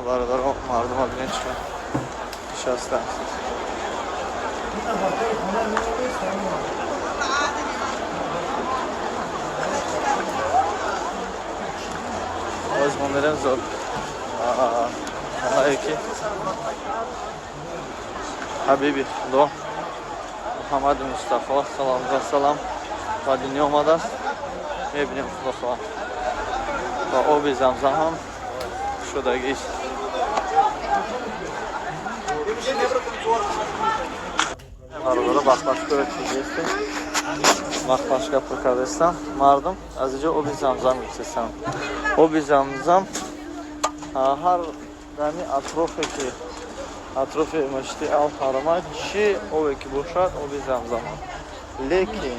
Бародаро, мардума бинед, чӣ нишастаанд. Боз мо мерем зод хонае ки ҳабиби Худо Муҳаммади Мустафо саллаллоҳу алайҳи васалам ба дунё омадааст, мебинем, Худо хоҳад. Ва оби замзам ҳам шудагист. Бародаро, бахлашкоро чизестем, бахлашка пур кардастам. Мардум аз инҷо оби замзам гирифтастанд. Оби замзам ҳар дами атрофе ки атрофи масҷиди Алҳарама чӣ обе ки бошад, оби замзам. Лекин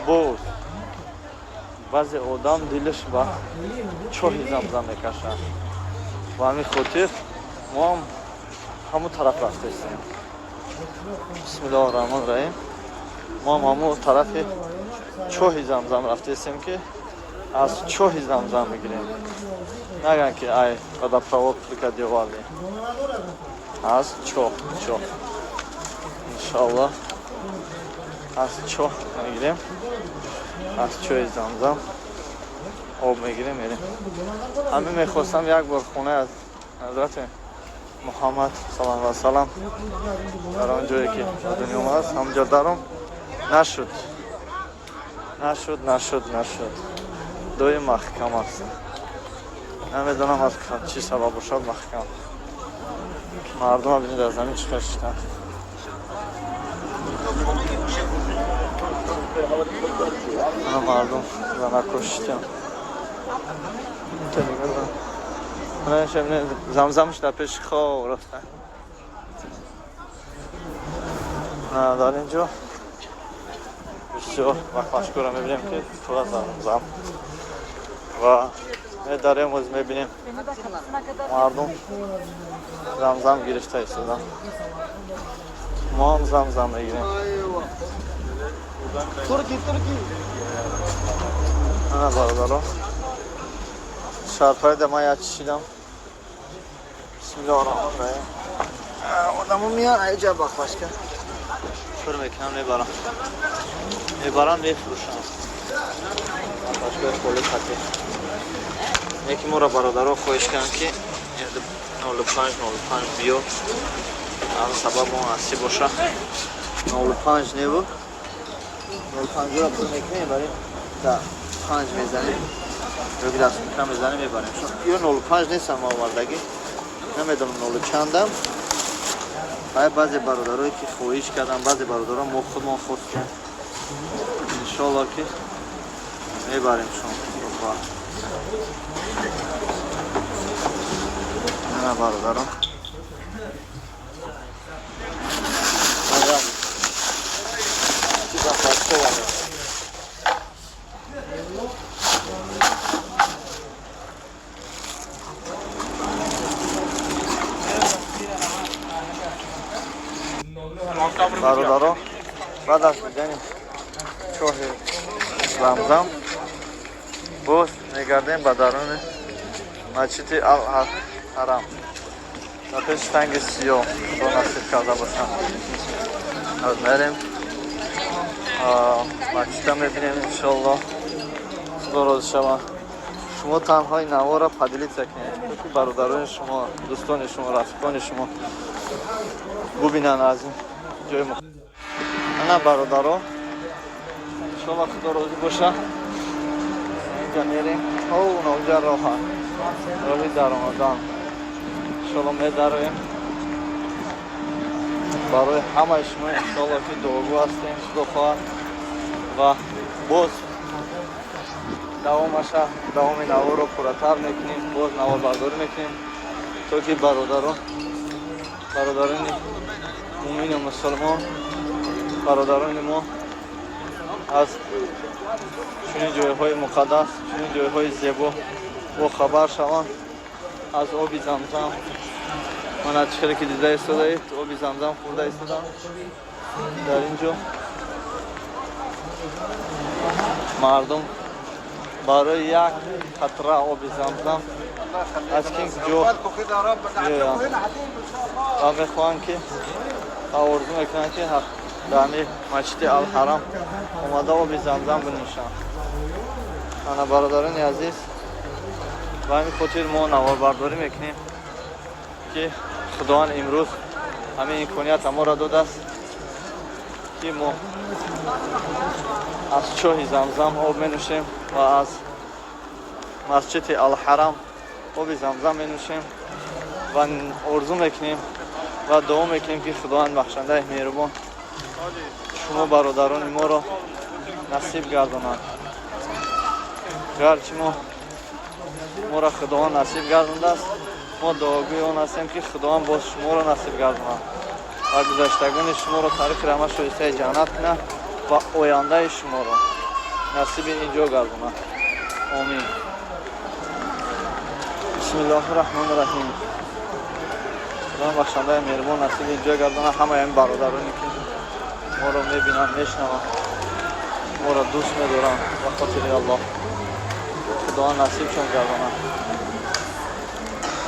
боз баъзе одам дилаш ба чоҳи замзам мекашад. Ба ҳамин хотир мо ҳам ҳамун тараф рафтаистем. Бисмиллоҳи раҳмони раҳим. Мо ҳам ҳамун тарафи Чоҳи Замзам рафтаистем, ки аз чоҳи Замзам мегирем. Наган ки ай водопровод пул овардем. Аз чоҳ, чоҳ. Иншоаллоҳ, аз чоҳ мегирем, аз чоҳи Замзам об мегирем, мерем. Ҳамин мехостам як бор хонаи аз ҳазрати Муҳаммад саллаллоҳу алайҳи васалам, дар он ҷое ки ба дунё омадааст, ҳамонҷо даром. Нашуд, нашуд, нашуд, нашуд. Доим маҳкам аст. Намедонам, аз чӣ сабаб бошад маҳкам. Мардума бинед, аз замин чӣ хел шиштанд. Ана мардум, занако шиштанд. Замзамш дар пеши хоб рафта. Дар ин ҷо бисёр вақтмашкурро мебинем, ки пур аз замзам, ва медарем, оз мебинем, мардум замзам гирифта истодан. Мо ҳам замзам мегирем. Турки, турки. Ана бародаро, шарпаида ман як чишидам. Бисмиллоҳи раҳмони раҳим. Одамо меян айҷа, бахлашка пур мекунам, мебарам, мебарам, мефурӯшам. Бахлашкаи холи хати яки моро бародаро хоҳиш кардам, ки 05 05 биё. Ҳам сабаб он насиб боша, 05 неву 05-ро пур мекунем, мебарем, да панҷ мезанем ё ки дастмика мезанем, мебарем. Ё 05 нестам овардагӣ, намедонам нолу чандам. Баъд баъзе бародарое ки хоҳиш кардам, баъзе бародарон мо худмон хостем, иншоалло, ки мебарем шон. Ана бародарон, бародаро, баъд аз дидани чоҳи Замзам боз мегардем ба даруни масҷиди Ал-Ҳарам, ба пеши танги сиёҳ. Худо насиб карда бошам, аз мерем, масҷида мебинем, иншоаллоҳ, Худо розӣ шава. Шумо танҳои навора поделиться кунед, то ки бародарони шумо, дӯстони шумо, рафиқони шумо бубинанд аз ин ҷои. Ана бародаро, иншоалло, Худо розӣ боша, инҷа мерем. Онҷа роҳа, роҳи даромадан. Иншоалло, медароем. Барои ҳамаи шумо, иншоалло, ки дуогӯ ҳастем, Худо хоҳад, ва боз давомаша, давоми наворро пурратар мекунем, боз наворбардорӣ мекунем, то ки бародарон, бародарони муъмину мусулмон, бародарони мо аз чунин ҷойҳои муқаддас, чунин ҷойҳои зебо бохабар шаванд. Аз оби Замзам, мана чӣ хеле ки дида истодаед, оби Замзам хӯрда истодам. Дар ин ҷо мардум барои як қатра оби Замзам аз кин ҷо меоянд ва мехоҳанд ки ва орзу мекунанд, ки дар ҳамин масҷиди Алҳарам омада оби Замзам бинӯшанд. Ана бародарони азиз, ба ҳамин хотир мо наворбардорӣ мекунем, ки Худованд имрӯз ҳамин имконият моро додааст, ки мо аз чоҳи Замзам об менӯшем ва аз масҷиди Алҳарам оби Замзам менӯшем ва орзу мекунем ва дуо мекунем, ки Худованд бахшандаи меҳрубон шумо бародарони моро насиб гардонад. Гарчи мо моро Худованд насиб гардондааст, мо дуогӯи он ҳастем, ки Худованд боз шуморо насиб гардонад ва гузаштагони шуморо тариқи раҳмат шоистаи ҷаннат кунад ва ояндаи шуморо насиби ин ҷо гардонад. Омин. Бисмиллоҳи раҳмони раҳим. Худованд бахшандаи меҳрубон насиби ин ҷо гардонад ҳамаи ин бародароне, ки моро мебинанд, мешунаванд. Моро дӯст медоранд ба хотири Аллоҳ. Худованд насибшон гардонад.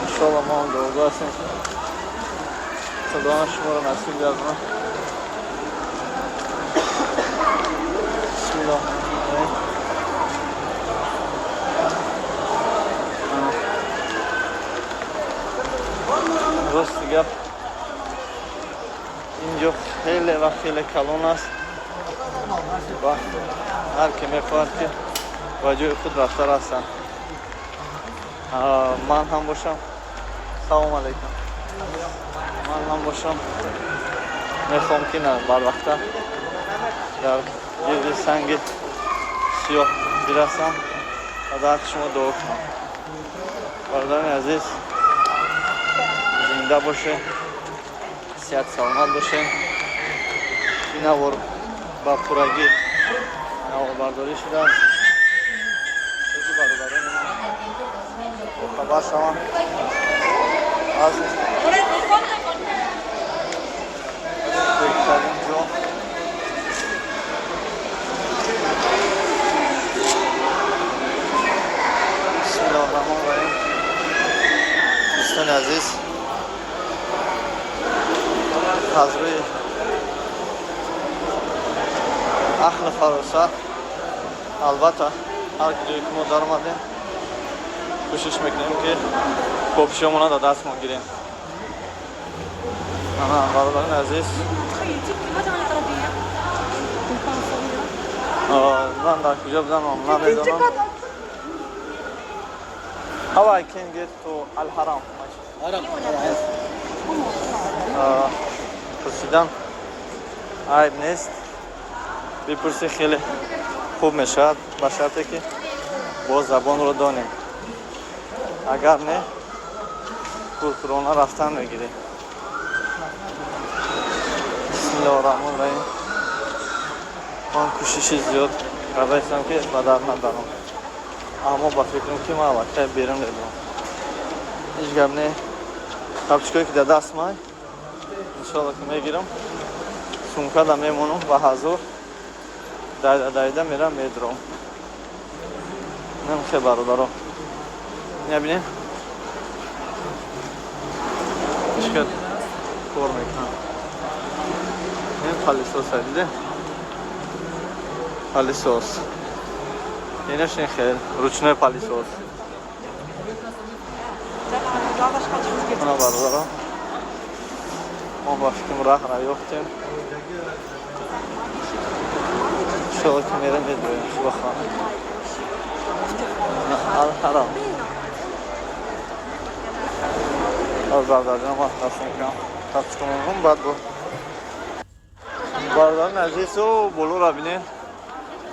Иншоалло, мо ҳам дуогӯ ҳастем, Худованд шуморо насиб гардонад. Бисмиллоҳ. Рости гап, инҷо хеле ва хеле калон аст ва ҳар ки мехоҳад, ки ба ҷои худ рафта расанд. Ман ҳам бошам, салом алейкум, ман ҳам бошам, мехоҳам, ки барвақта дар гирди санги сиёҳ бирасам ва дар шумо дуо кунам. Бародари азиз, зинда бошед, сиҳат саломат бошед. Ин навор ба пуррагӣ наворбардорӣ шудааст, ки бародарони ман хабар шаванд аз беҳтарин ҷо. Бисмиллоҳи раҳмони раҳим. Дӯстони азиз, аз рӯи ақлу фаросат, албатта, ҳар ҷое ки мо даромадем, кӯшиш мекунем, ки копшиёмона дар дастмон гирем. Ана, бародарони азиз, ман дар куҷо будам, намедонам. How I can get to Al Haram? Пурсидан айб нест, бипурсӣ, хеле хуб мешавад, ба шарте ки боз забонро донем. Агар не, куркурона рафтан мегирем. Бисмиллоҳи раҳмони раҳим. Ман кӯшиши зиёд кардаистам, ки ба дар надаром, аммо ба фикрам, ки ман аллакай берун медорам. Ҳеҷ гап не, тапчикое ки дар даст май, иншоалло, ки мегирам, сумкада мемонам ва ҳазур дайда дайда мерам, медурам. Намхе, бародаро, ина бинем, чӣ қадр кор мекунам. Ин пылесос, диде, пылесос. Инаш ин хел ручной пылесос. Ана, бародаро, мо ба фикрам раҳра ёфтем. Иншоалло, ки мерем, медуем. Худо Алҳарам. Аз бародарҷон ман даст мекунам, тапчикамон баъд бо бародарони азизу болоро бинед,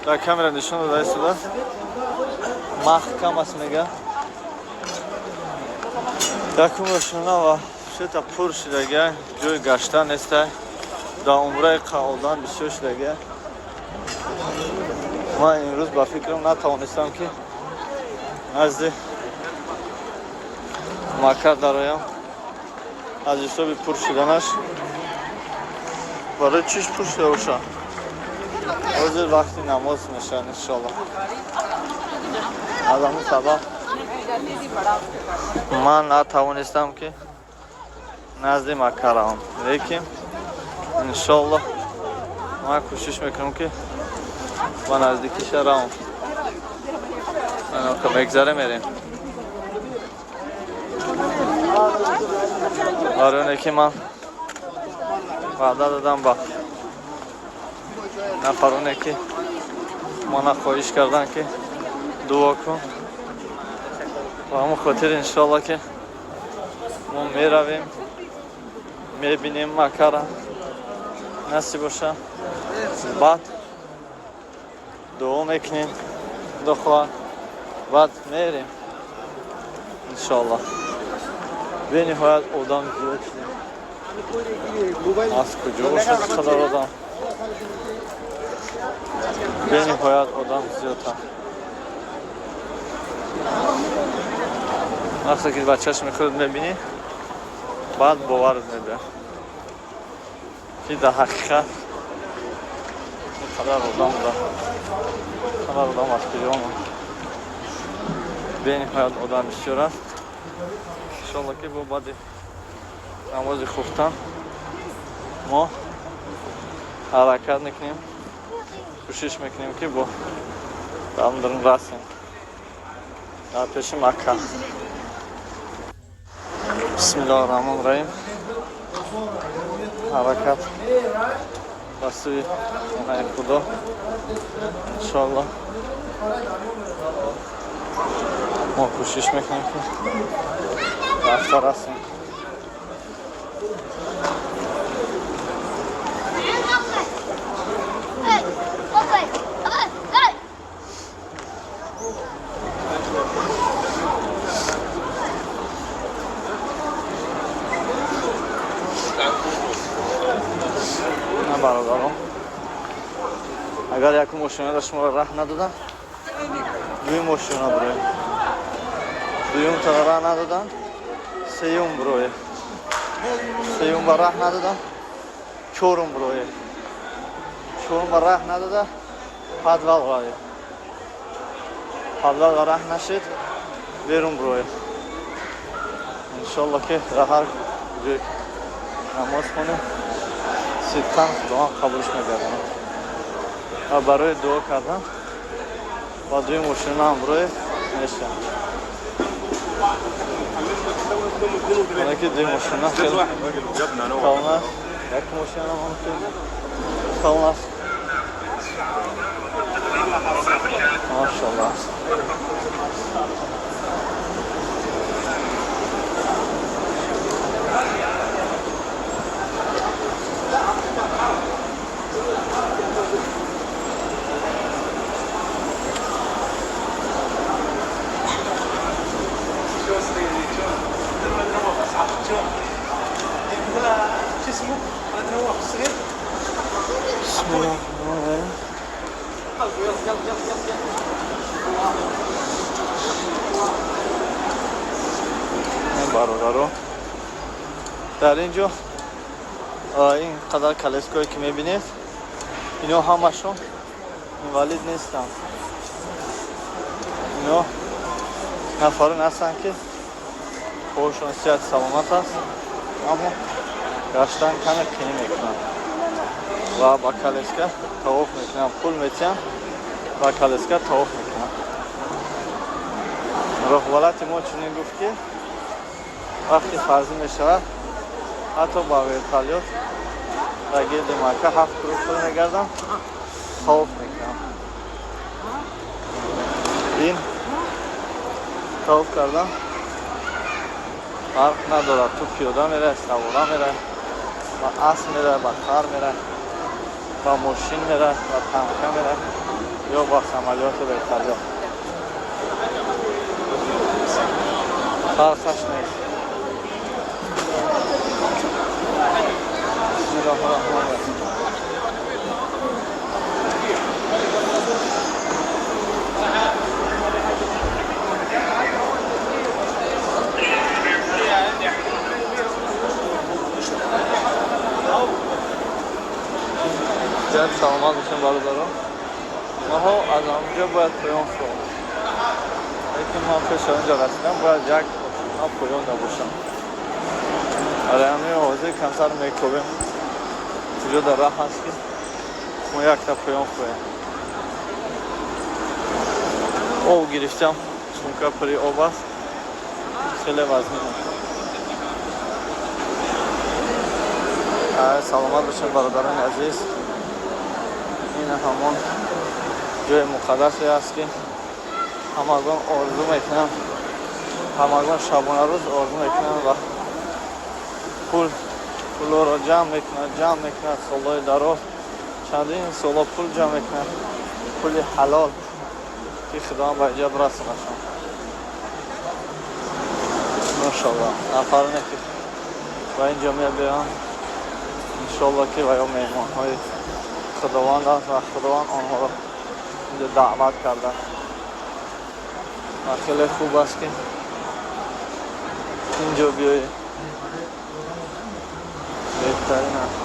дар камера нишон дода истода, маҳкам аст, мега. Якум ошона ва шета пур шудага, ҷои гаштан нестай. Дар умраи одам бисёр шудага. Ман имрӯз ба фикрам натавонистам, ки назди Макка дароям аз ҳисоби пур шуданаш. Барои чиш пур шуда боша? Ҳозир вақти намоз мешавад, иншоалло. Аз ҳамун сабаб ман натавонистам, ки назди Макка равам, лекин иншоалло, ман кӯшиш мекунам, ки ба наздикиша равам. Мегзарем, мерем. Барои оне ки ман ваъда додам ба нафароне, ки мана хоҳиш карданд, ки дуо кун, ба ҳамон хотир, иншоалло, ки мо меравем, мебинем Маккара, насиб боша, баъд дуо мекунем, худо хоҳад, баъд мерем, иншоалло. Бениҳоят одам зиёд шудем. Аз куҷо бошад қадар одам? Бениҳоят одам зиёдтар. Вақте ки ба чашми худ мебинӣ, баъд боварат мебиёд, ки дар ҳақиқат Қадар одам буда, қадар одам аз куҷо омад? Бениҳоят одам бисёр аст. Иншолло, ки бо баъди намози хуфтан мо ҳаракат мекунем, кӯшиш мекунем, ки бо дар расем дар пеши Макка. Бисмиллоҳи раҳмони раҳим. Ҳаракат ба сӯи хонаи Худо. Иншоалло, мо кӯшиш мекунем, ки рафта расем. На, бародарон, агар якум мошинаро шуморо раҳ надоданд, дуюм мошина бироед. Дуюмтаро раҳ надоданд, сеюм бироед. Сеюм ба раҳ надоданд, чорум бироед. Чорум ба раҳ надода, подвал равед. Подвал ба раҳ нашед, берун бироед. Иншолло, ки дар ҳар ҷое ки намоз хонем, сидқан Худованд қабулш мегардонад. Ва барои дуо кардан ба дуюм мошина ҳам бироед, мешавад. Ки дуюм мошина хеле калон аст, як мошина ҳам хеле калон аст. Машаллоҳ. شو اسمه؟ نواف الصغير. بسم الله الرحمن الرحيم. يلا يلا يلا يلا. Бародаро, дар ин ҷо ин қадар коляское, ки мебинед, ино ҳамашон инвалид нестанд. Ино нафарон ҳастанд, ки поҳошон сиҳат саломат аст, аммо гаштан каме қинӣ мекунанд ва ба коляска тавоф мекунанд. Пул метиҳанд, ба коляска тавоф мекунанд. Роҳбалати мо чунин гуфт, ки вақти фарзӣ мешавад, ҳатто ба вертолёт дар гирди Макка ҳафт круг шуда мегарданд, тавоф мекунанд. Ин тавоф кардан фарқ надорад, ту пиёда мерай, савора мерай, ба асп мерай, ба хар мерай, ба мошин мерай, ба танка мерай ё ба самолёту вертолёт, фарқаш нест. Бисмиллоҳи раҳмони раҳим. Ҷоят саломат бошем, бародарон. Маҳо аз ҳамҷо бояд поён шавам, лекин ман пеш аз онҷо расидам бояд як ман поён набошам. Барои ҳамин ҳозир камтар мекобем, куҷо дар раҳ ҳаст, ки мо якта поён хоҳем. Об гирифтам, сумка пури об аст, хеле вазнин. Саломат бошем, бародарони азиз. Ин ҳамон ҷои муқаддасе аст, ки ҳамагон орзу мекунанд, ҳамагон шабонарӯз орзу мекунанд ва пулоро ҷамъ мекунад, ҷамъ мекунад, солҳои дароз, чандин солҳо пул ҷамъ мекунад, пули ҳалол, ки Худованд ба инҷа бирасонашон. Машалло, нафароне, ки ба инҷо мебиёянд, иншолло, ки ва ё меҳмонҳои Худованд аст ва Худованд онҳоро инҷо даъват карда. Ва хеле хуб аст, ки инҷо биёӣ, беҳтарин аст.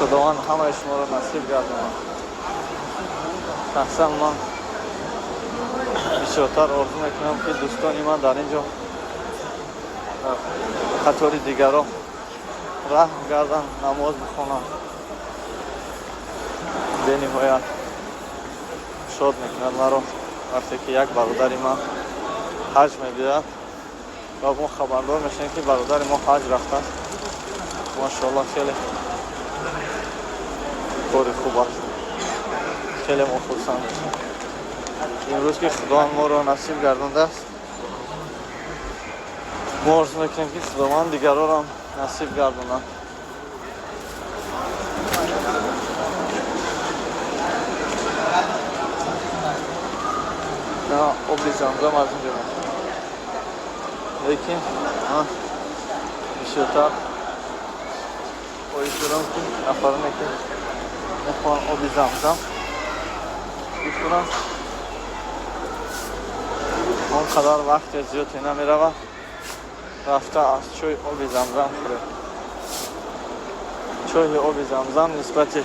Худованд ҳамаи шуморо насиб гардонад. Шахсан ман бисёртар орзу мекунам, ки дӯстони ман дар ин ҷо дар қатори дигарро раҳм гарданд, намоз бихонанд. Бениҳоят шод мекунад маро, вақте ки як бародари ман ҳаҷ мебиёяд ва мо хабардор мешавем, ки бародари мо ҳаҷ рафтааст. Машоалло, хеле кори хуб аст, хеле мо хурсанд мешавем. Имрӯз ки Худованд моро насиб гардондааст, мо орзу мекунем, ки Худованд дигарорам насиб гардонад. Оби Замзам аз инҷо мехӯрам, лекин ман бисёртар хоҳиш дорам, ки нафароне ки мехоҳанд оби Замзам бихӯранд, он қадар вақте зиёде намеравад, рафта аз чоҳи оби Замзам хӯред. Чоҳи оби Замзам нисбати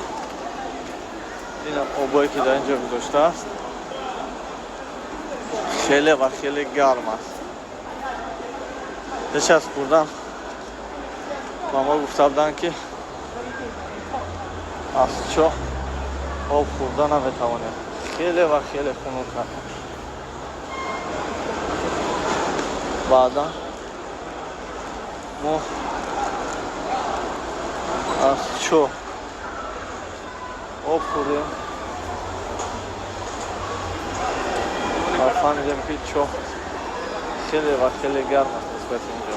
ин обое ки дар ин ҷо гузоштааст, хеле ва хеле гарм аст. Пеш аз хӯрдан ба мо гуфта буданд, ки аз чоҳ об хӯрда наметавонем, хеле ва хеле хунук аст. Баъдан мо аз чоҳ об хӯрдем ва фаҳмидем, ки чоҳ хеле ва хеле гарм аст нисбати инҷо.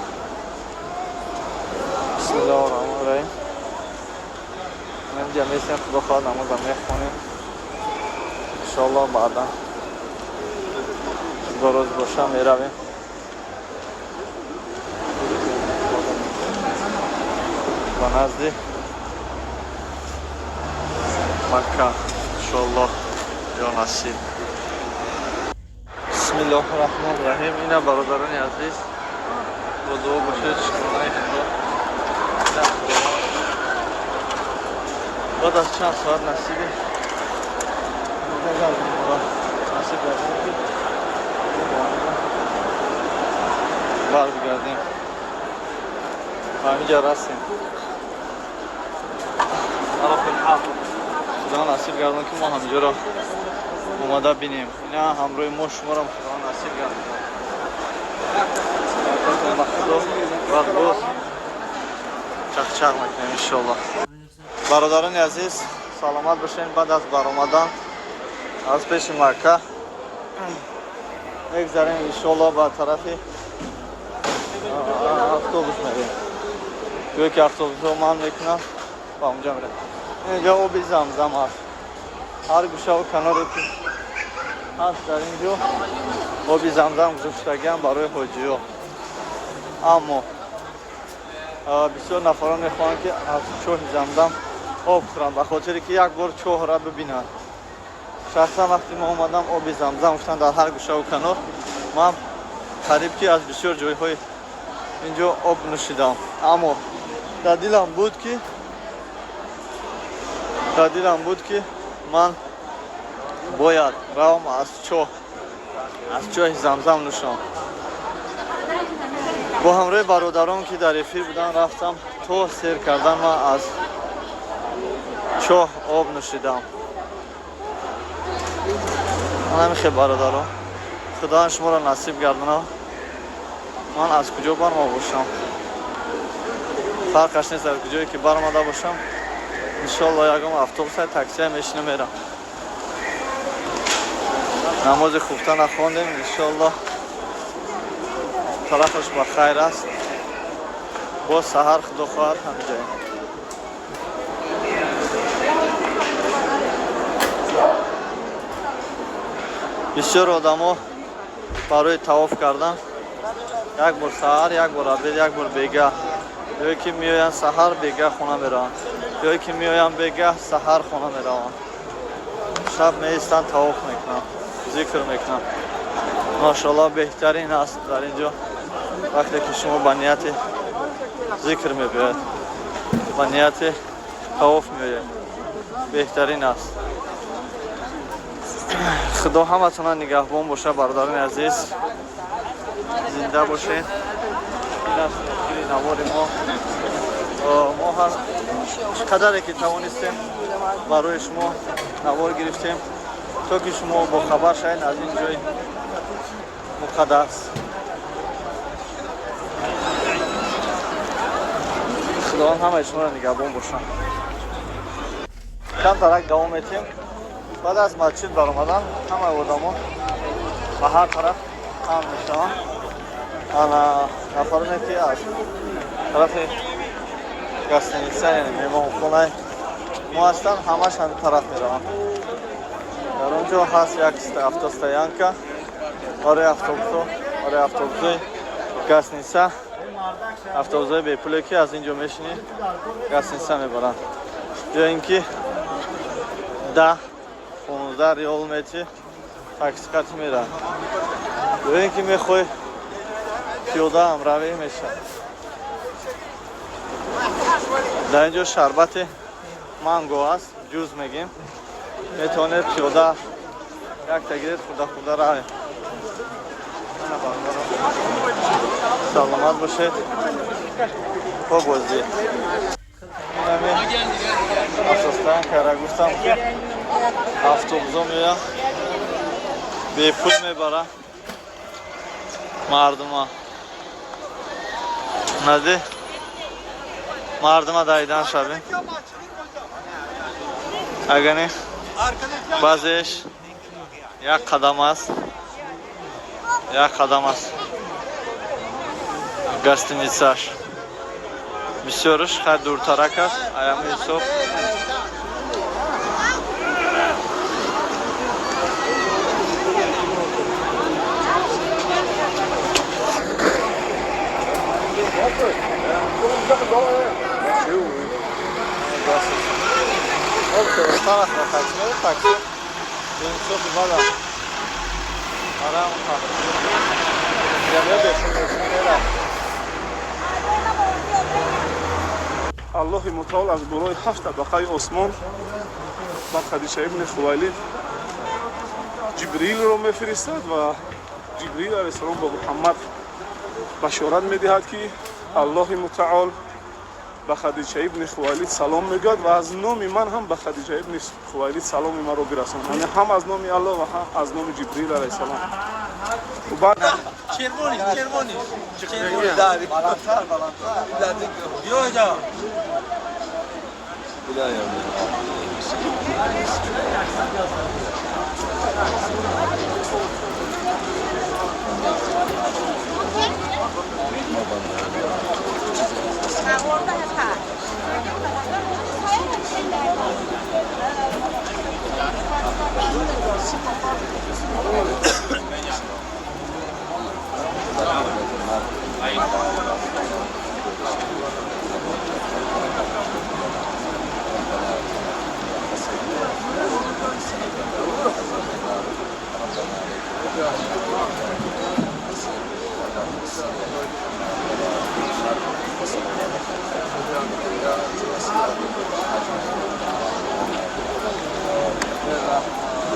Бисмиллоҳи раҳмони раҳим. Инҷа месем, Худо хоҳад, намозам мехонем, иншоалло. Баъдан, Худо розӣ боша, меравем ба назди Макка, иншоалло, ё насиб. Бисмиллоҳи раҳмони раҳим. Ина, бародарони азиз, бо дуо бошед, шукронаи Худо. Ина, Худованд баъд аз чанд соат насиби насиб гардид, ки барбигардем ва ҳаминҷа расем. Худо насиб гардон, ки мо ҳаминҷоро омада бинем. Ина, ҳамроҳи мо шуморам Худо насиб гардон. Ба Худо баъд боз чақчақ мекунем, иншоалло. Бародарони азиз, саломат бошед. Баъд аз баромадан аз пеши Макка мегзарем, иншоалло, ба тарафи автобус мерем, ҷое ки автобусҳо ман мекунам, ба онҷа мерем. Инҷа оби Замзам аст. Ҳар гӯшаву каноре ки ҳаст, дар ин ҷо оби Замзам гузоштагиам барои ҳоҷиҳо. Аммо бисёр нафарон мехоҳанд, ки аз чоҳи Замзам об хӯранд, ба хотире ки як бор чоҳра бибинанд. Шахсан вақте мо омадам, оби Замзам гуфтан дар ҳар гӯшаву канор, ман қариб ки аз бисёр ҷойҳои инҷо об нӯшидам, аммо дар дилам буд, ки ман бояд равам аз чоҳи Замзам нӯшам. Бо ҳамроҳи бародарон, ки дар эфир буданд, рафтам то сер кардан, ман аз чоҳ об нӯшидам. Ҳамин хел, бародарон, Худованд шуморо насиб гардонад. Ман аз куҷо барома бошам, фарқаш нест, аз куҷое ки баромада бошам, иншоалло, ягон автобуса, таксия мешинам, мерам. Намози хуфта нахондем, иншоалло, тарафаш ба хайр аст. Боз саҳар, Худо хоҳад, ҳамиҷоем. Бисёр одамо барои тавоф кардан як бор саҳар, як бор обед, як бор бегаҳ, ё ки меоянд саҳар, бегаҳ хона мераванд, ё ки меоянд бегаҳ, саҳар хона мераванд, шаб меистанд, тавоф мекунанд, зикр мекунанд. Машоалло, беҳтарин аст дар ин ҷо, вақте ки шумо ба нияти зикр мебиёед, ба нияти Тавоф меояд, беҳтарин аст. Худо ҳаматона нигаҳбон боша, бародарони азиз, зинда бошед. Ин аст охири навори мо. Мо ҳар чӣ қадаре ки тавонистем, барои шумо навор гирифтем, то ки шумо бохабар шавед аз ин ҷои муқаддас. Худованд ҳамаи шуморо нигаҳбон бошад. Камтарак давом метиҳем. Баъд аз масҷид баромадан ҳамаи одамо ба ҳар тараф ҳам мешаванд. Ана нафароне ки аз тарафи гостиница, яъне меҳмонхонаи мо ҳастанд, ҳамаш ҳамин тараф мераванд. Дар он ҷо ҳаст як автостоянка барои автобусҳо, барои автобусҳои гостиница, автобусҳои бепуле, ки аз ин ҷо мешинӣ, гостиница мебаранд, ё ин ки 10-15 риол мети, такси қати мераванд, ё ин ки мехоҳӣ, пиёда ҳам равӣ мешавад. Дар ин ҷо шарбати манго аст, ҷуз мегем. Метавонед пиёда якта гиред, хӯрда хӯрда равем. Саломат бошед. То боздид. Инами автостоянкара гуфтам, ки автобусо меояд, бепул мебара мардума. Нади мардума даидан шавем. Агани баъзеаш як қадам аст, як қадам аст гостиницаш, бисёрш хай дуртарак аст. Аями ҳисоб такси беинсофи бада арам бепул. Аллоҳи мутаол аз болои ҳафт табақаи осмон ба Хадича ибни Хувайлид Ҷибрилро мефиристад ва Ҷибрил алайҳиссалом ба Муҳаммад башорат медиҳад, ки Аллоҳи мутаол ба Хадича ибни Хувайлид салом мегӯяд ва аз номи ман ҳам ба Хадича ибни Хувайлид саломи маро бирасон. Яъне ҳам аз номи Аллоҳ ва ҳам аз номи Ҷибрил алайҳиссалом. Червони, червони. Червони. Баландтар, баландтар. Биё.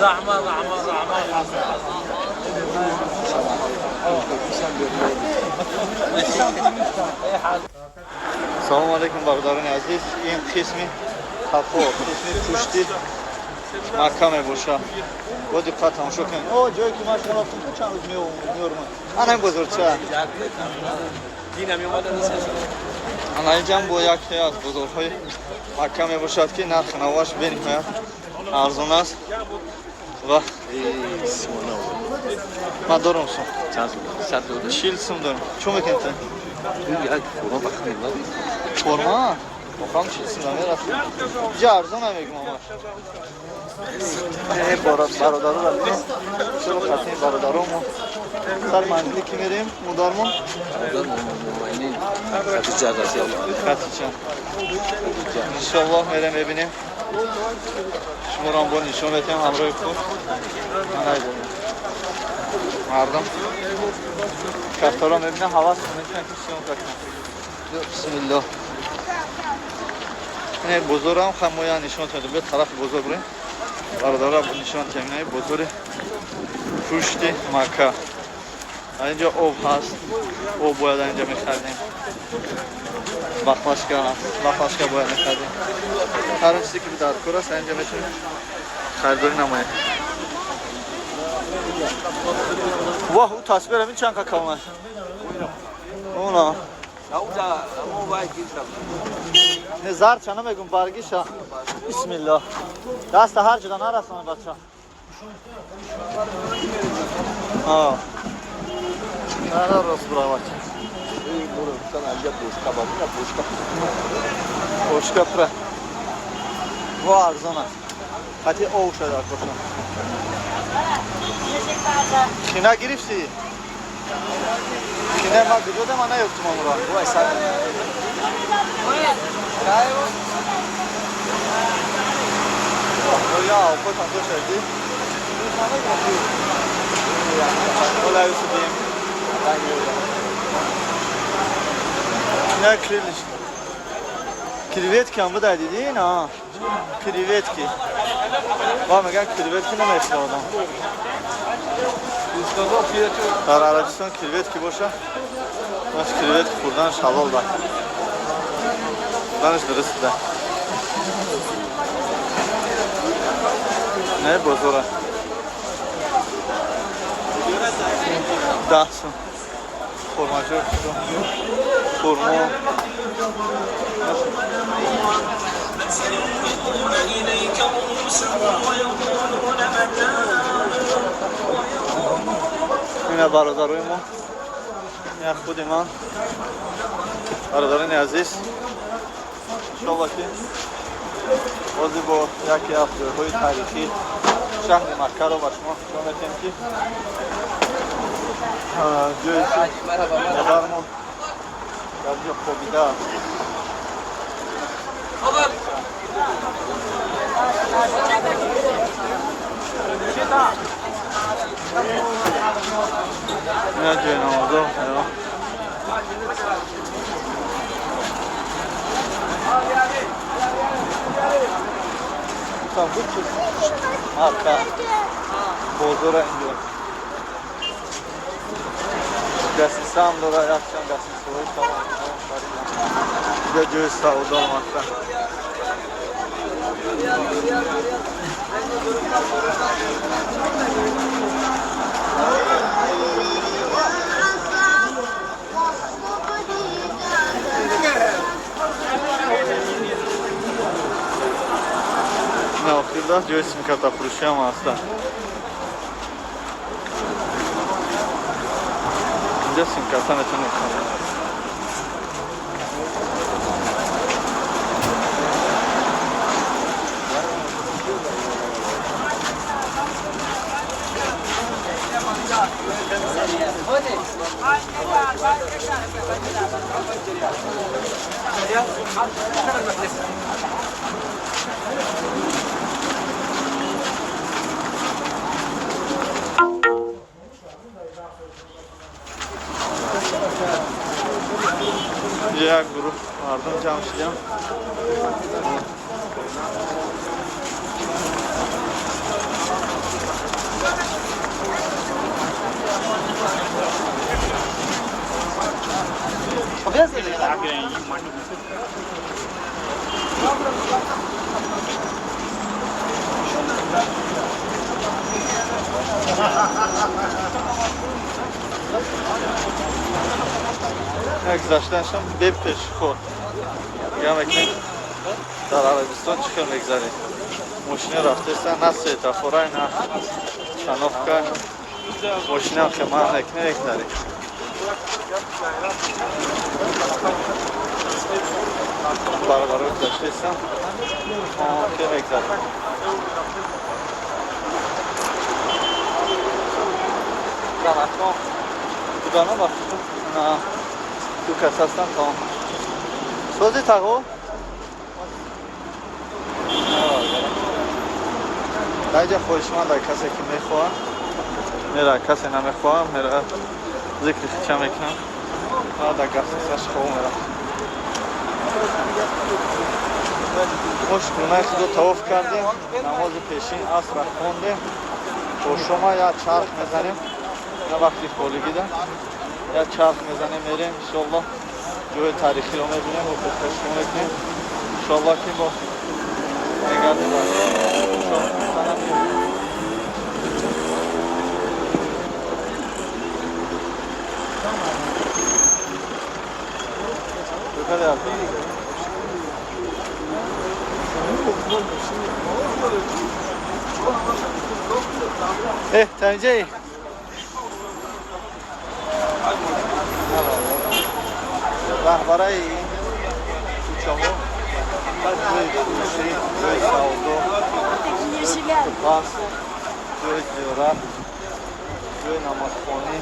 رحمة رحمة رحمة. Салому алейкум, бародарони азиз. Ин қисми қафо, қисми пушти Макка мебошад. Бо диққат тамошо кунед. О, ҷое ки ман шумо рафтам, чанд рӯз меорам. Ана ин бозорча. Ана инҷам бо яке аз бозорҳои Макка мебошад, ки нархи навоаш бениҳоят арзон аст. Ва ман дорам сум. 40 сум дорам. Чӣ мекунед? Форма? Охам 40 сум намерафт. Иҷа арзон намегум ама. Бародаро бинед. Чаро хатими бародаромо. Сар манзили ки мерем, модармон? Хатича. Иншаллоҳ мерем, мебинем. Шуморо ҳам бо нишон метиҳам ҳамроҳи худ. Мардум кафтаро мебинам, ҳавас мекунам, ки съёмка кунам. Бисмиллоҳ. Ин бозорам хамоя нишон додем. Биё тарафи бозор бурем. Бародарам нишон додем. Ин бозори пушти Макка. Инҷо об ҳаст. Об бояд инҷо мехаридем. Баклашка ҳаст. Баклашка бояд мехаридем. Ҳар он чизе ки дар кор аст, инҷо метавонем харидорӣ намоем. Воҳ, ӯ тасвирам ин чанд калон аст. Она. Не зарча намегум баргиша. Бисмиллоҳ. Даста ҳар ҷода нарасонӣ бача. А. На рост бура бача. Бошка пура. Во арзон аст. Хати ов шуда коша. Хина гирифтӣ? Хина ма куҷо дам наёфтум амро. Вай сар. Я, худам дошадӣ? Ола юсудим. На крылиш. Креветки ҳам будай дидӣ? На. Креветки. Ва меган креветки намехӯрдам. Дар Арабистон креветки боша. Маш креветки хӯрданаш ҳалол да. Хӯрданаш дуруст да. Не бозора. 10 сум. Хурмаҷо хурмо. Ина бародарои мо, ина худи ман, бародарони азиз, иншолло ки бози бо яке аз ҷойҳои таърихии шаҳри Маккаро ба шумо нишон медиҳем ки ҷое ки модармон дар ҷо хобидааст. Ина ҷои намозо. Макка бозора инҷо. Гасиса ҳам дора, якчанд гасисаҳои тамом. Инҷо ҷои савдо Макка. На охирда ҷои симкартафурӯшӣ ҳам ҳастанд. Инҷо симкарта метавонед харид. Як гурӯҳ мардум ҷамъ шудем. Як гузаштанашам бепешход. Мегӯям ки дар Арабистон чӣ хел мегзаред? Мошина рафтеста на светофора, на чановка. Мошинам хема накне мегзаред. Бародаро гузаштестам. Ки мегзаред. Занакҳо будано ба на ду кас ҳастанд то сози тағо дар инҷа хоҳишманд дар касе ки мехоҳад мера, касе намехоҳад мера зикри хича мекунам ва дар гасисаш хоб мера. Мо шукронаи худо тавоф кардем, намози пешин асра хондем. То шома як чарх мезанем, на вақти холигида як чарх мезанем, мерем, иншоалло ҷои таърихиро мебинем ва пешкашшо мекунем. Иншоалло ки бо мегардем. Та инҷаи раҳбараи ин кӯчаҳо, ҷои фурӯшӣ, ҷои савдо, пас ҷои зиёрат, ҷои намозхонӣ.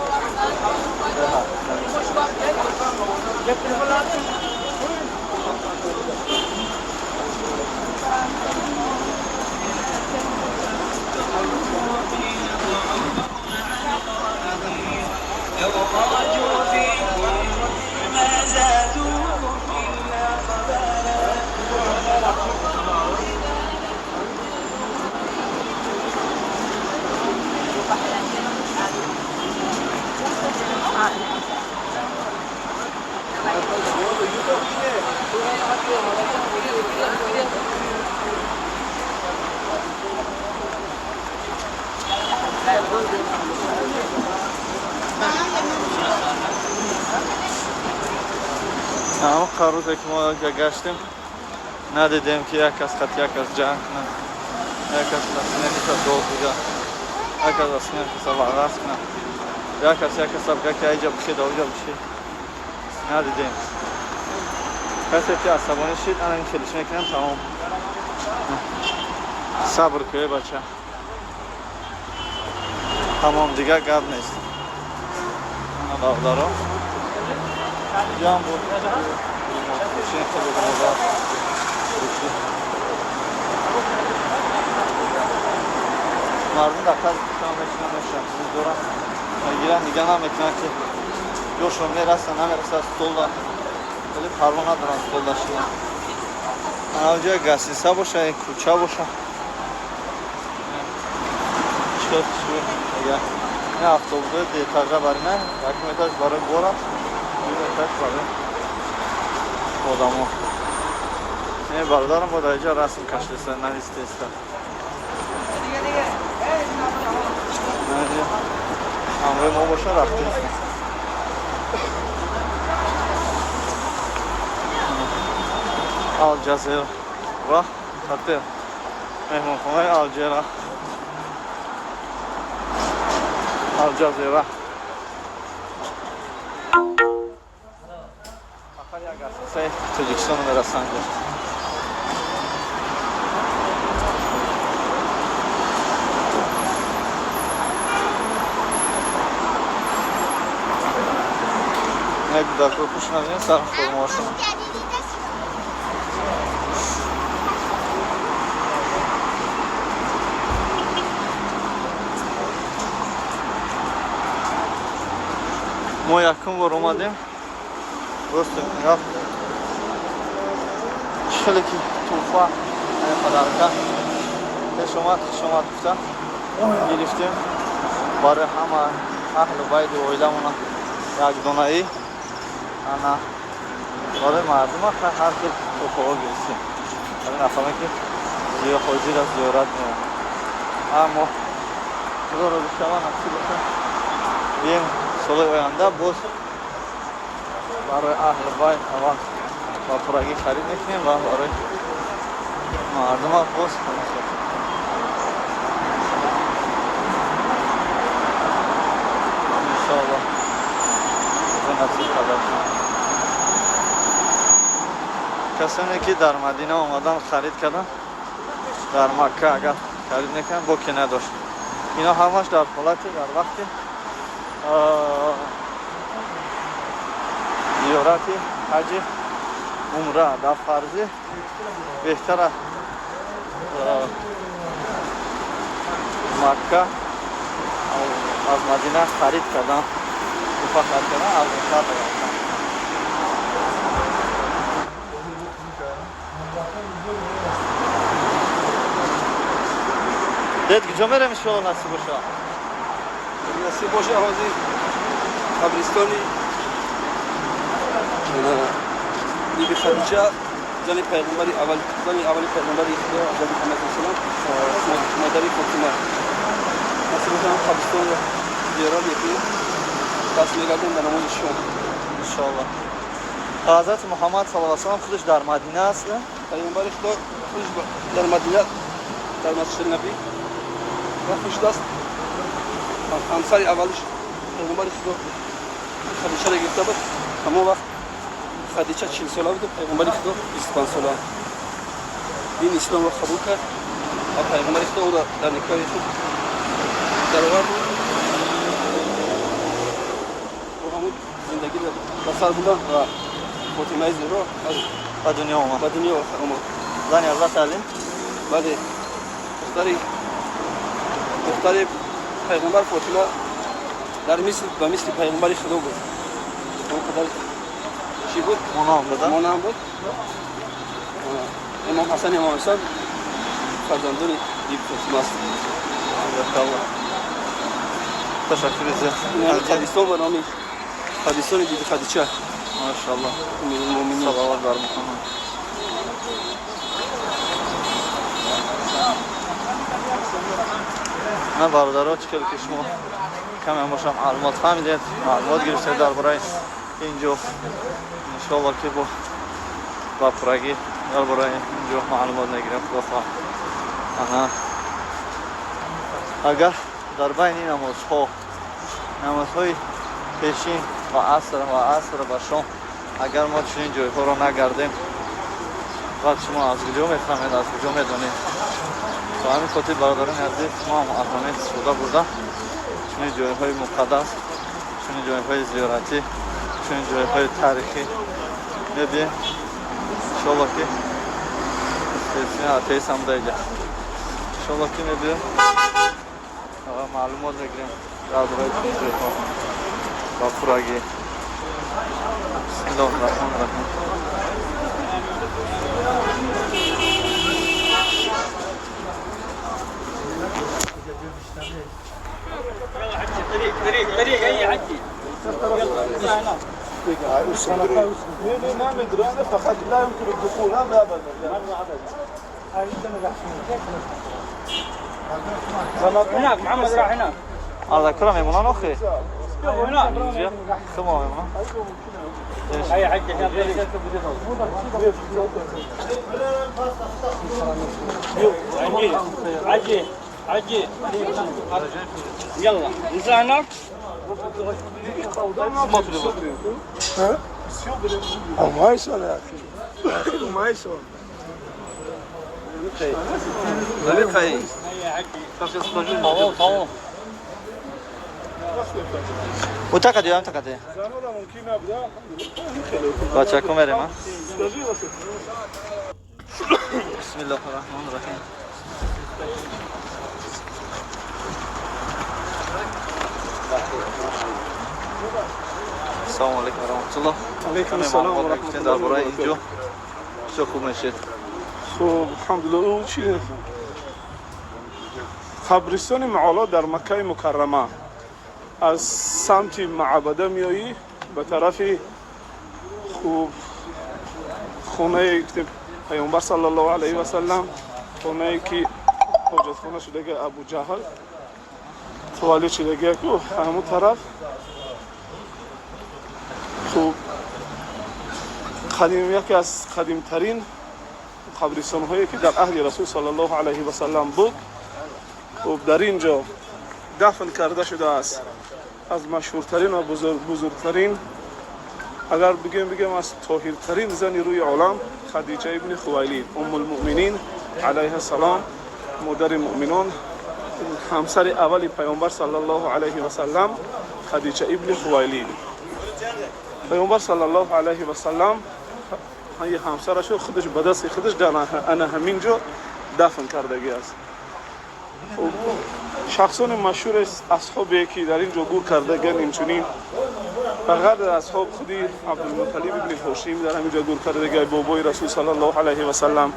Ҳамон рӯзе ки мо ҷа гаштем, надидем ки як кас хат як кас ҷанг кунад, як кас аз каса дод бида, як кас аз каса вағаз кунад, як кас як каса бига ки айҷа бишед, оҷа бишед. Надидем. Касе ки асабонӣ шид, ана ин хелиш мекунам, тамом. Сабр кӯе, бача. Тамом, дигар гап нест. Ана бародаро. Ҷам буд. Хеле модар. Мардум дар қадри кӯча мешинанд, мешинанд, доранд, мегиранд, нигаҳ намекунанд ки ҷошон мерасад, намерасад столда. Хеле парво надоранд столда шидан. Ана ҷои гастиса боша, ин кӯча боша. Чӣ мега? Ин автобусҳои дуэтажа бари на, якум этаж барои бор аст, дуюм этаж барои одамо. Ин бародарам бо дар инҷа расм кашидаста, навистеста. Ҳамроҳи мо боша, рафтеста. Алҷазира хотел, меҳмонхонаи Алҷера, Алҷазира. Фақат як асосаи Тоҷикистоно мерасанд. Як кӯдакро хуш набинем, сар формаошон. Мо якум бор омадем. Просто рафт. Чӣ хеле ки тӯҳфа, подарка пеш омад, хуш омад гуфта гирифтем барои ҳама аҳлу байди оиламона як донаӣ. Ана барои мардума ҳар хел тӯҳфаҳо гирифтем. Барои нафаре ки ҳозир аст зиёрат меояд. Аммо Худо розӣ шава, насиб боша, бием соли оянда боз барои аҳли байт аввал ба пуррагӣ харид мекунем ва барои мардума боз ҳамин. Иншоалло насиб карда шавад. Касоне ки дар Мадина омадан харид карданд, дар Макка агар харид мекунанд, боке надошт. Ино ҳамаш дар ҳолати дар вақти зиёрати ҳаҷи умра дар фарзӣ беҳтара Макка аз Мадина харид кардан, туҳфа харид кардан арзонтар мегаштанд. Дед, куҷо мерем, иншоалло, насиб боша? Насиб боша, ҳозир қабристони Биби Хадича, зани пайғамбари аввал, зани аввали пайғамбари Худо ҳазрат Муҳаммад саллаллоҳу алайҳи васаллам, модари Фотима. Насиб боша, ҳам қабристонро зиёрат мекунем, пас мегардем ба намози шом. Иншоалло. Ҳазрати Муҳаммад саллаллоҳу алайҳи васаллам худаш дар Мадина аст? Пайғамбари Худо худаш дар Мадина, дар Масҷиди Набӣ дафн шудааст. Ҳамсари аввалиш пайғамбари Худо Хадичаро гирифта буд. Ҳамон вақт Хадича 40 сола буду, пайғамбари Худо 25 сола. Дини исломро қабул кард ва пайғамбари Худо ӯро дар никоҳи худ даровард. Бо ҳамун зиндагиро ба сар бурданд ва Фотимаи Зуҳро аз ба дунё омад. Ба дунё омад. Зани ҳазрати Алӣ? Бале, духтари пайғамбар Фотима дар мисл ба мисли пайғамбари Худо буд. Он қадар чӣ буд? Монанд буд. Монанд буд. Имом Ҳасан, имом Ҳусан фарзандони биби Фотима аст. Ташаккури зиёд. Қабристон ба номи қабристони биби Хадича. Машалло. Муъминин. Салават бар Муҳаммад. На, бародаро, чӣ хеле ки шумо каме бошам маълумот фаҳмидед, маълумот гирифтед дар бораи инҷо, иншоалло ки бо ба пуррагӣ дар бораи инҷо маълумот мегирем, худо хоҳад. Ана, агар дар байни намозҳо, намозҳои пешин ва аср ва аср ва шом, агар мо чунин ҷойҳоро нагардем, баъд шумо аз куҷо мефаҳмед, аз куҷо медонед? То ҳамин хотир, бародарони азиз, мо ҳам аз ҳамин истифода бурда, чунин ҷойҳои муқаддас, чунин ҷойҳои зиёратӣ, чунин ҷойҳои таърихӣ мебием. Иншоалло ки атеист ҳам даиҷа, иншоалло ки мебием ва маълумот мегирем дар бораи чунин ҷойҳо ба пуррагӣ. Бисмиллоҳи раҳмони раҳим. طريق طريق اي عدي. نمیدونم، فقط لا يمكن الدخول هذا ابدا. هناك محمد راح هناك. الله كرم мемонан охи. شوفوا هناك. инҷа хумо мемонан. اي حجي هناك. عجي عجي عجي، يلا نزل هناك. ها؟ ما يسأل يا أخي، يا أخي ما يسأل. Намехоҳӣ? Тамом, тамом. Утакади, ам такади. Занора мумкин набуда. Бачако, мерем, а? Бисмиллоҳи раҳмони раҳим. Ассалому алайкум ва раҳматуллоҳ. Алайкум ассалом ва Гуфтем дар бораи инҷо. Бисёр хуб мешед. Хуб, алҳамдулиллоҳ, ӯ чи қабристони Маъоло дар Маккаи Мукаррама, аз самти Маъбада меоӣ ба тарафи хуб хонаи паёмбар саллаллоҳу алайҳи васаллам, хонае ки ҳоҷатхона шудаги, Абуҷаҳл таваллуд шудаги ку, ҳамун тараф. Хуб, қадим, яке аз қадимтарин қабристонҳое ки дар аҳди Расул саллаллоҳу алайҳи васаллам буд. Хуб, дар ин ҷо дафн карда шудааст аз машҳуртарин ва бузургтарин, агар бигем, аз тоҳиртарин зани рӯи олам, Хадиҷа ибни Хувайлид, Уммулмуъминин алайҳи салом, модари муъминон, ҳамсари аввали паёмбар саллаллоҳу алайҳи васаллам, Хадиҷа ибни Хувайлид. Паёмбар саллаллоҳу алайҳи васаллам ҳамсарашо худаш ба дасти худаш дар ана ҳамин ҷо дафн кардагӣ аст. Шахсони машҳур, асҳобе ки дар ин ҷо гур кардаган, инчунин ба ғайр аз асҳоб, худи Абдулмуталиб ибни Ҳошим дар ҳамин ҷо гур кардага, бобои Расул саллаллоҳу алайҳи васаллам.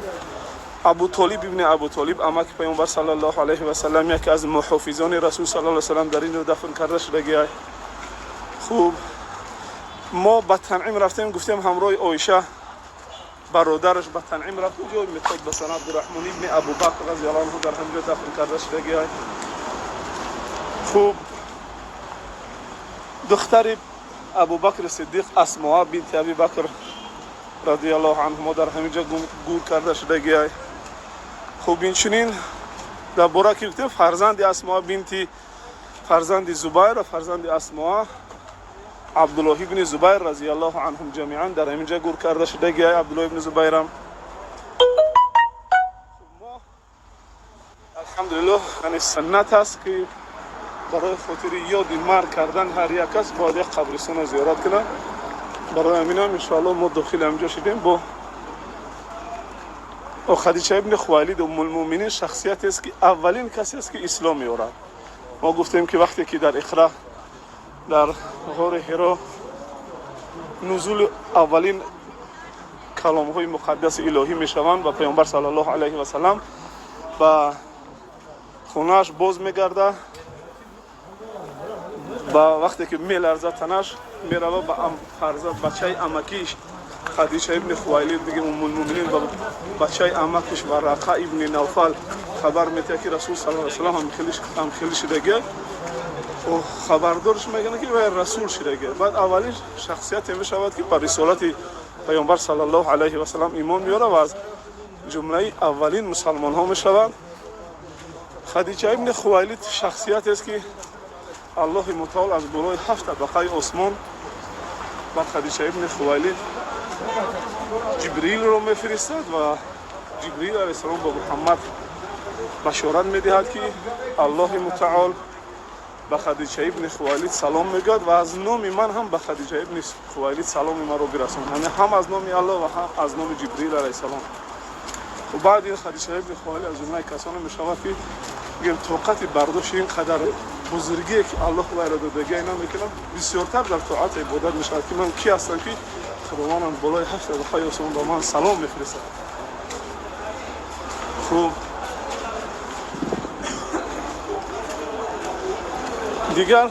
Абутолиб ибни Абутолиб, амаки Паёмбар саллаллоҳу алайҳи васаллам, яке аз муҳофизони Расул саллаллоҳу алайҳи васаллам, дар ин ҷо дафн карда шудагиай. Хуб, мо ба Танъим рафтем, гуфтем, ҳамроҳи Оиша бародараш ба Танъим рафт. Ҷо метод ба сан Абдурраҳмон ибни Абубакр разияллоҳу анҳу дар ҳамин ҷо дафн карда шудагиай. Хуб, духтари Абубакри Сиддиқ, Асмоа бинти Абибакр разияллоҳу анҳумо, дар ҳамин ҷо гур карда шудагиай. Хуб, инчунин дар бора ки гуфтем, фарзанди Асмоа бинти, фарзанди Зубайр ва фарзанди Асмоа, Абдуллоҳ ибни Зубайр разияллоҳу анҳум ҷамиан, дар ҳамин ҷо гур карда шудагиай Абдуллоҳ ибни Зубайрам. Мо, алҳамдулиллоҳ, яъне суннат аст, ки барои хотири ёди марг кардан ҳар як кас бояд як қабристонро зиёрат кунад. Барои ҳаминам, иншоаллоҳ, мо дохили ҳаминҷо шудем. Бо Хадича ибни Хувайлид, уммулмӯминин, шахсиятест, ки аввалин касест, ки ислом меорад. Мо гуфтем, ки вақте ки дар Иқра, дар ғори Ҳиро, нузули аввалин каломҳои муқаддаси илоҳӣ мешаванд ва Паёмбар саллаллоҳу алайҳи васаллам ба хонааш боз мегарда, ба вақте ки меларзад танаш, мерава ба фарзанд, бачаи амакиш Хадича ибни Хувайлид, бигем, уммулмӯминин, ба бачаи амакиш Варақа ибни Навфал хабар метиҳад, ки Расул саллаллоҳу алайҳи васаллам ҳамхелӣ шудагия. Хабардорш мекунад, ки вай расул шудагия. Баъд аввалин шахсияте мешавад, ки ба рисолати Паёмбар саллаллоҳу алайҳи васаллам имон меорад ва аз ҷумлаи аввалин мусалмонҳо мешавад. Хадича ибни Хувайлид шахсиятест, ки Аллоҳи мутаол аз болои ҳафт табақаи осмон бар Хадича ибни Хувайлид Ҷибриилро мефиристад ва Ҷибриил алайҳиссалом ба Муҳаммад башорат медиҳад, ки Аллоҳи мутаол ба Хадича ибни Хувайлид салом мегӯяд ва аз номи ман ҳам ба Хадича ибни Хувайлид саломи маро бирасон. Яъне ҳам аз номи Аллоҳ ва ҳам аз номи Ҷибриил алайҳиссалом. Хуб, баъд ин Хадича ибни Хувайлид аз ҷумлаи касоне мешавад, ки бигем, тоқати бардошти ин қадар бузургие, ки Аллоҳ вайро додагия, намекунад, бисёртар дар тоат ибодат мешавад, ки ман ки ҳастам, ки Худовандам болои ҳафт табақаи осмон ба ман салом мефиристад. Хуб, дигар,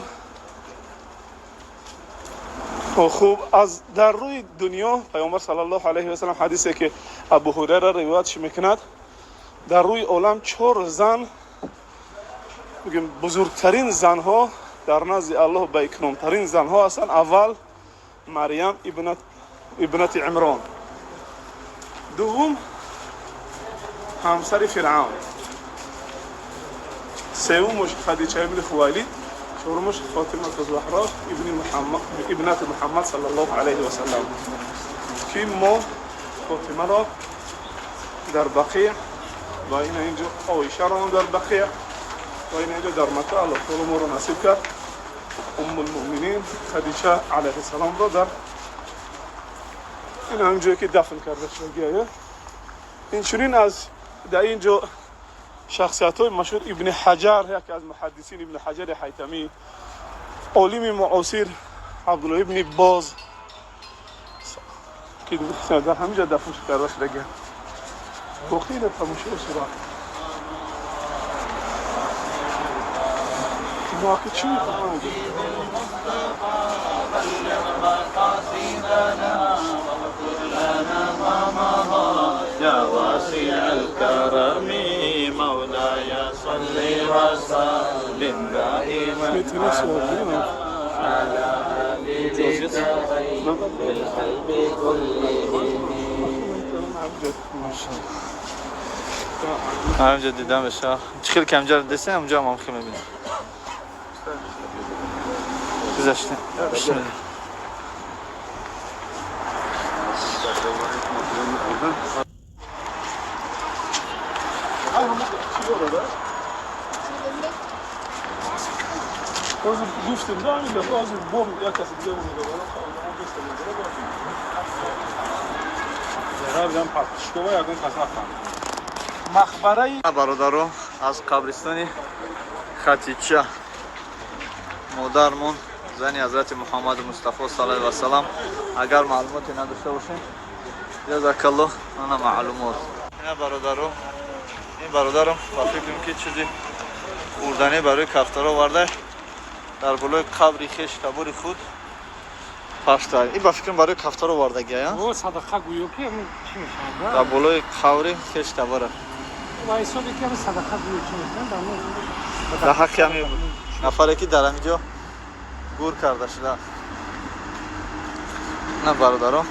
хуб, аз дар рӯи дунё Паёмбар саллаллоҳу алайҳи васалам, ҳадисе ки Абу Ҳурайра ривоятш мекунад, дар рӯи олам чор зан, бигем, бузургтарин занҳо дар назди Аллоҳ, ба икромтарин занҳо ҳастанд. Аввал Марьям ибнати Имрон, дуввум ҳамсари Фиръавн, севумуш Хадича ибни Хувайлид, чорумуш Фотимату Заҳро ибни Муҳаммад, ибнати Муҳаммад саллаллоҳу алайҳи васаллам, ки мо Фотимаро дар Бақия ва ина инҷо Оишаро ҳам дар Бақия ва ина инҷо дар Макка Аллоҳ таоло моро насиб кард. Уммулмӯминин Хадича алайҳиссаломро дар ин ҳамин ҷое, ки дафн карда шудагия. Инчунин аз дар ин ҷо шахсиятҳои машҳур, Ибни Ҳаҷар, яке аз муҳаддисин, Ибни Ҳаҷари Ҳайтамӣ, олими муосир Абдулло ибни Боз, ки дар ҳамин ҷо дафн карда шудагия. Боқӣ тамошо сурат мо ки чӣ мефаҳмам. يا واسع الكرم مولاي صل وسلم دائما على حبيبك خير الخلق كلهم. ҳаминҷо дида мешавад, чӣ хел ки ҳамҷа десем, ҳамҷо ҳам хел мебинем. Гузаштем. Бисмилла. Ҳозир гуфтем, да, ҳамин дафъа ҳозир бом як каси дига мегӯяд. Равидам пастишкова, ягон кас нафаҳмид. Мақбараи Бародаро, аз қабристони Хатича, модармон, зани ҳазрати Муҳаммаду Мустафо саллаллоҳу васалам, агар маълумоте надошта бошем, ҷазакаллоҳ, ана маълумот. Ина бародаро, ин бародарам ба фикрам ки чизи хӯрданӣ барои кафтаро оварда, дар болои қабри хеш табори худ пашта. Ин ба фикрам барои кафтаро овардагия. О, садақа гӯё ки ҳамин чӣ мешавад? Дар болои қабри хеш табора. Ва ҳисоби ки ҳамин садақа гӯё чӣ мешавад? Дар мо Дар ҳаққи ҳамин нафаре ки дар ҳамин ҷо гур карда шудааст. На бародаро.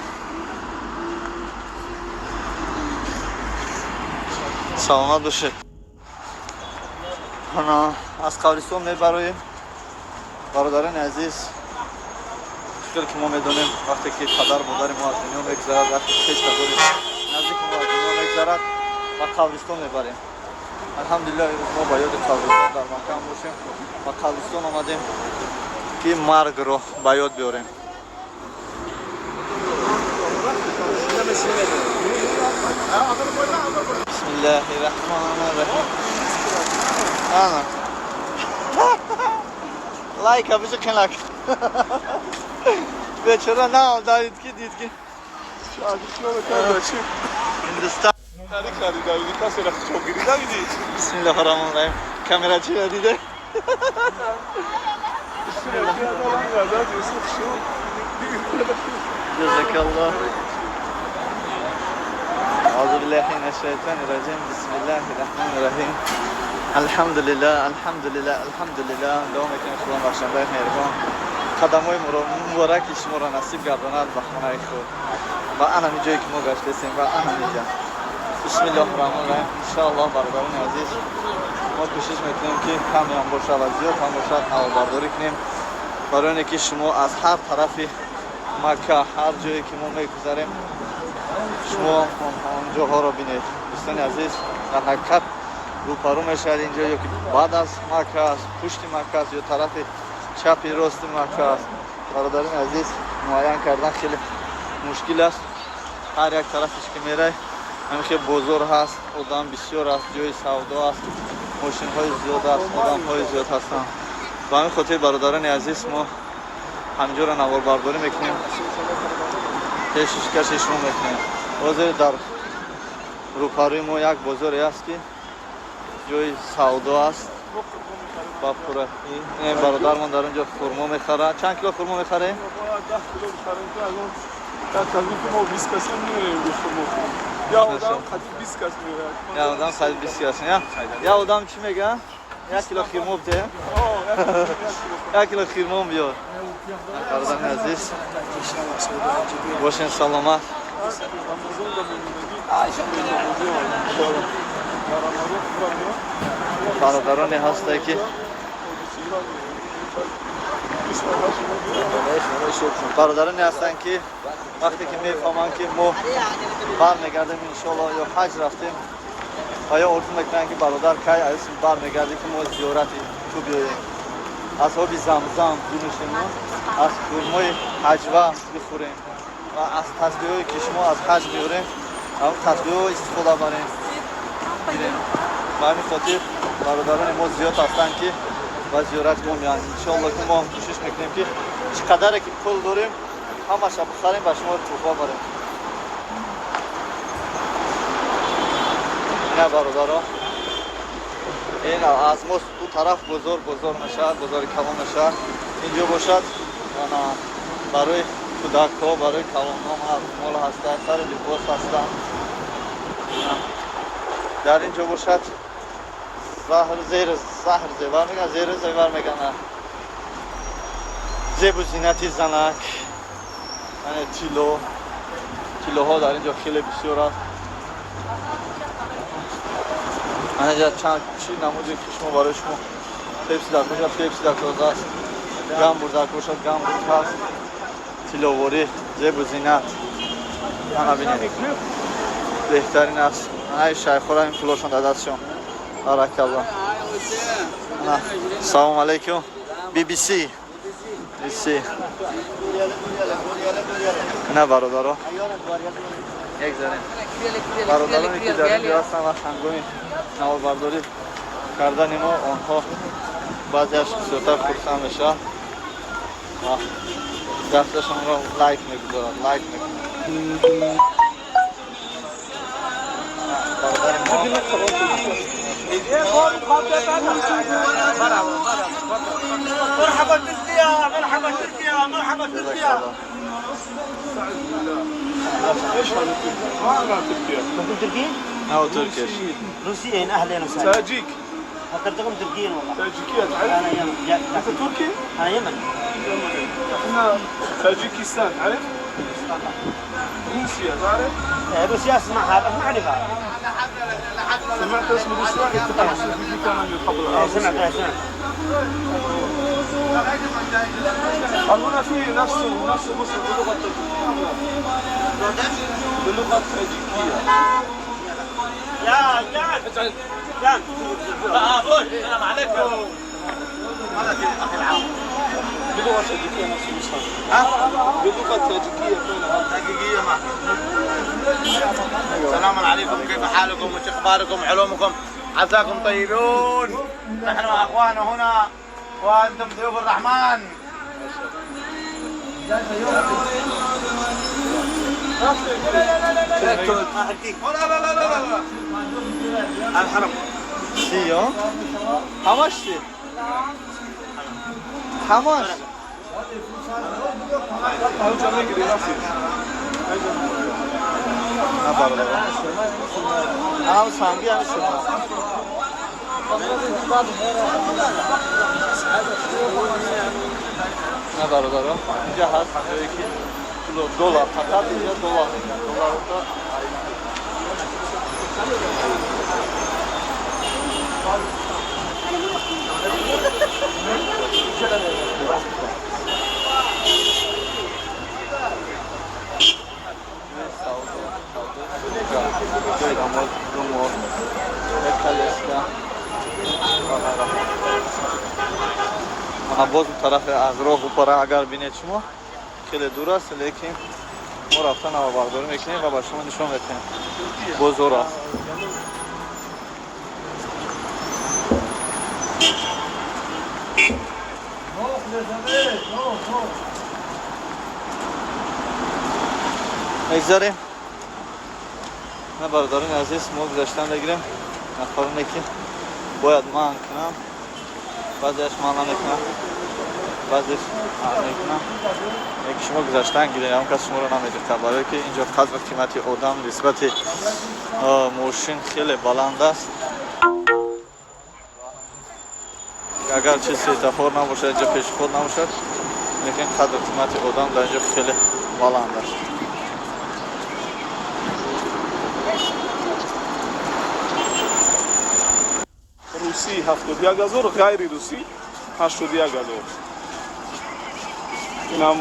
Саломат бошед. Ана аз қабристон мебароем. Бародарони азиз, хеле ки мо медонем, вақте ки падар модари мо аз дунё мегузарад, вақте хеш табори наздики мо аз дунё мегузарад, ба қабристон мебарем. Алҳамдулиллаҳ, имрӯз мо ба ёди қабристон дар Макка бошем. Ба қабристон омадем ки маргро ба ёд биёрем. Бисмиллаҳи раҳмони раҳим. Ана. Лайка бижи қинак. Бечора на давид ки дид ки. Ҳиндустон. Бисмиллаҳи раҳмони раҳим. Камера чӣ диде? Ҷазакаллоҳ. أعوذ بالله من الشيطان الرجيم. بسم الله الرحمن الرحیم. الحمد لله، الحمد لله، الحمد لله. دعا میکنیم خدا بخشنده مهربان قدمای مبارک شما را نصیب گرداند به خانه خود و ҳамин ҷое ки мо гаштесем ва ҳаминҷа. بسم الله الرحمن الرحیم. انشاءالله бародарони азиз, мо кӯшиш мекунем ки каме ҳам бошад ва зиёд ҳам бошад наворбардорӣ кунем, барои оне ки шумо аз ҳар тарафи Макка, ҳар ҷое ки мо мегузарем, шумо он ҷоҳоро бинед. Дӯстони азиз, дар ҳақиқат рӯпарӯ мешавад инҷо ё ки баъд аз Макка аст, пушти Макка аст ё тарафи чапи рости Макка аст. Бародарони азиз, муайян кардан хеле мушкил аст. Ҳар як тарафиш ки мерай, ҳамин хел бозор ҳаст, одам бисёр аст, ҷои савдо аст, мошинҳои зиёд аст, одамҳои зиёд ҳастанд. Ба ҳамин хотир, бародарони азиз, мо ҳаминҷоро наворбардорӣ мекунем, пешкаши шумо мекунем. Ҳозир дар рӯпарӯи мо як бозоре аст ки ҷои савдо аст ба пурра. Ин бародармон дар он ҷо хурмо мехарад. Чанд кило хурмо мехарем? Я одам қади 20 кас. Я одам чӣ мега? Як кило хирмо бде. Як кило хирмо биёр. Бародарони азиз, бошен саломат. Бародароне ҳастае ки бародароне ҳастанд ки вақте ки мефаҳманд ки мо бармегардем иншоалло ё ҳаҷ рафтем, ва ё орзу мекунанд ки бародар кай аз бармегардӣ ки мо зиёрати ту биёем, аз оби Замзам бинӯшему аз хурмои ҳаҷва бихӯрем ва аз тасбеҳое ки шумо аз ҳаҷ меорем, тасбеҳо истифода барем, гирем. Ба ҳамин хотир бародарони мо зиёд ҳастанд ки ба зиёрати мо меоянд. Иншоалло ки мо ҳам кӯшиш мекунем ки чӣ қадаре ки пул дорем, ҳамаша бихарем, ба шумо туҳфа барем. Ина бародаро, ин аз мо ду тараф бозор бозор мешавад, бозори калон мешавад. Инҷо бошад ана барои кӯдакҳо, барои калонҳо мол ҳастанд, сари либос ҳастанд. Дар ин ҷо бошад заҳр, зер, заҳр, зевар мегӯянд, зери зевар мегӯянд, зебу зинати занак, яъне тилло, тиллоҳо дар ин ҷо хеле бисёр аст. Анаҷа чанд чӣ намуде ки шумо барои шумо пепси дар бошад, пепси дар коз аст, гамбур дар бошад, гамбур ҳаст, тилловорӣ, зебу зинат. Ана бинед, беҳтарин аст. Ана шайхҳоро ин пулошон дар дастшон. Баракалло. Салому алайкум. BBC. BBC. На бародаро. Як занем. Бародароне ки дар инҷо ҳастанд ва ҳангоми наворбардорӣ кардани мо онҳо баъзеаш бисёртар хурсанд мешаванд ва дасташонро лайк мегузоранд, лайк мекунанд. Бародари мо. مرحبا تركيا، مرحبا تركيا، مرحبا تركيا. ايش هذا تركيا؟ ما اعرف تركيا. انتم تركيين؟ او تركيش. روسيين، اهلا وسهلا. تاجيك. فكرتكم تركيين والله. تاجيكية تعرف؟ انا يمن. انت تركي؟ انا يمن. احنا تاجيكستان تعرف؟ روسيا تعرف؟ روسيا اسمعها بس ما اعرفها. سمعت اسم روسيا؟ الاتحاد السوفيتي كان من قبل. سمعت سمعت. هل هنا في نفس مصر باللغة التركية؟ باللغة التاجيكية. يا يا يا السلام عليكم. باللغة التاجيكية نفس المصحف. باللغة التاجيكية كان التاجيكية ما. السلام عليكم، كيف حالكم وش اخباركم علومكم؟ عساكم طيبون. نحن اخوان هنا وانتم ضيوف الرحمن. لا لا لا لا لا الحرم. سيو حماش حماش. هم سامبی هم سما. نه برادرها اینجا هست جایی که دلار فقط اینجا دلار میگن دلار رو. Ана боз тарафи аз роҳ упара агар бинед шумо хеле дур аст, лекин мо рафта навабардорӣ мекунем ва ба шумо нишон медиҳем. Бозор аст. Мегзарем. На бародарони азиз, мо гузаштан мегирем. Нафароне ки бояд манъ кунам, баъзеаш манъ намекунам, баъзеш манъ мекунам. Яки шумо гузаштан гирем, ҳам кас шуморо намедиҳад, барое ки инҷо қадр қимати одам нисбати мошин хеле баланд аст. Агарчи светофор набошад, инҷо пешход набошад, лекин қадр қимати одам дар инҷо хеле баланд аст. Русӣ 71 000, ғайри русӣ 81 000. Инам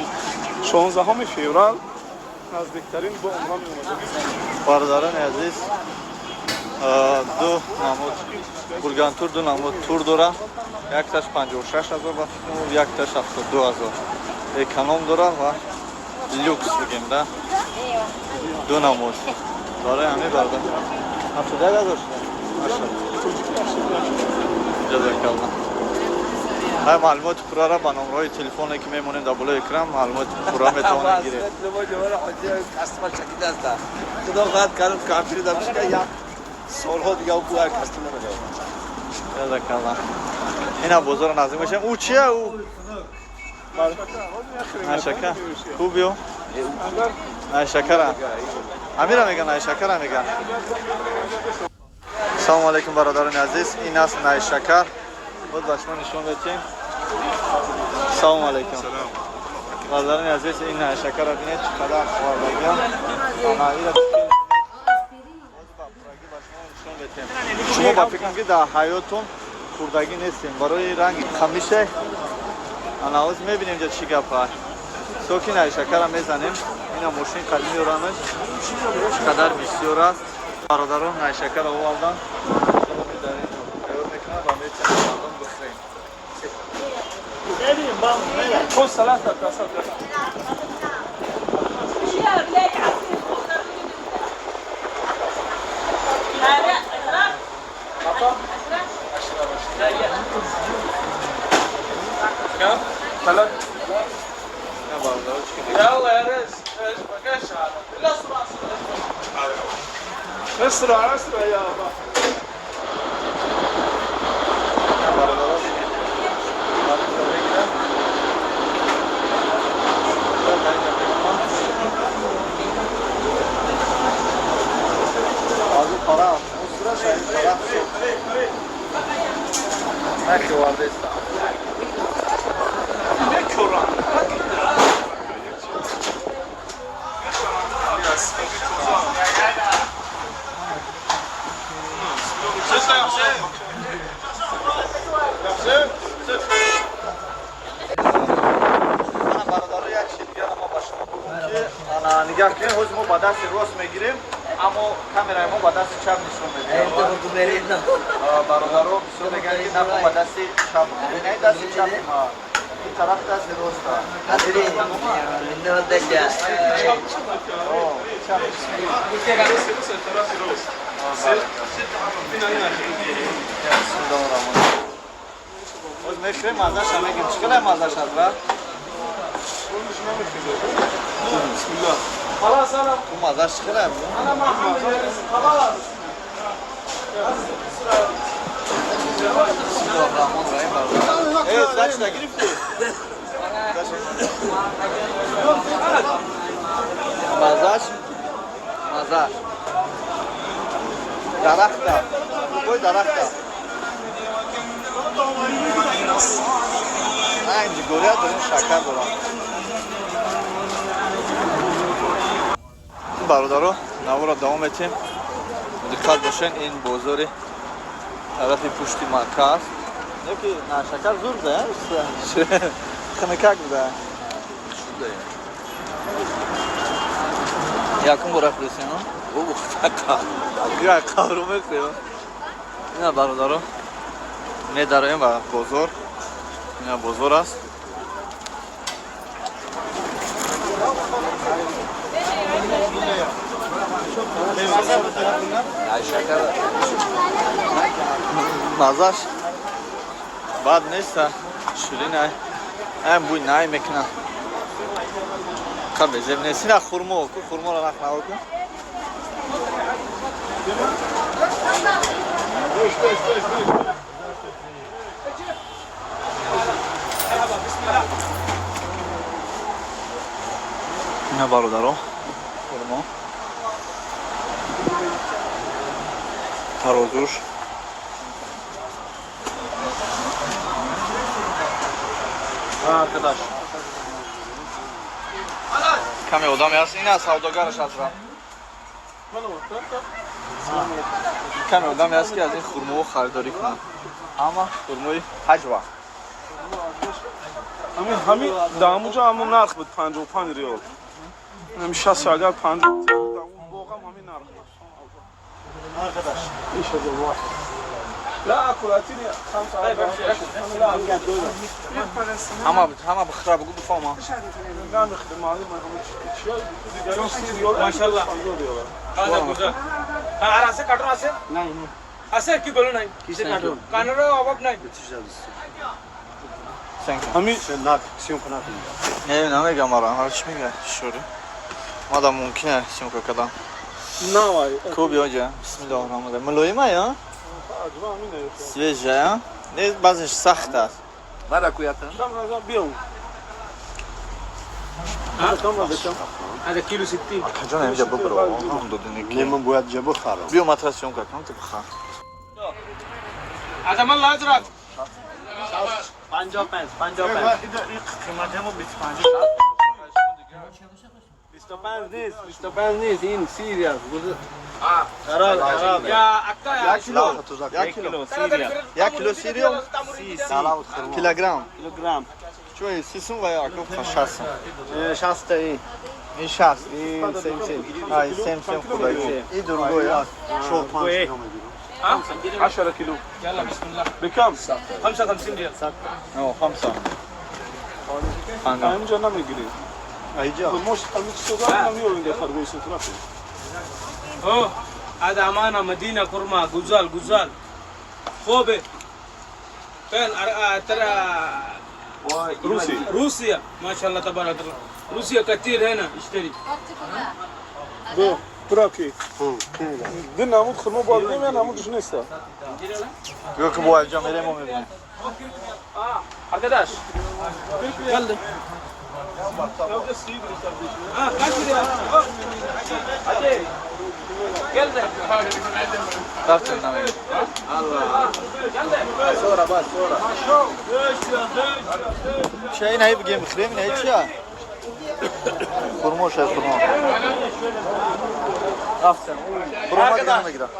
16 феврал наздиктарин бо умра меомадагӣ. Бародарони азиз, ду намуд Бургантур, ду намуд тур дора. Якташ 56 000 ба фикрам, якташ 72 000. Эконом дора ва люкс бигем да. Ду намуд. Барои ҳамин бародар 71 000 шуда. Машалло. Ҷазакаллоҳ. Ҳай маълумоти пуррара ба номерҳои телефоне ки мемонем дар болои экран маълумоти пурра метавонед гиред. Худо хоҳад кардам компютер дам як солҳо дига бу як касб намедонам. Ҷазакаллоҳ. Ина бозорро наздик мешавем. Ӯ чия ӯ? Найшакар. Хуб ё? Найшакара. Амира меган, найшакара меган. Салому алейкум бародарони азиз, ин аст найшакар. Боз ба шумо нишон медиҳем. Салому алейкум. Бародарони азиз, ин найшакарро бинед чӣ қадар овардагиам. Ана ира нишон медиҳем. Шумо ба фикрам ки дар ҳаётон хӯрдагӣ нестем. Барои ранги қамише ана ҳоз мебинем инҷа чӣ гап ҳаст. Соки найшакарро мезанем. Ина мошин қадим меорамаш. Чӣ қадар бисёр аст. Бародарон найшакарро овардан. Дар ин тайёр мекунанд ва метавонем мардум бихӯрем. خذ ثلاثة كاسات. كم؟ ثلاث. На бародаро чӣ يلا يا ريس، ايش بقاش هذا؟ لا. اسرع اسرع يا ابا. Нигоҳ кунед, ҳозир мо ба дасти рост мегирем, аммо камераи мо ба дасти чап нишон медиҳад. Бародаро бисёр мегӯянд, ки намо ба дасти чап, ин дасти чап, ин тараф дасти рост. Ҳозир мехӯрем, маззаша мегем. Чӣ қадар маззаш аст, ра? بسم الله. خلاص انا маззаш чӣ қадар? انا مع محمد خلاص. Э, зачна гирифтӣ? Маззаш, маззаш дарахта, бӯи дарахта. На, инҷи гория дорем, шакар дорам. Бародаро, наворо давом метем. Диққат бошен, ин бозори тарафи пушти Макка аст. Неки на шакар зур буда, хунукак буда. Якум бора хӯрдесем, як қавру мехӯрем. Ина, бародаро, медароем ба бозор. Ина бозор аст. Маззаш бад нест, ширин, ай бӯй най мекуна, қа безеб нест. Ина хурмо ку, хурморо нах наво кун. Ина, бародаро, хурмо, тарозуш. Arkadaş. Каме одаме аст, ина савдогараш аст. Каме одаме аст, ки аз ин хурмоҳо харидорӣ кунанд, ҳама хурмои ҳаҷва. Ҳамин дар ҳамуҷо ҳамон нарх буд, 55 риёл. Ҳамин 60, агар 50 боғам ҳамин нарх буд. Arkadaş. ايش هذا الواحد؟ لا اكل، اعطيني خمسة. ҳама ҳама бихра, бугу, бифаҳма. نمیخدم. ما شاء الله. هذا গুজা আর আছে, কার্টুন আছে নাই। আছে কি বলো, নাই কিসের কার্টুন? কানের অভাব নাই। ҳами Съёмка накунед. Не, намегам, ара ҳар чӣ мега шури мада мумкина съёмка кардам. Навай. Ку, биёҷа. Бисмиллоҳи раҳмони раҳим. Мулоима я, свежая не, баъзеш сахт аст. Биём. هذا كيلو 60. Акаҷон, инҷа бибро, ҳам додини. Не, ман бояд ҷа бихарам. Биё, матра съёмка кунам, ту бихар. هذا مال الازرق. 55 55. қиматимо 25. 25 нест, 25 нест, ин 30 риал. Хароб, хароб. يا اكا يا Як кило, як кило, як кило 30 риал, килограмм. Килограмм. Чун 30 сум ва яко 60 сум. 60 ин. Ин 60. Ин сем сем. Ай, сем сем худои. И другой аст. 4-5 кило мегирам. 10 кило. يلا بسم الله. بكم؟ 55 ريال. О, хамса. ҳаминҷо намегирем. Айҷа. Мош ҳамин чизо намеёрем, дар харгои сутрафи. اوه هذا امانه مدينه كرمه غزال غزال خوبه فين ترى. روسي. روسيا، ما شاء الله تبارك الله، روسيا كثير هنا يشتري. Бо. Бураки. Ду намуд хурмо бояд бигирем, я намудш неста. Гӯё ки бо инҷа мерем, мо мебинем. Arkadaş. Geldi. Hadi. Geldi. Рафтем, намегирем. Sonra bas sonra. Ча инаи бигем, бихӯрем, инаи чия? Хурмо шай, хурмо. Рафтем. Буромад, гирам мегирам.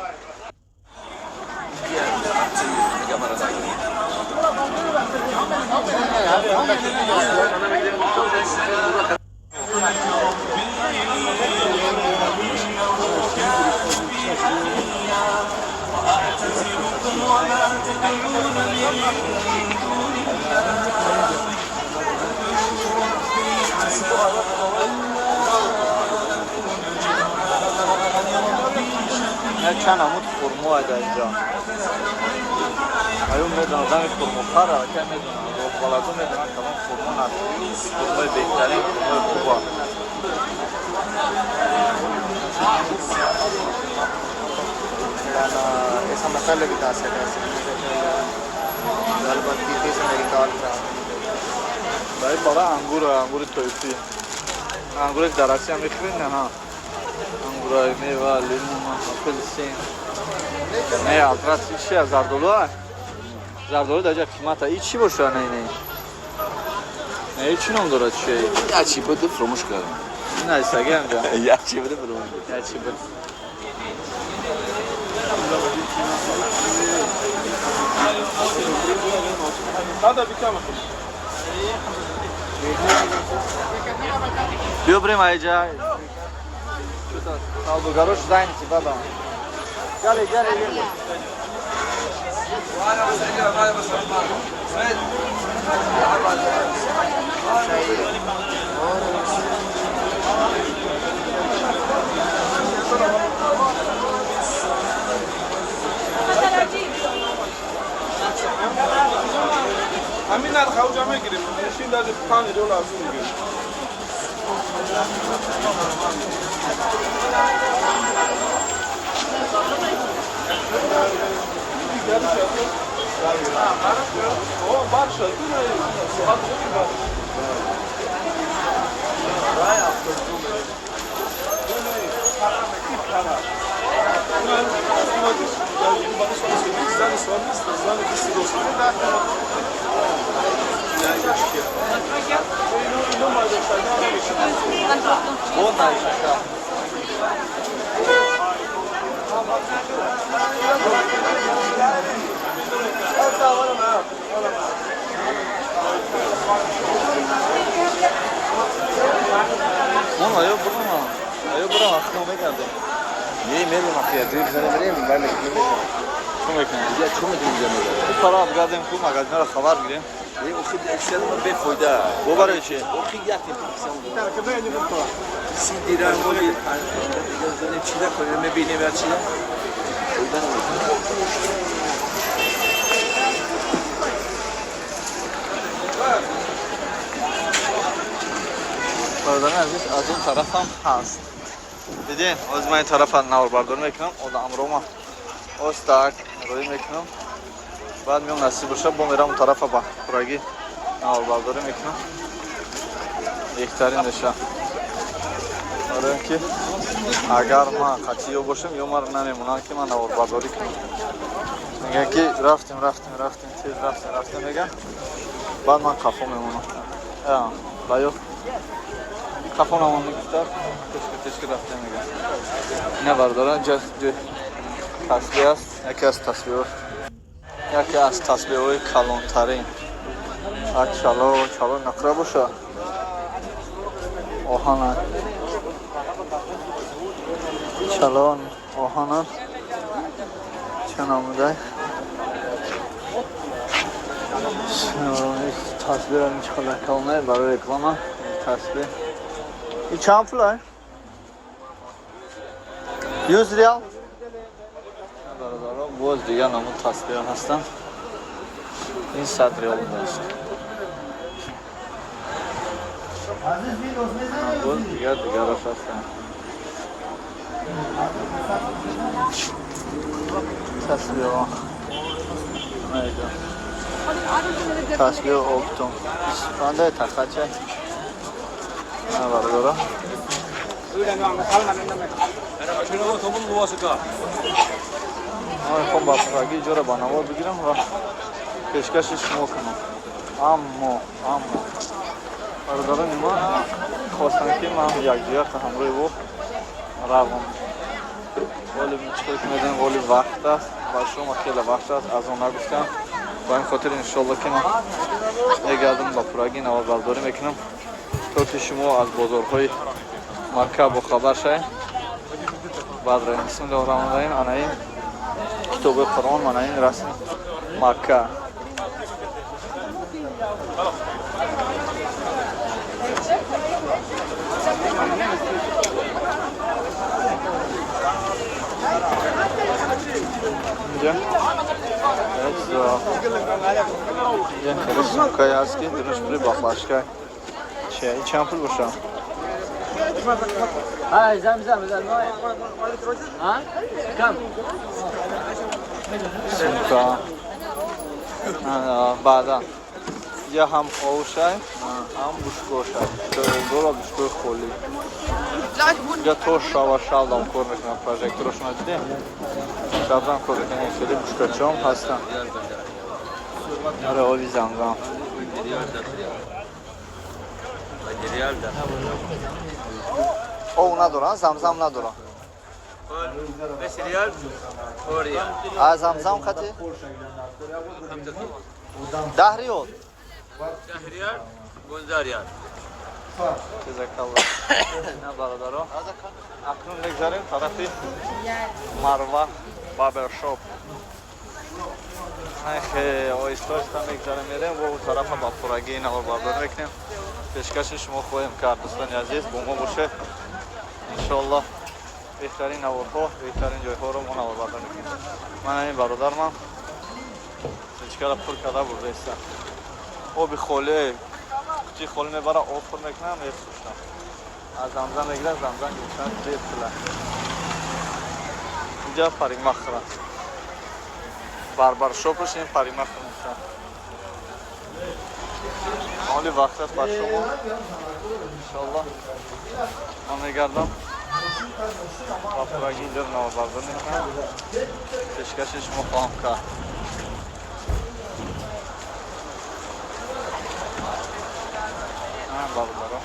Чанд намуд хурмо дар инҷо. Аюм медонам, одами хурмохар аллакай медонам, роҳбаладо медонам, кадом хурмо хурмои беҳтарин, хурмои хуба. ऐसा मसाले की तासीर है, गलबात की थी मेरी दाल खराब। Барои бара ангур, ангури тоифӣ. Ангури дар Россия мехӯред, не, ҳа? Ангураи мева, лимон, апелсин. Не, атрас чи зардолу? Зардолу дар ҷа қимата. И чӣ боша, не, не? Не, и чӣ ном дорад, чи? Я чӣ буд, фуромӯш кардам. Не, истаги ҳамҷа. Я чӣ буд, фуромӯш. Я чӣ буд. هذا بكام اخي؟ Биё брем айҷа. Савдогарош занти баба. Гале, гале, гале. ҳамин нарх авҷа мегирем, шин даже 5 риёл арзон мегирем. Мон аё бурама. Аё бурама, хно мегардем. Не, мерем ахи, ҷои бизанем, мерем, вай мекунем. Чӣ мекунем? Я чӣ мекунем инҷа мегардем? Пара бигардем, ку магазинро хабар бигирем. Не, охи аксар ма бефоида. Бо барои чи? Охи як си дирам моли бизанем, чӣ накунем, мебинем я чи. Фоида намекунем. Бародари азиз, аз он тарафам ҳаст. Дидин, ҳозир ман ин тарафа наворбардорӣ мекунам, одамрома остак роӣ мекунам. Баъд меом, насиб боша, бо мерам он тарафа, ба пурагӣ наворбардорӣ мекунам. Беҳтарин меша. Барои ин ки агар ман қатъи ё бошам, ё маро намемонанд, ки ман наворбардорӣ кунам. Мегӯянд ки рафтем, рафтем, рафтем, тез рафтем, рафтем, мегӯянд. Баъд ман қафо мемонам. Ба ё қафо намон мегуфтар, тешка тешка рафтем, мегӯянд. Ина бародарон, ҷо тасбеҳ аст, яке аз тасбеҳҳо, яке аз тасбеҳҳои калонтарин. А чало, чало нақра боша. Оҳана. Чалон оҳана. Чӣ намудай? Тасбеҳро чӣ калонай барои реклама. Тасбеҳ. И чанд пул ай? 100 риал. Бародаро, боз дигар намуд тасбеҳ ҳастанд. Ин 100 риал будааст. Боз дигар дигарош ҳастанд. Тасбиҳо. Тасбиҳ оптом. 25 тахача. На бародаро. Ман мехоҳам ба пуррагӣ иҷора ба навор бигирам ва пешкаши шумо кунам. Аммо бародарони ма хостанд, ки ман якҷоя ҳамроҳи ӯ равам. Ғолиб чикор ки медонем, ғолиб вақт аст ва шумо хеле вақт аст, аз он нагуфтам. Ба ин хотир иншоалло ки ман мегардам, ба пуррагӣ наворбардорӣ мекунам, то ки шумо аз бозорҳои Макка бохабар шавед. Баъд равем. Бисмиллоҳи раҳмони раҳим. Ана ин китоби Қуръон, мана ин расми Макка. Инҷа инҷа хеле сумкае ҳаст, ки дунаш пури баклажка. Чи чанд пул бошад? هاي زمزم المويه ها كم؟ Сумка баъдан инҷа ҳам овшай, ҳам бушкошай, обдор ва бушкои холӣ. Инҷа то шава шавдам кор мекунам, прожекторошона дидем, шабдам кор мекунам. Хеле бушкачаам ҳастанд. Аре, оби Замзам. Ов надорам, Замзам надорам. А Замзам қати 10 риёл. Ҷазакалло. На бародаро, акнун мегзарем тарафи Марва барбершоп. Оҳиста оҳиста мегзарем, мерем ва у тарафа ба пуррагии наворбардорӣ мекунем, пешкаши шумо хоҳем кард. Дӯстони азиз, бо мо бошед, иншоаллоҳ беҳтарин наворҳо, беҳтарин ҷойҳоро мо наворбардорӣ мекунем. Ман ҳамин бародармам речкара пур карда бурда иста, оби холӣ, қутии холӣ мебара, об пур мекунам, мефурӯшам. Аз Замзам мегирад, Замзам гирифтан бепула. Инҷа парикмахер аст, барбершопаш ин парикмахер мешавад. Ҳоли вақт аст бар шумо, иншоаллоҳ ман мегардам ва пуррагӣ инҷо наворбардорӣ мекунам, пешкаши шумо хоҳам кард. Бародаро,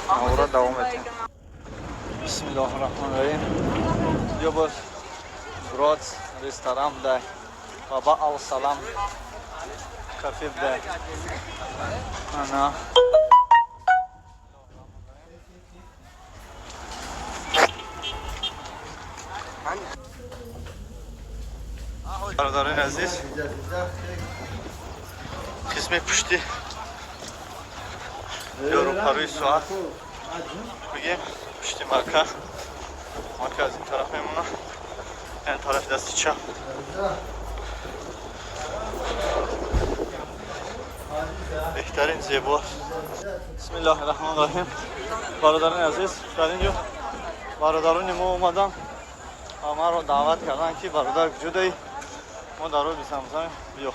навора давом метиҳем. Бисмиллоҳи раҳмони раҳим. Инҷо боз брод ресторан дай ва ба Алсалам кафе дай. Ана бародарони азиз, қисми пушти ё рӯпарӯи соат бигем, пушти Макка. Макка аз ин тараф мемонад, яъне тарафи дасти чап. Беҳтарин, зебо. Бисмиллоҳи раҳмони раҳим. Бародарони азиз, дар ин ҷо бародарони мо омаданд ва маро даъват карданд, ки бародар, куҷодаи мо дар оби Замзам биё.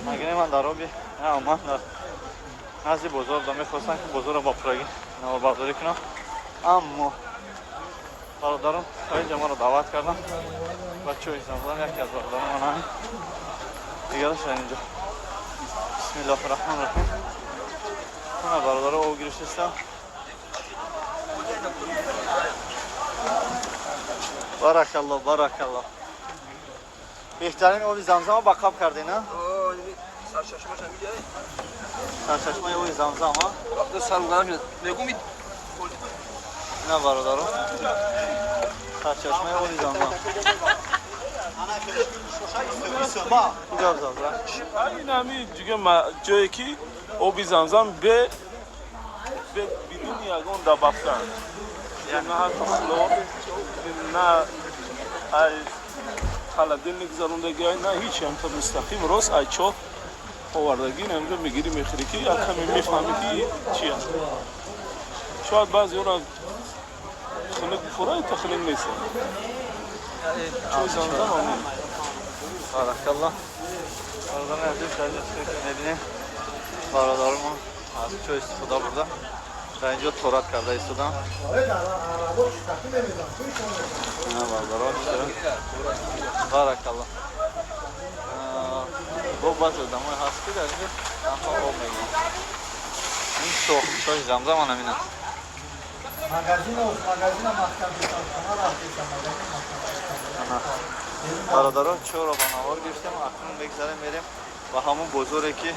Магине ман дар оби, ман дар назди бозор будам, мехостам, ки бозорро ба пуррагӣ наворбардорӣ кунам, аммо бародарон то инҷа маро даъват карданд ба чои Замзам. Яке аз бародарон ман, дигараш дар инҷо. Бисмиллоҳи раҳмони раҳим. Мана бародаро об гирифтистам. Баракалло, баракалло. Беҳтарин оби Замзама ба қаб кардем, а? Сарчашмаи оби Замзам, а? На бародаро, сарчашмаи оби Замзам. Куҷо Замзам? Ин ҳами ҷига ҷое ки оби Замзам бе бидуни ягон добавка, на ҳатто хлор, на ай холодильник гузарондагӣ, на ҳеч, ҳамта мустақим рост ай чоҳ овардагӣ. Инҷо мегирӣ, мехӯрӣ, ки як каме мефаҳмӣ, ки чи аст. Шояд баъзеҳоро Хунук бихӯрад, то хунук нест. Чои Замзам ҳамин. Баракаллоҳ. Бародарони азиз, дар инҷо чизе ки мебинем, бародарамон аз чой истифода бурда, дар инҷо торат карда истодам. Бародарон, баракаллоҳ. Бо баъзе одамое ҳаст, ки дар инҷо танҳо об мегиранд. Ин чоҳ, чоҳи Замзам ҳамин аст. Бародарон, чойро ба навор гирифтем, акнун мегзарем, мерем ба ҳамон бозоре, ки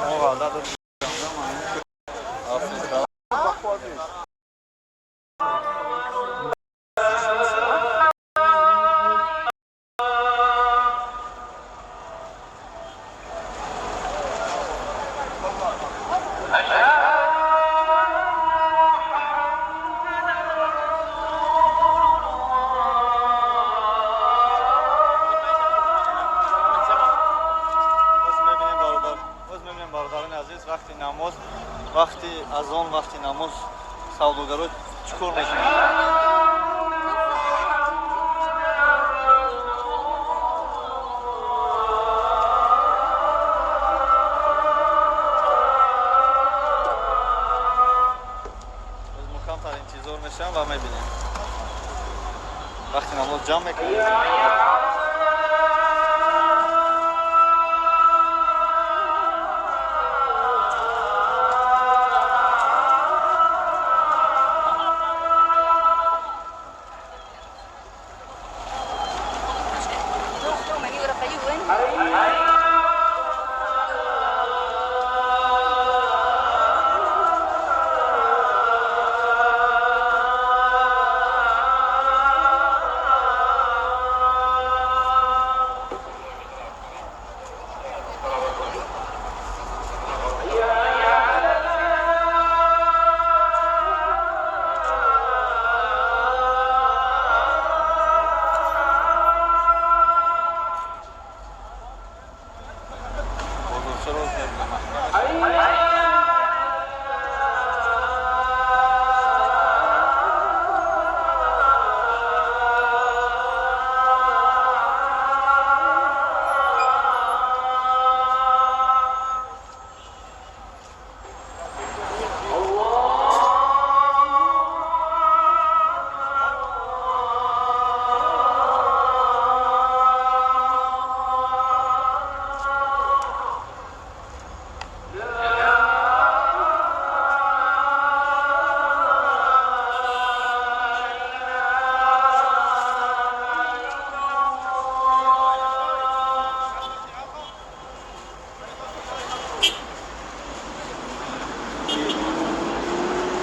мо ваъда додем. Вақти намоз, вақти азон, вақти намоз савдогаро чӣ кор мекунанд? Боз мо камтар интизор мешавем ва мебинем. Вақти намоз ҷамъ мекунем.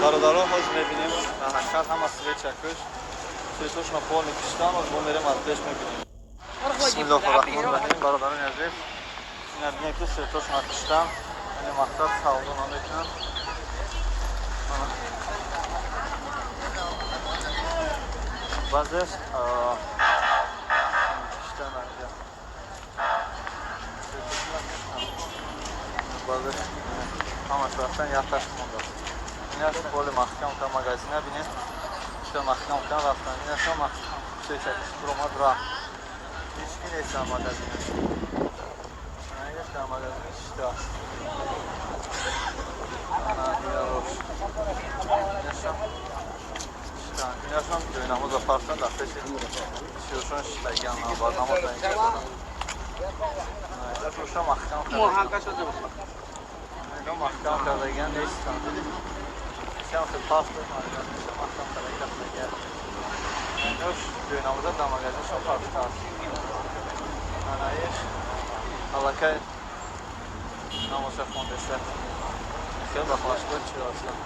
Бародарон, ҳозир мебинем, дар ҳақиқат ҳама свеча кӯш, светошона пол мекушидан, ҳозир мо мерем аз пеш мебинем. Бисмиллоҳи раҳмони раҳим. Бародарони азиз, ина бинем, ки светошона куштан, яъне мақсад савдо намекунанд. Баъзеш киштан инҷа, баъзеш ҳамаш рафтан, якташ мондааст. Инаш поли маҳкам кан магазина, бинед, чита маҳкам кан рафтан. Инашам сечакиш омад, рафт, ҳеч ки нест дар магазина. Инаш дар магазина чита, ана дигарош, инашам чита, инашам ҷойнамоза партан, дар пеши чиёшон шиштагиан, баъд намоз инҷа додам. Инашошам маҳкам кардагиан, ино маҳкам кардагиан нестан, дидед? Кам хел паспорт магазинша маҳкам кардаги рафтагиан. Инош ҷойнамоза дар магазиншон партааст. Анаиш аллакай намоза хондаста. Хел ба флашбок чиро астан.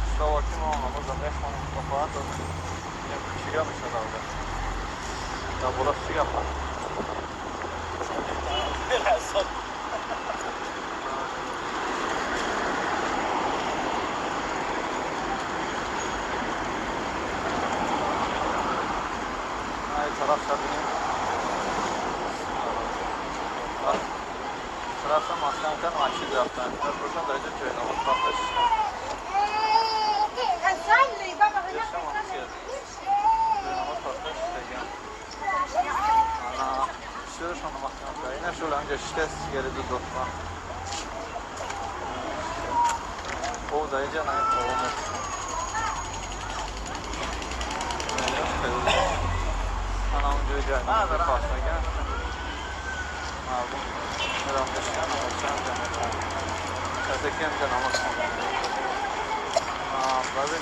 Иншоалло, ки мо намоза мехонем, худо хоҳад, чӣ гап мешавад аввал. Дар бора чӣ гап аст? Тараф бинем. Тарафа маҳкам кан, масҷид рафтан. Бошан дар инҷо ҷойнамоз рафта шиштан. Ҳамҷа шиштаст сигарет дод ма. О, дар инҷа на поло мефурӯшанд. Ана он ҷои ҷай намози пас мегиранд. Мардум мераванд мешинанд, намозча мехонанд. Касе ки ҳамҷа намоз хонда. Баъзе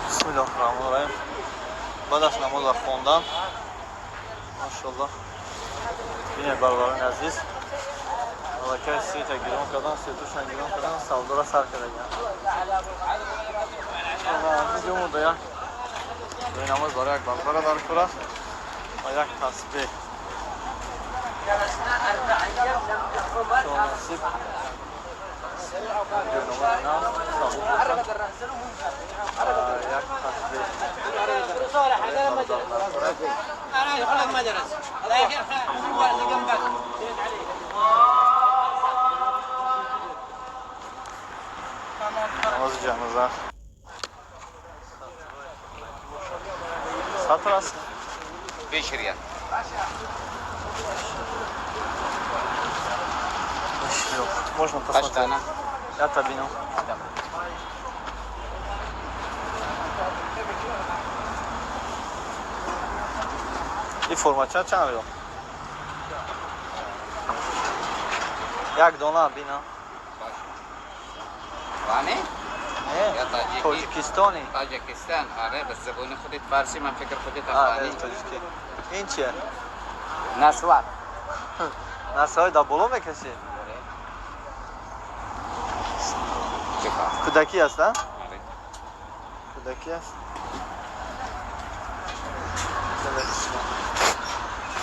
Бисмиллоҳир-раҳмонир-раҳим. Баъд аз намоза хондан, машаллоҳ, бинед бародарони азиз, аллакай сета гирон кардан, сетушна гирон кардан, савдора сар кардагианд. Азиз омода як ҷои намоз барои як барбара дар кор аст ва як тасбеҳ. Насиб ҷои намози нав сабук бошад. Як тасбеҳ намози ҷаноза. Сатр аст? 5 риал. Можно посмотреть? Я табину. И формача чанд риал? Як дона бина. Ване? Не, тоҷикистони. Тоҷикистон, آره, به زبون خودت فارسی من فکر خودت افغانی. тоҷики. Ин чия? Насвар. Насвар дар боло мекашӣ? Кӯдакӣ аст, а? Кӯдакӣ аст.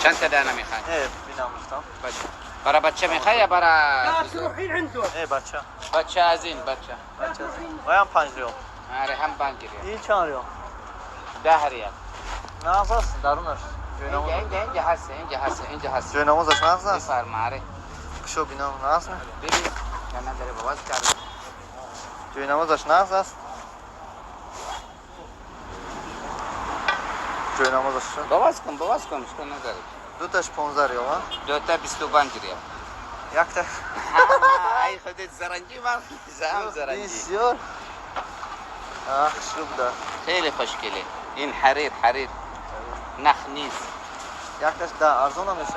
چند تا دانه میخوای؟ بینم گفتم. برای بچه میخوای یا برای نه بچه. بچه از این بچه. بچه از این. هم 5 ریال. آره هم 5 ریال. این چند ریال؟ 10 ریال. نه بس درونش. اینجا اینجا هست اینجا هست اینجا هست. جای نمازش نقص است؟ بفرما آره. کشو بینم نقص می؟ ببین نه داره باز کرد. جای نمازش نقص است؟ جای نمازش باز کن باز کن اشکال نداره. دو تاش 15 ریال ها؟ دو تا 25 ریال. یک تا ای خودت زرنجی من زهم زرنجی. بسیار خوشرو بوده. خیلی خوشگله. این حریر حریر. نخ نیست. یک تاش 10 ارزان میشه.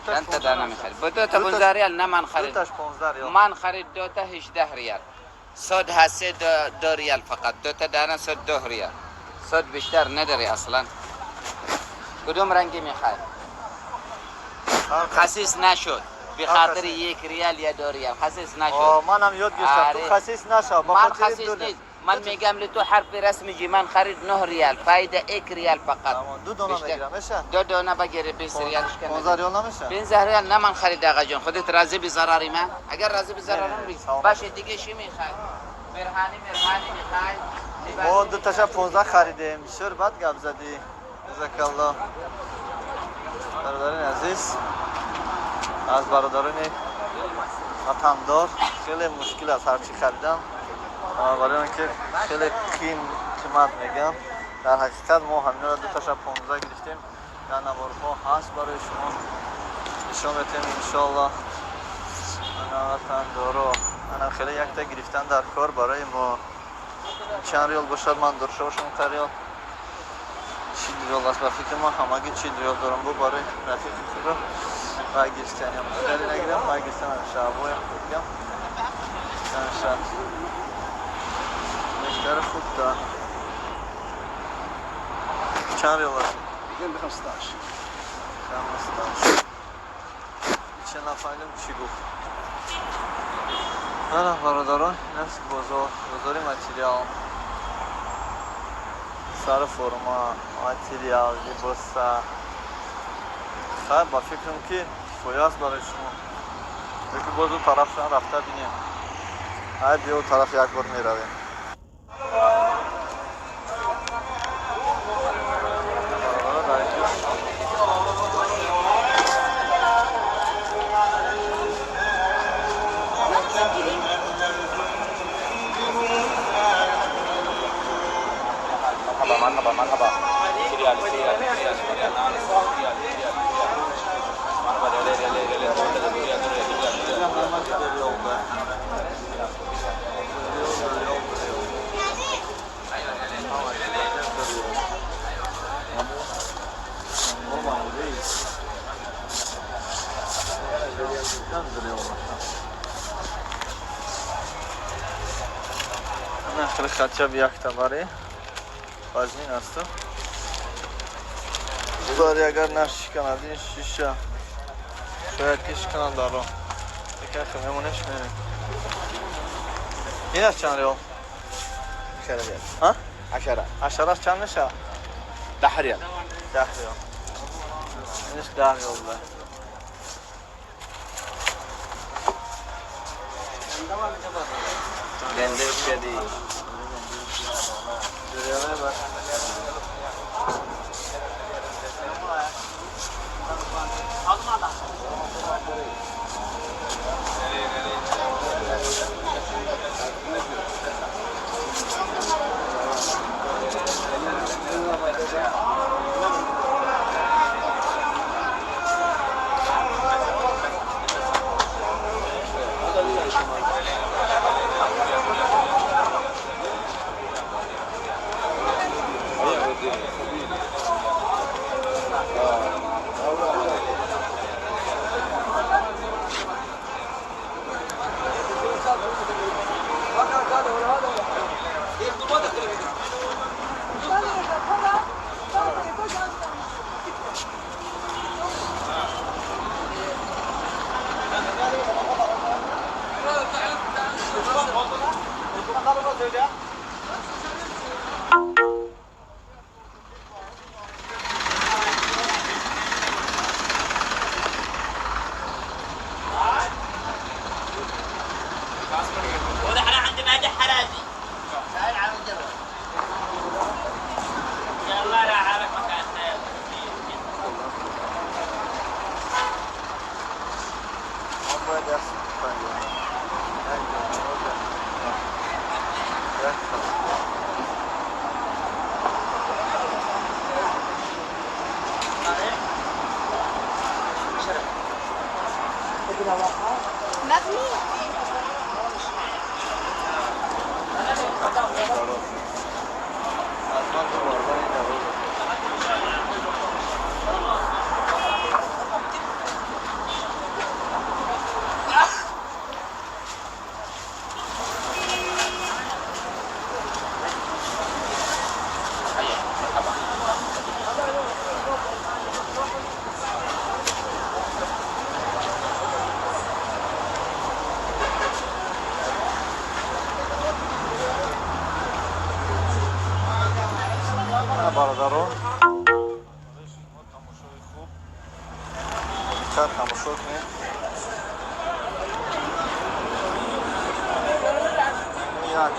چند تا دانه میخری؟ با دو تا 15 ریال نه من خرید. دو تاش 15 ریال. من خرید دو تا 18 ریال. صد هست 2 ریال فقط. دو تا دانه صد 2 ریال. صد بیشتر نداری اصلا. کدوم رنگی میخوای؟ خسیس نشد به خاطر 1 ریال یا 2 ریال خسیس نشد. منم یاد گرفتم تو خسیس نشو. من خسیس نیست. من میگم لتو حرف رسمی جی من خرید 9 ریال فایده 1 ریال فقط. دو دونه میگیرم میشه؟ دو دونه بگیری 20 ریال. 15 ریال نمیشه؟ 15 ریال نه من خرید آقا جان. خودت راضی به ضرر من؟ اگر راضی به ضرر من باشه دیگه چی میخوای؟ مرهانی مرهانی میخوای؟ ما دو تاشا 15 خریدیم. بسیار بد گپ زدی. جزاک الله. برادران عزیز، از برادران وطندار خیلی مشکل است هرچی خریدم، برای اینکه خیلی قیمت میگم. در حقیقت ما همینا را دو تاشا 15 گرفتیم. در نوارها هست برای شما نشان میتیم انشالله. انا وطندارا انا خیلی یک تا گرفتن در کار برای ما. چند ریال باشد من داشته باشم تا ریال 40 ریال است. به فکر من همگی 40 ریال دارم. با برای رفیق خود و گرفتنیم خیلی نگیرم و گرفتن شعبایم خودیم شد بهتر خوب دار. چند ریال است؟ میگم 15. 15. چه نفهمیدم چی گفت. نه برادران، این است بازار ماتریال. Сар форма, материал, либоса. Хайр, ба фикрам ки кифоя аст барои шумо. Лекин боз ӯ тарафшон рафта бинем. Ай, биё, тараф як бор меравем. Дар инҷо مرحبا مرحبا مرحبا، ريال ريال ريال ريال ريال ريال، مرحبا، ريال ريال ريال ريال ريال Рел. Хотя бы як товари вазнин аст. Бари агар нашиканад ин шиша, шояд ки шиканад дар роҳ. Лекин хел мемонеш, мерем. Ин аз чанд реал? 10 ريال. Ҳа? 10. Ашараш чанд мешавад? 10 ريال. 10 реал. Инаш 10 реал буда. Gende kedi. Бародарон, шумо тамошои хуб, диққат тамошо кунед. Як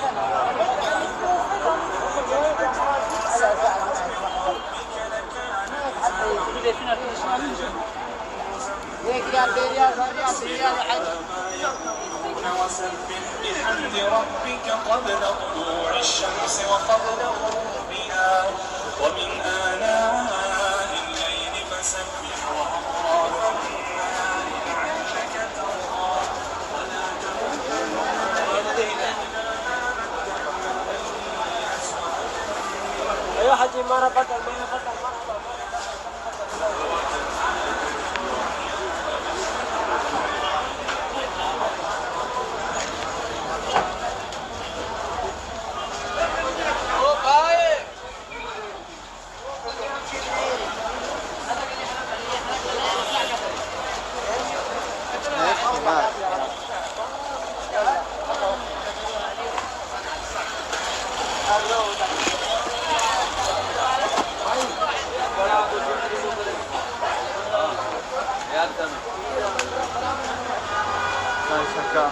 وسبح بحمد ربك قبل طلوع الشمس وقبل غروبها ومن آناء الليل فسبح وأطراف النهار لعلك ترضى ولا ايوه حجي، مرة بدل مرة بدل مرة. Бирка.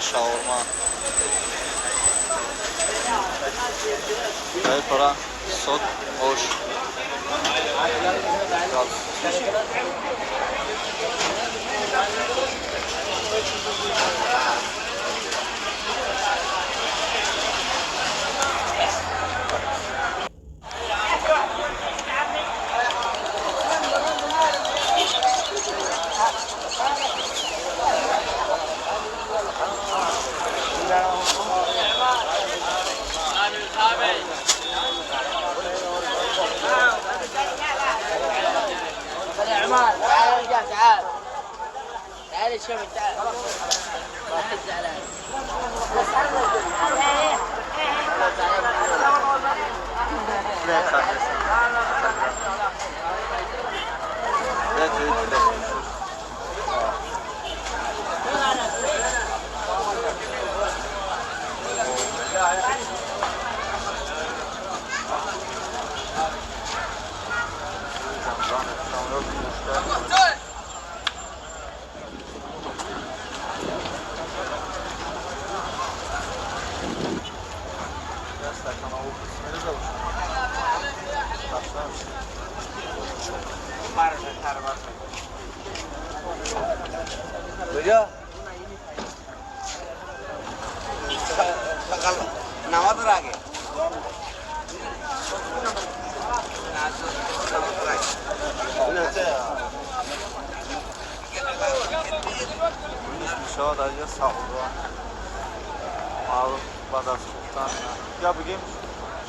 Шаурма. Пора сот ош. تعال رجال، تعال تعال الشباب، تعال واحد زعلان. Я бигем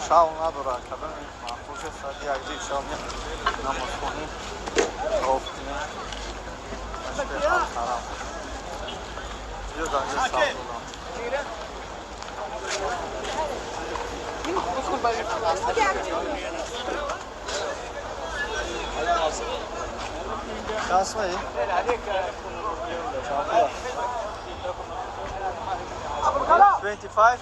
шав надора кадам маъқул шуд саати як ҷи шав намозхонӣ об кунем. Şans mı? 25.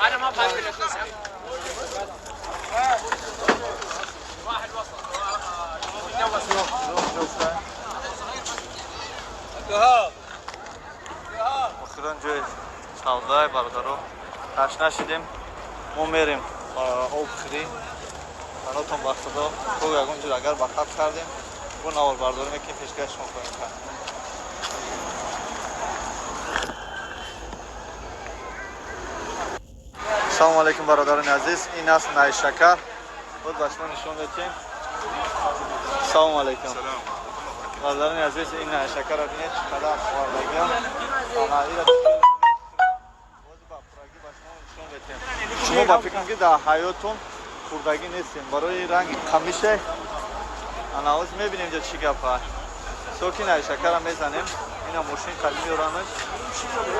انا ما بحب واحد وصل. охирон ҷои савдои бародаро ташна шидем, мо мерем об хӯрӣ. Панотон ба худо, то ягон ҷо агар ба хат кардем, бо наворбардорӣ мекунем, пешкаш шумо хоҳем кард. Салому алейкум, бародарони азиз, ин аст Найшакар, боз ба шумо нишон медиҳем. Салому алейкум, бародарони азиз, ин Найшакарро бинед, чӣ қадар овардагиам. Боз ба пуррагӣ ба шумо нишон медиҳем. Шумо ба фикрам, ки дар ҳаётон хӯрдагӣ нестем барои ранги қамише. Ана ҳоз мебинем ҷа чӣ гапа. Соки Найшакарро мезанем, ина мошин қадим меоранаш,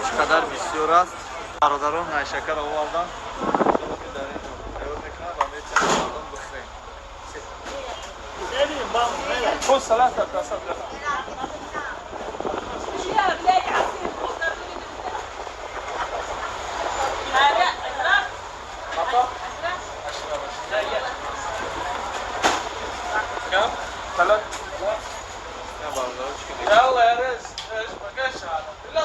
чӣ қадар бисёр аст. Бародарон Найшакарро овардан, дар ин ҷо тайёр мекунанд ва метавонем мардум бихӯрем. كم؟ ثلاث. يلا يا ريس، ايش بقاش هذا؟ لا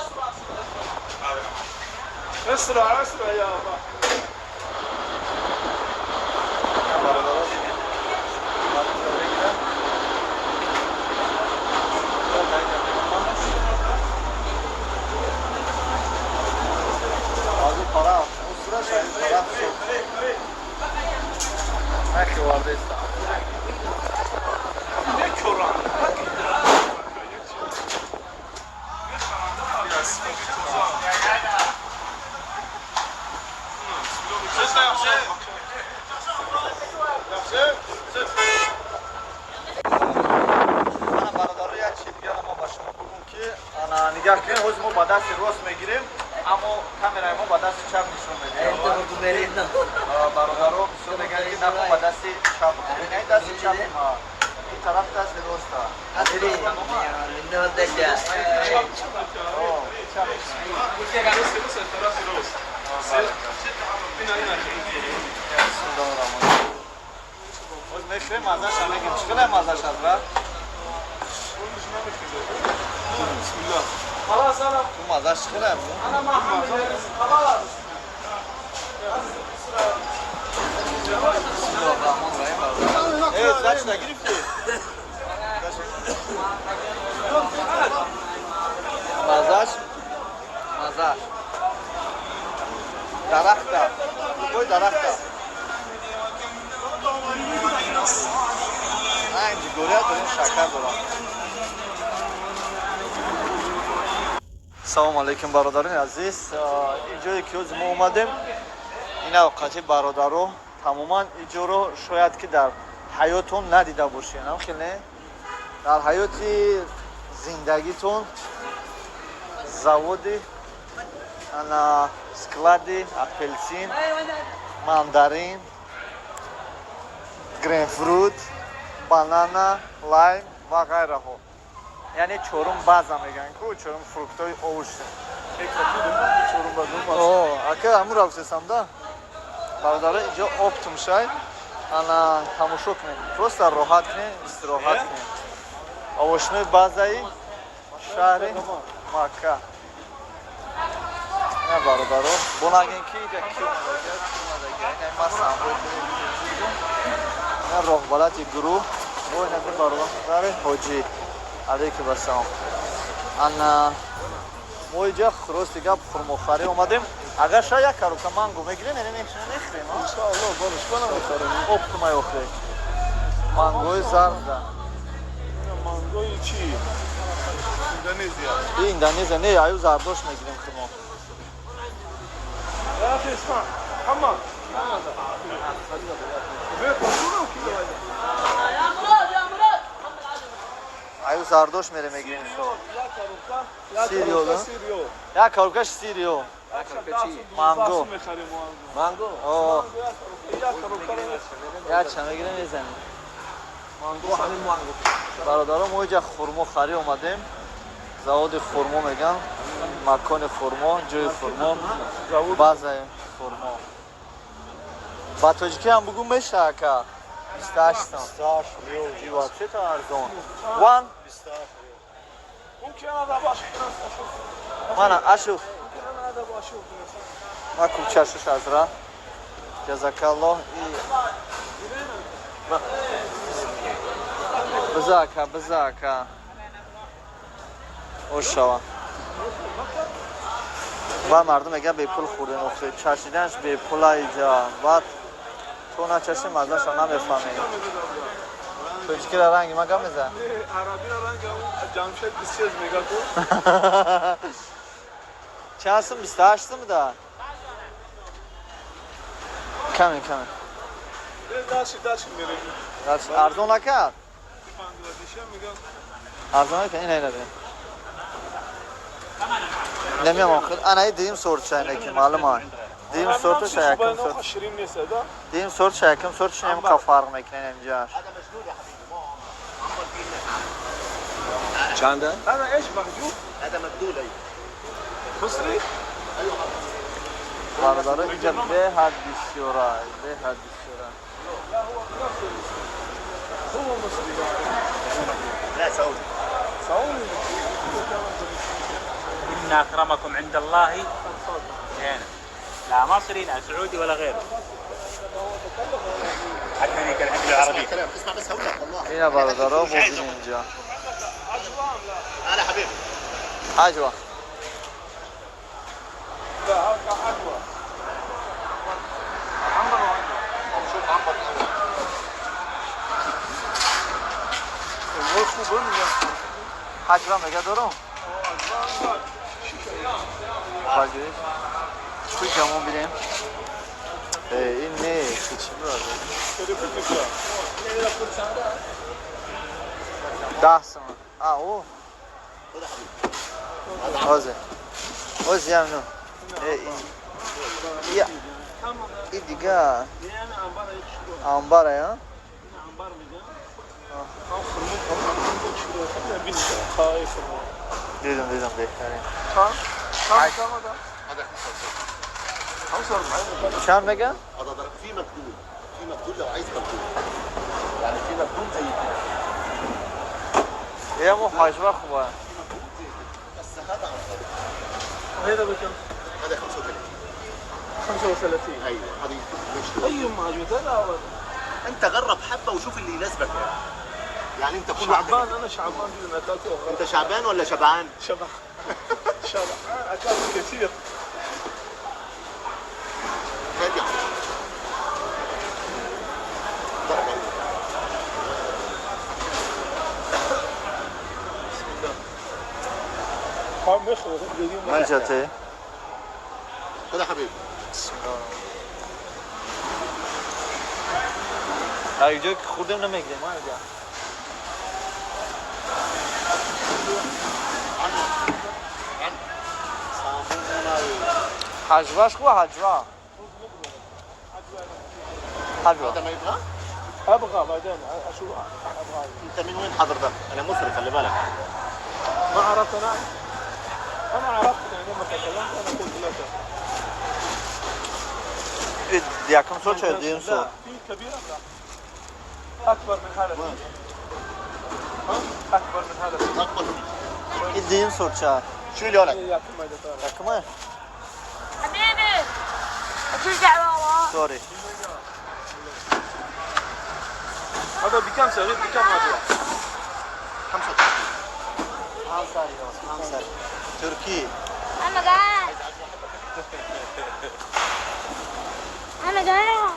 اسرع اسرع اسرع يا بابا. мегирем, аммо камераи мо ба дасти чап нишон медиҳад. Бародаро бисёр мегӯянд, ки нахо ба дасти чап, ин дасти чап, ин тараф дасти роста. Мехӯрем, мазаша мегем. Чӣ қадар мазаш ҳазрат? Ту мазаш чӣ қадар? Бисмиллоҳ раҳмон раҳим. Нагирифтӣ? Мазаш, мазаш дарахта, бӯи дарахта. Ҷигория дорем, шакар дорам. Салому алейкум, бародарони азиз. Ин ҷое ки ҳозир мо омадем, ин авқати бародаро, тамоман ин ҷоро шояд ки дар ҳаётон надида бошед, ам хел не, дар ҳаёти зиндагитон. Заводи ана склади апелсин, мандарин, грейпфрут, банана, лайм ва ғайраҳо, яъне чорум база мегӯянд ку, чорум фруктҳои овощи. Ака, ҳамура гуфтесам да, бародаро, инҷо оптом шай, ана тамошо кунед, просто роҳат кунед, истироҳат кунед. Овощной базаи шаҳри Макка. На, бародаро, бонагин ки иҷа ки омадага, ки омадага. Ина ма самбои ина роҳбалати гурӯҳ бо ина бародари ҳоҷӣ алейкум ассалом. Ана мо иҷа рости гап хурмохарӣ омадем. Агар ша як коробка манго мегирем, яъне мехӯрем. Иншоалло, бале, шумо намехарем. Оптумай охре мангои зарда. Мангои чи? Индонезия. Индонезия не, аю зардош мегирем хумо. Ҳама. Аю зардош мере мегирем. Сирио, як коробкаш сирио. Манго. Манго? О. Як ча мегирем, мезанем. Бародаро, мо иҷа хурмо харӣ омадем. Заводи хурмо меган, макони хурмо, ҷои хурмо, базаи хурмо. Ба тоҷикӣ ҳам бугӯ меша, ака. 28 сом. Вообще-то арзон. Ван? Мана, ашу. Ма купчашуш азра. Ҷазакаллоҳ. Биза, ака, биза, ака. Ошава. Ба мардум мегӯяд, бепул хӯрдем, охир чашиданаш бепула иҷа. Баъд то начаши маззаша намефаҳмем. Тоҷикира ранги ма гап мезанад? Арабира ранги Ҷамшед бисчез мега ку. Чанд сум? 28 сум да? Каме, каме. Дальше, дальше мерем. Дальше. Арзон накард? Бангладеша меган. Арзон накард, ина ина бин. Намеям охир. Ана дим сорт чайна ки маълум ай. Дим сорту шаяким сорт. Ширин нест, да? Дим сорт шаяким сорт шинем қа фарқ мекунем инҷаш. چنده؟ هذا ايش محجوب؟ هذا مبدول ايوه. مصري؟ бародаро, инҷа беҳад бисёра, беҳад бисёра. لا، هو نفس المصري. هو مصري. لا، سعودي. سعودي. إن أكرمكم عند الله هنا، لا مصري لا سعودي ولا غيره، حتى هنيك الحين العربية. كلام، اسمع بس، هقول لك والله. ина бародаро, бубин инҷа. انا حبيبي. Аҷва. لا، هذا عجوة. عنبر وعجوة. شوف عنبر الاول. خوبه میگم. Ҳаҷва мега дорум? Багириш. Чӣ ҷамон бинем? Ин не, чӣ бародар? 10 сом. А, о. خد يا حبيبي. ҳозир. Оз ямно. Я. И дига. Амбар я. Дидам, дидам беҳтарин. چند چند میگن؟ في مبدول، في مبدول لو عايز مبدول، يعني في مبدول زي كده. یه مو حجمه خوبه. بس هذا عنبر. هذا بكم؟ هذا 35. 35. ايوه هذه مش اي ما عجبت هذا. انت جرب حبه وشوف اللي يناسبك يعني. انت كل شعبان، انا شعبان جدا اكلت. انت شعبان ولا شبعان؟ شبعان شبعان، اكلت كثير. هادي من جاته؟ خذ يا حبيبي. بسم الله. اینجا که خوردیم نمیگیریم ما اینجا. حجوهش خوبه. حجوه حجوه. هذا ما يبغى؟ ابغى بعدين اشوف ابغى. انت من وين حضرتك؟ انا مصري خلي بالك. ما عرفت انا. انا عرفت عندما تكلمت انا قلت لك. یکم سو چه دیم سو. لا في كبير لا. اكبر من هذا. ها؟ اكبر من هذا. اكبر. این دیم سو چه؟ شو اللي ولك؟ یکم. حبيبي ترجع بابا. سوري. هذا بكم صغير بكم هذا؟ 35. 5 ترکی. انا جعان، انا جعان.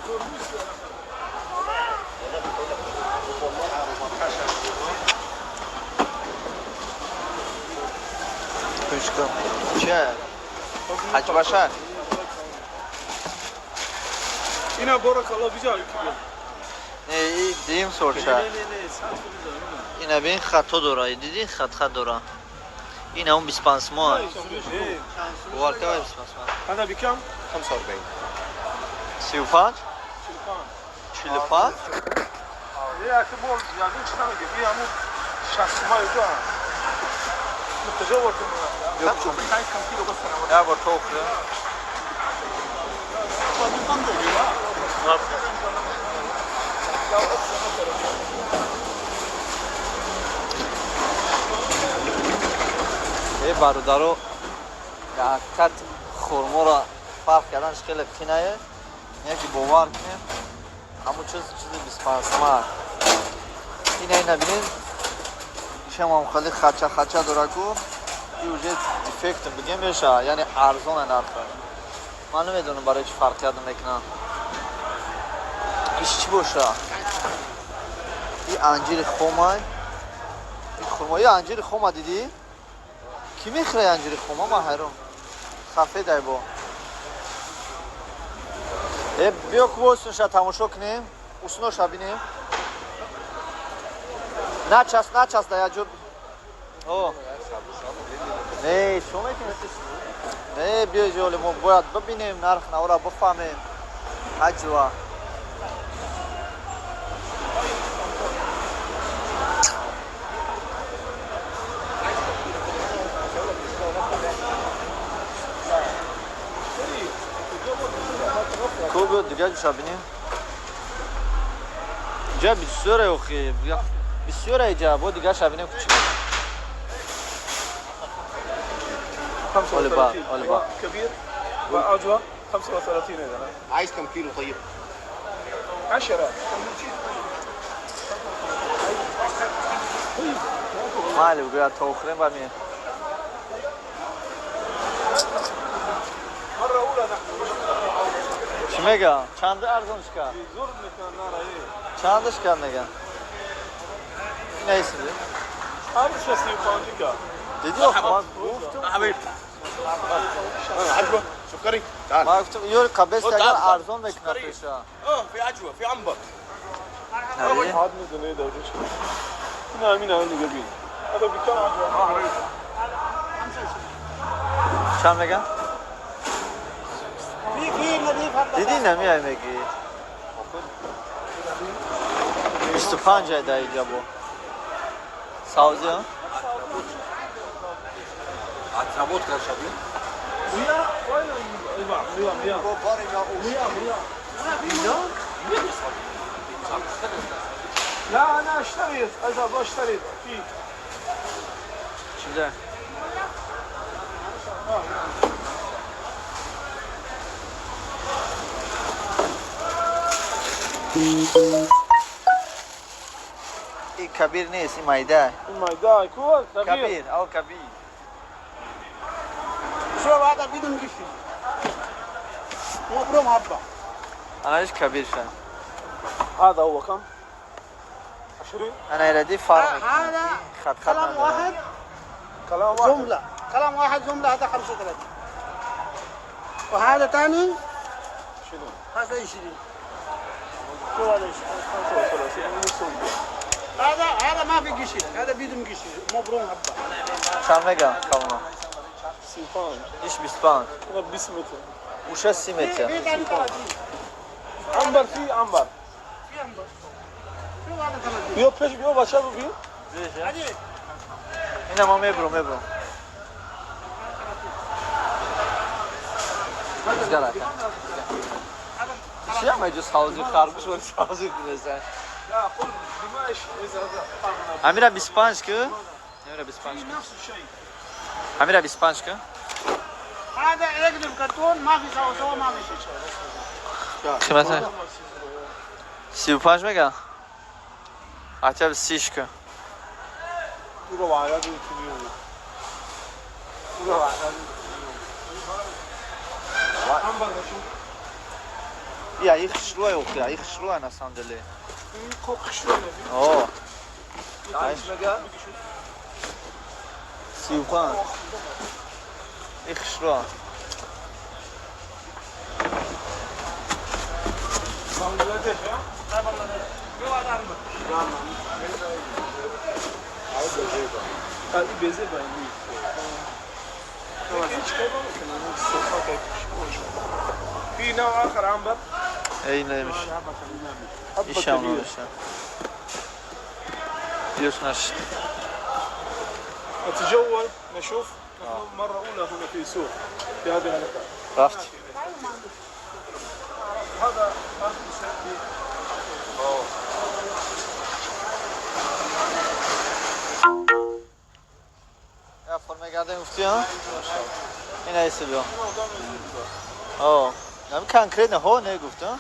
کن چه؟ حجوهشه؟ اینا بارك الله بجا. نه این دیم سورچه. نه نه نه اینا ببین خطا داره. دیدی خط خط داره. این همون 25 ماه. باور کن 25 ماه. هذا بكم؟ 45. 35 45. يا اخي مو يعني چی نمیگه بیا همون 60 ماه جو متجور. طب شوف انت عايز كم كيلو بس انا یه بار تو خورد. ای бародаро, ҳақиқат хурморо фарқ карданаш хеле қинае. Яки бовар кунем, ҳамун чиз чизи 25 мар. Ина ина бинед, ишам хеле хача хача дора ку и уже дефект бигем меша, яъне арзона нархаш. Ман намедонам барои чӣ фарқият мекунам. Иш чӣ боша? И анҷири хомай, и хурмо, и анҷири хома дидӣ? Кӣ мехӯра анҷири хома? Ман ҳайрон. Сафед ай бо. Э биё ку усунша тамошо кунем, усуноша бинем. Начас, начас да я ҷо. О. Не, шо мекунӣ? Не, биё ҷоли мо бояд бибинем нарх навора бифаҳмем. Ҳаҷва. Ку биё дига ҷоша бинем. Ҷа бисёре охи. Бисёре ҷа, бо дигаша бинем чӣ. 35. أولبا. كبير وأجوى 35 إذا. عايز كم كيلو طيب؟ 10. مالی بگوید تا اخرین برمیه. مرة أولى نحن چی میگه؟ چند ارزانش کرد؟ زور میکنن ناره. چندش کرد میگه؟ این نیست. هر 35 کرد. دیدی آخه من گفتم حبيبي عجوه سكري تعال. من گفتم یور قبل اگر ارزان میکنه پیشا. اه في عجوه في عنبر. هاد میدونه داره نه همین همین دیگه بین. هذا بكم عجوه؟ Чанд меган? Диди намиай меги. 25 ай дар инҷа бо. Савзи ҳа? Отработка шаби. لا انا اشتريت اذا اشتريت في Чида? И кабир нест, и майда. майда ку кабир. Кабир, ав кабир. شو هذا بدون قشر مبروم حبه Анаиш кабир ша. هذا هو كم؟ 20. Ана иради фарқ هذا мекунад. Хат хат كلام надорад. واحد كلام واحد جمله، كلام واحد جمله، هذا 35، وهذا ثاني شنو؟ هذا 20. شو هذا 20؟ 35 يعني نص. هذا ما في قشر، هذا بدون قشر مبروم حبه. Чанд меган калона? 35. Иш 25. انا 20 متر. Уша 30 في метр. في ثاني 30. عنبر في عنبر. في عنبر. شو هذا 30؟ بیا پیش بیا بچه رو بیا. عجيب. Ина ма мебурам, мебурам. Чӣ ҳама ҷо савзи харгӯш вали савзи кунеса? لا قل بماش اذا هذا Амира 25 ки? Амира 25 ки? نفس الشيء. Амира 25 ки? هذا يقلب كرتون ما في سوا سوا ما في شيء. Қимата? 35 меган? Хотя бы 30 ки. برو على اليوم. برو على عنبر نشوف. Я их хушрӯай охи, их хушрӯай на самом деле. این کوک شو نبی. О. Айш мега? 35. Их хушрӯа. بنگلادش ها؟ این بزه با این هیچ کار نمی‌کنه. في نوع اخر عنبر. Эй намеша. حبة Ишам كبيرة. намеша. Биёш нашид. نتجول نشوف. نحن مرة أولى هنا في سوق في هذه المكان. Рафт. هذا آخر شيء. Я форма гардем гуфти, а? Ина иси биё. О, нами конкретно ҳо не гуфт, а?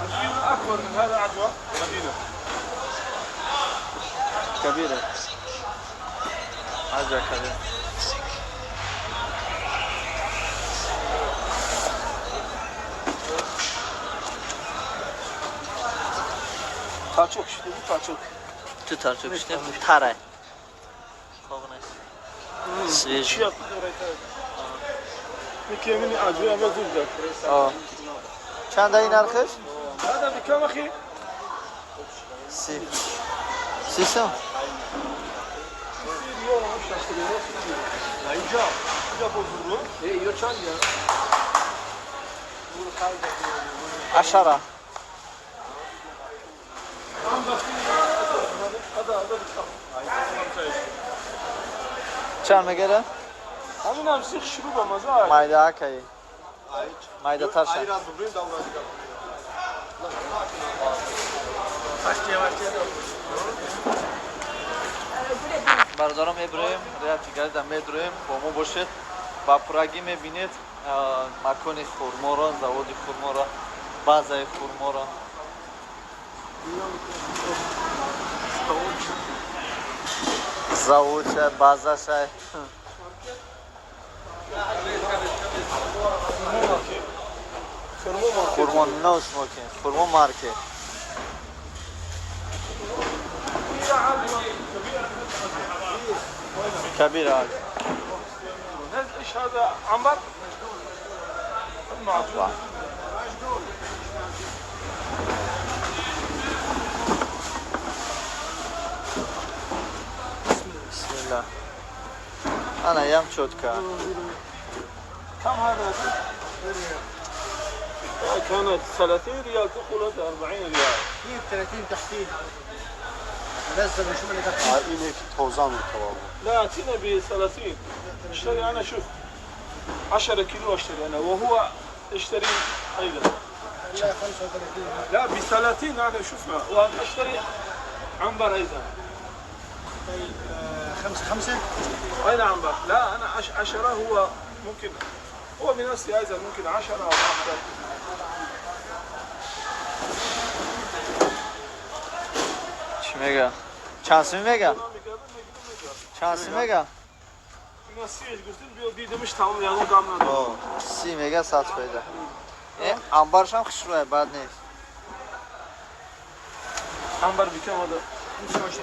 مدينة أكبر من هذا عجوة مدينة. Кабира. Аҷа кабира. Tarçok işte bu tarçok. Ту тарчок шне тарай. Хоғ нест. Свежий. Чия یکی همین عجوه اول زود داد. О. Чанда ин нархаш? هذا بكم أخي؟ 30. 30 сом? اینجا اینجا بزرگو. یا چند یا 10. هذا هذا بكم؟ Чанд мегара? همین هم سیخ شروع با مزه. Майда акаи. Майдатар ша. Бародарам, мебироем, реатигарида медроем, бо мо бошед. Ба пуррагӣ мебинед макони хурморо, заводи хурморо, базаи хурморо. Заводша, базаша. Хурмо no smoking, хурмо маркет. Кабир ак. ايش هذا عنبر؟ معجون. Бисмилла. Ана ям чётко. كم هذا؟ كانت 30 ريال تدخل 40 ريال. في 30 تحتيه. نزل وشوف اللي تحتيه. اینه که تازه متواب. لا اعطينا ب 30. اشتري انا شوف 10 كيلو اشتري انا وهو اشتري ايضا. لا 35. لا ب 30 هذا شوفنا وانا اشتري عنبر ايضا. طيب 5 5. اين عنبر؟ لا انا 10 هو ممكن هو بنفسه ايضا ممكن 10 او اكثر. چی میگه؟ چند سومی میگه؟ چند سومی میگه؟ اینا سیش گفتیم بیا دیدمش تمام یعنی غم نداره. 30 میگه 100 فایده. انبارش هم خوشروه بد نیست. عنبر بكم هذا؟ 25.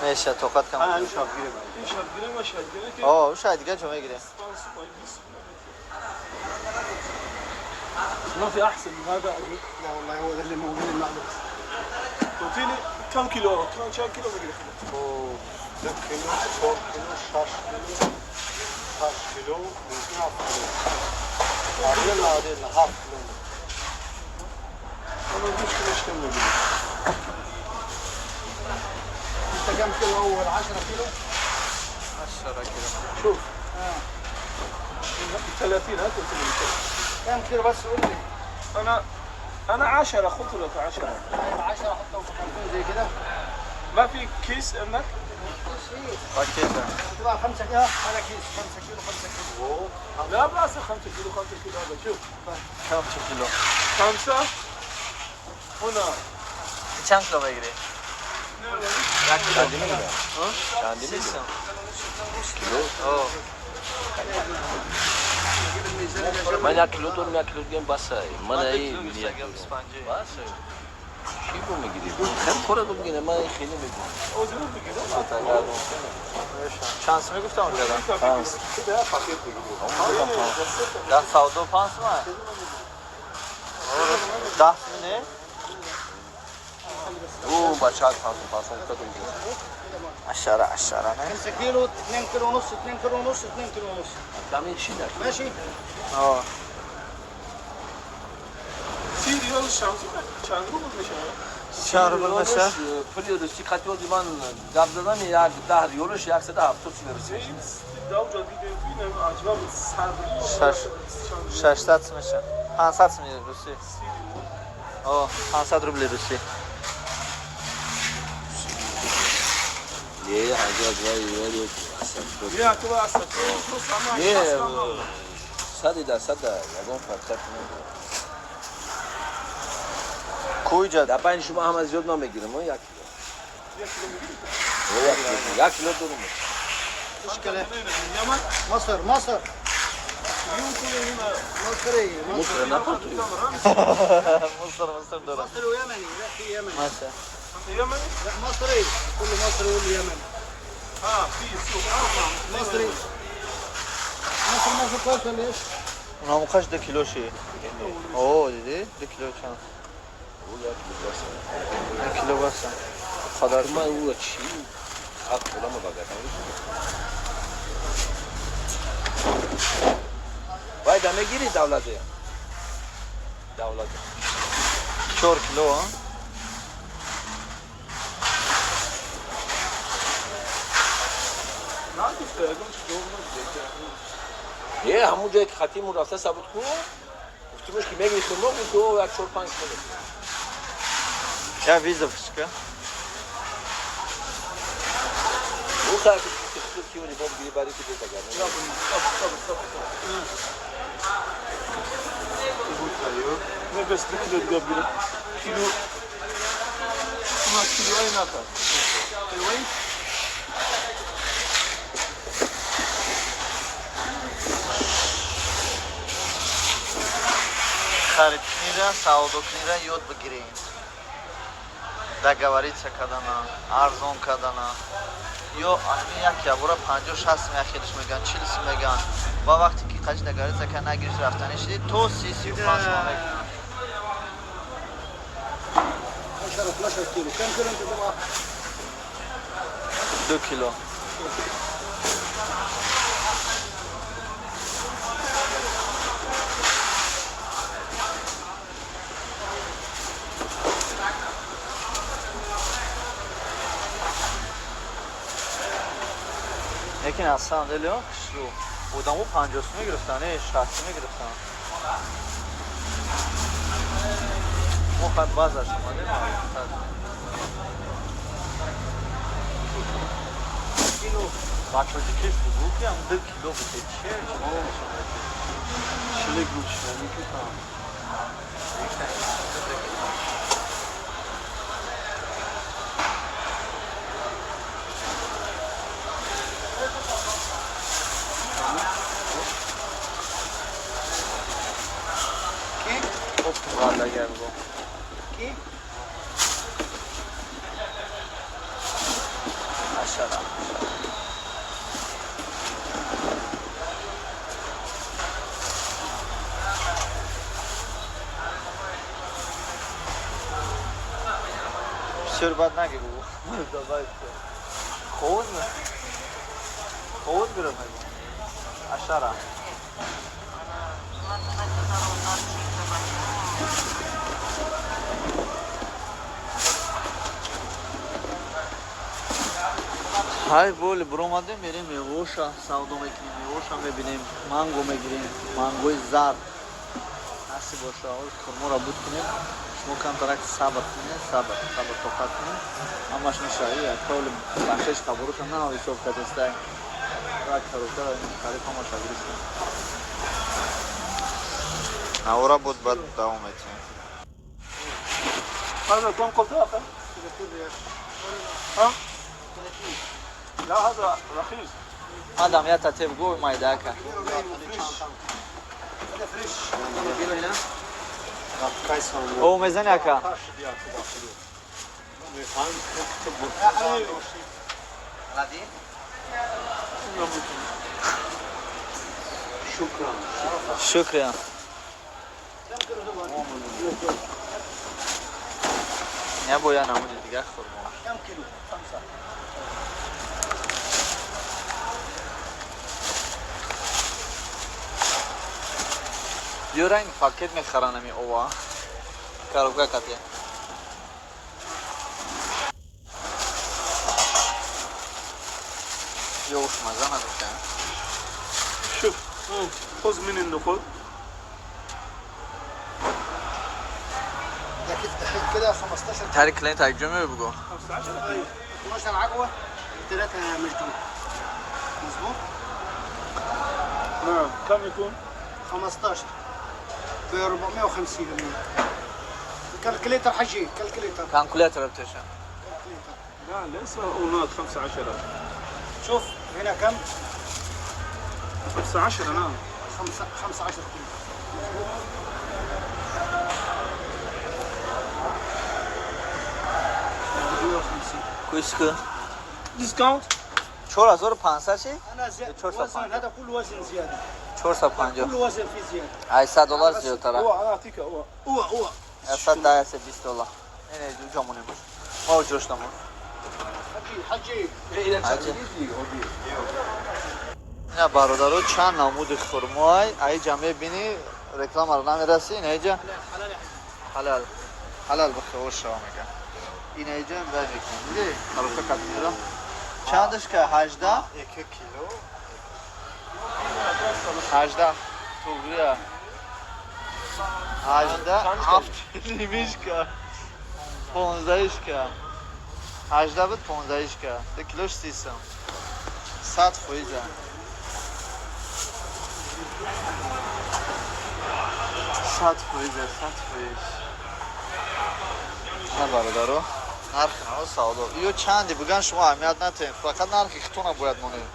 میشه طاقت کم. این شبگیره. این شبگیره و شبگیره که آه اون شاید دیگه جو میگیره. ما في احسن من هذا. لا والله هو ده اللي موجود النهارده. قلت لي كم كيلو؟ كم كيلو بقدر؟ 2 کیلو، 4 کیلو، 6 کیلو، 8 کیلو، ممکن 7 کیلو. آره نه آره نه 7 کیلو. انا 2 كيلو اشتري بقدر. انت كم كيلو اول؟ 10 كيلو؟ 10 كيلو. شوف 30 هات قلت لي كم كيلو بس قول لي. انا 10 قلت لك 10. طيب 10 حطهم في كرتون زي كده. ما في كيس عندك؟ كيس فيه. تبقى 5 كيلو هذا كيس 5 كيلو 5 كيلو. لا بأس 5 كيلو 5 كيلو هذا شوف. 5 كيلو. 5 هنا. چند کیلو میگیری؟ چندی میگیرم؟ چندی میگیرم؟ کیلو؟ من یک کیلو دارم، یک کیلو دیگه بسه. من این بسه. چی بو میگیری؟ خیلی خوره بو میگیره، من این خیلی میگیرم. چند سومی گفتم اون دادم؟ 5. ده سودا 5 سومه؟ 10 سومی نه؟ او بچه 5 5 کدوم؟ 10 10 نه؟ 5 كيلو 2 كيلو ونص 2 كيلو ونص 2 كيلو ونص. کمی چی نه؟ ماشي؟ آه. 30 ریال شمسی چند روبل میشه؟ چند روبل میشه؟ پولی روسی قطعی وقتی من گپ زدم یک 10 ریالش 170 میرسه. 600 میشه. 500 میشه روسی. آه 500 روبل روسی. یه حاجه جایی یه 100% یگان فرق نداره. کجا؟ در پنج شما هم از زیاد نمیگیرم، یک کیلو. یک کیلو دارم. مشكلة مصر مصر مصري مصر نپرتوی. مصر مصر دارم. مصري ويمني. لا في يمني. ماشي. يمني؟ لا مصري، كل مصري يقول يمني. في سوق مصري. مصر ما في كويس ولا ايش؟ اونها مخش 2 کیلو شی. اوه دیدی؟ 2 کیلو چند؟ او یک کیلو بسه. 1 کیلو بسه. خدا ما او چی؟ حق خدا ما بگردم. باید همه گیری دولته. دولته. 4 کیلو ها؟ یه همون جایی که خطیمون رفته ثابت کن. گفتیمش که میگی خیمه بود تو یک 4 5 کیلو. یا ویزا فشکه. او خیلی که کیونی باب گیری باری که دیتا گرد. نه بس 2 کیلو دیگه بگیرم. کیلو ما کیلوی نکن. کیلوی харидкунира, савдокунира ёд бигирем. Договориться кардана, арзон кардана. Ё ҳамин як ябора 50-60 меахелиш меган, 40 меган. Ва вақте ки қач договориться кар нагириш рафтанӣ шиди, то 30-35 сом мегиранд. 10 12 كيلو. كم كيلو انت تبغى؟ 2 كيلو. Лекин аз самом деле хушрӯ одамо 50 сум мегирифтан, не 60 сум мегирифтан. Мо хай баъзаш омадем. Ба тоҷикиш бугӯ ки ам 2 кило бите че чили гӯшани ки там. Агар бо ки ашара бисёр бад наги бу. Давай, ховуз ховуз гирифт мегу ашара. Ҳай боли биромадем, мерем мевоша савдо мекунем, мевоша мебинем, манго мегирем, мангои зард насиб боша. Хурморо буд кунем, шумо камтарак сабр кунед, сабр, сабр, тоқат кунед, ҳамаш мешавад. Толи бахшиш таборуша на ҳисоб кардестай, як коробкара қариб ҳамаша гирифтем. Навора буд, баъд давом метиҳем. هذا كم قلت آخر؟ ها؟ لا هذا رخيص. Адам я татеб гӯй майдака. О, мезани ака? Шукрия. Не боя намуди дигар хурмо. كم كيلو؟ خمسة. Ё ранг пакет мехаран ами ова. Коробка кате. Ё уш маза надошта. شوف خذ من النخود. ده كده كده 15. تاری کلینت یک جمعه بگو. 15. 12 عجوة، 3 مشدود. مظبوط؟ نعم، كم يكون؟ 15 ب 450 ريال. calculator حجي، calculator. Calculator بتشن. Calculator. لا ليس هناك 15. شوف هنا كم؟ 15 نعم. 15 كيلو. مظبوط؟ 450. كويس كده. Discount. 4500 چی؟ انا زي... وزن هذا كله وزن زياده. 450. كله وزن فيه زياده. 800 دلار زیادتره. هو انا اعطيك هو هو هو 110 20 دلار. اینه جامونه باش. ما جوش نمون. حجي حجي. اینا برادرو چند نمود خرمای ای جمعه بینی رکلام رو نمیرسی اینا اینجا حلال حلال بخیر شما میگم اینا اینجا بر میکنم دیدی کاروکا کات میرم چندش که 18 1 کیلو 18 توغریه 18 هفت نیمیش که 15 که 18 بود 15 که ده کیلوش 30 سم 100 فایزه 100 فایزه 100 فایز. نه برادرو نرخ نو سودا ایو چندی بگن شما اهمیت نتین، فقط نرخ خودتون باید مونید.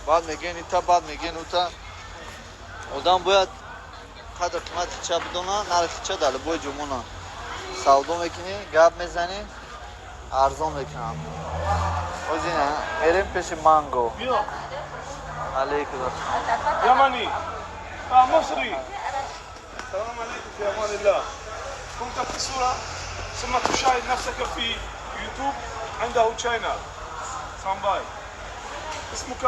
بعد میگن ایتا بعد میگن اوتا. آدم باید قدر قیمت چه بدونه، نرخ چه داره باید جمونه. سودا میکنی، گپ میزنی، ارزان میکنم. اوزینه میریم پیش مانگو. بیا. علیکم. یمنی. مصري. السلام عليكم في امان الله. كنت في صورة ثم تشاهد نفسك في يوتيوب عنده channel سامباي. اسمك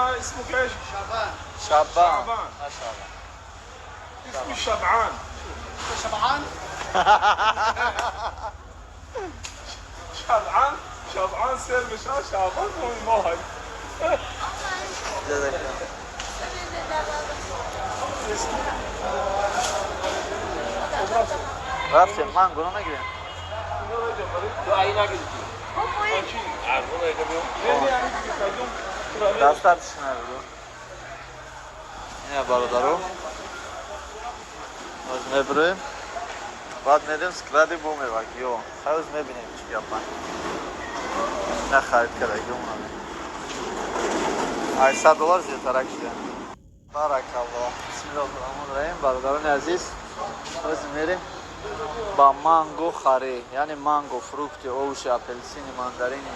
ايش؟ شعبان. شعبان. ما شاء الله. اسمي شبعان. شبعان؟ شبعان شبعان سير مش شعبان ماهي. جزاك الله. рафтем, манго нагирем. Дастартишна буду. Ина бародаро. Боз мебурем. Баъд мерем склади бо мевагиё. Хайоз мебинем чӣ гапа. На харид кардагиомона. 800 доллар зиёдтарак шуда. Баракаллоҳ. Бисмиллоҳир раҳмонир раҳим. Бародарони азиз, боз мерем ба манго харид, яъне манго, фрукти, овощи, апельсини, мандарини,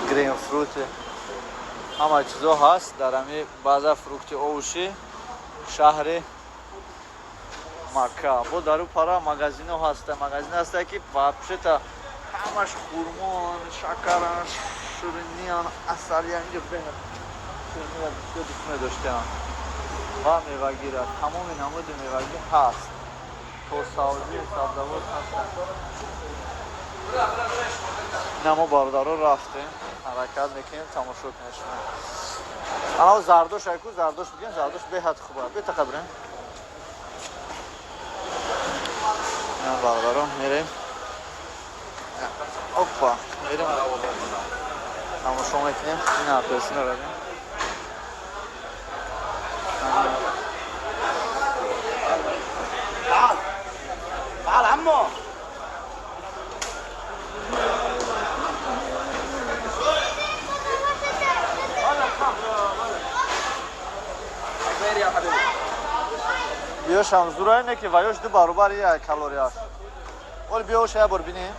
грейпфрути, ҳама чизо ҳаст дар ҳами баъза фрукти, овощи шаҳри Макка. Бо дар ӯ пара магазино ҳаста, магазин ҳаста ки вообще-то ҳамаш хурмон, шакаран, шириниян, асалиян. Инҷо беҳад ширинира бисёр дӯст медоштаам ва мевагира, тамоми намуди мевагӣ ҳаст, то савзи сабзавот ҳастанд. Ина мо бародаро рафтем, ҳаракат мекунем, тамошо кунем шумо. Ана зардош айку, зардош бигем, зардош беҳад хуба. Бетақа бирем. Ина бародаро мерем. Опа, мерем. Тамошо мекунем. Ина апельсино равем. تعال تعال عمو. Биёшам зурай не ки ваёш ду баробар я калорияш. Ол биёш я бор бини.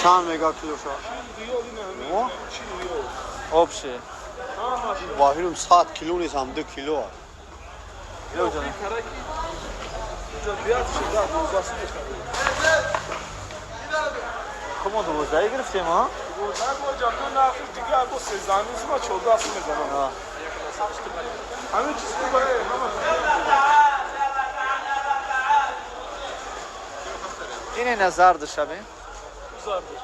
Чанд мега килоша? О? Общий. Ваҳирум 100 кило нест, ҳам 2 кило. Биё ҷон. Хуб, мо дувоздаҳӣ гирифтем, а? Ҳамин чиз хубае, ҳама. Ин ина зардаш абин. Зардаш.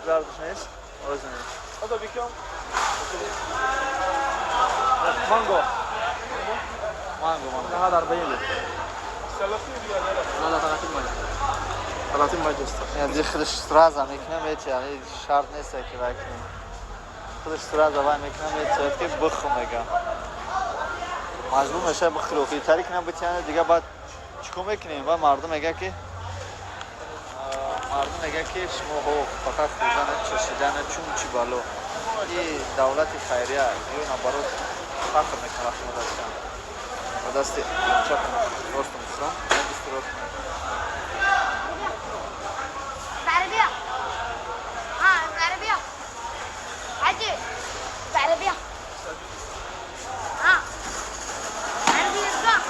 Зардаш нест? Оз нест. هذا بكم؟ Манго. Манго, манго. هذا 40 لتر. 30 ريال. لا لا 30 ما 30 ما يجوز. Яъне худаш сразу мекунам, яъне шарт нест ки вай кунем. Худаш сразу вай мекунам, метиҳад ки бихӯ мега. Маҷбур мешавад бихӯри. Охи тари кунам битиҳанд, дига баъд чӣ кор мекунем? Ва мардум мега ки шумо ҳо фақат хӯрдана, чашидана, чун чӣ бало. И давлати хайрия, ё наоборот фахр мекунам вақти мо дастам. Ба дасти чапам ростум хӯрам, дасти рост. العربية ها العربية عجي العربية ها العربية صح.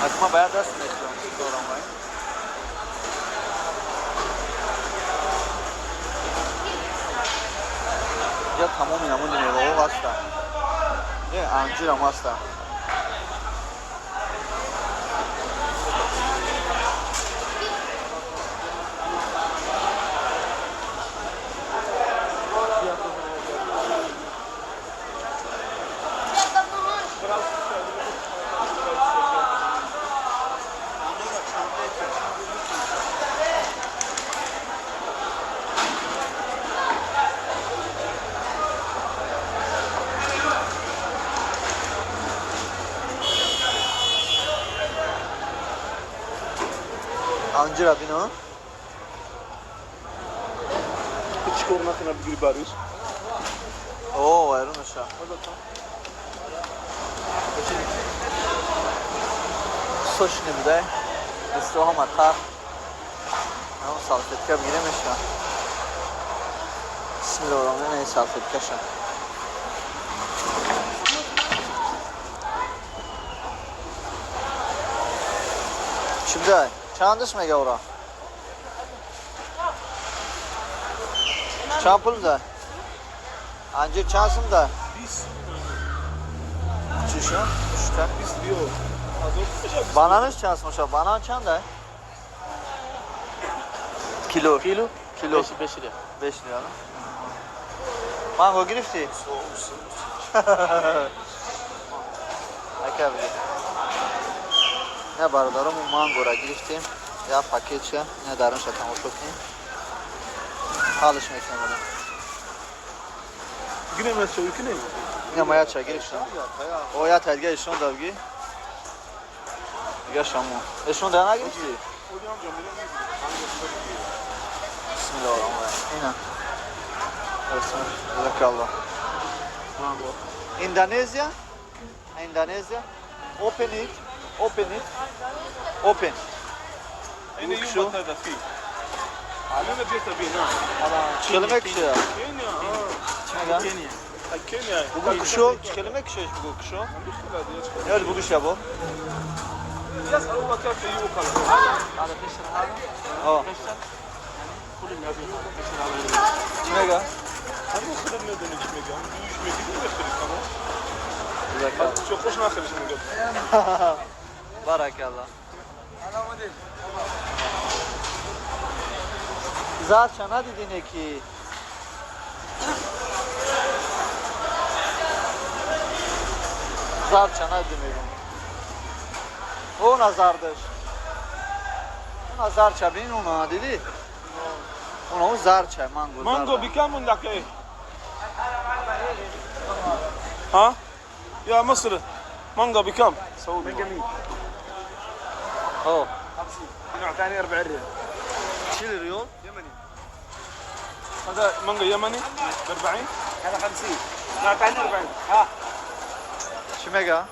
Ҳатман бояд даст мехӯрам, дорам вай. Инҷа тамоми намуди меваҳо ҳастанд. Е, анҷирам ҳастанд. Анҷира бино. Чӣ кор накунад, бигири бариш. О, вайрон меша. Сочный будай. Дӯсто ҳама тар. Ҳам салфетка бигирем меша. Бисмиллоҳир роҳманир роҳим, салфеткаша. Чӣ будай? Чандаш мега ура? Чанд пул будай? Анҷир чанд сум будай? 20. Чиша? Шута? 20 риёл. Бананаш чанд сум шуд? Банан чандай? Кило. Кило? Кило. 5 риал. 5 риал. Манго гирифтӣ? Ака бигир. Не бародаро, мо мангора гирифтем. Я пакетча, не дарунша тамошо кунем. Ҳалш мекунем ода. Гирем я чой кунем. Не ма я чай гирифтам. О, я тайдга ишон да бигир. Дига шамо. Ишон да нагирифтӣ? Бисмиллоҳир роҳманир роҳим. Ина. Jazakallah. Индонезия? Индонезия? Open it. Open it. Open. این یوم تدفی. الان بیتا بینا. Чхеле мекушия? Кения. Чӣ мегӯянд? Кения. Бугу кушо, чхеле мекушеш бугу кушо? Нёл бугу шабо. يسأل الله كيف يوكل. هذا قشر هذا. آه. قشر. كل اللي أبيه هذا قشر هذا. چی میگه؟ همون خودت میدونی چی میگم. دوش میگی نمیخوری تمام. جزاکالله. چه خوش نخریش میگم. Barakallah. Зарча надидине ки зарча надиди мегум. Она зардаш. Она зарча бин уна дидӣ? Уна он зарча манго. مانجو بكم عندك ايه؟ ها؟ يا مصر مانجا بكم؟ سعودي О, نوع ثاني 40 ريال. 40 риёл. يمني. هذا مانجا يمني ب 40. هذا 50. نوع ثاني 40. ها. Чӣ мега?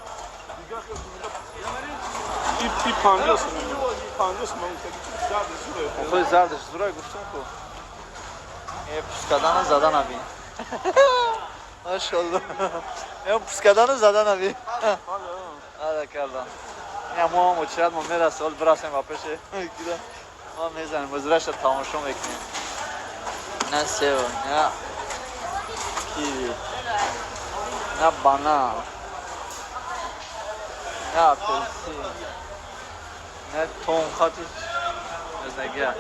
ای 50 سوم. 50 سوم. زرد زوره. Охои зардаш зурай гуфтум ку. Э пускадана зада набин. Машалло. Э пускадана зада набин. Баракалло. Ина мо ҳам очират мо мерасем, ҳол бирасем ба пеши. Мо мезанем, бозираша тамошо мекунем. На сев, на киви, на банан, на апелсин, на тонхати мезагия.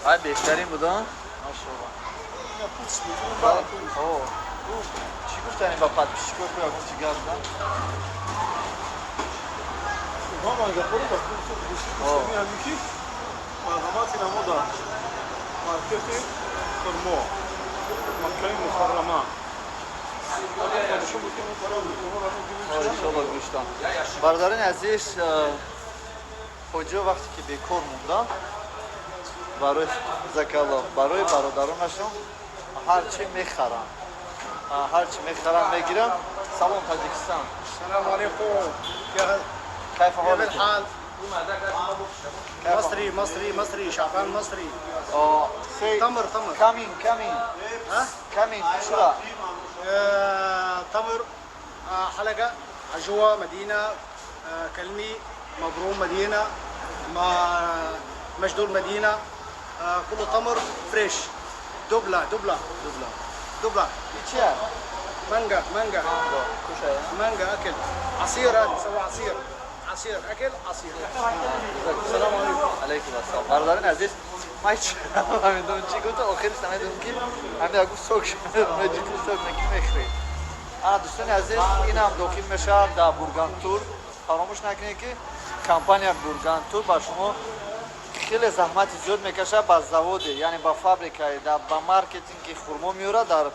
Ай беҳтарин буда? Машалло. О, чӣ гуфтанӣ ба подписчикои худ ягон чӣ гап зад? هم اگه خود با خود گوشی همین کی مرحمت نما در مارکت خرما مکه مکرمه. иншолло гӯштам. Бародарони азиз, хоҷа вақте ки бекор монда, барои закалло, барои бародаронашон ҳарчи мехаранд. Ҳарчи мехаранд мегиранд. Салом Таҷикистон. السلام عليكم. كيف كيف حالك؟ الحال؟ مصري مصري مصري شعبان مصري. اه say تمر تمر. coming coming. ها؟ coming بسرعة. تمر، حلقة عجوة مدينة، كلمي مبروم مدينة، ما مجدول مدينة، كله تمر فريش. دبلة دبلة دبلة دبلة. چیه؟ مانجا مانجا. مانجا كشاي. مانجا أكل عصير، هذا سوى عصير عصير أكل عصير. السلام عليكم. алейкум ассалом. Бародарони азиз, ман ҳеч намедонам чӣ гуфтам, охириш намедонам ки ҳамин гуфт сок меҷити сок неки мехӯред. Ана дӯстони азиз, инам дохил мешавад дар Бургантур. Фаромӯш накунед ки компания Бургантур ба шумо хеле заҳмати зиёд мекашад, ба заводе, яъне ба фабрикае, ба маркетинги хурмо меорад. Дар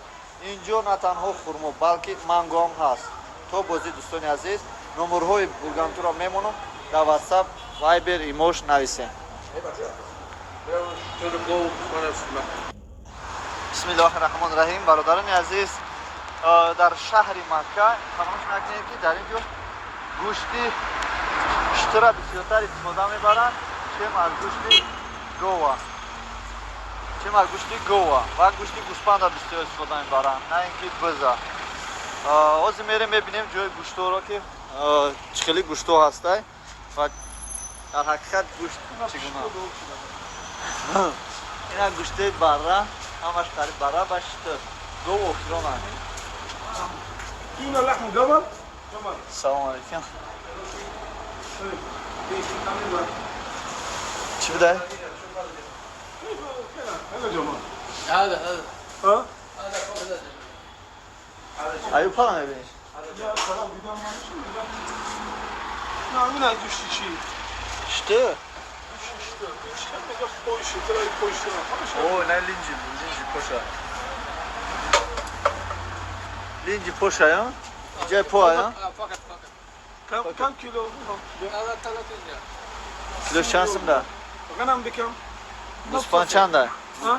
ин ҷо на танҳо хурмо, балки манго ҳам ҳаст. То бозӣ дӯстони азиз, номерҳои Бургантурро мемонам дар WhatsApp, Viber, имош нависем. Бисмиллоҳи раҳмони раҳим. Бародарони азиз, дар шаҳри Макка фаромӯш накунед ки дар ин ҷо Гӯшти штра бисёртар истифода мебаранд, чем аз гӯшти гова, чем аз гӯшти гова ва гӯшти гӯспанда бисёр истифода мебаранд, на ин ки биза. Ҳозир мерем, мебинем ҷои гӯштҳоро, ки чӣ хели гӯштҳо ҳастай ва дар ҳақиқат гӯшт чӣ гуна. Ина гӯшти барра, ҳамаш қариб барра ва штр, гов охиронанд. Салому алейкум. Чӣ будай? هذا هذا. ها؟ Аю пара мебиниш? نه این از گوشتی چی؟ Штыр? چه میگه پوشی ترای پوشی. О, на линҷи, линҷи поша. Линҷи поша, я? Ҷай поа, я? فقط فقط. كم كم كيلو؟ هذا 30 ريال. Кило чанд сумда? غنم بكم؟ Гӯспанд чанда? ها؟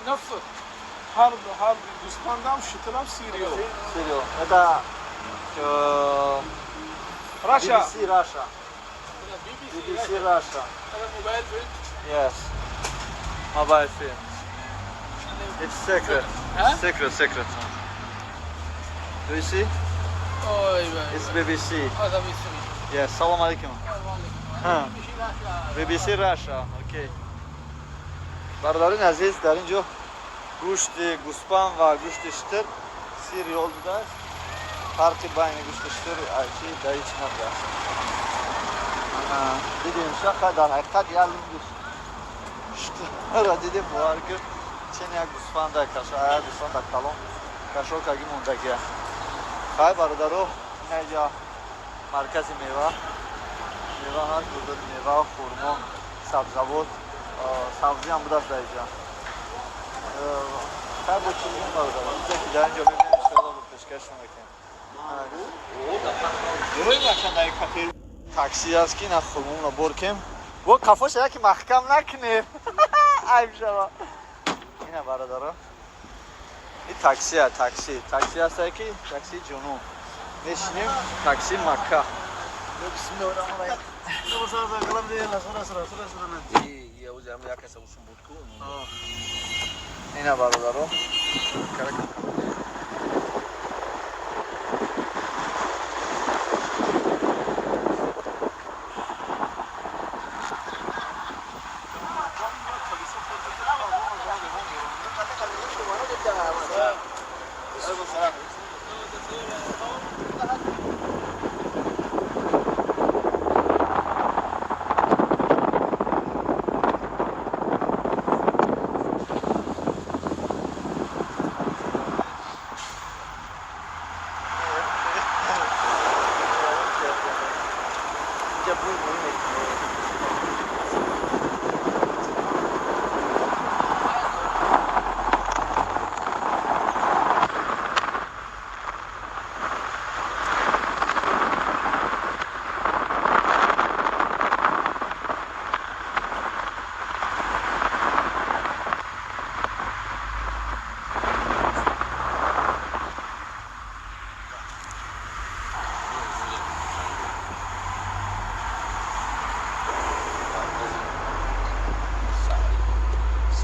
نفسه. هر هر گوسپندم شترم 30 ریال. 30 ریال. Это Russia. BBC Russia. BBC Russia. هذا موبايل فيلم. Yes. Mobile film. It's secret. Huh? Secret, secret. Do you see? ايوه. It's BBC. هذا بيسوي. Yes. Salam alaikum. Huh. BBC Russia. Okay. Бародарони азиз, дар ин ҷо гӯшти гӯспанд ва гӯшти штир 30 риёл будааст. Фарқи байни гӯшти штир чи дар ҳеҷ набудааст. Дидем шаха, дар ҳақиқат як линги штирро дидем, бовар кун, чен як гӯспанда каша, як гӯспанда калон кашокаги мондагия. Хай, бародаро, ина инҷа маркази мева, мева ҳаст, бозори мева, хурмо, сабзавот, сабзиам будааст дар инҷа. Хай, бо чӣ мегӯем, бародаро, инҷа ки дар инҷо мебинем, иншоалло пешкашшон мекунем. Такси аст, ки на хурмомона бор кем, бо қафоша яки маҳкам накунем, айб шава. Ина, бародаро, ин таксия, такси, такси астае, ки такси ҷунун мешинем, такси Макка. Бисмиллоҳи раҳмони раҳим. Ина, бародаро.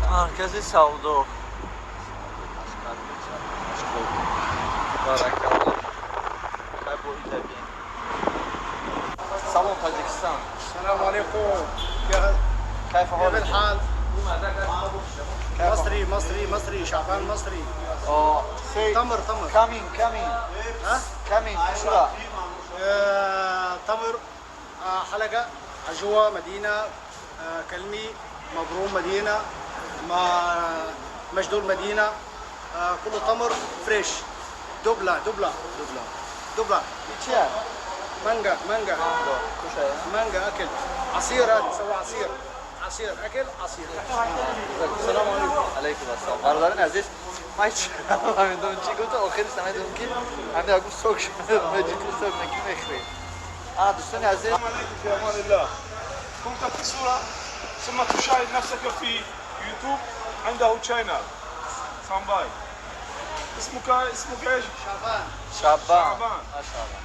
Маркази савдо. Баракалло. Хай, бо итабин. Салом, Таҷикистон. السلام عليكم. كيف كيف حالك؟ الحال؟ كيف مصري مصري مصري شعبان مصري. Oh, say تمر تمر. Coming, coming. ها؟ Coming, شو؟ تمر، حلقة عجوة مدينة، كلمي مبروم مدينة ما مجدول مدينة، كله تمر fresh، دبلة دبلة دبلة دبلة. چیه؟ مانجا مانجا. کجا؟ مانجا، أكل عصير، هذا سوى عصير عصير أكل عصير. السلام علیکم. علیکم السلام. برادران عزیز، من هیچ نمیدونم چی گفت، آخرش نمیدونم که همین اگه سوک مجید سوک نکی میخری. آه، دوستان عزیز. السلام عليكم، في امان الله. كنت في صورة ثم تشاهد نفسك في يوتيوب، عنده channel سامباي. اسمك اسمك ايش؟ شعبان. شعبان. شعبان. ماشاءالله.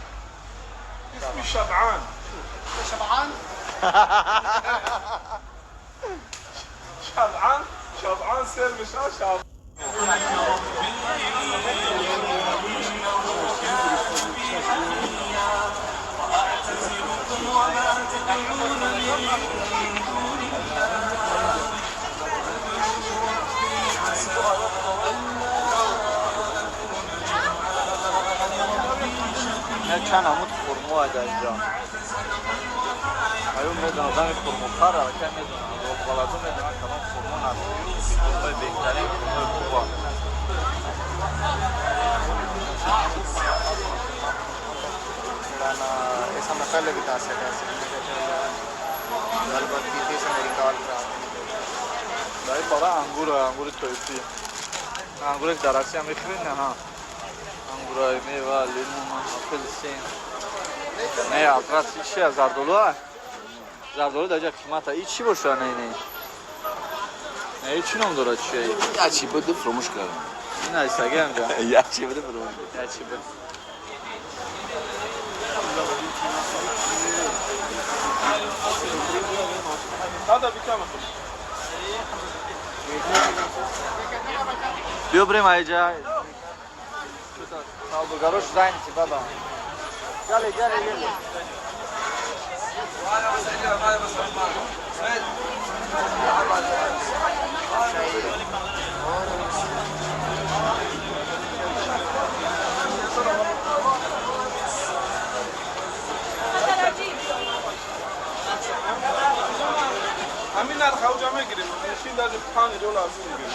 اسمي شبعان. شبعان؟ شبعان شبعان سير مش شبعان. وأعتزلكم وما تدعون من دون الله عسى نه چند عمود خرما در اینجا. ایو میدونم آدم خرماخوار الکی میدونم غلطو میدونم کدام خرما نزدیک خرمای بهترین خرمای خوبه. ऐसा मैं पहले भी था गलबात की थी मेरी कॉल дай пора ангур, ангури тоифӣ, ангуре дар Россия мехӯред, не ҳа, ангураи мева, лимон, апелсин, не адрас чи зардолу, зардолу дар ҷа қимата. И чӣ боша? Не, не, не, чӣ ном дорад? Чи Ячи буду фромӯш кардам. Ин айсаги амҷа. Ячи буду фромӯш. Ячи буд. هذا بكام؟ Биё брем айҷа. Савдогарош заняты, баба. Гали, гали, гали. همین نرخ اوجا میگیریم. ماشین در 5 دلار میگیریم.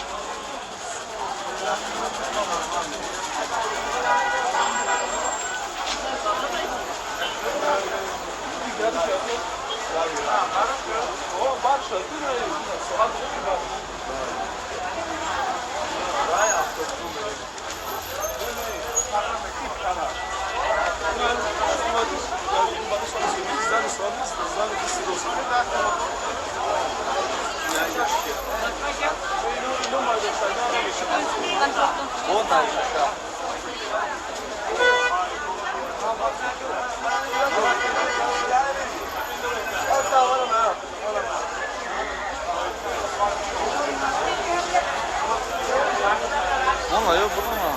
Аю бурама,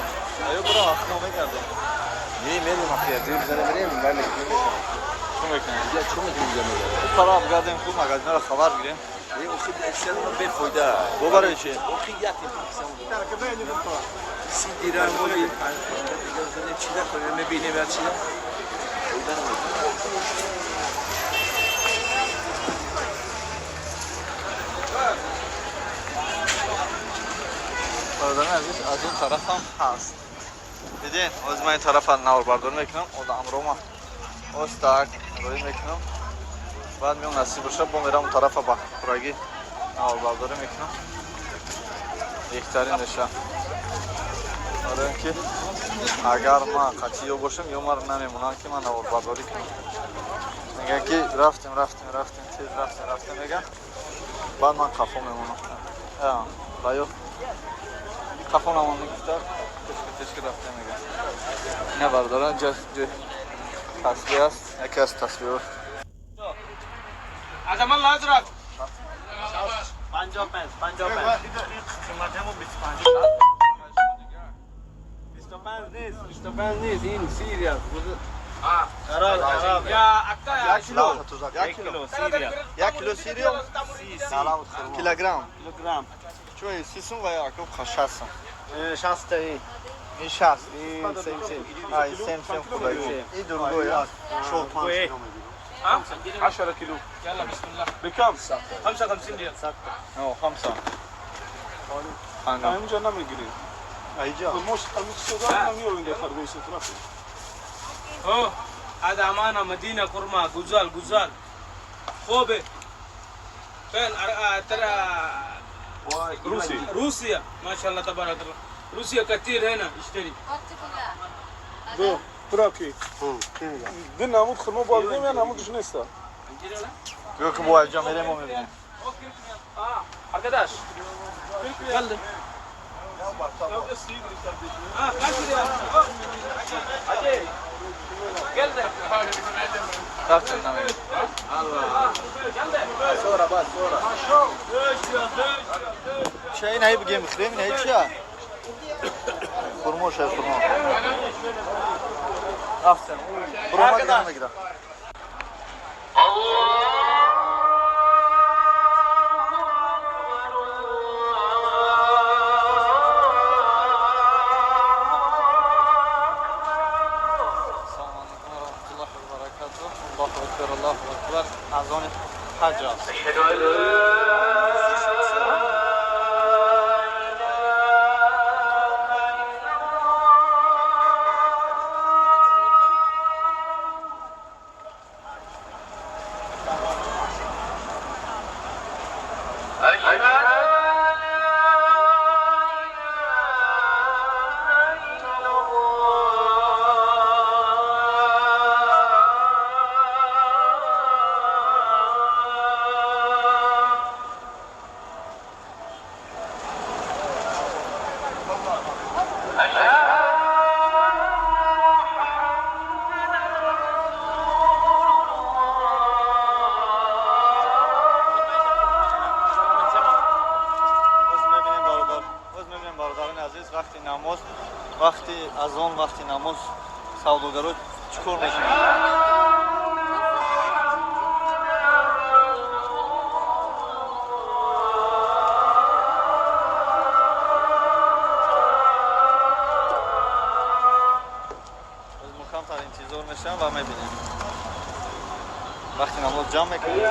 аю бурама, ахно мегардем. Не, мерем ахия, ҷой бизанем мерем, вале чӣ мекунем? Я чӣ мекунем инҷа мерем? Пара бигардем, хуб магазинро хабар гирем. Не, охи аксион бефоида. Бо барои чӣ? Охи як си дирам моли панҷ дигар бизанем, чӣ накунем, мебинем я чӣ. Фоида намекунем. Бародари азиз, аз он тарафам ҳаст. Дидин, оз ман ин тарафа наворбардорӣ мекунам, одамрома остак роӣ мекунам. Баъд меом, насиб боша, бо мерам он тарафа ба пурагӣ наворбардорӣ мекунам. Беҳтарин меша. Барои ин ки агар ман қатъи ё бошам, ё маро намемонанд ки ман наворбардорӣ кунам. Мегӯян ки рафтем, рафтем, рафтем, тез рафтем, рафтем, мегӯян. Баъд ман қафо мемонам. Ва ё қафо намон мегуфта, тешка тешка рафта мегӯян. Ина бародарон, ҷо ҷои тасбиҳ аст, яке аз тасбиҳҳо. از من الازرق 55 55 قیمت همون 25 25 نیست 25 نیست این 30 ریال. قرار قرار. يا اكا یک کیلو، یک کیلو، یک کیلو سیریوم، کیلوگرم. کیلوگرم. چون 30 سوم و یا 60 سوم. 60 ای. این 60. این سیم سیم. ай سیم سیم خوبه. این دروگو یا 10 كيلو يلا بسم الله بكم؟ 55 ريال. او 5. اینجا نمیگیریم. اینجا مش المقصود نمیوریم اینجا خرگوش ترافیک. اوه هذا امانه مدينه كرمه غزال غزال خوبه فين ترى روسي روسيا ما شاء الله تبارك الله روسيا كثير هنا يشتري. دو تراكي دنا عمود خرمو بالدیم یا عمودش نیست. بیا که با اینجا میریم و میبینیم. Arkadaş. Geldi. Hadi. Рафтем, намегирем. Ча инаи бигем бихӯрем, инаи чия? Хурмо шай, хурмо. Рафтем. Буромад намегирам. Ассалому алайкум ва раҳматуллоҳи ва баракатуҳ. Аллоҳу акбар, Аллоҳу акбар. Азони ҳаҷ аст. Боз мебинем, бародар, боз мебинем, бародарони азиз, вақти намоз, вақти азон, вақти намоз савдогаро чӣ кор мекунанд. Боз мо камтар интизор мешавем ва мебинем, вақти намоз ҷамъ мекунем.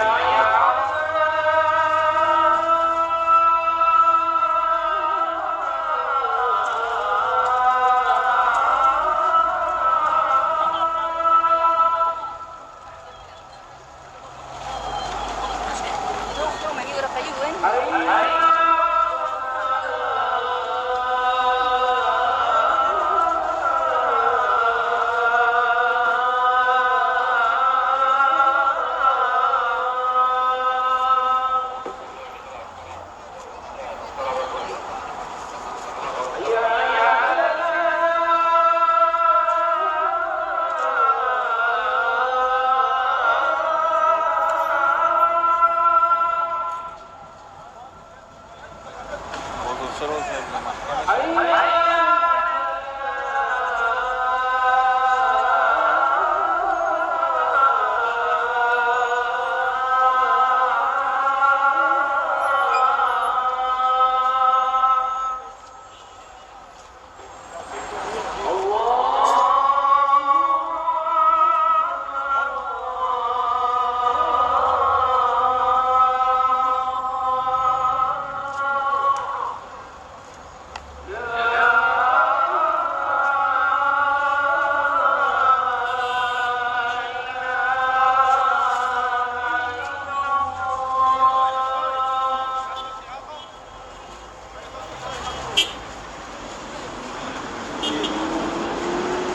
Бозорчаро мебинем, маҳкам мешавад.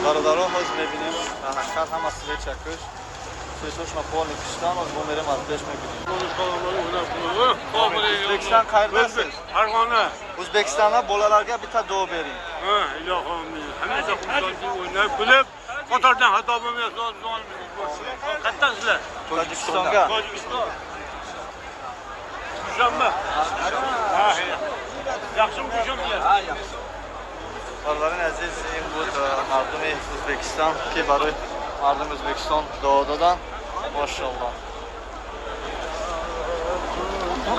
Бародаро, ҳозир мебинем, дар ҳақиқат ҳама свеча куш, свечошона полный куштан. Ҳозир мо мерем, аз пеш мебинем. O'zbekiston qayerdasiz? Farg'ona. O'zbekistonda bolalarga bitta duo bering. Ha, ilohim, hamisha xursandlik o'ynab kulib, qatordan xato bo'lmayapti. Qayerdan sizlar? Tojikistonga. Tojikiston. Dushanba. Ha, yaxshimi dushanba? Бародарони азиз, ин буд мардуми Ӯзбекистон, ки барои мардуми Ӯзбекистон дуо доданд. Мошалло.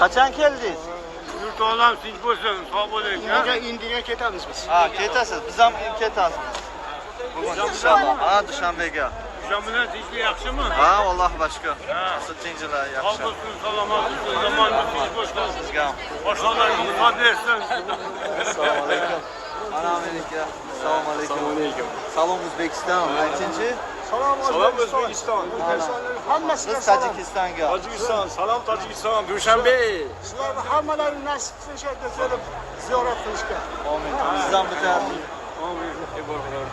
Qachon keldingiz? Yurt olam tinch bo'lsin, sog' bo'ling. Indiyaga ketamiz biz. Ha, ketasiz. Biz ham ketamiz. Bugun inshaalloh. Ha, Dushanbega. Dushanbadan tinchlik yaxshimi? Ha, Allohga shukur. Tinchlik yaxshi. Sog' bo'lsin, salomat bo'lsin, zamoningiz tinch bo'lsin. Sizga ham. Boshliqlarga omad bersin. Assalomu alaykum. Mana Amerika. Assalomu alaykum. Assalomu alaykum. Salom O'zbekiston. Aytingchi. Salom O'zbekiston. Hammasiga Biz Tojikistonga. Tojikiston, salom Tojikiston, Dushanbe. Sizlarni hammalaring nasib qilsin shu yerga kelib ziyorat qilishga. Amin. Bizdan bitta Amin. Ey borlar,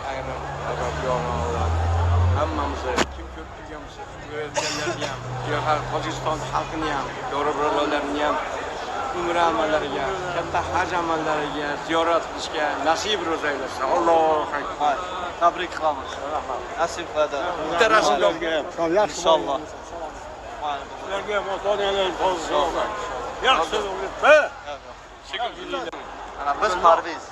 hammamizni kim ko'rib turgan bo'lsa, ko'rayotganlarni ham, yo Tojikiston xalqini ham, birodarlarni ham Umra amallariga, katta haj amallariga, ziyorat qilishga nasib ro'za aylasin. Allohu akbar. Tabrik qilamiz. Nasib qiladi. Bitta rasm Inshaalloh. Ularga ham ota-onalar toza. Yaxshi ha. Ana biz Parviz.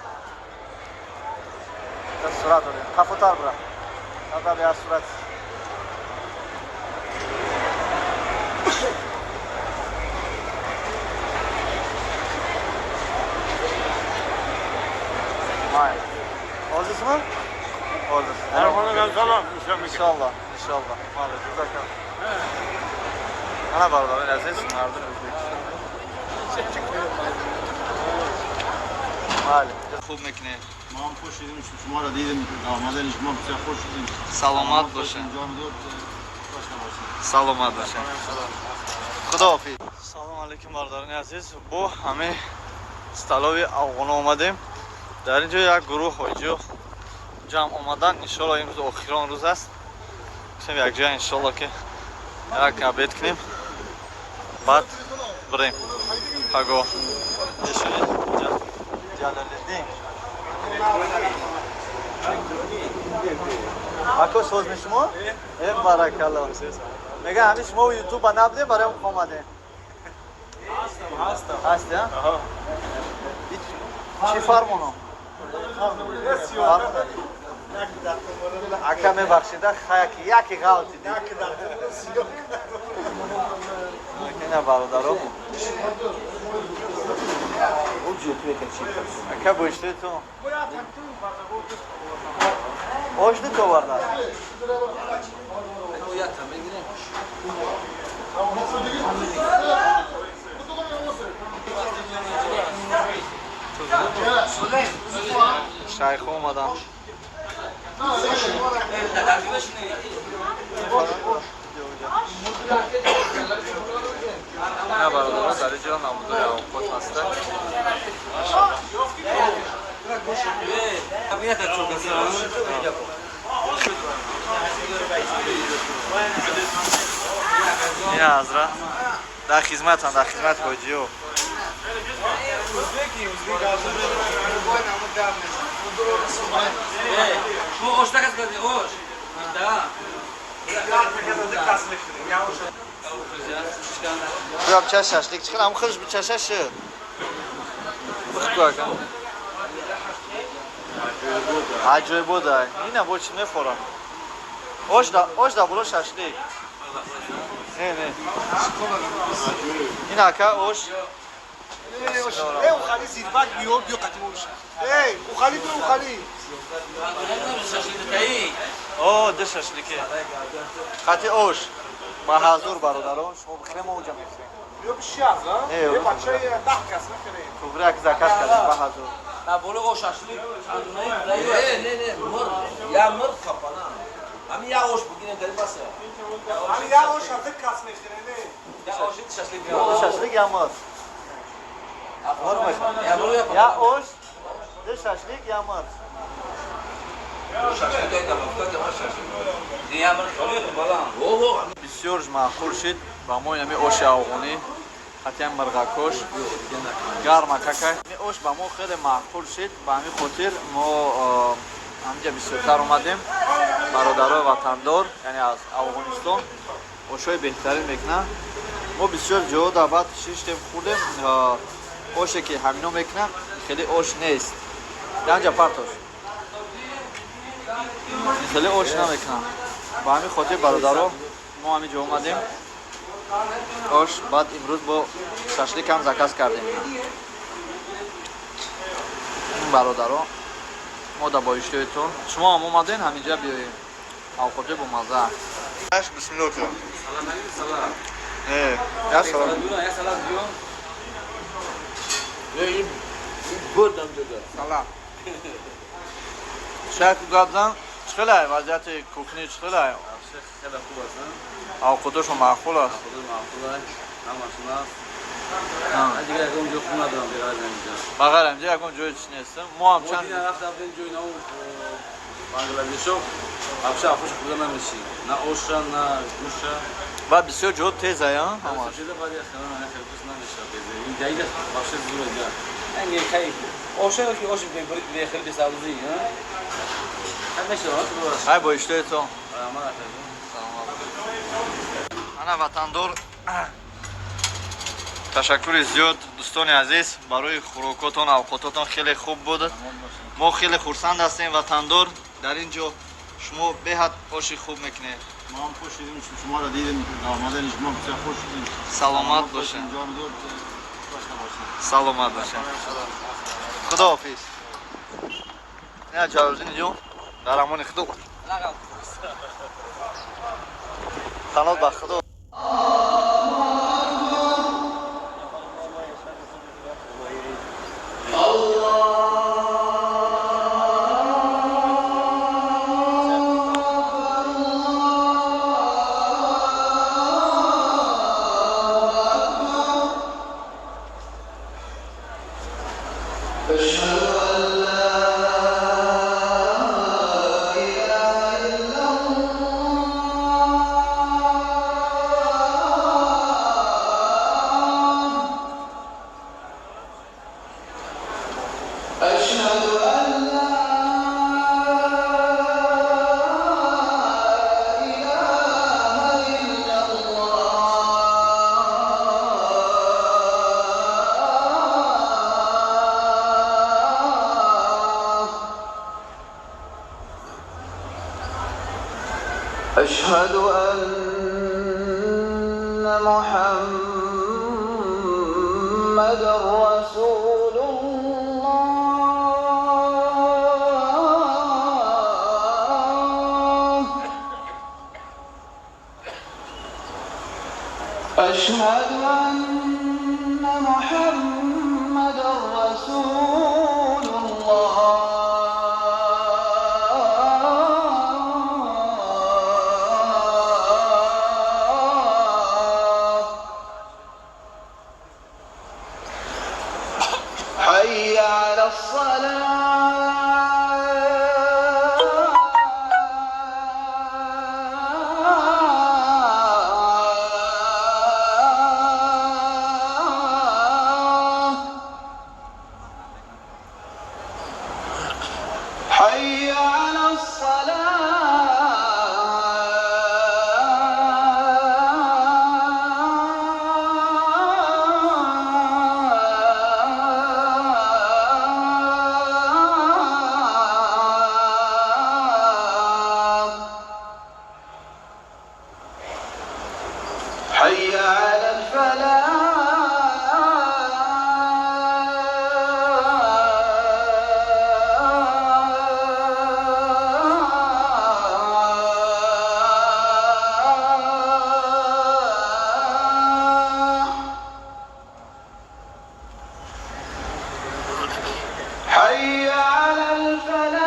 Bitta surat olaylik. Qafotar bira. Qafotar ya surat. Mayli. Ozizmi? Oziz. Xonadan salom. Inshaalloh, inshaalloh. Mayli, jazakalloh. Ana barodarlar aziz, mardum O'zbekiston. Mayli. Хуб мекунед. Мо ҳам хуш шудем, шуморо дидем, омадани шумо бисёр хуш шудем. Саломат бошед. Ҷон дод, дошта бошед. Саломат бошед. Худоҳофиз. Салом алейкум бародарони азиз. Бо ҳамаи столови афғона омадем. Дар ин ҷо як гурӯҳ ҳоҷиё ҷамъ омадан. Иншоалло имрӯз охирон рӯз аст. Гуфтем якҷоя иншоалло ки як обед кунем, баъд бирем. Паго. Ҷалолиддин. Ако соз шумо? Э баракалло. Мега ҳамин шумо ютуба набудем, барои он омадем. Ҳастам. Ҳасти, а? Чӣ фармоно? Ака мебахшида, хаяки яки ғалти дид. Ина бародаро. Ака бошти ту. Ош ду оварда. Шайхо омадан. На бародаро дар инҷо намудои авқот ҳастанд. Ина ҳазрат дар хизматанд, дар хизмат ҳоҷиё. Бیا بچه ششلیک چخیر هم خودش بچه شش بخکو اکن عجایب بوده اینه با چی میخورم ош да боло шашлик. Не, не. Ин ака ош. Эй, ухали зирбак биё, биё қатимош. Эй, ухали биё, ухали. О, ду шашлике. Қати ош. Ба ҳазур бародарон, шумо бихӯрем, мо уҷа мехӯрем. Биё бишаз, а? Не, Э, бачаи 10 кас мехӯрем. Кубрак заказ кардем ба ҳазур. На боло ош шашлик. Не, не, не, мурғ. Я мурғ капана. Ҳамин як ош бигирем дар бас. Ҳамин як ош ду кас мехӯрем, э. Я ош шашлик. Ду шашлик я мурғ. Мурғ мехӯрем. Я ош, ду шашлик я мурғ. Бисёр маъқул шид ба мо ҳами оши афғонӣ, ҳатиам мирғакош гарма какай. Ҳами ош ба мо хеле маъқул шид, ба ҳамин хотир мо ҳаминҷа бисёртар омадем. Бародарои ватандор, яъне аз Афғонистон ошҳои беҳтарин мекунанд. Мо бисёр ҷоҳо даъват шиштем, хӯрдем, оше ки ҳамино мекунанд хеле ош нест. Янҷа партош хеле ош намекунанд. Ба ҳамин хотир бародаро мо ҳамин ҷо омадем ош, баъд имрӯз бо шашлик ҳам заказ кардем. Бародаро мо дар боиштиёитон шумо ҳам омаден ҳаминҷа биёем. Авқоти бомазза. Бисмиллоҳ. Э, я салам. Я салам диём. Салам. Шайх гапзан, чӣ хелай вазъияти кухни, чӣ хелай? Хеле хуб аст. Авқотошон маъқул аст? Авқотош маъқул аст, ҳамашон аст. Дигар ягон ҷо хуб надорам беғайр аз ҳаминҷа. Ба ғайр ҳаминҷа ягон ҷои чӣ нест? Мо ҳам чанд мо рафта будем ҷои нав Бангладешо, вообще афош хӯрда намешӣ. На оша, на гӯша. Баъд бисёр ҷо теза, я ҳамаш. Шуда баъд як хеле на хеле дӯст надошта теза. Ин ҷайда бахши зура ҷа. Ин хай оша ки ош бе хеле бесабзӣ, ҳа? Ҳамеша Ҳай бо иштои то. Раҳмат акаҷон. Ана ватандор, ташаккури зиёд, дӯстони азиз, барои хӯрокотон, авқототон хеле хуб буд. Мо хеле хурсанд ҳастем, ватандор. Дар ин ҷо шумо беҳад оши хуб мекунед. Мо ҳам хуш шудем, шуморо дидем, омадани шумо бисёр хуш шудем. Саломат бошед. Ҷон дур дошта бошед. Саломат бошед. Худоҳофиз. Не Ҷалолиддин ҷон, дар амони худо. Паноҳ ба худо. أشهد أن لا إله إلا الله أشهد أن لا إله إلا الله أشهد أن محمدا رسول الله أشهد أن محمدا رسول الله حي على الصلاة حي على الصلاة حي على الفلاح حي على الفلاح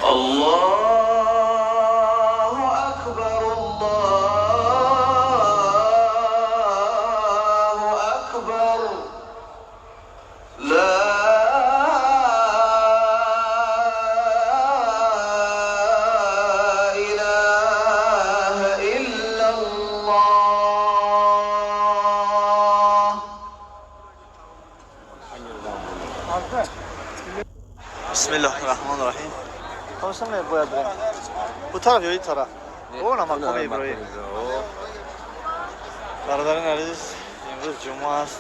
الله أكبر الله أكبر لا إله إلا الله Бисмиллоҳи раҳмони раҳим. Хостам бояд бирем. Бу тараф ё ин тараф? О, на макоми Иброҳим. Бародарони азиз, имрӯз ҷумъа аст.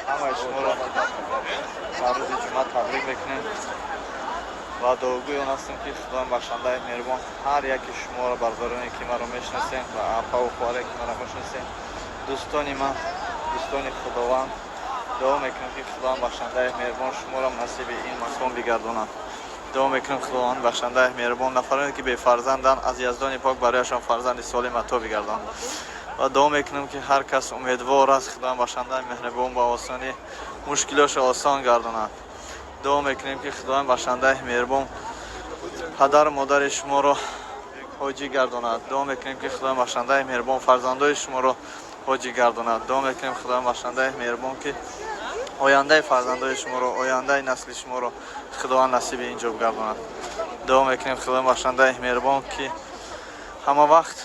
Ҳамаи шуморо ба рӯзи ҷумъа табрик мекунем ва дуогӯи он ҳастем, ки Худои бахшандаи меҳрубон ҳар яки шуморо, бародароне ки маро мешиносем ва апаву хоҳаре ки маро мешиносем, дӯстони ман, дӯстони Худованд, дуо мекунем, ки Худованд бахшандаи меҳрубон шуморо насиби ин макон бигардонад. Дуо мекунем, Худованд бахшандаи меҳрубон нафароне ки бефарзанданд, аз Яздони пок барояшон фарзанди солим ато бигардонад. Ва дуо мекунем, ки ҳар кас умедвор аст, Худованд бахшандаи меҳрубон ба осонӣ мушкилошро осон гардонад. Дуо мекунем, ки Худованд бахшандаи меҳрубон падару модари шуморо ҳоҷӣ гардонад. Дуо мекунем, ки Худои бахшандаи меҳрубон фарзандои шуморо ҳоҷӣ гардонад. Дуо мекунем, Худои бахшандаи меҳрубон, ки ояндаи фарзандои шуморо, ояндаи насли шуморо Худованд насиби ин ҷо гардонад. Дуо мекунем, Худои бахшандаи меҳрубон, ки ҳама вақт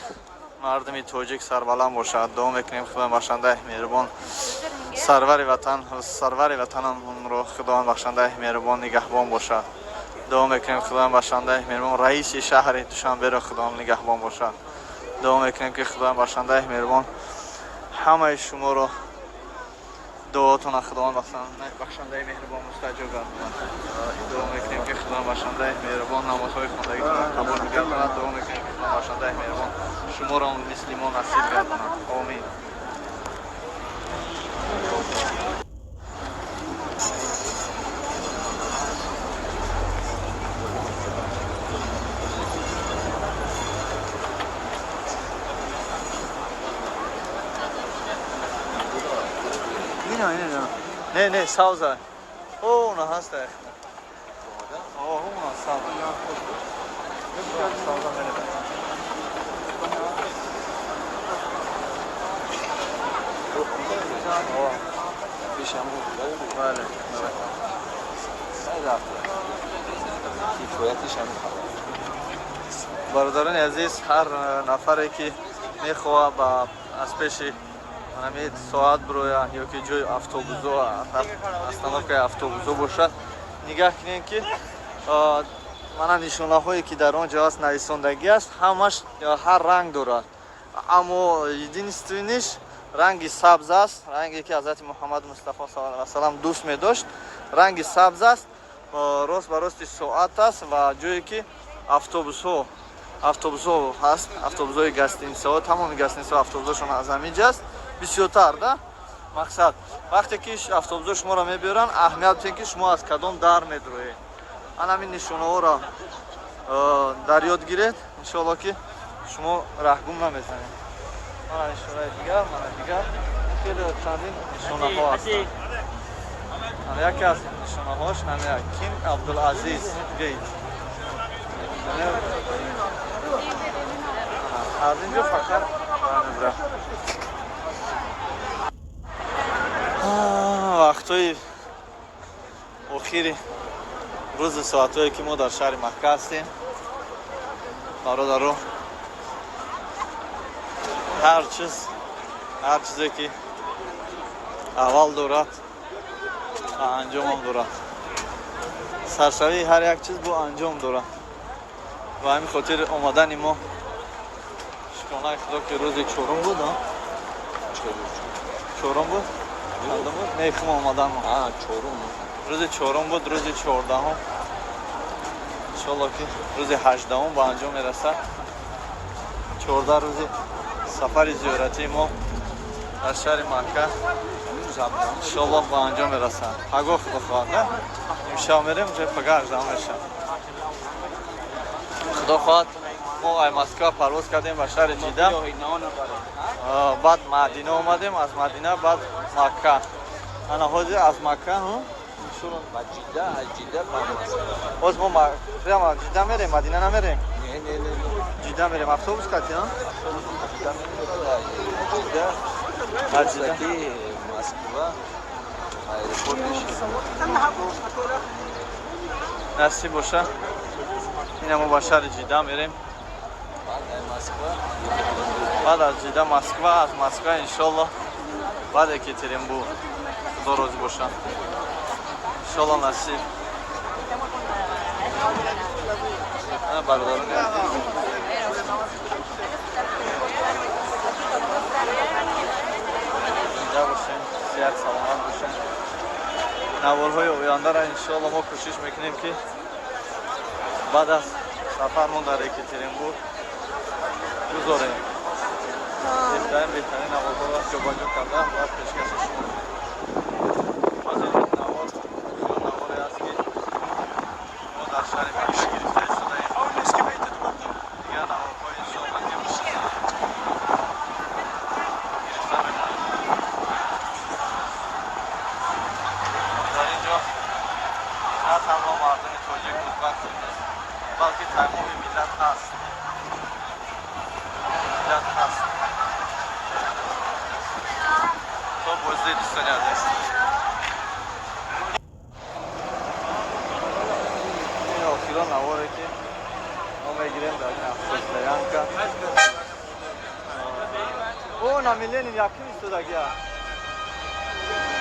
мардуми тоҷик сарбаланд бошад. Дуо мекунем, Худои бахшандаи меҳрубон, сарвари ватан, сарвари ватанамонро Худованд бахшандаи меҳрубон нигаҳбон бошад. Дуо мекунем, Худои бахшандаи меҳрубон, раиси шаҳри Душанберо Худованд нигаҳбон бошад. Дуо мекунем, ки Худои бахшандаи меҳрубон ҳамаи шуморо дуотона Худованд бахшандаи меҳрубон мустаҷоб гардонад. Дуо мекунем, ки Худованд бахшандаи меҳрубон намозҳои хондагитонро қабул гардонад. Дуо мекунем, ки Худованд бахшандаи меҳрубон шуморо мисли мо насиб гардонад. Омин. Не, не, савза. О, уна ҳаста. О, уна савза. Савза мереба. Бале. Бародарони азиз, ҳар нафаре ки мехоҳад ба аз пеши ҳамин соат бироя ё ки ҷои автобусо, остановкаи автобусо бошад, нигаҳ кунем, ки мана нишонаҳое ки дар он ҷо аст, нависондагӣ аст, ҳамаш ҳар ранг дорад, аммо единственныйш ранги сабз аст, ранге ки ҳазрати Муҳаммад Мустафо саллаллоҳу алайҳи васаллам дӯст медошт, ранги сабз аст, рост ба рости соат аст ва ҷое ки автобусҳо ҳаст, автобусҳои гостиницаҳо, тамоми гостиницаҳо автобусҳошон аз ҳамин ҷо аст. Бисёртар да мақсад, вақте ки автобусҳо шуморо мебиёранд, аҳамият бидиҳед, ки шумо аз кадом дар медроед. Ана ҳамин нишонаҳоро дар ёд гиред, иншоалло, ки шумо раҳгум намезанед. Мана нишонаи дигар, мана дигар, хеле чандин нишонаҳо ҳастанд. Ана яке аз нишонаҳош ҳамин Кинг Абдулазиз Gate. Аз ин ҷо фақат мебра. Вақтҳои охири рӯзи соатҳое ки мо дар шаҳри Макка ҳастем, бародаро, ҳар чиз, ҳар чизе ки аввал дорад ва анҷомам дорад, саршавии ҳар як чиз бо анҷом дорад. Ва ҳамин хотир омадани мо, шукронаи Худо, ки рӯзи чорум буд, чорум буд, чандум буд? Не, хумо омадан мо рӯзи чорум буд, рӯзи 14-ум, иншоалло, ки рӯзи 18-ум ба анҷом мерасад. 14 рӯзи сафари зиёратии мо дар шаҳри Макка иншоалло ба анҷом мерасад. Пагоҳ, Худо хоҳад, на, имшаб мерем, уже пага 18-ум мешавад. Худо хоҳад, мо ай Москва парвоз кардем ба шаҳри Ҷида, баъд Мадина омадем, аз Мадина баъд Макка. Ана ҳозир аз Макка ҳоз мо прямо Ҷида мерем, Мадина намерем, Ҷида мерем автобус кати. Аз Ҷида насиб боша, ина мо ба шаҳри Ҷида мерем, баъд аз Ҷида Москва, аз Москва иншолло баъд Екатеринбург. Худо розӣ боша, иншолло насиб. Бародарони азиз, зинда бошем, сиҳат саломат бошем. Наворҳои ояндаро иншоалло мо кӯшиш мекунем, ки баъд аз сафармон дар Екатеринбург гузорем. Беҳтарин, беҳтарин наворҳоро ҷобаҷо карда бояд пешкаши шумо. Ҳозир ин навор наворе аст, ки мо дар шаҳри Макка гирифта истодаем. Дигар наворҳои иншоалло ки гирифта мемонем. Дар ин ҷо на танҳо мардуми тоҷик, узбак нест, балки Тарозуи дӯстони азиз. Ин охирон наворе ки мо мегирем дар ин автостоянка. О, на Миленин якум истодагия.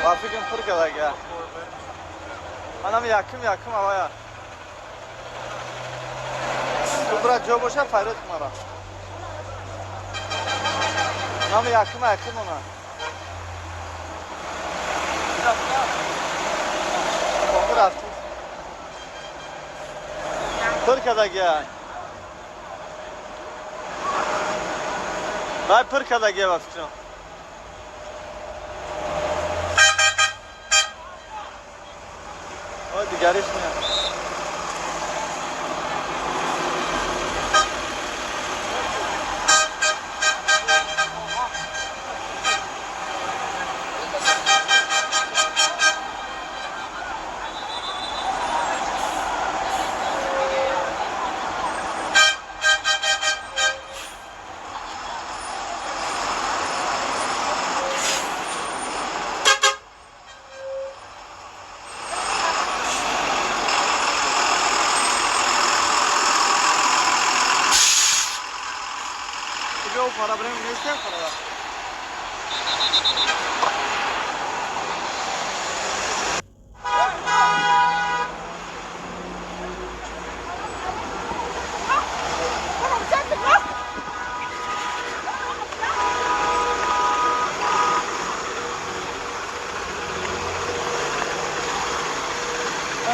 Ба фикрам пур кардагия. Манам якум якум авая. Ту брат ҷо боша файрод кунара. Нами якум якум она. Рафтӣ. Пур кардагия. Вай пур кардагия ба фикрам. О, дигариш меяд. Проблем нестем худо.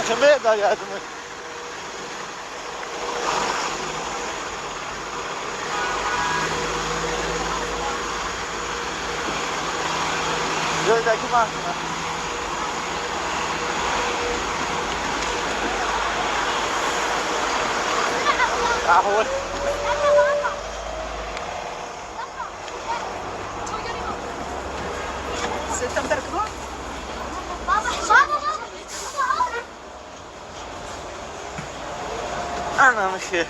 Чаме да я думаю. Ҷойдаки махна. Аҳвол. Ана михе.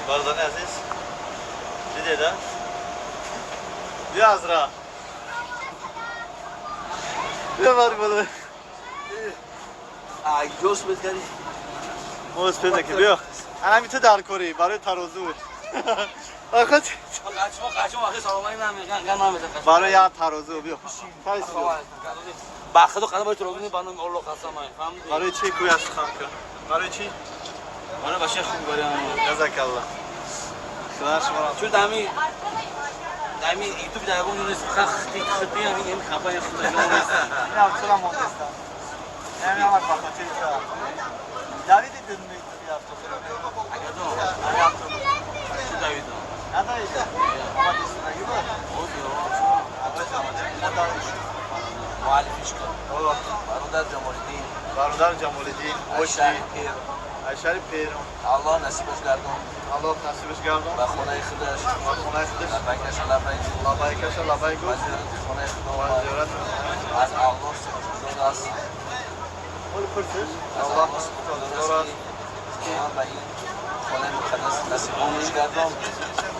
Бардони азиз. Дидеда? Бیا Азра. بیا بار بالا. ای جوش بزنی. موز پیدا که بیا. انا می تو در کوری برای ترازو. آخه برای یا ترازو بیا. با خدا قدم برای ترازو نی بانم الله قسم فهمیدی. برای چی کوی از خام کن؟ برای چی؟ برای باشه خوب برای. جزاک الله. خدا شما. چون دمی دمی یوتیوب در اون نیست خختی خطی همین این خبر خدا نه چرا مونستم نه نه من بخاطر تو داوید دیدم یوتیوب هفته اگه دو اگه هفته چه داوید نه داوید ما دیستگی بود معرفیش کن برادر جمال‌الدین برادر جمال‌الدین اشعری اشعری پیرون الله نصیبش گردون الله نصیبش گردون و خونه خودش و خونه خودش لبیکش لبیک لبیکش لبیک و زیارت خونه خدا و زیارت از الله سپاسگزار است ولی پرسش از الله سپاسگزار است که به این خانه مقدس نصیبش گردون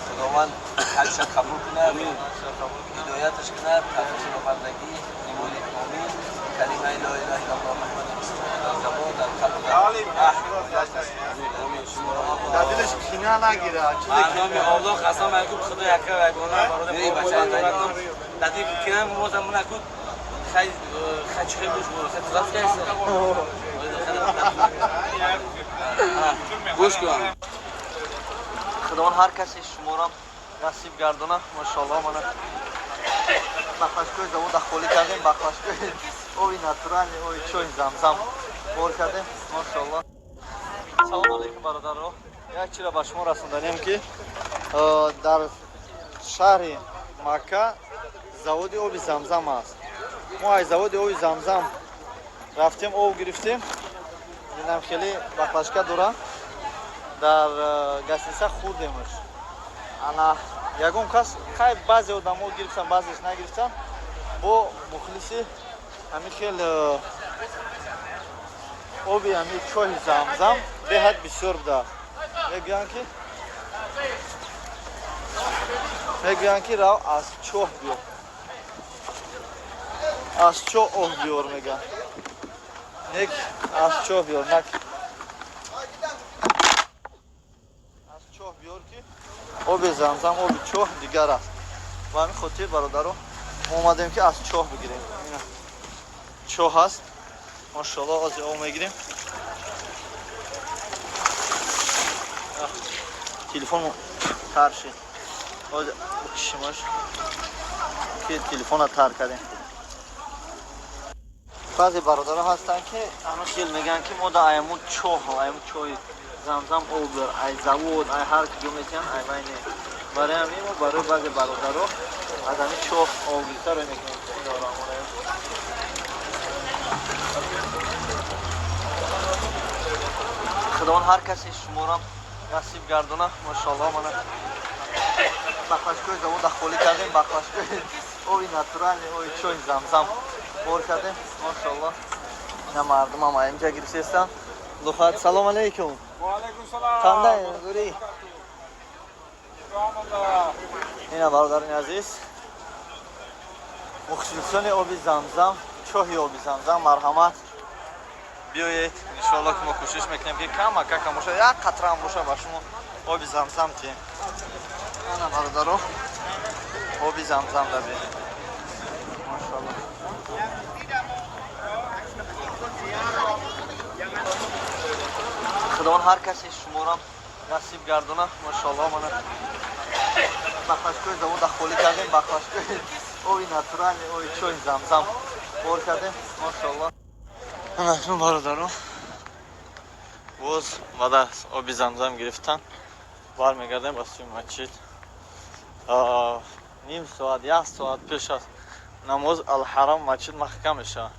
خداوند حجش قبول کند هدایتش کند توفیق بندگی ایمان کامل کلمه لا اله الا الله محمد رسول الله در زبان در قلب در در دلش کینه نگیره چیزی که الله قسم علیکم خدا یک و یگانه برادر در دل کینه موزم نکود خیلی خیلی خوش بود خیلی ضبط گوش کن خداوند هر کسی شما را نصیب گردانه ماشاءالله من бақлашкои завода холӣ кардем бақлашкои оби натурални оби чои замзам бор кардем машоалло салом алейкум бародаро як чиро ба шумо расонданем ки дар шаҳри Макка заводи оби замзам аст мо аз заводи оби замзам рафтем об гирифтем динам хеле бақлашка дора дар гостиница хӯрдемаш ана ягон кас хай баъзе одамо гирифтан баъзеш нагирифтан бо мухлиси ҳамин хел оби ҳамин чоҳи замзам беҳад бисёр буда мегӯянд ки Мегӯянд ки рав аз чоҳ биёр, аз чоҳ об биёр мегӯянд. Нек аз чоҳ биёр, нак аз чоҳ биёр, ки оби Замзам, оби чоҳ дигар аст. Ба ҳамин хотир, бародаро, мо омадем, ки аз чоҳ бигирем. Чоҳ ҳаст, машоалло, ози об мегирем. Телефон тар шид, ози бикишимаш, ки телефона тар кардем. Баъзе бародаро ҳастанд, ки ҳамин хел мегӯянд, ки мо да айму чоҳ, айму чоҳи Замзам об биёр, ай завод, ай ҳар куҷо метиҳанд, ай вай не. Барои ҳамин мо барои баъзе бародаро аз ҳамин чоҳ об гирифта рӯй мекунем. Худованд ҳар касе шуморо насиб гардона. Машоалло, мана баклажкои завода холӣ кардем, баклажкои оби натуральный, оби чоҳи Замзам бор кардем. Машоалло, ина мардумам аинҷа гирифтестанд. Лухат, салом алейкум. Қандай гури? Ина, бародарони азиз, мухлисони оби Замзам, чоҳи оби Замзам, марҳамат, биёед. Иншоалло, ки мо кӯшиш мекунем, ки камака кам боша, як қатраам боша, ба шумо оби Замзам тиҳем. Ана, бародаро, оби Замзам да биёед. Машоалло, худованд ҳар касе шуморо насиб гардона. Машоалло, мана баклажкои завода холӣ кардем, баклажкои оби натуральный, оби чоҳи Замзам бор кардем. Машоалло, акнун, бародаро, боз баъд аз оби Замзам гирифтан бармегардем ба сӯи масҷид. Ним соат, як соат пеш аз намоз Алҳарам масҷид маҳкам мешавад.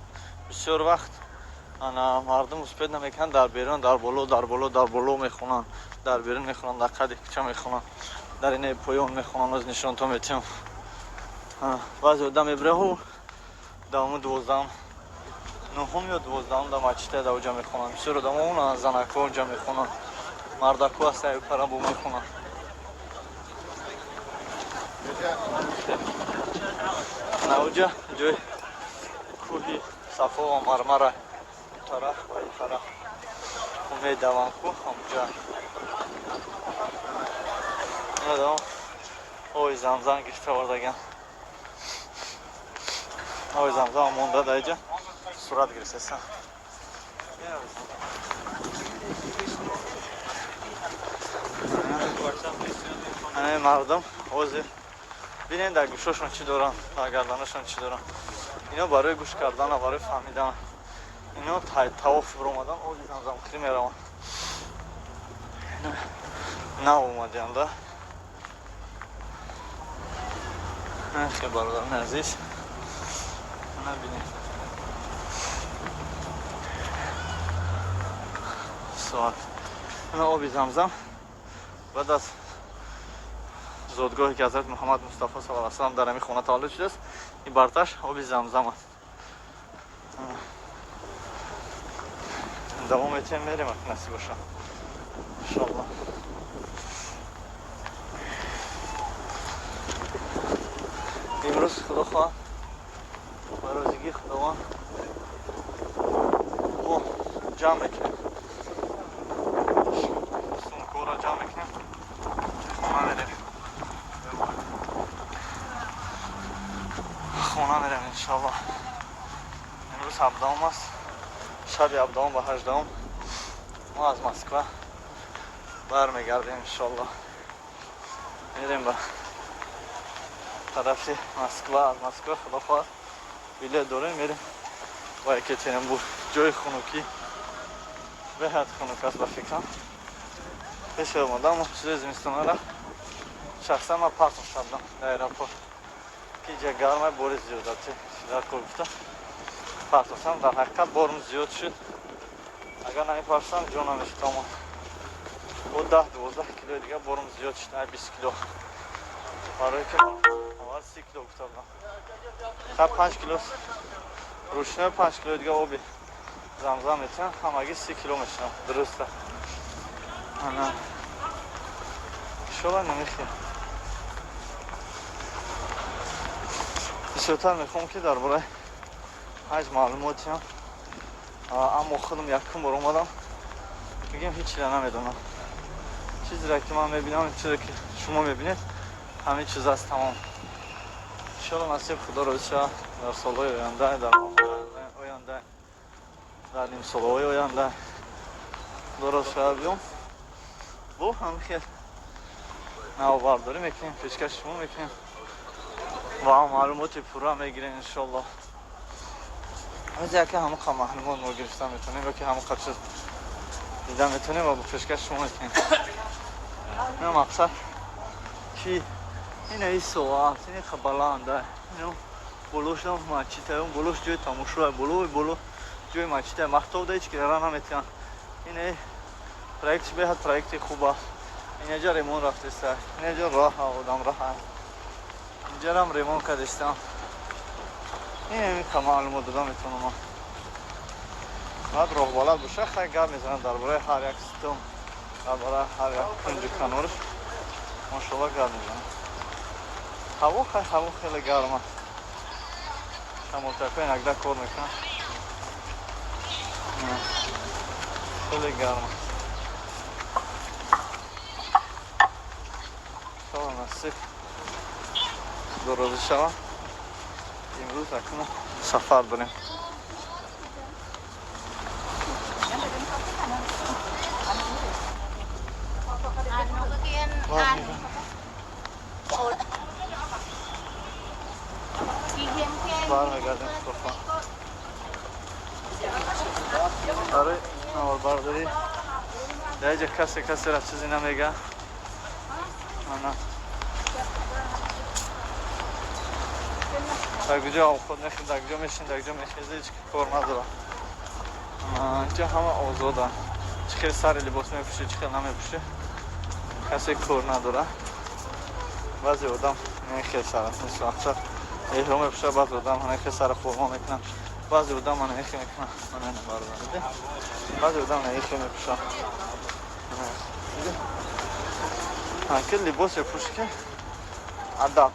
Бисёр вақт ана мардум успеть намекунанд, дар берун, дар боло, дар боло, дар боло мехонанд, дар берун мехонанд, дар қади кӯча мехонанд, дар инаи поён мехонанд. Оз нишонто метиҳам. Баъзе одам мебираҳу давому 12-ам, нуҳум ё 12-ам дар масҷида дар оҷа мехонанд. Бисёр одамо она занако оҷа мехонанд, мардако ҳастан, парабо мехонанд. Наоҷа ҷои кӯҳи Сафо ва Мармара, тараф ва ин тараф медаванд, ку ҳамҷа одам оби Замзам гирифта овардаган, оби Замзам монда дар иҷа сурат гирифтесан. Ҳамаи мардум ҳозир бинед, дар гӯшошон чӣ доранд, дар гарданашон чӣ доранд. Ино барои гӯш кардана, барои фаҳмидан. Ино тавоф биромадан, оби Замзамхӯрӣ мераванд, нав омадианда. Хе, бародарони азиз, набинед, соат ина оби Замзам баъд аз зодгоҳе, ки ҳазрати Муҳаммад Мустафо саллаллоҳу алайҳи васаллам дар ҳамин хона таваллуд шудааст, ин барташ оби Замзам аст. Давом метиҳем, мерем, ак насиб боша, иншоалло. Имрӯз, худо хоҳад, ба розигии Худованд мо ҷамъ мекунем, сумкаро ҷамъ мекунем, хона мерем, хона мерем, иншоалло. Имрӯз 17-ум аст, шаби 17-ум ба 18-ум мо аз Москва бармегардем, иншоалло. Мерем ба тарафи Москва. Аз Москва, худо хоҳад, билет дорем, мерем ба Екатеринбург, ҷои хунукӣ, беҳад хунук аст. Ба фикрам, пеши омадам чизои зимистонара шахсан ман партов кардам дар аэропорт, ки ҷа гармай, бори зиёдати дар кор гуфта партофтам. Дар ҳақиқат борм зиёд шуд, агар намепарсам, ҷо намешуд. Омад бо 10-12 килои дига борм зиёд шуд, ай 20 кило, барое ки аввал 30 кило гуфта будам. Ха, 5 кило рӯшнои, 5 килои дига оби Замзам метиҳам, ҳамагӣ 30 кило мешавам, дуруста. Ана, иншолла, намехел. Бисёртар мехоҳам, ки дар бораи ҳаҷ маълумот диҳам, аммо худам якум бор омадам, мегӯям, ҳеҷ чиза намедонам. Чизеро ки ман мебинам, чизе ки шумо мебинед, ҳамин чиз аст, тамом. Иншоалло, насиб Худо розӣ шавад, дар солҳои оянда, дар моҳҳои оянда, дар нимсолаҳои оянда, Худо розӣ шавад, биём, бо ҳам хел навбардорӣ мекунем, пешкаши шумо мекунем ва маълумоти пурра мегирем, иншоалло. Ҳози яке ҳамон маълумот мо гирифта метавонем ё ки ҳамон чиз дида метавонем ва пешкаши шумо мекунем. Ина мақсад чи, ина и соат, ина баланда, ино болошам масҷида, болош ҷои тамошоа, болои боло ҷои масҷида, махтоб да ҳеч ки рара наметиҳанд. Ина проектш беҳад проекти хуб аст. Инаҷа ремонт рафтеста, инаҷа роҳа, одам роҳа, инҷарам ремонт кардистам. Ин ҳамин маълумот дода метавонам. Баъд роҳбалад боша, хай, гап мезанам дар бораи ҳар як ситум, дар бораи ҳар як кунҷу канораш, машолла, гап мезанам. Ҳаво, хай, ҳаво хеле гарм аст, шамолчакҳо инакда кор мекунанд, хеле гарм аст. Иншолла, насиб Худо розӣ шавад, имрӯз акнун сафар дорем. Бармегардем Мустафа. Барои наворбардорӣ дар инҷа касе касеро чизе намега. Ана дар куҷо овқот мехӯрд, дар куҷо мешин, дар куҷо мехезӣ, ҳеҷ кор надорад. Инҷа ҳама озоданд. Чӣ хел сари либос мепӯшӣ, чӣ хел намепӯшӣ, касе кор надорад. Баъзе одам хел сара мисл эҳром мепӯшад, баъзе одам хел сара форма мекунанд, баъзе одам мана ихе мекунанд, мана бародар, баъзе одам ихе мепӯшад. Ки либосе пӯшӣ, ки адаб,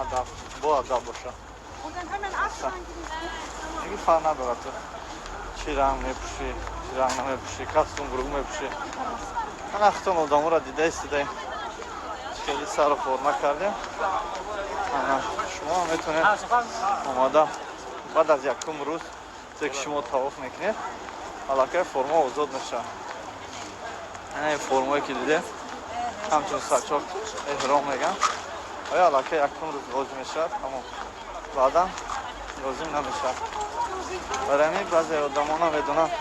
адаб, бо адаб бошад. Диги фарқ надорад, ту чӣ ранг мепӯшӣ, чӣ ранг намепӯшӣ, костюм буруг мепӯшӣ. Ман ахтон одаморо дида истодаем, хеле сару форма кардем. Шумо метавонед омода, баъд аз якум рӯз, ки шумо тавоф мекунед, аллакай форма озод мешавад. Ана ин формое ки дидем, ҳамчун сачоқ эҳром мегӯям, оя аллакай якум рӯз лозим мешавад, тамом, баъдан лозим намешавад. Барои ҳамин баъзе одамо намедонанд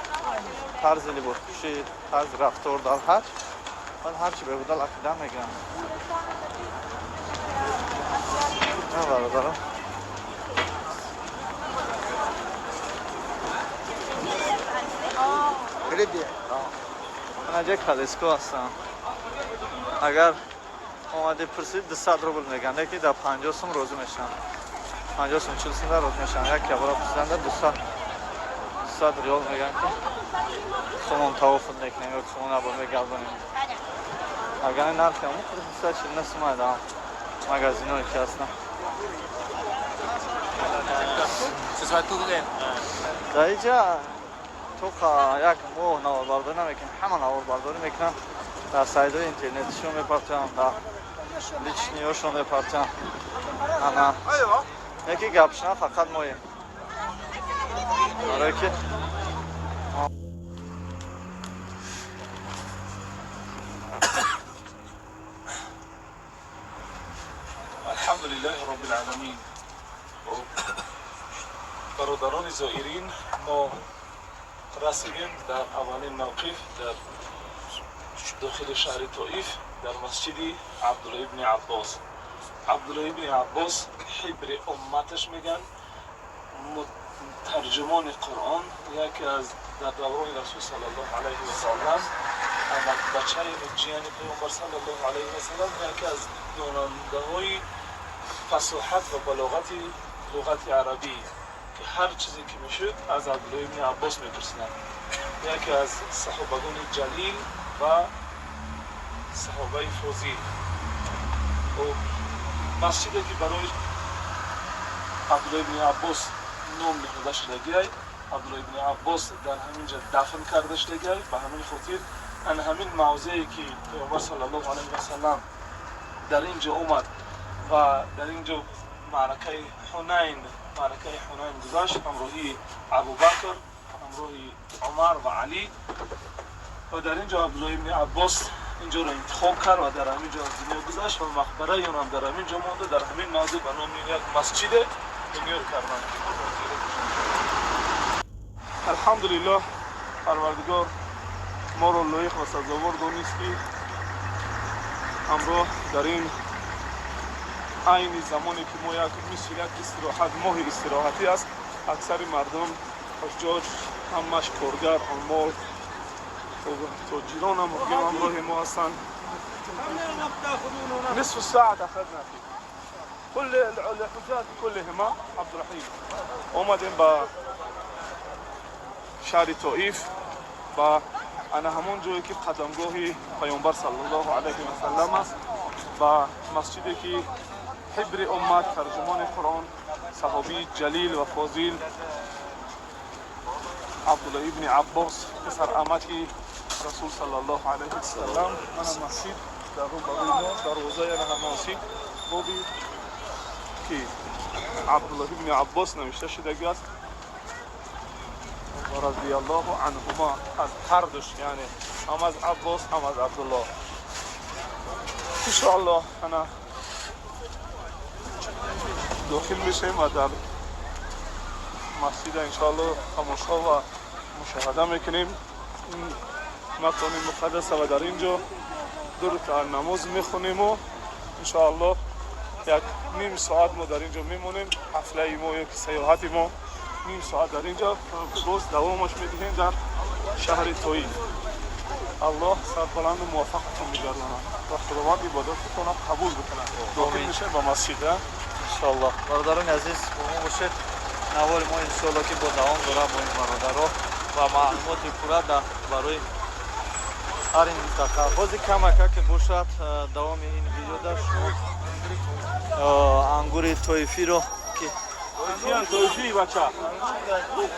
тарзи либоспӯшӣ, тарзи рафтор дар ҳаҷ, баъд ҳарчи беҳуда лақида мегиранд. Бародаро, анаҷа калеско ҳастам. Агар омадӣ пурсид, 200 рубл мегӯянд, леки дар 50 сум розӣ мешаванд, 50 сум, 40 сум розӣ мешаванд. Як ябора пурсиданда, 200 риёл мегӯянд, ки хумон тавофуд мекунем ё хумон або мегардонем. Агар нархи ҳамон 240 сум дар магазиное ки ҳастанд. Дар инҷа то як моҳ наворбардорӣ намекунем, ҳама наворбардорӣ мекунанд, дар сайтҳои интернетишон мепартоянд, дар личныйҳошон мепартоянд. Ана яке гапшина фақат моем, барое ки الحمد لله رب العالمين. Бародарони зоирин, мо расидем дар аввалин мавқиф дар дохили шаҳри Тоиф, дар масҷиди Абдулло ибни Аббос. Абдулло ибни Аббос ҳибри умматаш мегӯянд, тарҷумони Қуръон, яке аз дар даврони Расул саллаллоҳу алайҳи васаллам, бачаи ҷияни Паёмбар саллаллоҳу алайҳи васаллам, яке аз донандаҳои фасоҳат ва балоғати луғати арабӣ, ки ҳар чизе ки мешуд, аз Абдулло ибни Аббос мепурсиданд, яке аз саҳобагони ҷалил ва саҳобаи фозил. Масҷиде ки барои Абдулло ибни Аббос ном ниҳода шудагиай. Абдулло ибни Аббос дар ҳамин ҷа дафн карда шудагиай. Ба ҳамин хотир ана ҳамин мавзее ки Паёмбар саллаллоҳу алайҳи васаллам дар ин ҷо омад ва дар ин ҷо маъракаи Ҳунайн гузашт, ҳамроҳии Абубакр, ҳамроҳи Умар ва Алӣ, ва дар ин ҷо Абдулло ибни Аббос ин ҷоро интихоб кард ва дар ҳамин ҷо аз дунё гузашт ва мақбараи он ҳам дар ҳамин ҷо монда. Дар ҳамин мавзеъ ба номи як масҷиде бунёд карданд. Алҳамдулиллоҳ, Парвардигор моро лоиқ ва сазовор донист, ки ҳамроҳ дар ин айни замоне ки мо як мисли як истироҳат, моҳи истироҳатӣ аст, аксари мардум, ҳуҷҷоҷ, ҳамаш коргар, уммол, тоҷирон ҳам ҳамроҳи мо ҳастанд. نصف ساعة أخذنا فيه كل الحجاج كلهم. عبدالرحیم، اومدیم با شهر طائف، با ана ҳамон ҷое ки қадамгоҳи Паёмбар саллаллоҳу алайҳи васаллам аст, ба масҷиде ки ҳибри уммат, тарҷумони Қуръон, саҳобии ҷалил ва фозил Абдулло ибни Аббос, писарамаки Расул саллаллоҳу алайҳи васаллам. Мана масҷид дар рӯбарӯи мо, дарвозаи ана масҷид, боби ки Абдулло ибни Аббос навишта шудагӣ аст, радиаллоҳу анҳума, аз ҳардуш, яъне ҳам аз Аббос, ҳам аз Абдуллоҳ. Иншоаллоҳ, ана дохил мешавем ва дар масҷида иншоаллоҳ тамошо ва мушоҳада мекунем ин макони муқаддаса ва дар ин ҷо ду ракаат намоз мехонему иншоаллоҳ як ним соат мо дар ин ҷо мемонем. Ҳафлаи мо ё ки саёҳати мо ним соат дар ин ҷо, боз давомаш медиҳем дар шаҳри Тоиф. Аллоҳ сарбаланду муваффақатон бигардонад ва Худованд ибодататонро қабул бикунад. Дохил мешавем ба масҷид. Иншоаллоҳ, бародарони азиз, бо мо бошед. Навори мо иншоаллоҳ ки бо давом дорад бо ин бародаро ва маълумоти пурра дар барои ҳар ин минтақа. Бози камака ки бошад, давоми ин видео дар шумо ангури тоифиро ки тоифи бача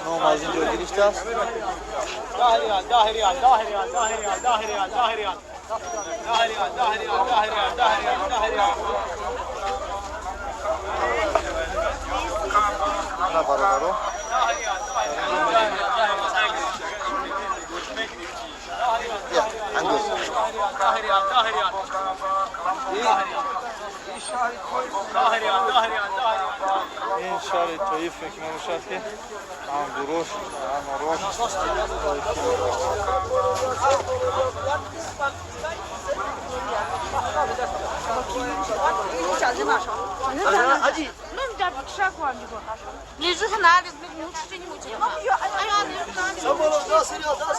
ном аз ин ҷо гирифтааст. 10 ریال، 10 ریال، 10 ریال، 10 ریال، 10 ریال، 10 ریال، 10 ریال، 10 ریال، 10 ریال، 10 ریال، 10 ریال. На, бародаро. Ангур. 10 ریال، 10 ریال، 10 ریال، 10 ریال، 10 ریال. Ин шаҳри Тоиф ки мебошад, ки ангурош, анорош тоифӣ. 你这是哪里？你吃你没吃？哎呀，你是哪里？ 10 ريال، 10 ريال، 10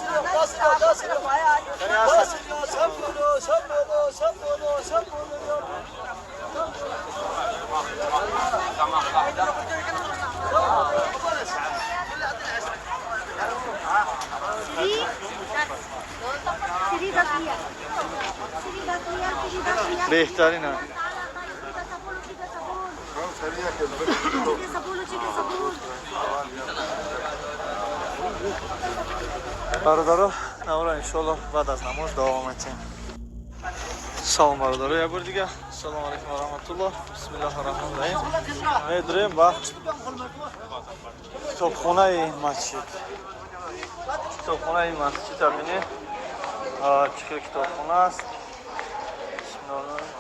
ريال، 10 ريال، 10 ريال، سبعة، سبعة، سبعة، سبعة. Беҳтарин. Бародаро, навора иншоалло баъд аз намоз давом метиҳем. Салом, бародаро, як бор дига. Ассалому алайкум ва раҳматуллоҳ. Бисмиллаҳи раҳмони раҳим. Медурем ба китобхонаи ин масҷид. Китобхонаи ин масҷидро бинед, чӣ хел китобхона аст.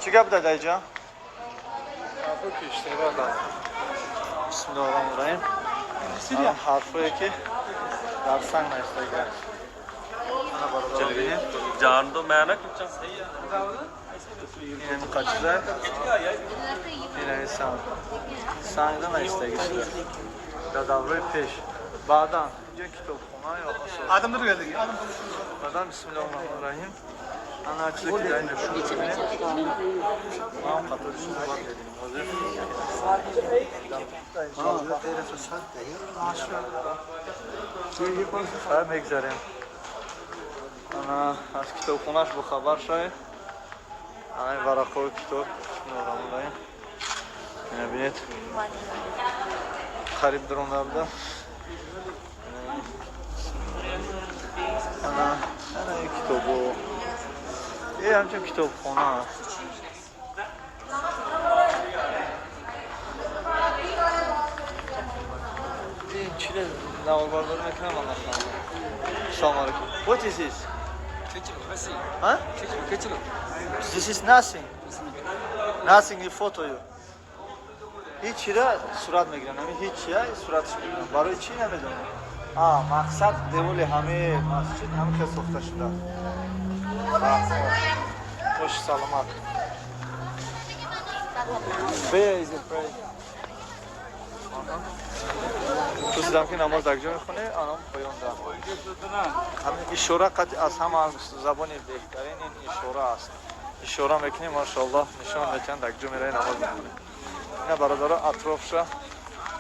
Чӣ гап дад айҷа? Бисмиллоҳи раҳмони раҳим. Ҳарфое ки дар санг навиштагиаст. जान दो मैं ना कुछ। Инами қачиза, инами санг, сангда навиштагӣ шуда дар давраи пеш. Баъдан инҷо китобхона ё баъдан. Бисмиллоҳи раҳмони раҳим. Ана чизе ки дар инҷо шуд, бибинед. Ман қатори шуд бояд бибинем ҳозир. Хай, мегзарем. Ана аз китобхонаш бохабар шавед. Ана ин варақҳои китоб. Бисмиллоҳи раҳмони раҳим. Ина. Бинед, қариб даромада буда. Ана, ана ин китобо. Э, ҳамчун китобхона аст. Ин чире наворбардорӣ мекунам, ман нафаҳмидам. Салом алейкум. What is this? Huh? This is nothing. Nothing in photo you. Ҳеҷ чира сурат мегиранд, ҳамин ҳеҷ чия суратш мегиранд. Барои чӣ намедонам. А, мақсад деволи ҳамаи масҷид ҳамин хел сохта шудааст. Бош, саломат. Where is the pray? Пурсидам, ки намоз дар куҷо мехонӣ, анам поён да. Ҳамин ишора қати аз ҳама забони беҳтарин ин ишора аст. Ишора мекунем, машоаллоҳ, нишон метиҳанд, дар куҷо меравӣ, намоз мехонӣ. Ина, бародаро, атрофша.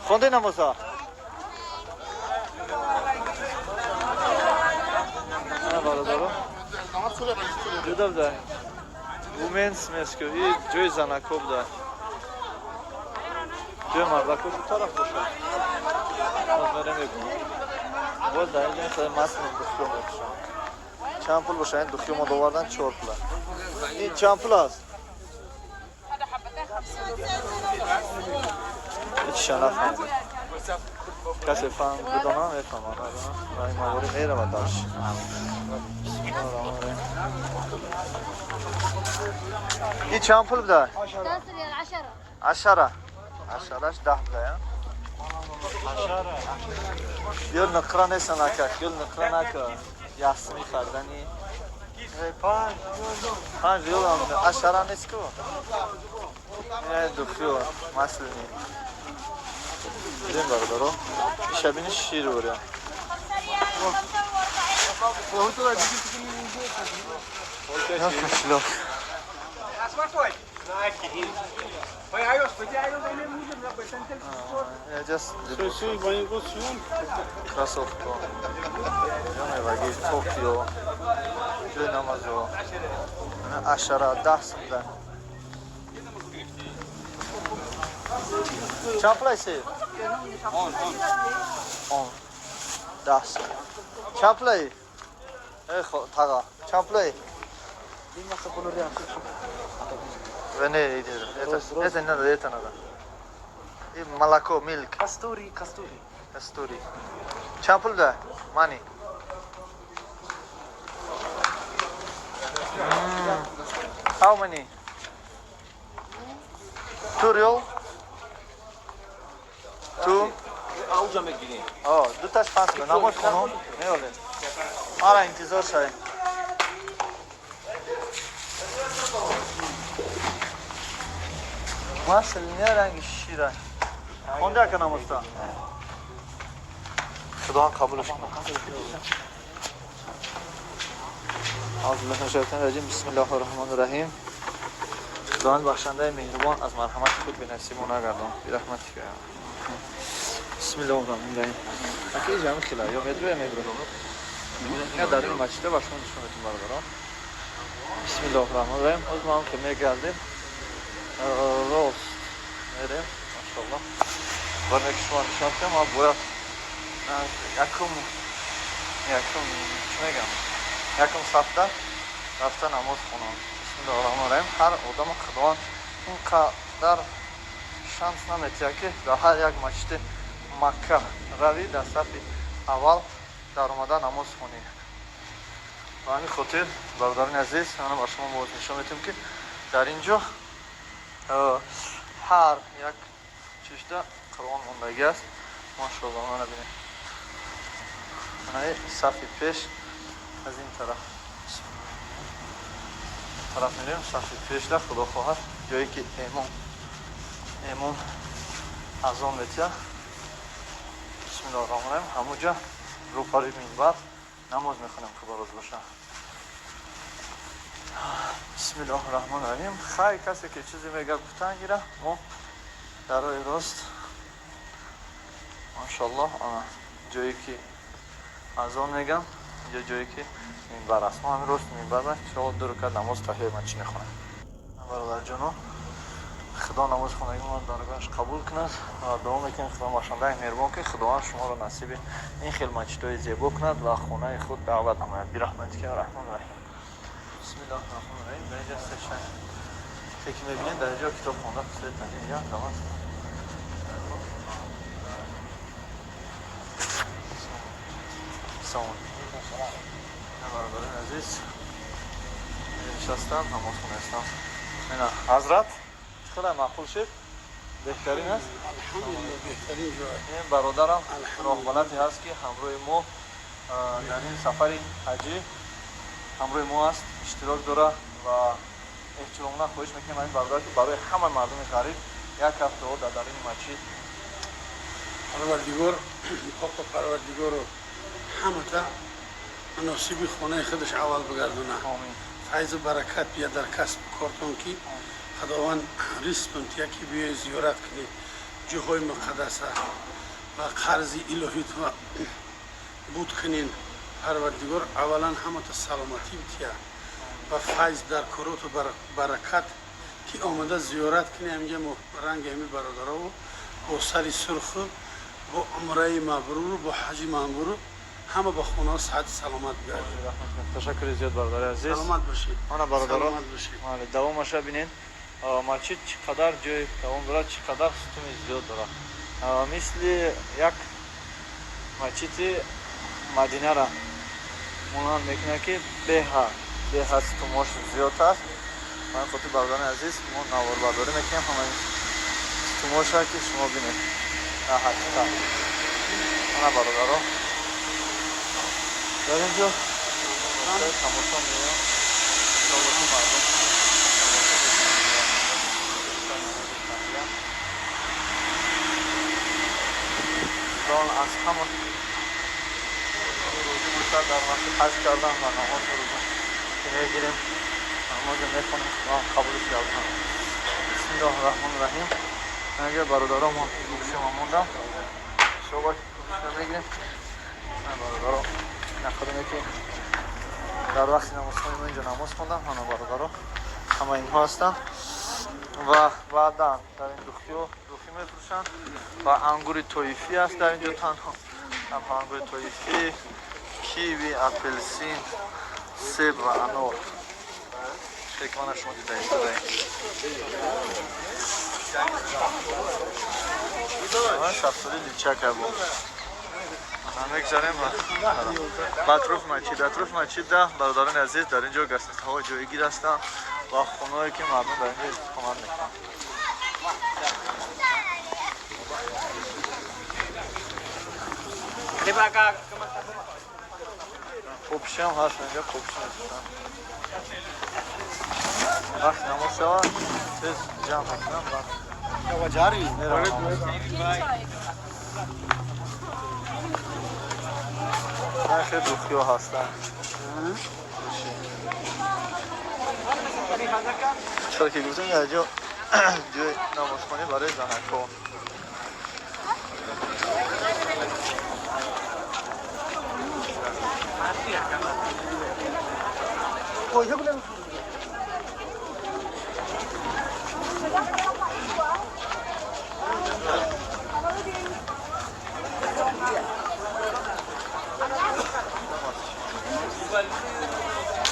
Хонде намоза? Ина, бародаро. Ҷуда буда. Women's mosque, и ҷои занако буда. Ҷои мардако ду тараф бошад. Боз мерем мебинем. Боз дар инҷо хеле масли духиё мепӯшанд. Чанд пул бошад? Ин духиё мо довардан чор пула. Ин чанд пул аст? Ҳечиша нафаҳмидем. Касе фаҳм бидона, мефаҳмад. Ва ин маворӣ меравад дарш. Ин чанд пул буда? 10. Ашараш 10 буда, я? Ё нуқра неста, нака, ё нуқра нака. Ясми хардани. 5 риёл ҳам 10 нест ку. Ин духиё маслини. Дидем, бародаро. Ишабини шир буря. Кошелёк. Just кроссовка. Ҷоневаги Токио. Ҷои намазо. 10, 10 сумда. Чанд пул аст? Он. 10 сум. Чанд пулай? Э, тага. Чанд пулай? Не, это не надо, это надо. И молоко, milk. Кастури, кастури. Кастури. Чанд пул да? Money. How many? 2 rial? Two? Ауҷа мегирем. О, дуташ 5. Намоз хонум? Меоле. Мара интизор шавем. Масл не ранги шира. Хонде ака намозта? Худованд қабулш кунад. أعوذ بالله من الشیطان الرجیم. بسم الله الرحمن الرحیم. خداوند بخشنده مهربان از مرحمت خود به نصیب ما نگردان. برحمتک. بسم الله الرحمن الرحیم. Аки ҷамъ хила ё медро ё медро. Я дар ин масҷида ба шумо нишон медиҳам, бародарон. بسم الله الرحمن الرحیم. Ҳозир мо ҳам ки мегардем, рост мерем, машоаллоҳ. Барои ки шумо нишон диҳам, ма бояд якум чӣ мегам? Якум сафда рафта намоз хонам. بسم الله الرحمن الرحیم. Ҳар одама Худованд ин қадар шанс наметиҳад, ки дар ҳар як масҷиди Макка равӣ, дар сафи аввал даромада намоз хонӣ. Ба ҳамин хотир, бародарони азиз, ана ба шумо боз нишон медиҳем, ки дар ин ҷо ҳар як чишда Қуръон мондагӣ аст. Машоаллоҳ, мана бинед. Манаи сафи пеш аз ин тараф мерем, сафи пешда, худо хоҳад, ҷое ки имом азон метиҳад. بسم الله الرحمن الرحیم. Ҳамуҷа рӯпари минбар намоз мехонем, худо роз боша. بسم الله الرحمن الرحیم. Хай, касе ки чизе мега, гуфтан гира. Мо дар роҳи рост, машоаллоҳ, ана ҷое ки азон мегам, инҷо ҷое ки минбар аст. Мо ҳамин рост минбар, иншоаллоҳ, ду ракат намоз таҳияи масҷид мехонем. Бародарҷоно, Худо намози хонагиро даргоҳаш қабул кунад ва дуо мекунем Худо бахшандаи меҳрубон, ки Худованд шуморо насиби ин хел масҷидҳои зебо кунад ва хонаи худ даъват намояд. Бирахматика я раҳмон раҳим. Бисмиллаҳи раҳмони раҳим. Дар инҷа се ки мебинед, дар инҷо китоб хонда як дават. Салом. Бародарони азиз, нишастам, намоз хонастам. Ина ҳазрат, хеле маъқул шуд, беҳтарин аст. Алҳамдулиллоҳ, беҳтарин ҷой. Ин бародарам роҳбаладе ҳаст, ки ҳамроҳи мо дар ин сафари ҳаҷӣ ҳамроҳи мо аст, иштирок дорад ва эҳтиромона хоҳиш мекунем ин бародар, ки барои ҳама мардуми ғариб як ҳафт дуо дар даруни масҷид. Парвардигор поку Парвардигору ҳамата муносиби хонаи худаш аввал бигардона, файзу баракат бия дар касбу кортон, ки Худованд ризқтон тия, ки биёи зиёрат кунӣ ҷоҳои муқаддаса ва қарзи илоҳитро буд кунин. Парвардигор аввалан ҳамата саломатӣ бития ва файз дар короту баракат, ки омада зиёрат кунӣ ҳаминҷа ранги ҳами бародарову бо сари сурху бо умраи мабруру бо ҳаҷи мамруру ҳама ба хонаҳо саҳати саломат бигардад. Ташаккури зиёд, бародари азиз. Саломат бошед. Ана бародаро, саломат бошед. Давомаша бинед, масҷид чӣ қадар ҷои давом дорад, чӣ қадар сутуни зиёд дорад, мисли як масҷиди Мадинара монанд мекунад, ки беҳад сутунҳош зиёд аст. Ба ин хотир, бародарони азиз, мо наворбардорӣ мекунем ҳамаи сутунҳоша, ки шумо бинед дар ҳақиқат. Ана бародаро, дар ин ҷо тамошо меоям, мардум. Худованд аз ҳама рӯзӣ бошад дар вақти ҳаҷ кардан ва намози рӯза ки мегирем, намозе мехонем, Худованд қабулш гардонад. Бисмиллоҳи раҳмони раҳим. Агар бародаро, мо гӯшема мондам, шоба гӯшема мегирем. Бародаро, нафароне ки дар вақти намозхони мо инҷо намоз хондам, ҳама бародаро, ҳама инҳо ҳастанд ва баъдан дар ин духиҳо духӣ мефурӯшанд ва ангури тоифӣ аст дар инҷо, танҳо танҳо ангури тоифӣ, киви, апелсин, себ ва анор, ки мана шумо дида истодаед. Шафтоли личака буд. Мегзарем ба атрофи масҷид. Атрофи масҷида, бародарони азиз, дар ин ҷо гостиницаҳо ҷойгир ҳастанд ва хонаҳое, ки мардум дар ин ҷо истиқомат мекунанд. Қопшиам ҳаст инҷо, қопши мефурӯшанд. Вақти намоз шавад, тез ҷамъ мекунам ва меравам. Хеле духиҳо ҳастанд. Чаро ки гуфтем, дар ҷо ҷои намозхонӣ барои занакҳо.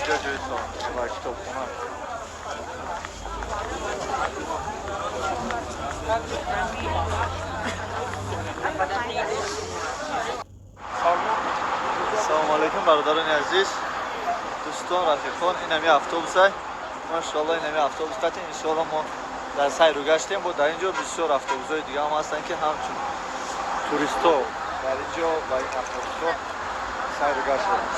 Инҷо ҷои ва китобхона. Салому алейкум, бародарони азиз, дӯстон, рафиқон. Инами автобусай, машоалло, инами автобус қати иншоалло мо дар сайру гаштем. Бо дар ин ҷо бисёр автобусҳои дига ҳам ҳастанд, ки ҳамчун туристҳо дар ин ҷо ба ин автобусҳо сайру гашт доранд.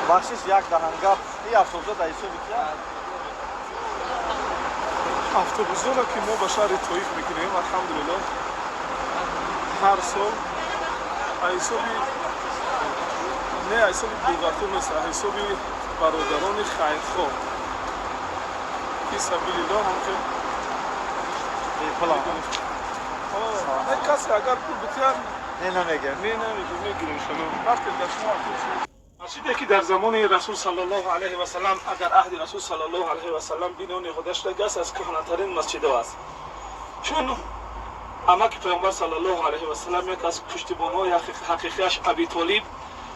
Бахшиш, як даҳангап, ин автобусҳо дар ҳисоби ки? Автобусҳоро, ки мо ба шаҳри Тоиф мекунем, алҳамдулиллоҳ, ҳар сол ҳисоби не, ҳисоби беғафур нест, ҳисоби бародарони хайрхоҳ, фи сабилиллоҳ, ҳамхел касе агар пул битиҳад. Не, намегем. Не, намегем, мегирем иншалло. Вақте дар шумо автобус Масҷиде ки дар замони Расул саллаллоҳу алайҳи васаллам, агар аҳди Расул саллаллоҳу алайҳи васаллам бино ниҳода шудагиаст, аз кӯҳнатарин масҷидҳо аст. Чун амаки Паёмбар саллаллоҳу алайҳи васаллам, як аз пуштибонҳои ҳақиқиаш Аби Толиб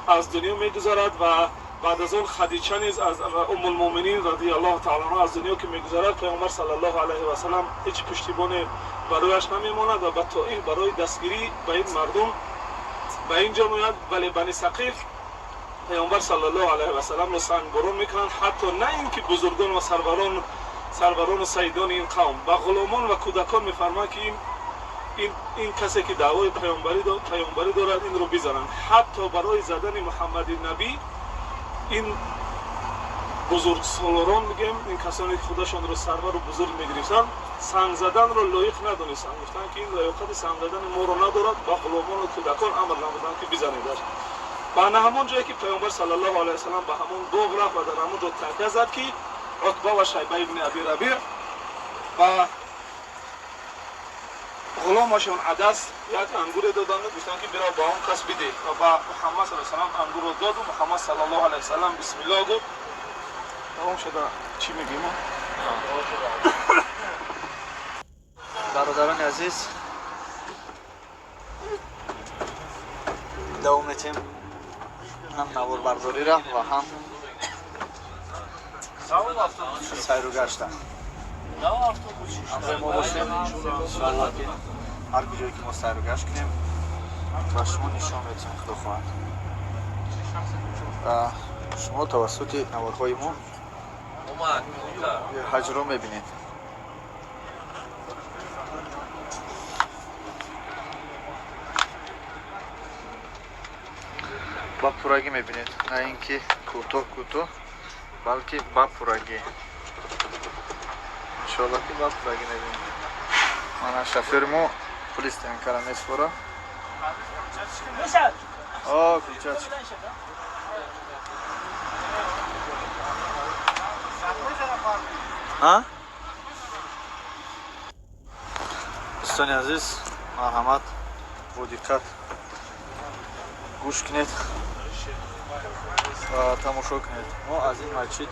аз дунё мегузарад ва баъд аз он Хадича низ аз Уммулмӯъминин радиаллоҳу таала анҳо аз дунё ки мегузарад, Паёмбар саллаллоҳу алайҳи васаллам ҳеҷ пуштибоне барояш намемонад ва ба Тоиф барои дастгирӣ ба ин мардум ба ин ҷо меояд. Вале Бани Сақиф Паёмбар саллаллоҳу алайҳи васалламро сангборон мекунанд, ҳатто на ин ки бузургон ва сарварону саидони ин қавм, ба ғуломон ва кӯдакон мефармоянд, ки ин касе ки даъвои паёмбарӣ дорад, инро бизананд. Ҳатто барои задани Муҳаммади набӣ ин бузургсолорон, мегӯем, ин касоне ки худашонро сарвару бузург мегирифтанд, санг заданро лоиқ надонистанд, гуфтанд, ки ин лаёқати санг задани моро надорад. Ба ғуломону кӯдакон амр намуданд, ки бизанедаш. Ба на ҳамон ҷое ки Паёмбар саллаллоҳу алайҳи васаллам ба ҳамон боғ рафт ва дар ҳамон ҷо такя зад, ки Утба ва Шайба ибни Аби Рабиъ ба ғуломашон Адас як ангуре доданду, гуфтанд, ки бирав, ба он кас бидеҳ, ва ба Муҳаммад саллаллоҳу алайҳи васаллам ангурро доду. Муҳаммад саллаллоҳу алайҳи васаллам бисмиллоҳ гуфт. Тамом шуда. Чӣ мегӯем? Бародарони азиз, давом метем ҳам наворбардориро ва ҳам сайру гашта. Ҳамроҳи мо бошем, иншоалло, ки ҳар куҷое ки мо сайру гашт кунем, ба шумо нишон медиҳем, худо хоҳад, ва шумо тавассути наворҳои мо ҳаҷро мебинед. Ба пуррагӣ мебинед, на ин ки кӯтоҳ кӯтоҳ, балки ба пуррагӣ, иншоалло, ки ба пуррагӣ мебинед. Мана шофёри мо пули стоянкара меспора. О, ключач. А? Дӯстони азиз, марҳамат, бо диққат гӯш кунед ва тамошо кунед. Мо аз ин масҷид,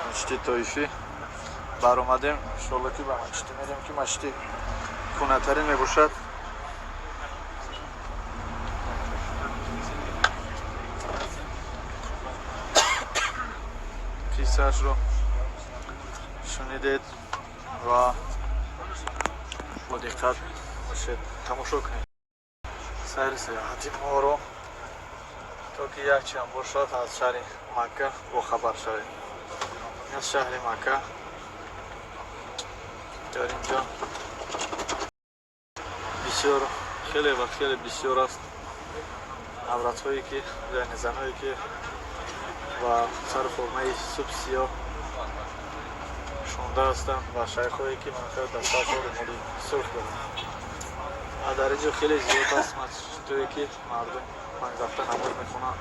масҷиди Тоифӣ баромадем, иншоалло, ки ба масҷиде мерем, ки масҷиди кӯҳнатарин мебошад. Қиссаашро шунидед ва бо диққат бошед, тамошо кунед сайри саёҳати моро, то ки якчанд бошад аз шаҳри Макка бохабар шавед. Аз шаҳри Макка дар инҷо бисёр, хеле ва хеле бисёр аст авратҳое ки, яъне занҳое ки ба сару формаи суб сиёҳ шонда ҳастанд ва шайхҳое ки манфиат дар саршон румоли сурх доранд. Ва дар инҷо хеле зиёд аст масҷидҳое, ки мардум панҷ вақта намоз мехонанд,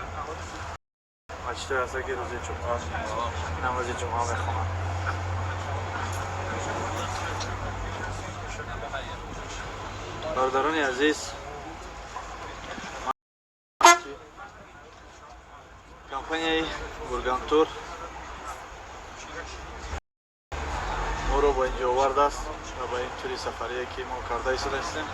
масҷидҳое ҳастанд, ки рӯзи ҷумъа намози ҷумъа мехонанд. Бародарони азиз, компанияи Бургантур моро ба инҷо овардааст ва ба ин тури сафарие, ки мо карда истода ҳастем.